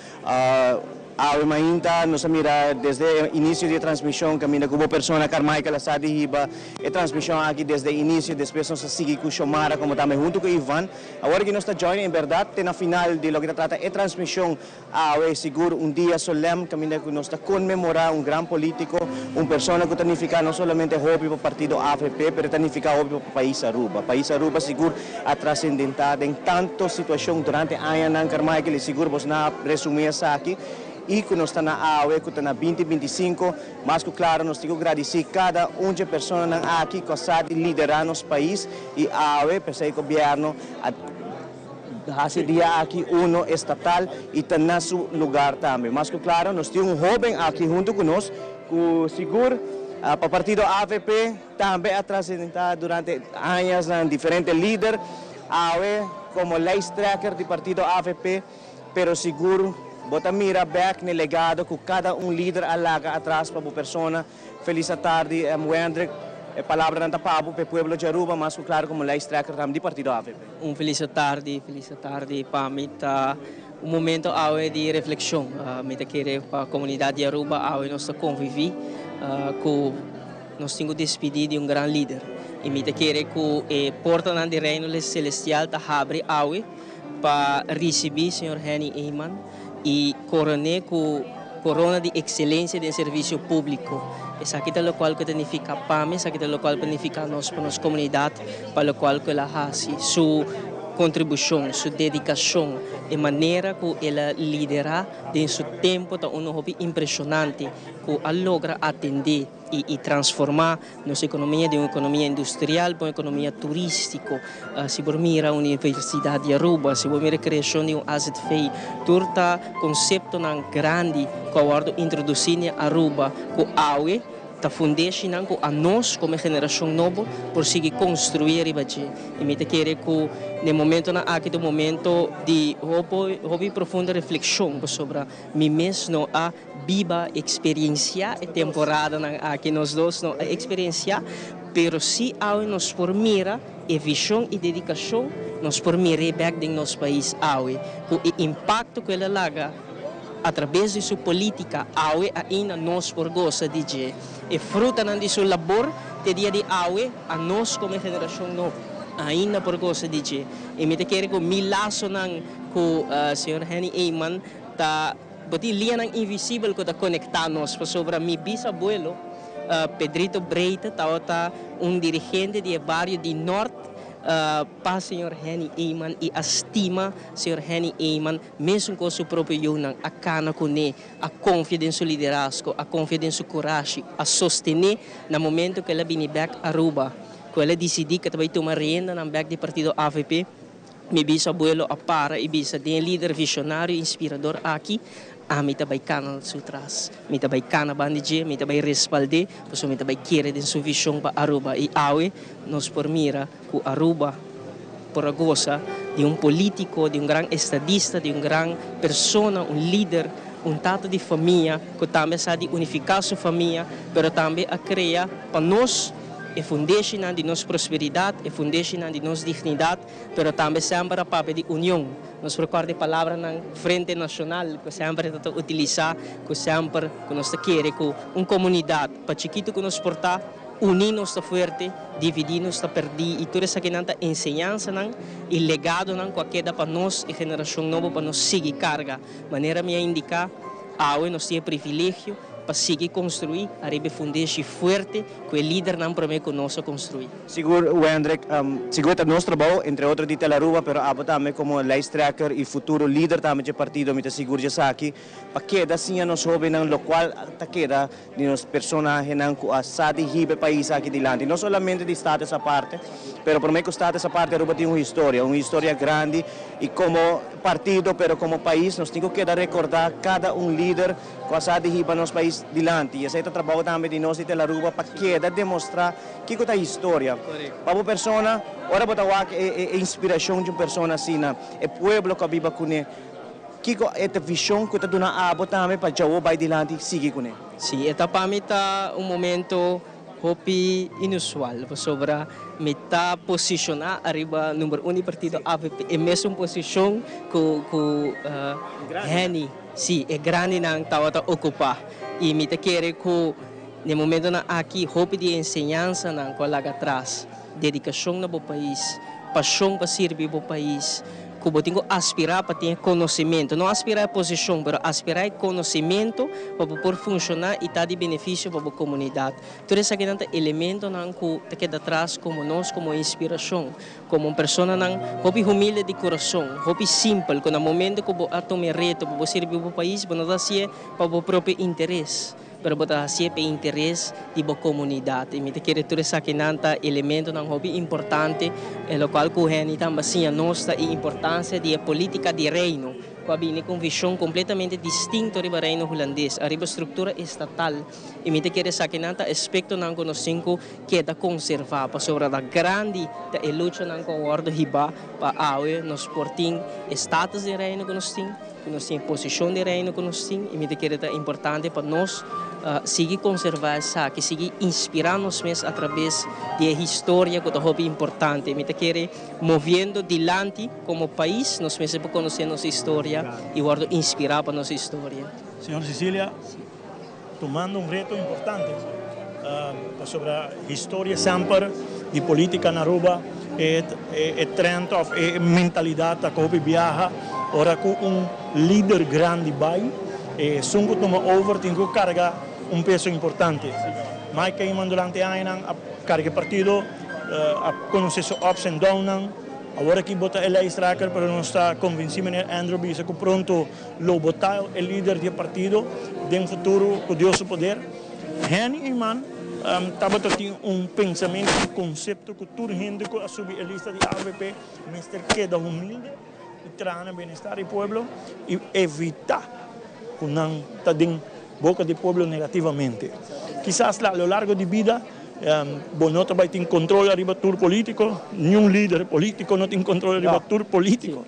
Awe mainta nos a mira desde e inicio di e transmision caminda cu bo persona Carmichael a sa di hiba e transmision aki desde e inicio, despues nos a sigui cu Xiomara como tambe hunto cu Ivan. Awor aki nos ta join en berdad te na final di loke ta trata e transmision awe, sigur un dia solem caminda cu nos ta conmemora un gran politico, un persona cu ta nifica no solamente hopi pa partido avp pero ta nifica hopi pa pais Aruba. Pais Aruba sigur a trascendenta den tanto situacion durante añanan Carmichael y sigur bos na resumi esaki y cu nos ta na awe cu ta na binti 25 mas cu claro nos tin cu gradici cada un dje personanan aki cu a sa di lidera nos pais y awe pesey gobierno a haci dia aki uno estatal y ta na su lugar tambe mas cu claro nos tin un hoben aki hunto cu nos cu sigur pa partido avp. Tambe a trascendenta durante añasnan diferente lider, awe como lijsttrekker di partido avp, pero sigur bo ta mira bek n'e legado cu cada un lider a laga atras pa bo persona. Feliz atardi Wendrick, e palabranan ta pa bo, p'e pueblo di Aruba, mas cu claro como lijsttrekker tambe di partido avp. Un feliz atardi, feliz atardi pa mi ta un momento awe di reflexion. Mi ta kere pa comunidad di Aruba awe nos ta convivi cu. Nos tin ku despidí di un gran lider, i mi ta kere ku e portanan di Reino Selestial ta habri awe pa risibí señor Henny Eman i koron'é ku korona di ekselensia den servisio públiko. Esaki ta lokual ku ta nifiká pa mi, esaki ta lokual ku ta nifiká nos pa nos komunidat, pa lokual ku el a hasi. Su kontribushon, su dedikashon, e manera ku el a liderá den su tempu ta unu hopi impreshonante ku a logra atendé i i transformá nos ekonomia di un ekonomia industrial pa un ekonomia turístiko. Si por mira Universidat di Aruba, si por mira kreashon di un azv, tur ta konseptonan grandi ku a wòrdu introdusí na Aruba ku awe ta fundeshinan ku anos komo e generashon nobo por sigui konstruí riba dje. I mi ta kere ku na e momentonan aki ta un momento di hopi hopi profundo reflekshon pasobra mi mes no a Biba, experiencia e temporadanan aki nos dos no a experiencia, pero si awe nos por mira e vision y dedicacion, nos por mir'é bek den nos pais awe, cu e impacto cu el a laga a traves di su politica awe ainda nos por goza di dje. E frutanan di su labor te dia di awe anos como e generacion nobo ainda por goza di dje. Y mi ta kere cu mi lasonan cu señor Henny Eman ta. Bo tin liñanan invisibel ku ta konektá nos pasobra mi bisabuelo, Pedrito Breite, tabata un dirigente di e bario di Nort pa señor Henny Eman i a stima señor Henny Eman mesun ku su propio yunan, a kana kuné, a konfia den su liderazgo, a konfia den su kurashi, a sostené na momento ku el a bini bèk Aruba. Ku el a disidí ku e ta bai tuma riendanan bèk di partido avp, mi bisabuelo a para i bisa, Den e lider visionario i inspirador aki, ami ta bai kana su tras. Mi ta bai kana banda di dje, mi ta bai respald'é, pasobra mi ta bai kere den su vishon pa Aruba. I awe nos por mira ku Aruba por a gosa di un polítiko, di un gran estadista, di un gran persona, un lider, un tata di famia ku tambe a sa di unifiká su famia, pero tambe a krea pa nos e fundeshinan di nos prosperidat, e fundeshinan di nos dignidat, pero tambe semper a papia di union. Nos por kòrda e palabranan Frente Nashonal ku semper ta ta utilisá, ku semper ku nos ta kere ku un komunidat, pa chikitu ku nos por ta, uní nos ta fuerte, dividí nos ta pèrdí i tur esakinan ta enseñansanan i legadonan ku a keda pa nos e generashon nobo pa nos sigui karga. Manera mi a indiká, awe nos tin e privilegio pa sigui konstruí ariba e fundeshi fuerte ku e lidernan promé ku nos a konstruí. Sigur Wendrick, sigur ta nos trabou, entre otro di Telaruba, pero abo tambe komo lijsttrekker i futuro lider tambe dje partido mi ta sigur dje esaki, pa keda siña nos hobennan lokual ta keda di nos personahenan ku a sa di hiba e pais aki dilanti, no solamente di Status Aparte, pero promé ku Status Aparte Aruba tin un historia, un historia grandi i komo partido pero komo pais nos tin ku keda rekordá kada un lider ku a sa di hiba nos pais dilanti i esei ta trabou tambe di nos di Telaruba pa keda demostrá kiko ta historia. Pa bo persona, ora bo ta wak e inspirashon di un persona asina, e pueblo ku a biba kuné, Kiko e ta vision ku ta duna abo tambe pa djawo bai dilanti sigui kuné? Sí, e ta pa mi ta un momento hopi inusual pasobra mi ta posishoná ariba number un di partido avp, e mesun posishon ku ku Henny, sí, e grandinan tabata okupá i mi ta kere ku den momentonan aki hopi di e enseñansanan ku a laga atras, dedikashon na bo pais, pashon pa sirbi bo pais, ku bo tin ku aspirá pa tin e konosementu, no aspirá e posishon, pero aspirá e konosementu pa bo por funshoná i ta di benefisio pa bo komunidat. Tur esakinan ta elementonan ku ta keda tras komo nos komo inspirashon, komo un personanan hopi humilde di kurason, hopi simpel, ku na momento ku bo a tuma e reto pa bo sirbi bo pais, bo no ta hasié pa bo propio interes. Pero bo ta hasié p'e interes di bo komunidat. I mi ta kere tur esakinan ta elementonan hopi importante, e lokual ku Henny tamba siña nos ta e importansia di e polítika di Reino, ku a bini ku un vishon kompletamente distinto riba Reino Hulandes, ariba struktura estatal. I mi ta kere esakinan ta aspektonan ku nos tin ku keda konservá, pasobra ta grandi ta e luchanan ku a wòrdu hibá pa awe nos por tin e status di Reino ku nos tin. Ku nos tin e posishon di Reino ku nos tin i mi ta kere ta importante pa nos sigui konservá esaki, sigui inspirá nos mes atrabes di e historia ku ta hopi importante. Mi ta kere moviendo dilanti komo pais nos mester por konosé nos historia i wòrdu inspirá pa nos historia. Señor Cecilia, tumando un reto importante pasobra historia semper di politica na Aruba e e trend of e mentalidad ta cu hopi biaha ora cu un lider grandi bay esun cu tuma over tin cu carga un peso importante. Mike Eman durante añanan a carga e partido a conoce su ups and downnan. Awor aki bo ta e lijsttrekker pero nos ta convenci meneer Andrew bisa cu pronto Lo bo ta e lider di e partido den futuro ku Dios su poder? Henny Eman tabata tin un pensamentu, un konsepto ku tur hende ku a subi e lista di avp mester keda humilde i traha na bienestar di pueblo i evitá ku nan ta den boka di pueblo negativamente. Kisas a lo largo di bida bo no ta bai tin kontrol ariba tur politiko, niun lider politiko no tin kontrol ariba tur politiko.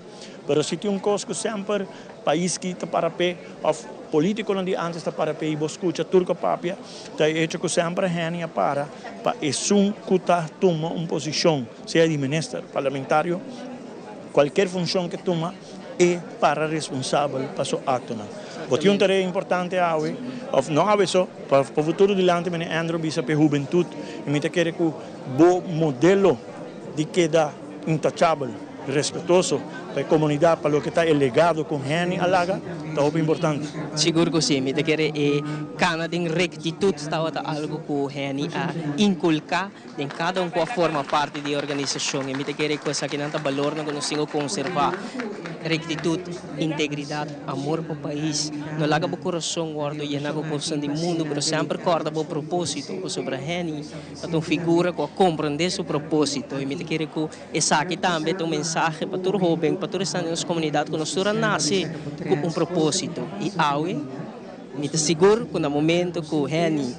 Pero si tin un kos ku semper pais ki ta para p'e òf polítikonan di ántes ta para p'e i bo skucha tur ku a papia, ta e echo ku semper hende a para pa esun ku ta tuma un posishon, sea di minister, parlamentario, kualker funshon ku e tuma, e para responsabel pa su aktonan. Bo tin un tarea importante awe, òf no awe so, pa futuro dilanti meneer Andrew bisa p'e hubentut i mi ta kere ku bo modelo di keda intachabel, respetuoso pa e komunidat, pa loke ta e legado ku Henny a laga, ta hopi importante. Sigur ku si, mi ta kere e kana den rektitut tabata algu ku Henny a inkulká den kada un ku a forma parti di e organisashon i mi ta kere ku esakinan ta balornan ku nos tin ku konservá. Rectitud, integridad, amor pa pais. No laga bo corazon wordo yena cu cosnan di mundo, pero semper corda bo proposito, pasobra Henny ta un figura cu a comprende su proposito y mi ta kere cu esaki tambe ta un mensahe pa tur hoben, pa tur esnan den nos comunidad cu nos tur a nace cu un proposito y awe Mi ta sigur ku na momento ku Henny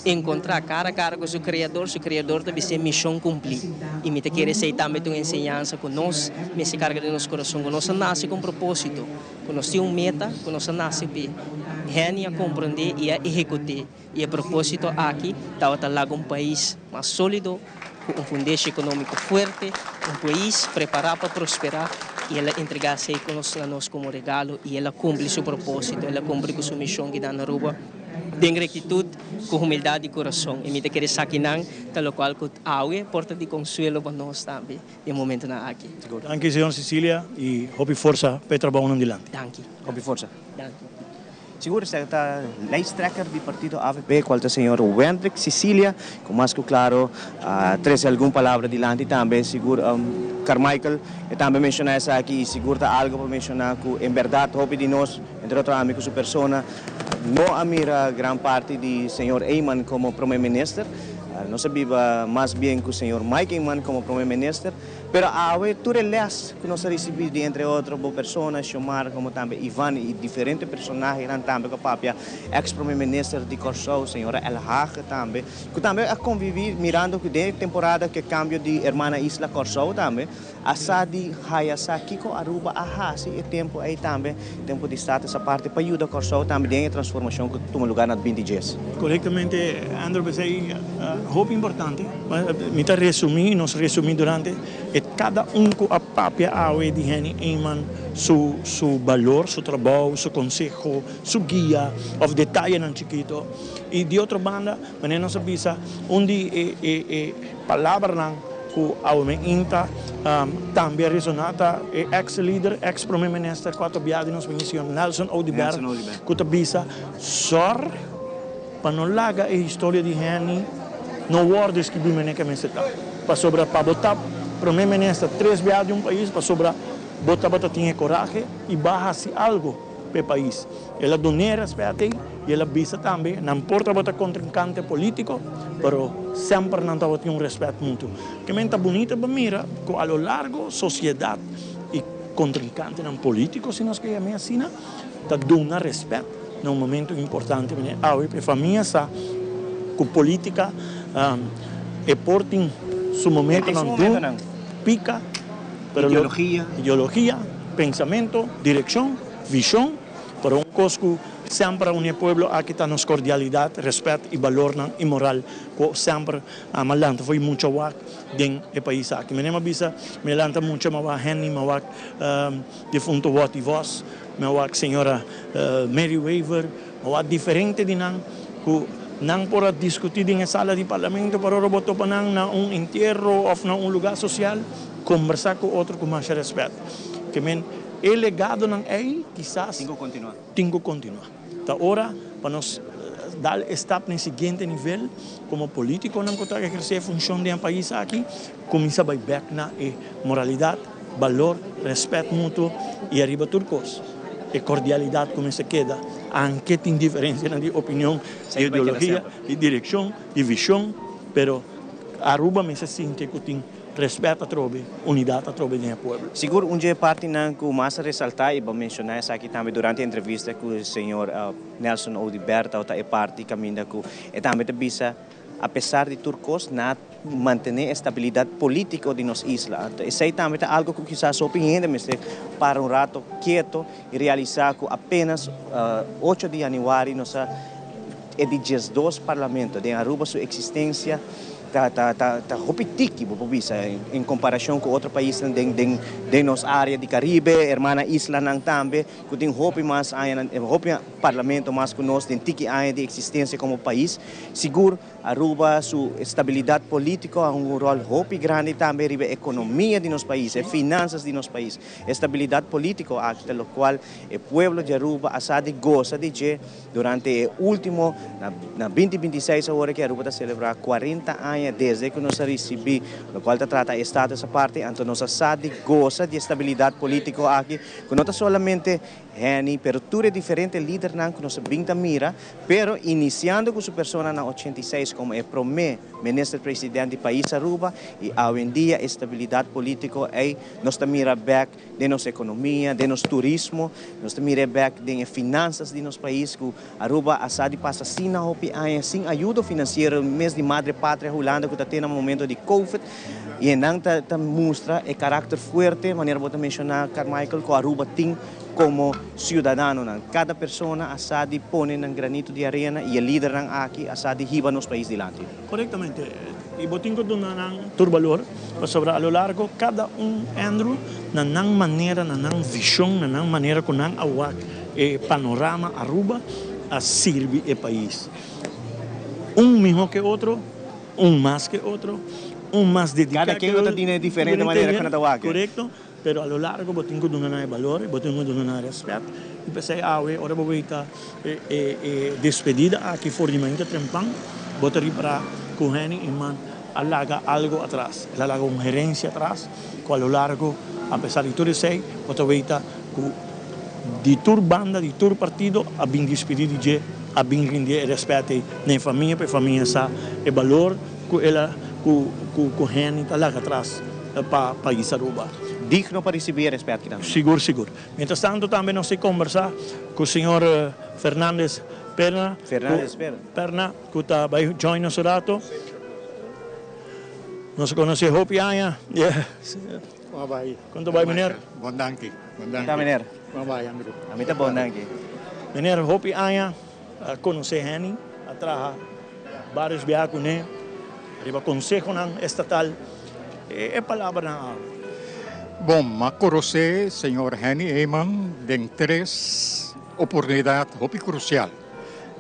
enkontrá kara a kara ku su Kreador, su Kreador ta bis'é mishon kumplí. I mi ta kere esei tambe ta un enseñansa ku nos mester karga den nos kurason, ku nos a nase ku un propósito, ku nos tin un meta ku nos a nase p'e. Henny a komprondé i a ehekut'é, i e propósito aki tabata laga un pais mas sólido, ku un fundeshi ekonómiko fuerte, un pais prepará pa prosperá i el a entregá esei ku nos na nos komo regalo i el a kumpli su propósito, el a kumpli ku su mishon ki nan na Aruba den rektitut ku humildat di kurason i mi ta kere esakinan ta lokual ku awe por ta di konsuelo pa nos tambe den momentunan aki. Danki señor Cecilia i hopi forsa pa e trabounan dilanti. Danki. Hopi forsa. Danki. Sigur esaki ta lijsttrekker di partido avp cual ta señor Wendrick Cicilia cu mas cu claro a trece algun palabra dilanti tambe. Sigur Carmichael e tambe menciona esaki y sigur ta algo pa menciona cu en berdad hopi di nos, entre otro ami cu su persona, no a mira gran parti di señor Eman como prome minister. Nos a biba mas bien cu señor Mike Eman como prome minister. Pero awe tur e les ku nos a risibí di entre otro bo persona, Xiomara, komo tambe Ivan i diferente personahenan tambe ku a papia, eks prome minister di Kòrsou, señora Elhage tambe, ku tambe a konviví mirando ku den e temporada ku e kambio di hermana isla Kòrsou tambe a sa di haya sa kiko Aruba a hasi e tempu ei tambe, tempu di status aparte pa yuda Kòrsou tambe den e transformashon ku tuma lugá na binti djes. Korektamente Andrew, p'esei hopi importante. Mi ta resumí, nos resumí durante e kada un ku a papia awe di Henny Eman su su balor, su trabou, su konseho, su guia òf detayenan chikito. I di otro banda, manera nos a bisa, un di e e e palabranan ku awe men inta tambe a resoná ta e eks lider, eks prome minister ku a tobiá di nos pais, señor Nelson Oduber, ku ta bisa, Sòr. Pa no laga e historia di Henny no wòrdu eskibí manera ke mester ta. Pasobra pa bo ta prome minister tres bia di un pais pasobra bo tabata tin e korahe i ba hasi algo pa e pais. El a dun'é rèspèt ei i el a bisa tambe nan por tabata kontrinkante polítiko pero semper nan tabatin un rèspèt mutuo. Ke men ta bunita pa mira ku a lo largo sosiedat i kontrinkantenan polítiko si nos ke yam'é asina ta duna rèspèt. Na un momento importante mene awe pa e famia sa cu politica e por tin su momentonan duro, pica, pero lo ideologia, pensamento, direccion, vision, pero un cos cu semper a uni e pueblo aki ta nos cordialidad, respet y balornan y moral cu semper a lanta fo'i mucha wak den e pais aki. Mene mi a bisa mi a lanta mucha mi a wak Henny, mi a wak difunto Watty Vos. Mi a wak señora Mary Wever, mi a wak diferente di nan ku nan por a diskutí den e sala di parlamento, pero ora bo topa nan na un entierro òf na un lugá sosial, kombersá ku otro ku masha rèspèt. Ke men e legadonan ei kisas Tin ku kontinuá. Tin ku kontinuá. Ta ora pa nos dal e stap na e siguiente nivel komo polítikonan ku ta ehersé e funshon den e pais aki, kuminsá bai bèk na e moralidat. Balor, respet mutuo y ariba tur cos e cordialidad cu mester keda anke tin diferencianan di opinion, di ideologia, di direccion, di vision, pero Aruba mester sinti cu tin respet atrobe, unidad atrobe den e pueblo. Sigur un dje partinan cu mas a resalta y bo menciona esaki tambe durante e entrevista cu señor Nelson Oduber tabata e parti caminda cu e tambe ta bisa Apesar di tur kos, na mantené e stabilidat polítiko di nos isla. Anto esei tambe ta algu ku kisas hopi hende mester para un rato keto i realisá ku apenas ocho di yanüari nos a e di diesdos parlamento den Aruba su eksistensia ta ta ta ta hopi tiki bo por bisa en komparashon ku otro paisnan den den den nos área di Karibe, hermana islanan tambe ku tin hopi mas añanan hopi parlamento mas ku nos den tiki aña di eksistensia komo pais. Sigur, Aruba su estabilidad politico a hunga un rol hopi grandi tambe riba e economia di nos pais, e finanzas di nos pais. E estabilidad politico aki ta locual e pueblo di Aruba a sa di goza di dje durante e ultimo Na na binti binti i seis awor aki Aruba ta selebrá kuarenta aña desde ku nos a risibí lokual ta trata e status aparte, anto nos a sa di gosa di e stabilidat polítiko aki ku no ta solamente Henny, pero tur e diferente lidernan ku nos a bin ta mira, pero inisiando ku su persona na 86 komo e promé minister president di pais Aruba i awendia e stabilidat polítiko ei nos ta mira bèk den nos ekonomia, den nos turismo, nos ta mira e bèk den e finansas di nos pais ku Aruba a sa di pasa asina hopi aña sin ayudo finansiero mes di madre patria Hulanda ku ta te na momento di covid i e nan ta ta mustra e karakter fuerte manera bo ta menshoná Carmichael ku Aruba tin komo siudadanonan. Kada persona a sa di pone nan granito di arena i e lidernan aki a sa di hiba nos pais dilanti. Korektamente. I bo tin ku duna nan tur balor pasobra a lo largo kada un Andrew na nan manera, na nan vishon, na nan manera ku nan a wak e panorama Aruba a sirbi e pais. Un mihó ke otro, un mas ke otro, un mas dediká Kada ke ken lo ta tin e diferente manera ku nan ta wak. Korekto, pero a lo largo bo tin ku duna nan e balor, bo tin ku duna nan e rèspèt. I p'esei awe ora bo weita e despedida aki for di mainta trempan, bo ta ripará ku Henny Eman a laga algo atras. El a laga un herensia atras ku a lo largo, apesar di tur esei, bo ta weita ku di tur banda, di tur partido a bin dispidí di dje, a bin rindi e rèspèt ei na e famia, pa e famia sa e balor ku el a, ku ku Henny ta laga atras pa pais Aruba. Digno pa risibí e rèspèt kinan. Sigur, sigur. Mientras tanto tambe nos ta kombersá ku señor Fernandez Perna, Fernandez Perna. Perna, ku ta bai join nos un rato. Nos a konosé hopi aña. Yeah. Kon a bai? Kon ta bai meneer? Bon danki. Bon danki. Ta meneer. Kon a bai Andrew? A mi ta bon danki. Meneer hopi aña a konosé Henny, a traha varios biaha kuné riba konsehonan estatal. E palabranan awe. Bon, m'a konosé señor Henny Eman den tres oportunidat hopi krusial.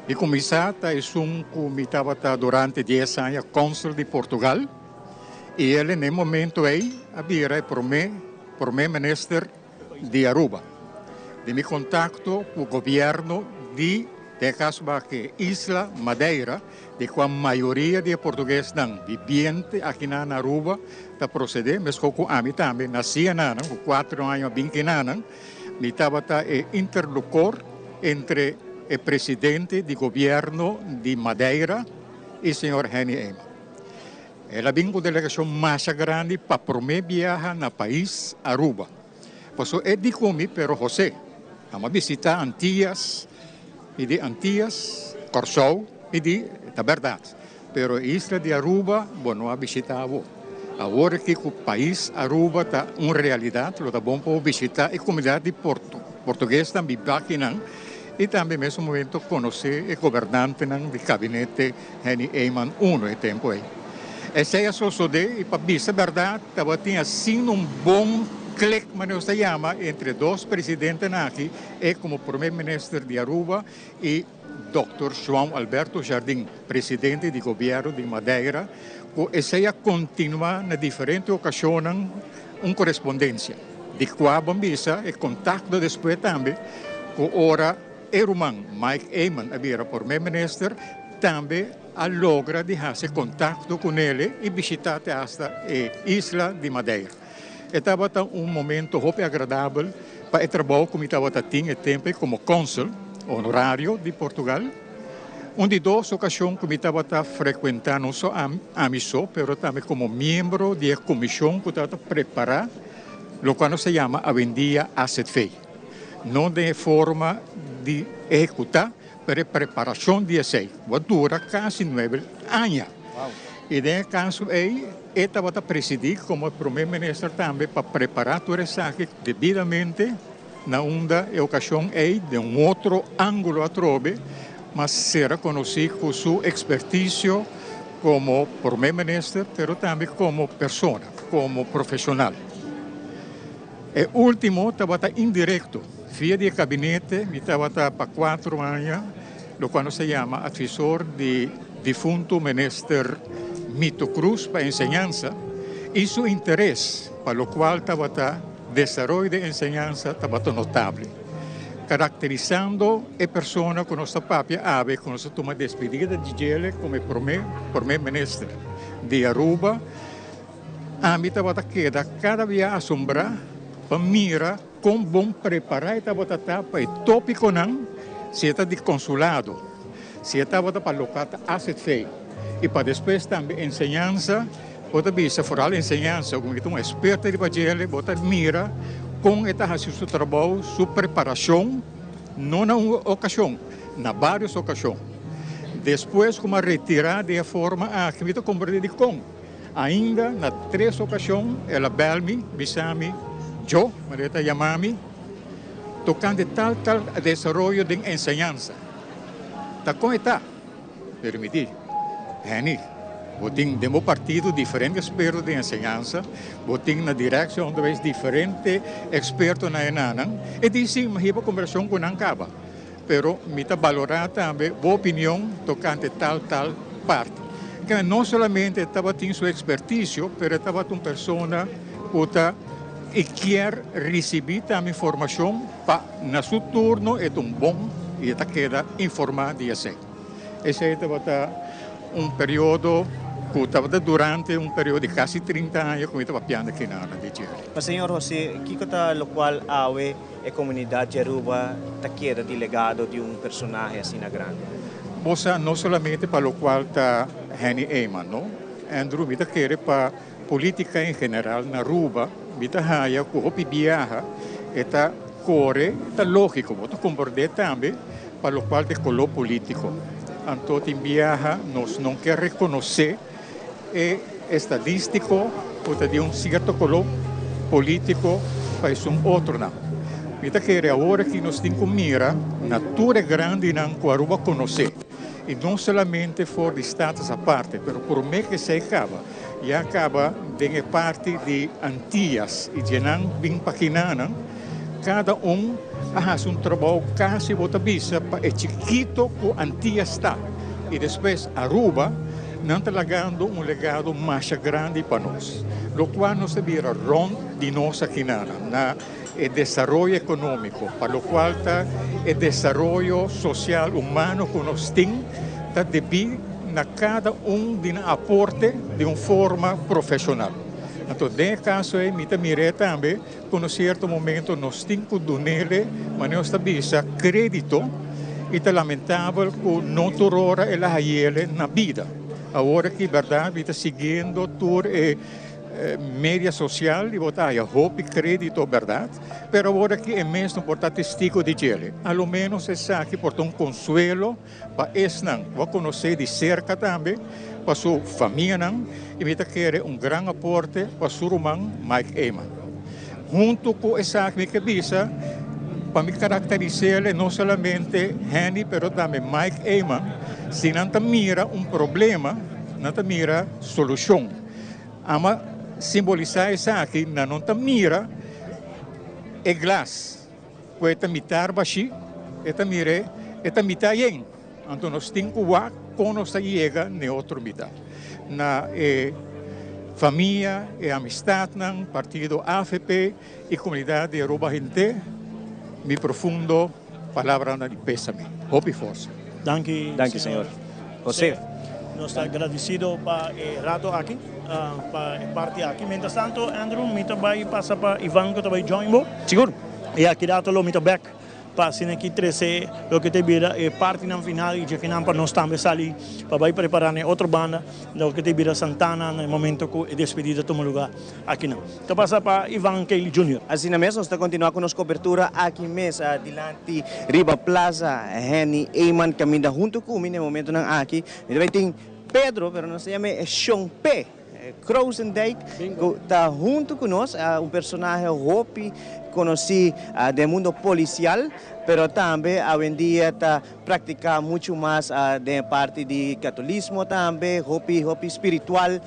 Mi kuminsá ta esun ku mi tabata durante dies aña kònsel di Portugal. I el en e momento ei a bira e prome prome minister di Aruba. Di mi contacto cu gobierno di, den e caso aki, isla Madeira, di cua mayoria di e portuguesnan bibiente akinan na Aruba ta procede, mesco cu ami tambe naci ananan, cu cuatro aña a bin kinanan, mi tabata e interlocor entre e presidente di gobierno di Madeira y señor Henny Eman. El a bin ku delegashon masha grandi pa promé biaha na pais Aruba. Paso e di ku mi, pero José, amo a bisita Antias i di Antias, Kòrsou, i di, ta bèrdat, pero e isla di Aruba bo no a bishita abo. Awor aki ku pais Aruba ta un realidat, lo ta bon pa bo bishita e komunidat di portuguesnan biba akinan i tambe mesun momento konosé e gobernantenan di kabinete Henny Eman uno e tempu ei. Esei a sosodé i pa bisa bèrdat tabatin asina un bon klik, manera nos ta yama, entre dos presidentenan aki, e komo prome minister di Aruba i dòkter João Alberto Jardim, presidente di gobièrnu di Madeira, ku esei a kontinuá na diferente okashonnan un korespondensia, di kua bon bisa e kontakto despues tambe ku ora E ruman Mike Eman a bira Prome Minister, tambe a logra di hasi kontakto ku nele i bishita te hasta e isla di Madeira. E tabata un momento hopi agradabel pa e trabou ku mi tabata tin e tempu ei komo kònsel honorario di Portugal. Un di dos okashon ku mi tabata frekuentá no so ami so pero tambe komo miembro di e komishon ku tabata prepará lokual nos ta yama awendia AZV. No den e forma di ehekutá, pero e preparashon di esei ku a dura kasi nuebe aña. I den e kaso ei e tabata presidí komo e prome minister tambe pa prepará tur esaki debidamente na unda e okashon ei den un otro ángulo atrobe mas sera konosí ku su ekspertisio komo prome minister pero tambe komo persona, komo profeshonal. E ultimo tabata indirecto, via di e gabinete mi tabata pa cuatro aña locual nos ta yama advisor di difunto minister Mito Cruz pa enseñansa y su interes pa locual tabata desaroyo di enseñansa tabata notable. Karakterisando e persona ku nos ta papia awe ku nos ta tuma despedida di djele komo e prome prome minister di Aruba, ami tabata keda kada bia asombrá pa mira kon bon prepará e tabata ta pa e tópikonan, si e ta di konsulado, si e tabata pa loka ta azv i pa despues tambe enseñansa. Bo ta bisa foral enseñansa, ku mi ta un eksperto riba djele, bo ta mira kon e ta hasi su trabou, su preparashon, no na un okashon, na vários okashon. Despues ku mi a retirá di e forma aki, mi ta komprendé dikon. Ainda na tres okashon el a bèl mi, bisa mi, Djo, manera e ta yama mi, tokante tal tal desaroyo den enseñansa. Ta kon e ta? Permití. Henny, bo tin den bo partido diferente eksperto den enseñansa, bo tin na Directie Onderwijs diferente eksperto na e nanan. E di si, mi hiba kombersashon ku nan kaba, pero mi ta balorá tambe bo opinion tokante tal tal parti. Kende no solamente tabatin su ekspertisio, pero e tabata un persona ku ta i kier risibí tambe informashon pa na su turno e ta un bon i e ta keda informá di esei. Esei tabata un periodo ku tabata durante un periodo di kasi trinta aña ku mi ta papiando aki na di djel. Pa señor José, kiko ta lokual awe e komunidat di Aruba ta keda di legado di un personahe asina grandi? Bo sa no solamente pa lokual ta Henny Eman, no? Andrew, mi ta kere pa Politica en general na Aruba mi ta haya cu hopi biaha e ta core, ta logico, bo ta comprende tambe pa locual ta e color politico. Anto tin biaha nos no kier reconoce e estadistico cu ta di un cierto color politico pa esun otronan. Mi ta kere awor aki nos tin cu mira na tur e grandinan cu Aruba conoce y no solamente for di Status Aparte, pero prome cu esey caba. Ya caba den e parti di Antillas y djenan bin paginanan, cada un a haci un trabou casi bo ta bisa pa e chikito cu Antillas ta y despues Aruba, nan ta lagando un legado masha grandi pa nos, locual nos ta bira rond di nos akinanan na e desaroyo economico, pa locual ta e desaroyo social humano cu nos tin ta debi na kada un di nan aporte di un forma profeshonal. Anto den e kaso ei mi ta mir'é tambe ku na sierto momento nos tin ku dun'ele, manera nos ta bisa, krédito i ta lamentabel ku no tur ora el a hay'ele na bida. Awor aki bèrdat mi ta siguiendo tur e media sosial i bo ta haya hopi krédito bèrdat, pero awor aki e mes no por ta testigo di djele. A lo ménos esaki por ta un konsuelo Pa esnan ku a konosé di serka tambe, pa su famianan i mi ta kere un gran aporte pa su ruman Mike Eman. Huntu ku esaki mi ke bisa pa mi karakteris'é no solamente Henny pero tambe Mike Eman, si nan ta mira un problema nan ta mira solushon. Ama simbolisá esaki nan no ta mira e glas. Ku e ta mitar bashí, e ta mir'é, e ta mitá yen. Anto nos tin ku wak kon nos ta yega n'e otro mitá. Na e famia, e amistatnan, partido avp i komunidat di Aruba henter, mi profundo palabranan di pésame. Hopi forsa. Danki, Danki, señor José. Nos ta gradisido pa e rato aki, pa e parti aki. Mientras tanto, Andrew, mi ta bai pasa pa Ivan ku ta bai join bo. Sigur. I aki rato lo mi ta bek pa asina ki trese loke ta bira e partinan final i djekinan pa nos tambe sali pa bai prepara na e otro banda loke ta bira Santana na e momento ku e despedida tuma luga akinan. Ta pasa pa Ivan Kelly Junior. Asina mes nos ta kontinua ku nos kobertura aki mes dilanti riba Plaza Henny Eman kaminda huntu ku mi na e momentonan aki mi ta bai tin Pedro pero nos ta yam'e Shon Pe Krozendijk ku ta huntu ku nos un personahe hopi konosí den mundo polisial pero tambe awendia ta praktiká muchu mas den e parti di katolismo tambe hopi hopi spiritual.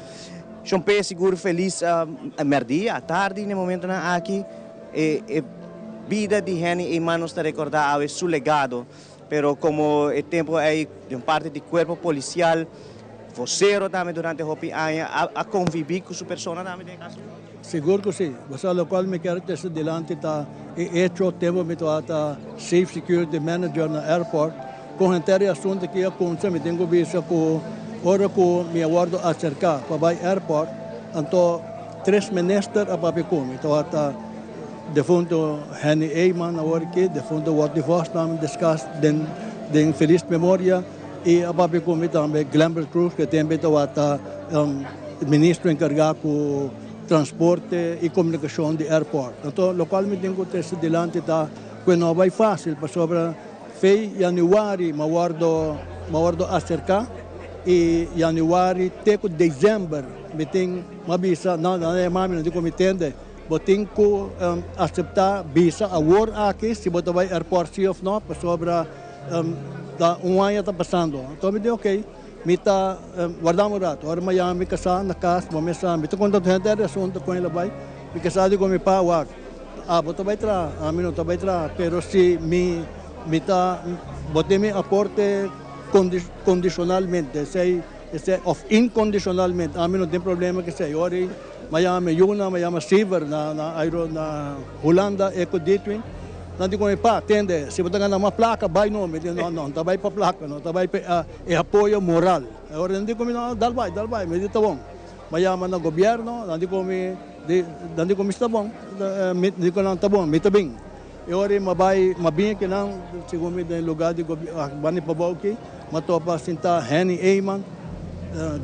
Shon Pe sigur felis merdia, atardi na e momentonan aki. E e bida di Henny Eman nos ta recorda awe su legado, pero como e tempo ey den parti di cuerpo policial. vocero tambe durante hopi aña, a a convivi cu su persona tambe den e caso? Sigur cu si. Basa locual mi kier trece dilanti ta e hecho tempo mi tabata Safe Security Manager na airport, con henter e asunto aki a cuminsa mi tin cu bisa cu ora cu mi a wordo acerca pa bay airport, anto tres minister a papia cu mi. Tabata defunto Henny Eman awor aki, defunto Watty Vos tambe descas den den feliz memoria y a papia cu mi tambe Glenbert Croes cu e tempo tabata ministro encarga cu transporte y comunicacion di airport. Anto locual mi tin cu trece dilanti ta cu e no a bay facil pasobra Fey januari m'a wordo m'a wordo acerca y januari te cu december mi tin m'a bisa nan nan a yama mi nan di cu mi tende bo tin cu acepta bisa awor aki si bo ta bay airport si of no pasobra ta un aña ta pasando. Anto mi di ok mi ta warda un rato ora m'a yama mi casa na cas bo mesa mi ta conta tur henter e asunto con el a bay mi casa di cu mi pa wak. Abo ta bai traha, ami no ta bai traha, pero si mi mi ta bo tin mi aporte kondishonalmente, esei esei òf inkondishonalmente, ami no tin problema ku esei. Ora ei mi a yama mi yuna, mi a yama Siver na na aero na Hulanda, Eco Ditwin, nan di ku mi, Pa, tende, si bo ta gana mas plaka, bai no. Mi di, No, no, no ta bai pa plaka, no ta bai pa e apoyo moral. Ora nan di ku mi, No, dal bai, dal bai. Mi di, Ta bon. Mi a yama na gobièrnu, nan di ku mi. Di, dan di ku mi sta bon, mi di ku nan ta bon, mi ta bin. E ora ei mi bai, mi bin akinan, segun mi den lugar di banda di pabou aki, mi a topa sinta Henny Eman,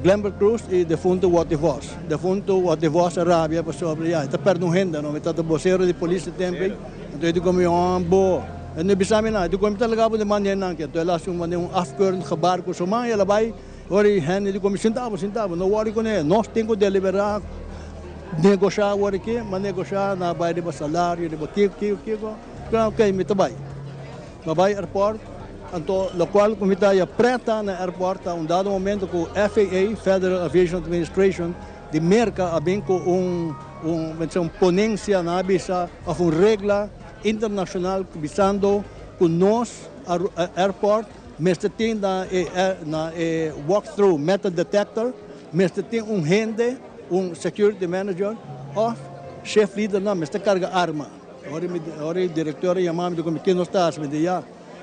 Glenbert Croes i defuntu Watty Vos. Defuntu Watty Vos a rabia pasobra ya e ta perde un hende no, mi tabata bosero di polis e tempu ei, anto e di ku mi, oh bo, e no bisa mi nada, e di ku mi ta laga bo den man di hendenan aki, anto el a hasi un manera un afkeurend gebaar ku su man i el a bai. Ora e hende di ku mi, Sinta bo, sinta bo, no wòri kuné, nos tin ku deliberá, negoshá awor aki, m'a negoshá na bai riba salario, riba kiko, kiko, kiko. Kla, ok, mi ta bai. M'a bai airport, anto lokual ku mi ta ya preta na airport ta un dado momento ku FAA, Federal Aviation Administration, di Merka a bin ku un, un, un ponensia, nan a bisa, òf un regla internashonal bisando ku nos airport, Mester tin na e na e walk through metal detector mester tin un hende, un security manager of shift leader nan mester carga arma. Ora mi ora e director a yama mi di cu nos ta haci mi di ya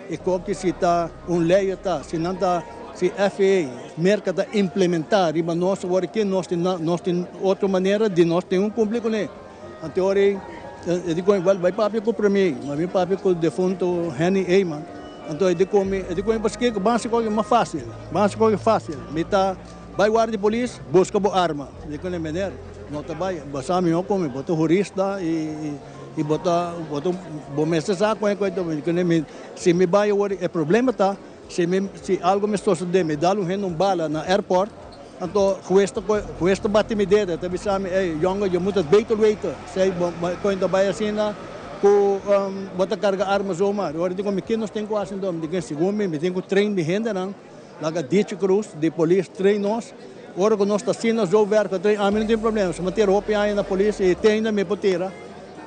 e koki si ta un ley a ta si nan ta si FAA Merca ta implementa riba nos awor aki nos tin nos tin otro manera di nos tin un cumpli cune. Anto ora e di cu mi wel bay papia cu premier ma mi papia cu defunto Henny Eman. Anto e di ku mi, e di ku mi paskiko ban hasi koke mas fásil, ban hasi koke fásil. Mi ta bai warda di polis, buska bo arma. Mi di kuné, Meneer, no ta bai, bo sa mihó ku mi, bo ta hurista i i bo ta bo ta bo mester sa kon e kos ta. Mi di kuné, mi si mi bai awor e problema ta si mi si algu mi sosodé mi dal un hende un bala na airport, anto hues ta hues ta bati mi dede, ta bisa mi, ey jongen, je moet het beter weten. Esei bo kon ta bai asina. Ku bo ta karga arma zomaar. Ora di ku mi ke nos tin ku hasi anto? Mi di ku segun mi, mi tin ku train mi hendenan. Laga Dichi Cruz di polis train nos. Ora ku nos ta asina zo ver ku train, ami no tin problema. Si mi tira hopi aña na polis i te ainda mi por tira.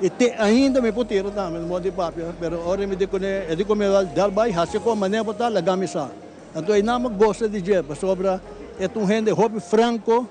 I te ainda mi por tira tambe, no modo di papia. Pero ora mi di kuné, e di ku mi dal bai hasi kon manera bo ta, laga mi sa. Anto einan mi gosta di dje pasobra e ta un hende hopi franko.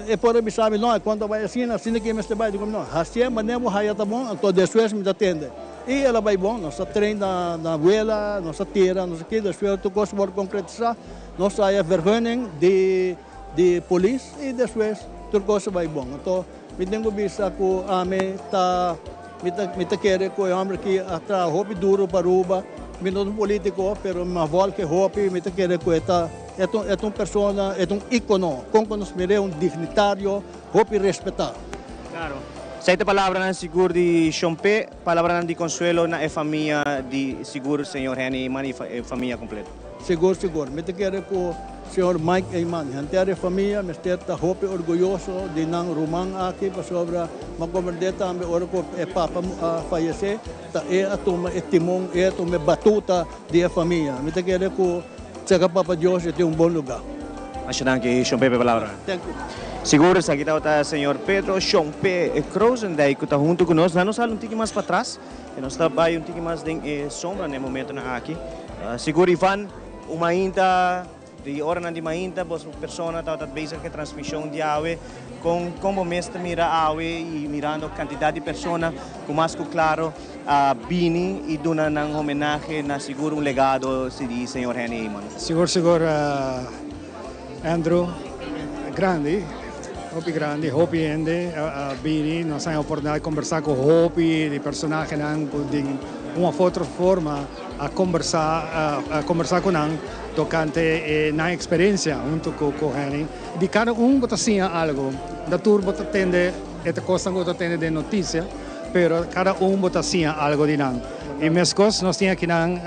E por a bisa mi, No, e konta bai asina, asina ke mester bai. Digo mi, No, hasié manera bo haya ta bon, anto despues mi ta tende. I el a bai bon, nos a train na na wela, nos a tira, nos a ki, despues tur kos wòrdu konkretisá, nos a haya vergunning di di polis i despues tur kos a bai bon. Anto mi tin ku bisa ku ami ta mi ta mi ta kere ku e hòmber aki a traha hopi duru pa Aruba, mi no ta un polítiko, pero mi a vòlke hopi, mi ta kere ku e ta. E ta e ta un persona, e ta un icono, con cu nos mir'é un dignitario hopi respetá. Claro. Esei ta palabranan sigur di Shon Pe, palabranan di consuelo na e famia di sigur señor Henny Eman y e famia completo. Sigur, sigur. Mi ta kere cu señor Mike Eman, henter e famia mester ta hopi orguyoso di nan ruman aki pasobra m'a comprende tambe ora cu e papa a fayece ta e a tuma e timon, e a tuma e batuta di e famia. Mi ta kere cu. Cerca Papa Dios e tin un bon lugar. Masha danki Shon Pepe palabra. Thank you. Sigur esaki tabata señor Pedro Shon Pe Krozendijk ku ta huntu ku nos. Nan nos hala un tiki mas patras i nos ta bai un tiki mas den e sombra na e momentonan aki. Sigur Ivan, un mainta. Di oranan di mainta boso persona tabata bezig ku e transmishon di awe. Kon kon bo mes ta mira awe i mirando kantidat di persona ku mas ku klaro a bini i duna nan homenahe na sigur un legado di señor Henny Eman? Sigur sigur Andrew, grandi, hopi grandi, hopi hende a bini, nos a haña oportunidat di kombersá ku hopi di personahenan ku den un òf otro forma a kombersá a kombersá ku nan tokante e nan eksperensia huntu ku ku Henny. Di kada un bo ta siña algu. No tur bo ta tende e ta kosnan ku bo ta tende den notisia, pero kada un bo ta siña algu di nan. I meskos nos tin akinan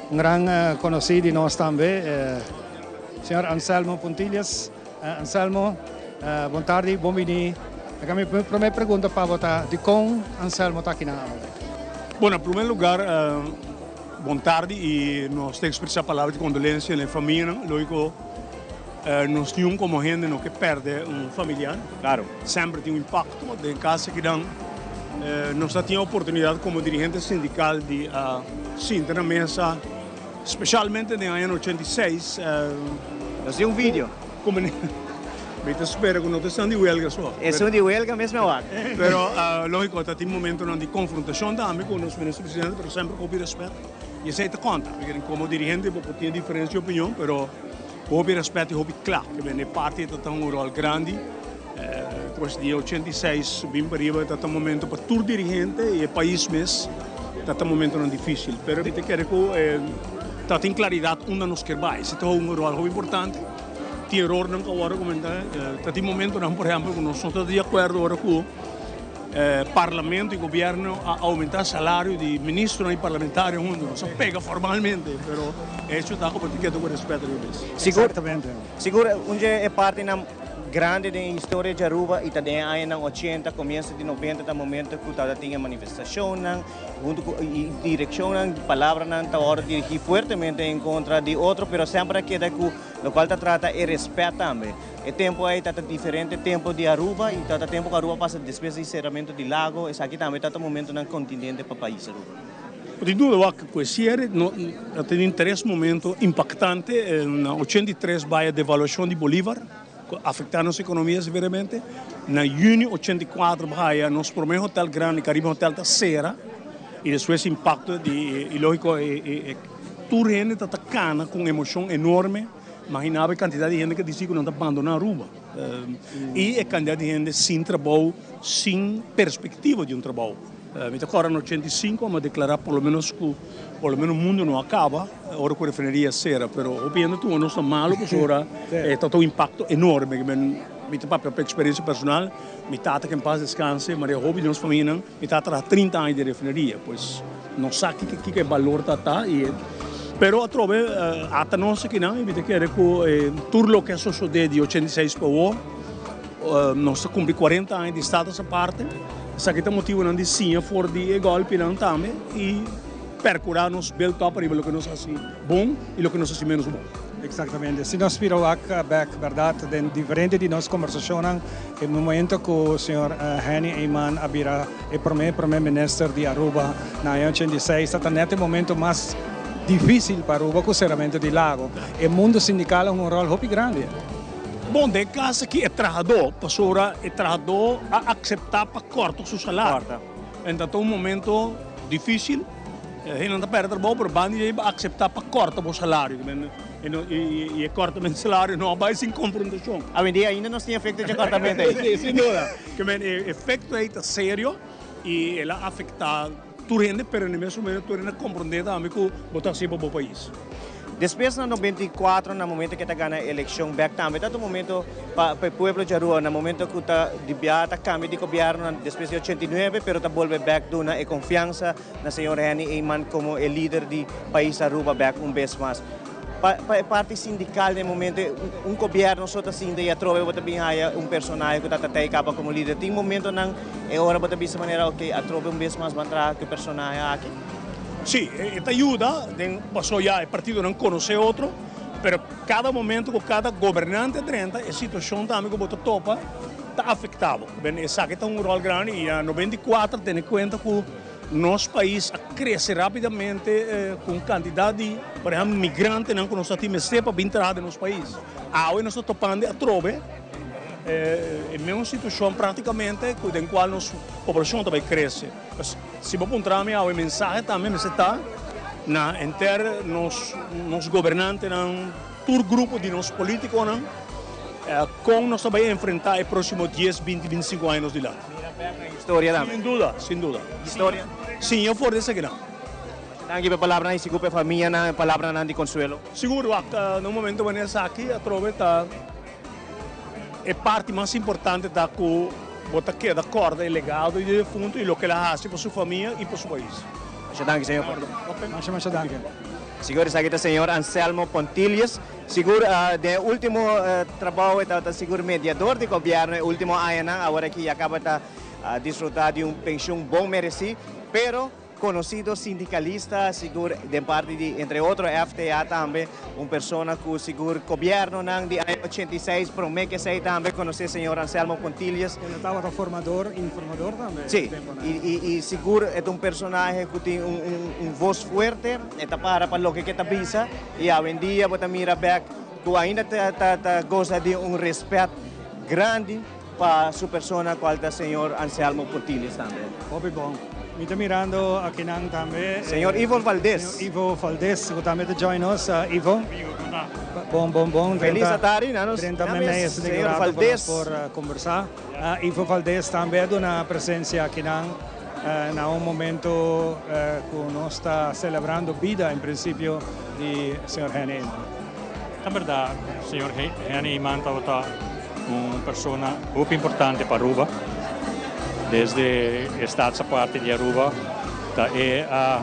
un gran konosí di nos tambe, señor Anselmo Puntillas. Anselmo, bon tardi, bon bini. Aka mi prome pregunta pa bo ta, dikon Anselmo ta akinan awe? Bueno, na prome lugar, bon tardi y nos ta expresa palabra di condolencia na e famianan. Logico, nos niun como hende no ke perde un familiar. Claro. Semper tin un impacto. Den cas akinan nos ta tin oportunidad como dirigente sindical di a sinta na mesa. Specialmente den añanan 86. Nos tin un video. Como mi ta spera cu no ta esnan di huelga so. Esun di huelga mes mi a wak. Pero logico ta tin momentonan di confrontacion tambe cu nos minister presidente pero semper cu hopi respet y esey ta conta. Como dirigente bo por tin diferencia di opinion pero cu hopi respet y hopi cla. Ke men e parti ta ta un rol grandi. Pues di 86 bin pa riba ta ta momento pa tur dirigente y e pais mes ta ta momentonan dificil. Pero mi ta kere cu ta tin claridad unda nos kier bay. Esey ta un rol hopi importante. Tin erornan cu a worde comenta. Ta tin momentonan por ehempel cu nos no ta di acuerdo ora cu parlamento y gobierno a aumenta salario di ministronan y parlamentario hunto. Nos a pega formalmente pero e hecho ta cu bo tin keda cu respeto riba es. Sigur, sigur un dje e partinan grandi den e historia di Aruba y ta den e añanan ochenta, comienzo di noventa ta momento cu tabata tin e manifestacionnan hunto cu y direccionnan, palabranan ta wordo dirigi fuertemente en contra di otro pero semper a keda cu locual ta trata e respet tambe. E tempo ey ta diferente tempo di Aruba y ta tempo cu Aruba pasa despues di ceramento di lago, esaki tambe ta momentonan continente pa pais Aruba. No tin duda wak cu e ciere no a teni tres momento impactante, na 83 bay e devaluacion di Bolivar cu afecta nos economia severamente, na juni 84 bay nos prome hotel grandi Caribe Hotel ta cera y despues impacto di y logico e tur hende ta ta cana cu un emocion enorme, imagina bo e cantidad di hende cu a dicidi cu nan ta bandona Aruba y e cantidad di hende sin trabou sin perspectiva di un trabou. Mi ta kòrda na 85 amo a deklará por lo menos ku por lo menos mundu no a kaba ora ku refineria sera, pero hopi hende tuma nos ta malu pasobra e ta un impakto enorme. Mi ta papia pa eksperensia personal, mi tata ke en pas deskanse, maria hopi di nos famianan, mi tata traha 30 aña den refineria, pues nos sa kiko kiko e balor ta ta i pero atrobe ata nos akinan i mi ta kere ku tur loke a sosodé di 86 pa awor, Nos ta cumpli 40 aña di status aparte. Esaki ta motibonan di siña for di e golpinan tambe y percura nos build up ariba loke nos haci bon y loke nos haci menos bon. Exactamente. Si nos bira wak bek, berdad, den diferente di nos conversacionnan, e momento cu señor Henny Eman a bira e prome prome minister di Aruba na aña 86, ta ta net e momento mas dificil pa Aruba cu ceramento di lago. E mundo sindical a hunga un rol hopi grandi. Bon, den e kas aki e trahadó, pasobra e trahadó a akseptá pa kòrta su salario. En ta ta un momento difísil, hendenan ta pèrdè trabou, pero banda di ei bo a akseptá pa kòrta bo salario. I e kòrtamentu di salario no a bai sin konfrontashon. Awendia ainda nos tin efekto dje kòrtamentu ei. Sí, sin duda. Ke men e efekto ei ta serio i el a afektá Tur hende, pero na e mes momento tur hende a comprende tambe cu bo ta haci pa bo pais. Despues na 94 na momento cu ta gana eleccion bek tambe ta un momento pa e pueblo di Aruba na momento cu ta di bia ta cambia di gobierno na despues di 89 pero ta bolbe bek duna e confiansa na señor Henny Eman como e lider di pais Aruba bek un bes mas. Pa pa e parti sindical den momento un gobierno so ta sinta y atrobe bo ta bin haya un personahe cu ta ta tey caba como lider. Tin momentonan e ora bo ta bisa manera ok atrobe un bes mas ban traha cu e personahe aki? Si, e ta yuda den paso ya e partidonan conoce otro, pero cada momento cu cada gobernante drenta e situacion tambe cu bo ta topa ta afecta bo. Esaki ta un rol grandi y na 94 tene cuenta cu. Nos pais a crece rapidamente cu un cantidad di, por ehempel, migrantenan cu nos a tin mester pa bin traha den nos pais. Awe nos ta topando atrobe e mesun situacion practicamente cu den cual nos poblacion ta bay crece. Pues, si bo puntra mi awe mensahe tambe mester ta na henter nos nos gobernantenan, tur grupo di nos politiconan, con nos ta bay enfrenta e proximo dies, binti, binticinco aña nos dilanti. Mira bek na historia tambe. Sin duda, sin duda. Historia. Siña for di esakinan. Danki pa e palabranan y sigur pa e famianan e palabranan di consuelo. Sigur, wak, na un momento manera esaki atrobe ta e parti mas importante ta cu bo ta keda corda e legado di e defunto y loke el a haci pa su famia y pa su pais. Masha danki, señor. Masha, masha danki. Sigur esaki ta señor Anselmo Pontilius. Sigur den e ultimo trabou e tabata sigur mediador di gobierno e ultimo añanan, awor aki ya caba ta disfruta di un pensioen bon mereci, pero conocido sindicalista sigur den parti di entre otro FTA tambe, un persona cu sigur gobiernonan di aña 86 prome cu esey tambe conoce señor Anselmo Pontilius. El tabata formador, informador tambe. Si, y sigur e ta un personahe cu tin un voz fuerte, e ta para pa loke cu e ta bisa. Y awendia bo ta mira bek cu ainda ta goza di un respet grandi pa su persona cual ta señor Anselmo Portiles tambe. Hopi bon. Mi ta mirando akinan tambe. Señor Ivo Valdez. Señor Ivo Valdez cu tambe ta join nos. Ivo. Bon, bon, bon. Feliz atardi. 30 mei señor Valdez. Por conversa. Ivo Valdez tambe a duna presencia akinan. Na un momento cu nos ta celebrando bida en principio di señor Henny Eman. Ta berdad, señor Henny Eman tabata un persona hopi importante pa Aruba. Desde e Staatsaparte di Aruba ta e a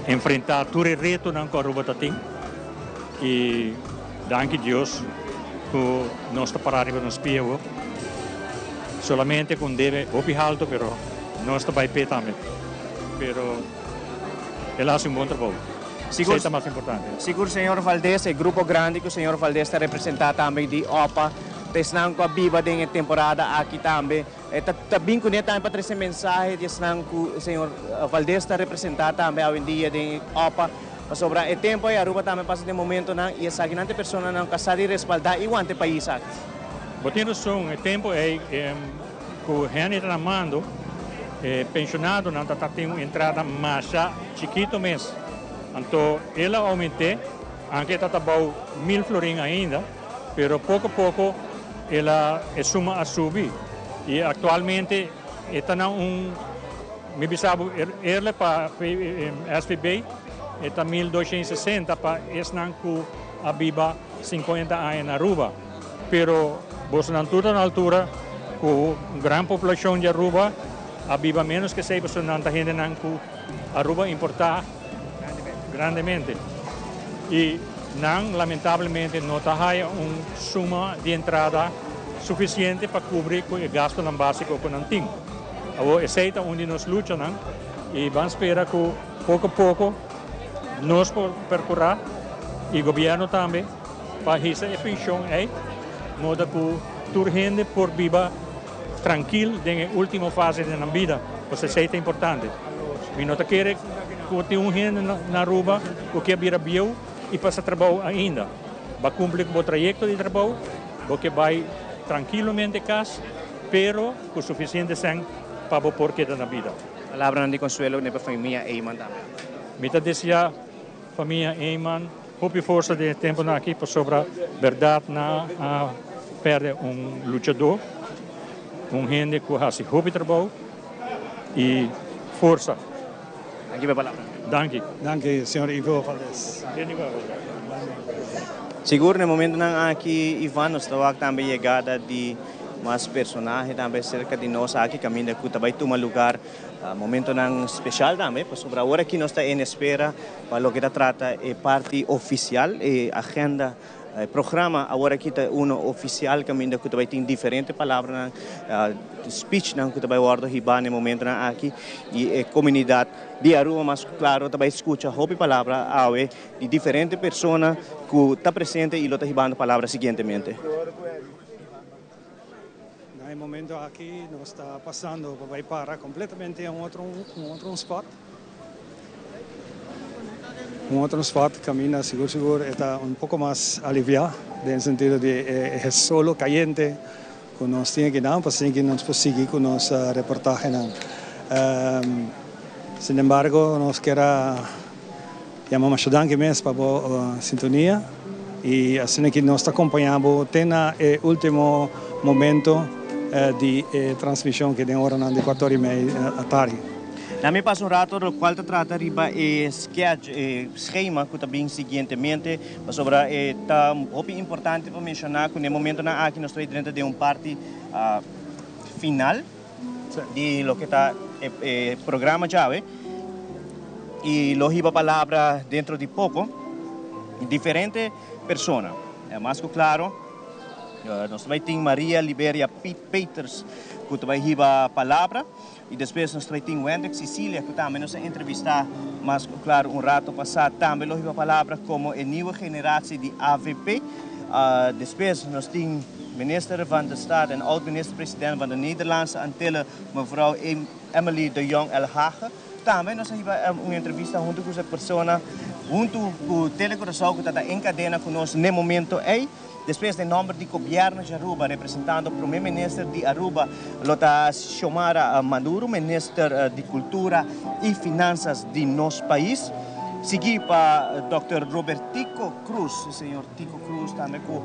enfrenta tur e retonan cu Aruba ta tin y danki Dios cu nos ta para riba nos pia awo. Solamente cu un debe hopi halto pero nos ta bay p'e tambe. Pero el a haci un bon trabou. Esey ta mas importante. Sigur señor Valdez, e grupo grandi cu señor Valdez ta representa tambe di opa, ta esnan cu a biba den e temporada aki tambe. E ta bin cune tambe pa trece mensahe di esnan cu señor Valdez ta representa tambe awendia den e opa. Pasobra e tempo ey Aruba tambe pasa den momentonan y esakinan ta e personanan cu a sa di respalda y wanta e pais aki. Bo tin rason, e tempo ey cu Henny ta na mando, e pensionadonan ta tin un entrada masha chikito mes. Anto el a aumente, anke e ta ta bou mil florin ainda, pero poco poco el a e suma a subi y actualmente e ta na un. Mi bisa bo eerlijk pa SVB e ta 1260 pa esnan cu a biba 50 aña na Aruba. Pero bosonan tur ta na altura cu un gran poblacion di Aruba a biba menos ke esey pasobra nan ta hendenan cu Aruba importa grandemente. Y nan lamentablemente no ta haya un suma di entrada suficiente pa cubri cu e gastonan basico cu nan tin. Awor esey ta un di nos luchanan y ban spera cu poco poco nos por percura y gobierno tambe pa hisa e pension ey moda cu tur hende por biba trankil den e ultimo fase di nan bida, pasobra esey ta importante. Mi no ta kere cu tin un hende na Aruba cu kier bira bieu y pasa trabou ainda. Ba cumpli cu bo trayecto di trabou, bo ke bay trankilomente cas. Pero cu suficiente sèn pa bo por keda na bida. Palabranan di consuelo ne pa famia Eman tambe. Mi ta desea famia Eman hopi forsa den e temponan aki pasobra berdad nan a perde un luchador, un hende cu haci hopi trabou y forsa. Danki pa e palabra. Danki. Danki señor Ivo Valdez. Sigur na e momentonan aki Ivan nos ta wak tambe yegada di mas personahe tambe cerca di nos aki caminda cu ta bay tuma lugar momentonan special tambe pasobra awor aki nos ta en espera pa loke ta trata e parti oficial e agenda E programa awor aki ta uno oficial caminda cu ta bay tin diferente palabranan, speechnan cu ta bay wordo hiba na e momentonan aki y e comunidad di Aruba mas claro ta bay scucha hopi palabra awe di diferente persona cu ta presente y lo ta hibando palabra siguientemente. Na e momento aki nos ta pasando pa bai para completamente un otro un otro spot. Un otro spot caminda sigur sigur e ta un poco mas alivia den sentido di e solo cayente cu nos tin aki nan pa asina ki nos por sigui cu nos reportahenan. Sin embargo nos kier a yama masha danki mes pa bo sintonia y asina ki nos ta acompaña bo te na e ultimo momento di e transmision ki den oranan di cuater y mei atardi. Na mi pasa un rato locual ta trata riba e sketch, e schema cu ta bin siguientemente, pasobra e ta hopi importante pa menciona cu na e momentonan aki nos ta bay drenta den un parti final di loke ta e programa djawe y lo hiba palabra dentro di poco diferente persona. Mas cu claro nos ta bay tin Maria Liberia Peters cu ta bay hiba palabra. Y despues nos ta bay tin Wendrick Cicilia cu tambe nos a entrevista mas cu claro un rato pasa. Tambe lo hiba palabra como e nieuwe generatie di avp. Despues nos tin Minister van de Staat en oud Minister-President van de Nederlandse Antillen mevrouw Emily de Jong Elhage. Tambe nos a hiba un entrevista hunto cu su persona hunto cu Tele Curaçao cu ta ta en cadena cu nos n'e momento ey. Despues den nomber di Gobierno di Aruba, representando Prome Minister di Aruba, lo ta Xiomara Maduro, Minister di Cultura y Finanzas di nos pais, sigui pa Dòkter Robertico Cruz, señor Tico Cruz tambe cu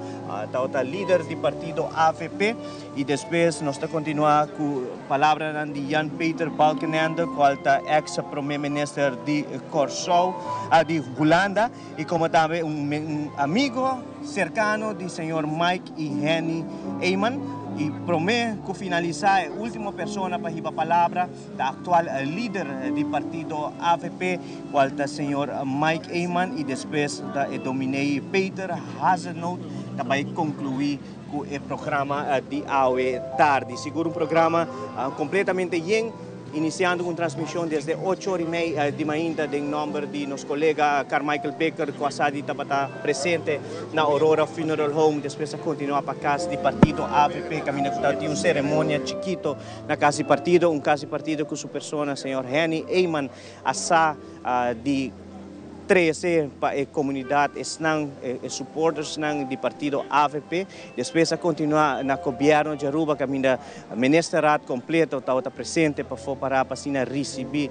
tabata lider di partido avp, y despues nos ta continua cu palabranan di Jan Peter Balkenende, cual ta ex Prome Minister di Corsou, di Hulanda. Y como tambe un amigo cercano di señor Mike y Henny Eman. Y prome cu finalisa e ultimo persona pa hiba palabra ta actual lider di partido avp cual ta señor Mike Eman y despues ta e dominee Peter Hazenoot ta bay conclui cu e programa di awe tardi. Sigur un programa completamente yen. Iniciando un transmision desde ocho ora y mei di mainta den nomber di nos colega Carmichael Bikker cu a sa di tabata presente na Aurora Funeral Home. Despues a continua pa cas di partido avp caminda cu tabatin un ceremonia chikito na cas di partido. Un cas di partido cu su persona señor Henny Eman a sa di trece pa e comunidad esnan, e supportersnan di partido avp. Despues a continua na Gobierno di Aruba caminda Ministerraad completo tabata presente pafó para pa asina ricibi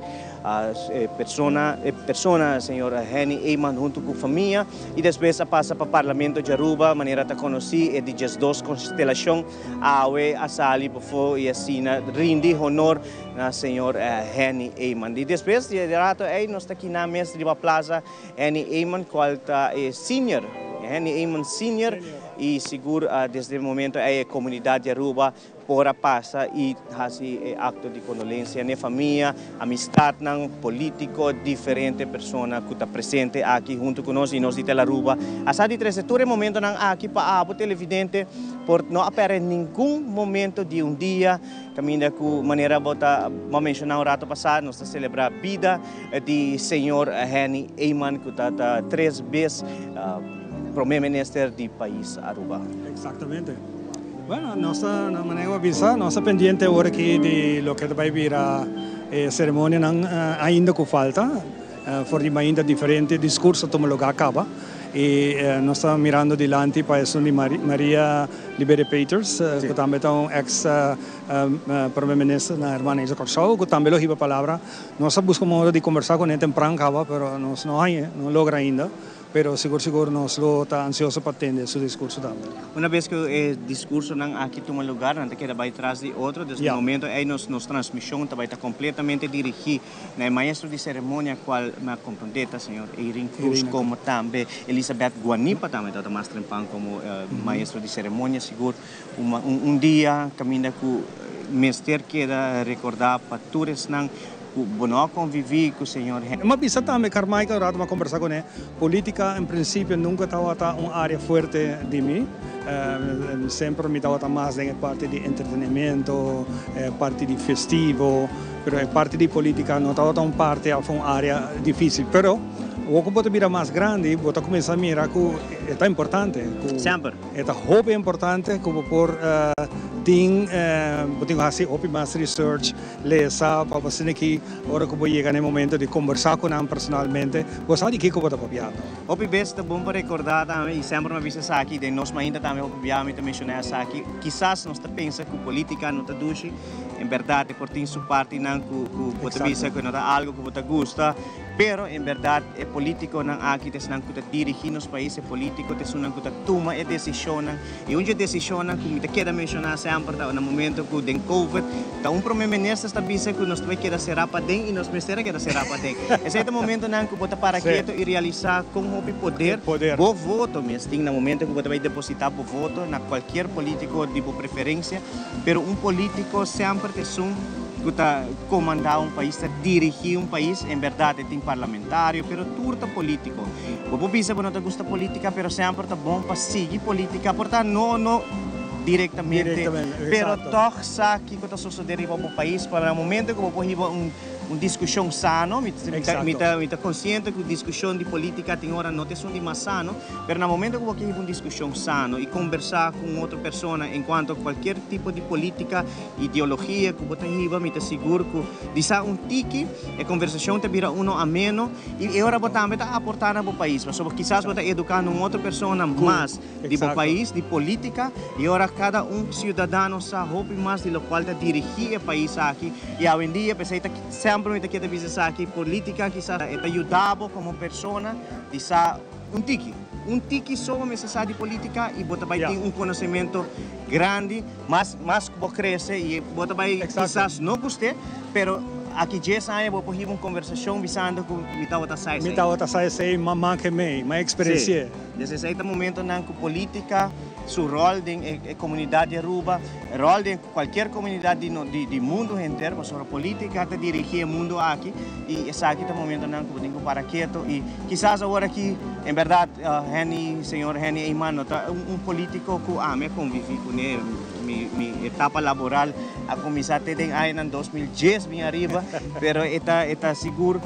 e persona, e persona señor Henny Eman hunto cu famia y despues a pasa pa Parlamento di Aruba manera ta conoci e di diesdos constelacion awe a sali pafó y asina rindi honor na señor Henny Eman. Y despues di rato ey nos ta kina mes riba plaza Henny Eman cual ta e senior, Henny Eman senior y sigur desde e momento ey e comunidad di Aruba por a pasa y haci e acto di condolencia n'e famia, amistadnan, politico, diferente persona cu ta presente aki hunto cu nos y nos di Telaruba a sa di trece tur e momentonan aki pa abo televidente por no a perde ningun momento di un dia Caminda cu manera bo ta bo menciona un rato pasa nos ta celebra bida di señor Henny Eman cu ta ta tres bes prome minister di pais Aruba. Exactamente. Bueno, nos ta na manera cu a bisa nos ta pendiente awor aki di loke ta bay bira e ceremonianan ainda cu falta. For di mainta diferente discurso a tuma lugar caba y nos ta mirando dilanti pa esun di Maria Liberia Peters cu tambe ta un ex Prome Minister na Hermana Isla Corsou cu tambe lo hiba palabra. Nos a busca modo di conversa cune tempran caba pero nos no hañe, no logra ainda. Pero sigur sigur nos lo ta ansioso pa tende su discurso tambe. Una bes cu e discursonan aki tuma lugar, nan ta keda bay tras di otro. Desde e momento ey nos nos transmision ta bay ta completamente dirigi na e maestro di ceremonia cual mi a comprende ta señor Eirin Cruz como tambe Elizabeth Guanipa tambe tabata mas trempan como maestro di ceremonia. Sigur un dia caminda cu mester keda recorda pa tur esnan Ku bo no a konviví ku señor Henry. Mi a bisa tambe Carmichael rato mi a kombersá kuné, polítika en prinsipio nunka tabata un área fuerte di mi. Semper mi tabata mas den e parti di entretenimiento, e parti di festivo, pero e parti di polítika no tabata un parti òf un área difísil. Pero wou ku bo ta bira mas grandi bo ta kuminsá mira ku e ta importante, ku Semper. e ta hopi importante ku bo por. tin bo tin ku hasi hopi mas research, lesa pa bo asina ki ora ku bo yega na e momento di kombersá ku nan personalmente bo sa di kiko bo ta papiando. Hopi bes ta bon pa rekordá tambe i semper mi a bisa esaki, den nos mainta tambe hopi biaha mi ta menshoná esaki, kisas nos ta pensa ku polítika no ta dushi, en bèrdat e por tin su partinan ku ku bo ta bisa ku no ta algu ku bo ta gusta, pero en bèrdat e polítikonan aki ta esnan ku ta dirigí nos pais, e polítiko ta esunnan ku ta tuma e desishonnan. I un dje desishonnan ku mi ta keda menshoná semper ta na momento ku den covid ta un prome minister ta bisa ku nos ta bai keda será paden i nos mester a keda será paden. Esei ta momentonan ku bo ta para keto i realisá kon hopi poder bo voto mes tin na momento ku bo ta bai depositá bo voto na kualkier polítiko di bo preferensia. Pero un polítiko semper ta esun ku ta komandá un pais, ta dirigí un pais. En bèrdat e tin parlamentario pero tur ta polítiko. Bo por bisa bo no ta gusta politica pero semper ta bon pa sigui politica por ta no no directamente pero toch sa kico ta sosode riba bo pais pa na momento cu bo por hiba un un discusion sano mi mi ta mi ta consciente cu discusion di politica tin ora no ta esun di mas sano pero na momento cu bo ke hiba un discusion sano y conversa cu un otro persona en cuanto cualkier tipo di politica ideologia cu bo ta hiba mi ta sigur cu di sa un tiki e conversacion ta bira uno ameno. I e ora bo tambe ta aportá na bo pais, pasobra kisas bo ta edukando un otro persona mas di bo pais, di polítika, i ora kada un siudadano sa hopi mas di lokual ta dirigí e pais aki. I awendia, p'esei ta semper mi ta keda bisa esaki, polítika kisas e ta yuda bo komo persona di sa un tiki, un tiki so bo mester sa di polítika i bo ta bai tin un konosementu grandi mas mas ku bo krese i bo ta bai kisas no gust'é, pero aki dies aña bo por hiba un konversashon bisando ku mi tabata sa esei. Mi tabata sa esei, mama ke mei, mi a eksperensi'é. Sí, des esei ta momentonan ku politika su ròl den e komunidat di Aruba, ròl den kualkier komunidat di di mundu henter, pasobra politika ta dirigí e mundu aki i esaki ta momentonan ku bo tin ku para keto i kisas awor aki en bèrdat Henny, señor Henny Eman no ta un politico cu ami a convivi cune, mi mi etapa laboral a cuminsa te den añanan 2010 bin ariba, pero e ta e ta sigur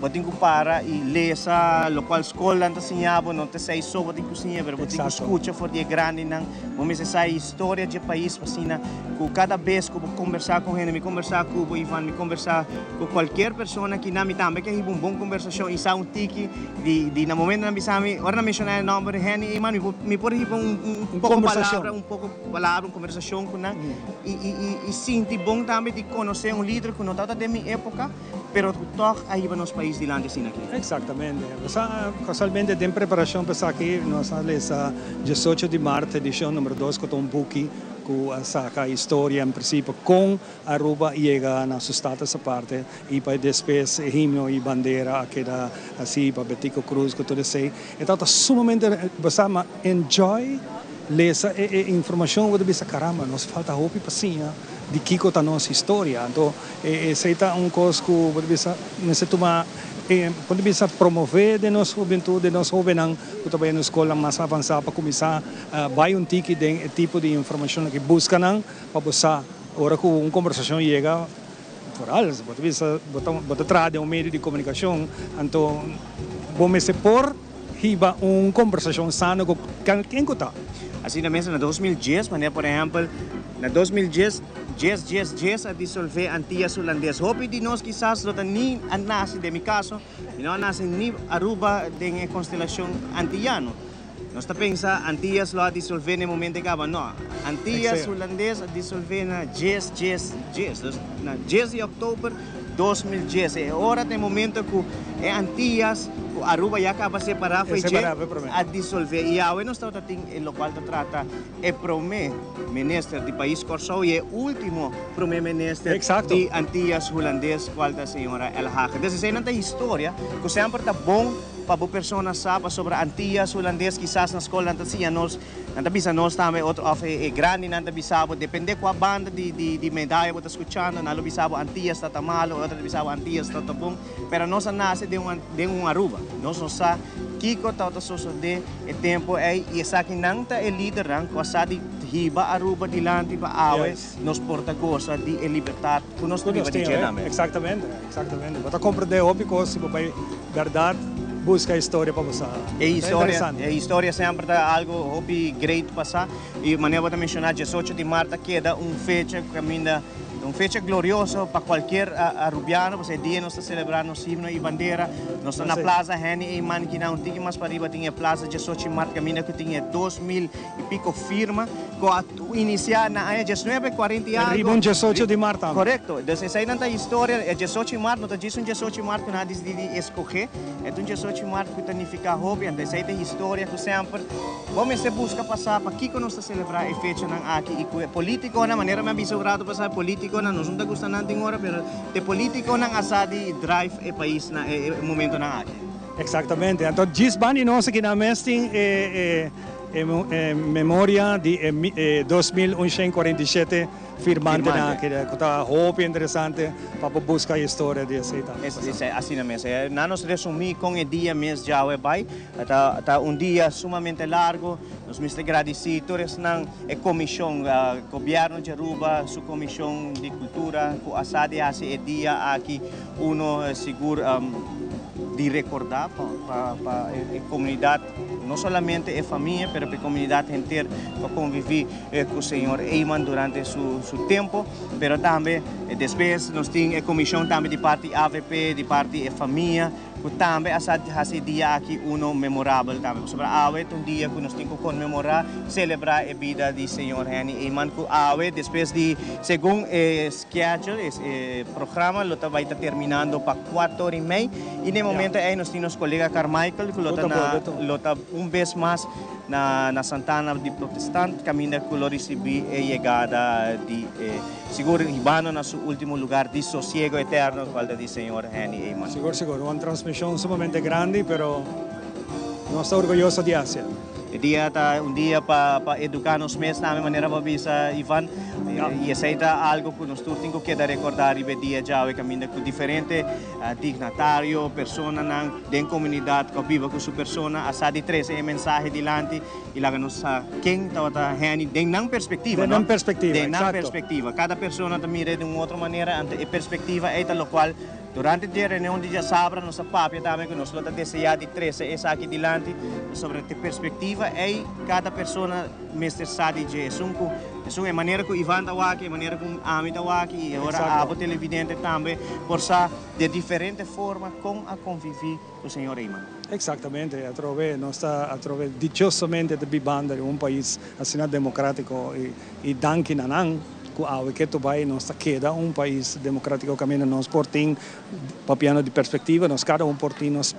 bo tin cu para y lesa locual scolnan ta siña bo, no ta esey so bo tin cu siña pero bo tin cu scucha for di e grandinan, bo mester sa e historia dje pais pa asina cu cada bes cu bo combersa cu hende, mi combersa cu bo Ivan, mi combersa cu cualkier persona aki nan, mi tambe ke hiba un bon combersacion y sa un tiki. Di di na momento nan bisa mi, ora nan menciona e nomber Henny Eman, mi por mi por hiba un un un poco palabra, un poco palabra, un conversacion cu nan y y y y sinti bon tambe di conoce un lider cu no tabata den mi epoca, pero cu toch a hiba nos pais dilanti asina aki. Exactamente. Bo sa, casualmente den preparacion pa esaki nos a lesa diesocho di maart edicion numero dos cu ta un buki cu a saca historia en principio con Aruba yega na su status aparte y pa despues e himno y bandera a keda asi pa Betico Croes cu tur esey. E tabata sumamente bo sa ma enjoy lesa e e informacion bo ta bisa caramba nos falta hopi pa siña di kico ta nos historia. Anto e esey ta un cos cu bo ta bisa mester tuma e bo ta bisa promove den nos hubentud den nos hobennan cu ta bay na scolnan mas avansa pa cuminsa bay un tiki den e tipo di informacionnan ki busca nan pa bo sa. Ora ku un kombersashon yega, foral bo ta bisa bo ta bo ta traha den un medio di komunikashon, anto bo mester por hiba un kombersashon sano ku ken ku ta. Asina mes na 2010, manera por ehèmpel na 2010, djes djes djes a disolvé Antillas Hulandes. Hopi di nos kisas no ta ni a nase, den mi kaso, mi no a nase ni Aruba den e konstelashon antiyano. Nos ta pensa Antillas lo a disolvé na e momento ei kaba. No, Antillas Hulandes a disolvé na djes, djes, djes. Dus na djes di òktober 2010. E ora ta e momento ku e Antillas ku Aruba ya kaba separá for dje a disolvé. I awe nos tabata tin e lokual ta trata e promé minister di pais Kòrsou i e último promé minister di Antillas Hulandes kual ta señora Elhage. Dus eseinan ta historia ku semper ta bon. Pa bo persona sa pasobra Antillas Hulandes kisas na skol nan ta siña nos, nan ta bisa nos tambe otro of e grandinan ta bisa bo depende kua banda di di di medaya bo ta skuchando nan lo bisa bo Antillas ta ta malo otro ta bisa bo Antillas ta ta bon pero nos a nase den un den un Aruba nos no sa kiko tabata sosode e tempo ey y esaki nan ta e lidernan ku a sa di hiba Aruba dilanti pa awe nos por ta gosa di e libertad ku nos ta biba di dje tambe. Exactamente, exactamente. Bo ta comprende hopi kos si bo bai. Berdad, buska historia pa bo sa. E historia, e historia semper ta algo hopi great pa sa. Y manera bo ta menciona diesocho di maart ta keda un fecha caminda, un fecha glorioso pa cualkier Arubiano, pasobra e dia nos ta celebra nos himno y bandera. Nos ta na Plaza Henny Eman kina un tiki mas pariba tin e Plaza diesocho di maart caminda cu tin e 2000 y pico firma cu a inicia na aña diesnuebe cuarenta y algo. Riba un diesocho di maart tambe. Corecto. Dus eseinan ta historia. E diesocho di maart no ta djis un diesocho di maart cu nan a dicidi di escoge. E ta un diesocho di maart cu ta nifica hopi. Anto esei ta historia cu semper bo mester busca pa sa pakico nos ta celebra e fechanan aki y cu e politiconan, manera mi a bisa un rato pasa, e politiconan nos no ta gusta nan tin ora pero ta e politiconan a sa di drive e pais na e momentonan aki. Exactamente. Anto djis banda di nos aki nan mes tin e E memoria di e 2147 firmantenan aki ku ta hopi interesante pa por buska historia di esei tambe. Asina mes. Na nos resumí kon e dia mes djawe bai. Ta un dia sumamente largo. Nos mester gradisí tur esnan, e komishon, gobièrnu di Aruba su komishon di kultura ku a sa di hasi e dia aki uno sigur di rekordá pa e komunidat. No solamente e famia, pero pa e comunidad henter cu a convivi cu señor Eman durante su su tempo. Pero tambe despues nos tin e comision tambe di parti avp, di parti e famia, cu tambe a sa haci e dia aki uno memorabel tambe. Pasobra awe ta un dia cu nos tin cu conmemora, celebra e bida di señor Henny Eman, cu awe despues di segun e schedule, e programa lo ta bay ta terminando pa cuater y mei. Y den momento ey nos tin nos colega Carmichael cu lo ta na lo ta un bes mas na na Santana di Protestant caminda cu lo ricibi e yegada di e sigur hibando na su ultimo lugar di sosiego eterno cual ta di señor Henny Eman. Sigur sigur un transmision sumamente grandi pero nos ta orguyoso di hacia. E dia ta un dia pa pa educa nos mes tambe manera bo a bisa Ivan y esey ta algo cu nos tur tin cu keda recorda riba e dia djawe caminda cu diferente Dignatario, personanan den komunidat ku a biba ku su persona a sa di trese e mensahe dilanti i laga nos sa ken tabata Henny den nan perspektiva, Den no? nan perspektiva, Den nan eksakto. perspektiva. Kada persona ta mira di un otro manera, anto e perspektiva ei ta lokual durante di e reunion di djasabra nos a papia tambe ku nos lo ta deseá di trese esaki dilanti pasobra e perspektiva ei kada persona mester sa di dje. Esun ku esun e manera ku Ivan ta wak, e manera ku ami ta wak i e ora abo televidente tambe por sa de diferente forma kon a konviví ku señor Eman. Eksaktamente, atrobe nos ta atrobe dichosamente ta bibando den un pais asina demokratiko i i danki na nan ku awe ketu bai nos ta keda un pais demokratiko kaminda nos por tin papiando di perspektiva nos kada un por tin nos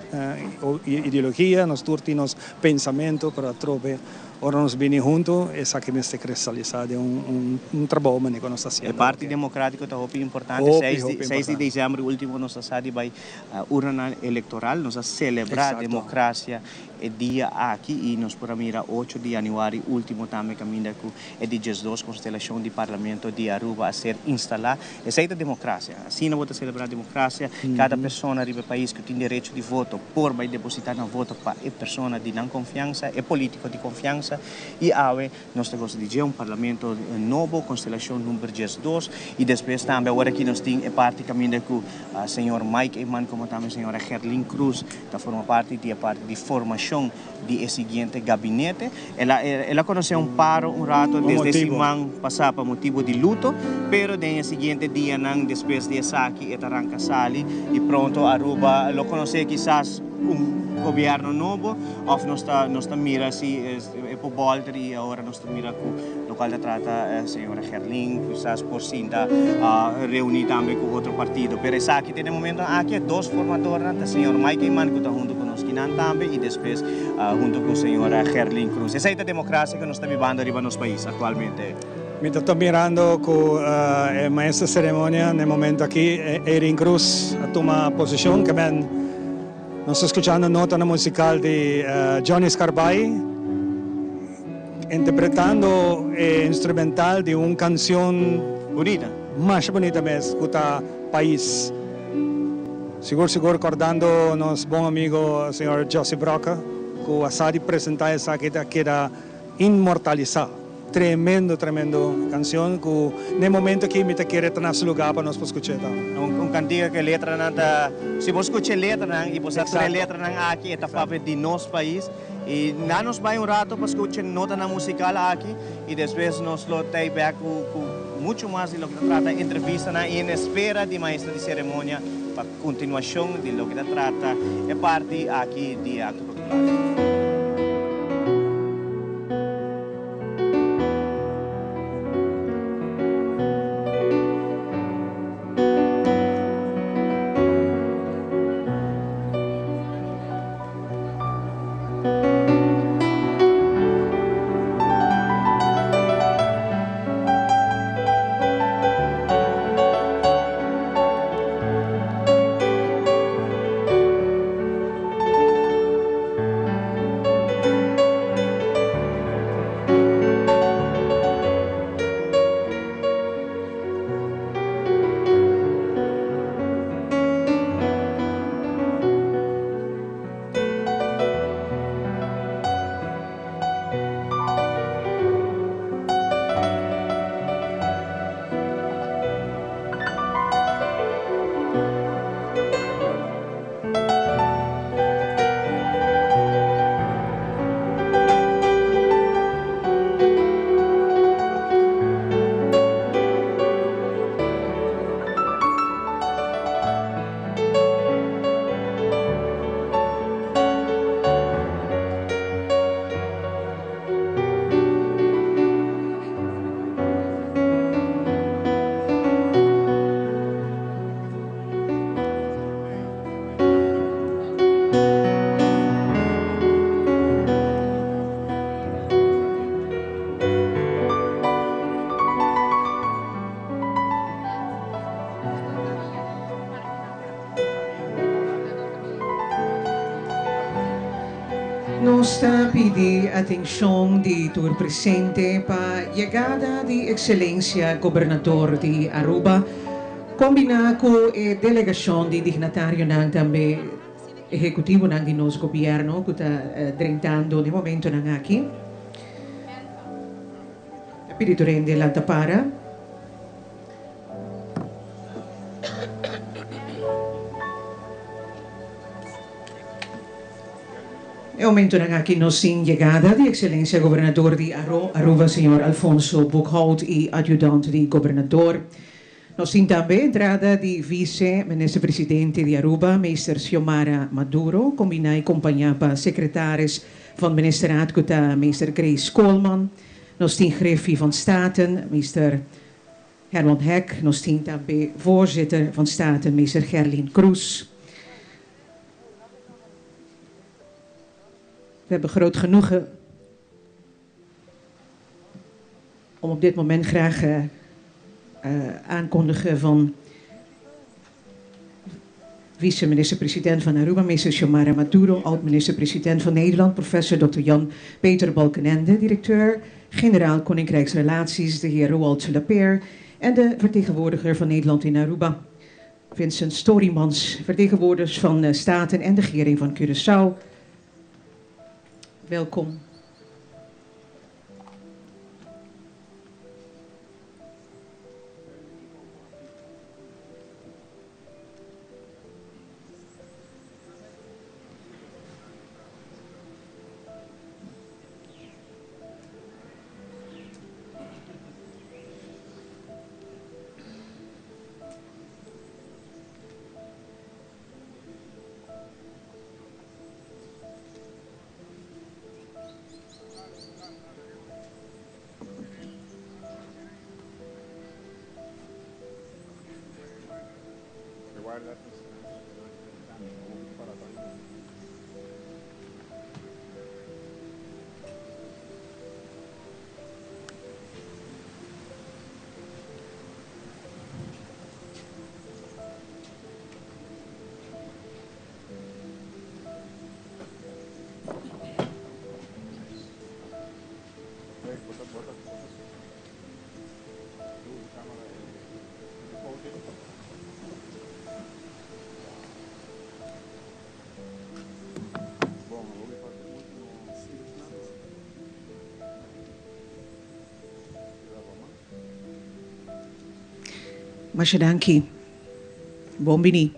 ideologia, nos tur tin nos pensamentu pero atrobe Ora nos bini hunto, esaki mester kristalisá den un trabou manera ku nos ta hasiendo. E parti demokratiko ta hopi importante. Hopi, hopi Seis di importante. desèmber último nos a sa di bai urnanan elektoral. Nos a selebrá demokrasia e dia aki i nos por a mira ocho di yanüari último tambe kaminda ku e di diesdos konstelashon di Parlamento di Aruba a ser instalá. Esei ta demokrasia. Asina bo ta selebrá demokrasia. Kada persona riba e pais ku tin derecho di voto por bai depositá nan voto pa e persona di nan konfiansa, e polítiko di konfiansa. I awe nos ta gosa di dje un parlamento nobo, konstelashon number 12. I despues tambe awor aki nos tin e parti kaminda ku señor Mike Eman komo tambe señora Gerlin Cruz ta forma parti di e parti di formashon di e siguiente gabinete. El a el a conoce un paro un rato desde siman pasa pa motibo di luto, pero den e siguiente dianan despues di esaki e ta ranca sali y pronto Aruba lo conoce kisas un gobierno nobo of nos ta nos ta mira si e por bolter y ahora nos ta mira cu locual ta trata señora Gerlin kisas por sinta reuni tambe cu otro partido. Pero esaki te den momento aki e dos formadornan ta señor Mike Eman cu ta hunto cu nos kinan tambe y despues hunto cu señora Gerlin Cruz. Esey ta democracia cu nos ta bibando riba nos pais actualmente. Mi ta ta mirando cu e maestra ceremonia na e momento aki Eirin Cruz a tuma posicion ke men nos ta scuchando notanan musical di Johnny Scarbay interpretando e instrumental di un cancion Bunita. Masha bunita mes cu ta Pais. Sigur sigur cordando nos bon amigo señor Jossie Brokke cu a sa di presenta esaki ta keda inmortalisa. Tremendo tremendo cancion cu n'e momento aki mi ta kere ta na su lugar pa nos por scuch'e tambe. Un cantica cu e letranan ta, si bo scucha e letranan y bo sa tur e letranan aki e ta papia di nos pais y na nos bay un rato pa scucha e notanan musical aki y despues nos lo tay bek cu mucho mas di loke ta trata entrevistanan y en espera di maestro di ceremonia pa continuacion di loke ta trata e parti aki di e acto protocolario. Nos ta pidi atencion di tur presente pa yegada di Excelencia Gobernador di Aruba combina cu e delegacion di dignatarionan tambe ehecutivonan di nos gobierno cu ta drentando n'e momentonan aki. Ta pidi tur hende lanta para. E momentonan aki nos tin yegada di Excelencia Gobernador di Aruba Señor Alfonso Boekhoudt y Adjudant di Gobernador. Nos tin tambe entrada di Vice Minister Presidente di Aruba Meester Xiomara Maduro combina y compaña pa Secretaris van Ministerraad cu ta Meester Grace Koolman. Nos tin Griffie van Staten Meester Herman Hek. Nos tin tambe Voorzitter van Staten Meester Gerlin Croes. We hebben groot genoegen om op dit moment graag aankondigen van vice-minister-president van Aruba, meester Xiomara Maduro, oud-minister-president van Nederland, professor Dr. Jan Peter Balkenende, directeur-generaal Koninkrijksrelaties, de heer Roald Lapeer, en de vertegenwoordiger van Nederland in Aruba, Vincent Storymans, vertegenwoordigers van de Staten en de regering van Curaçao. Welkom. Masha danki. Bon bini.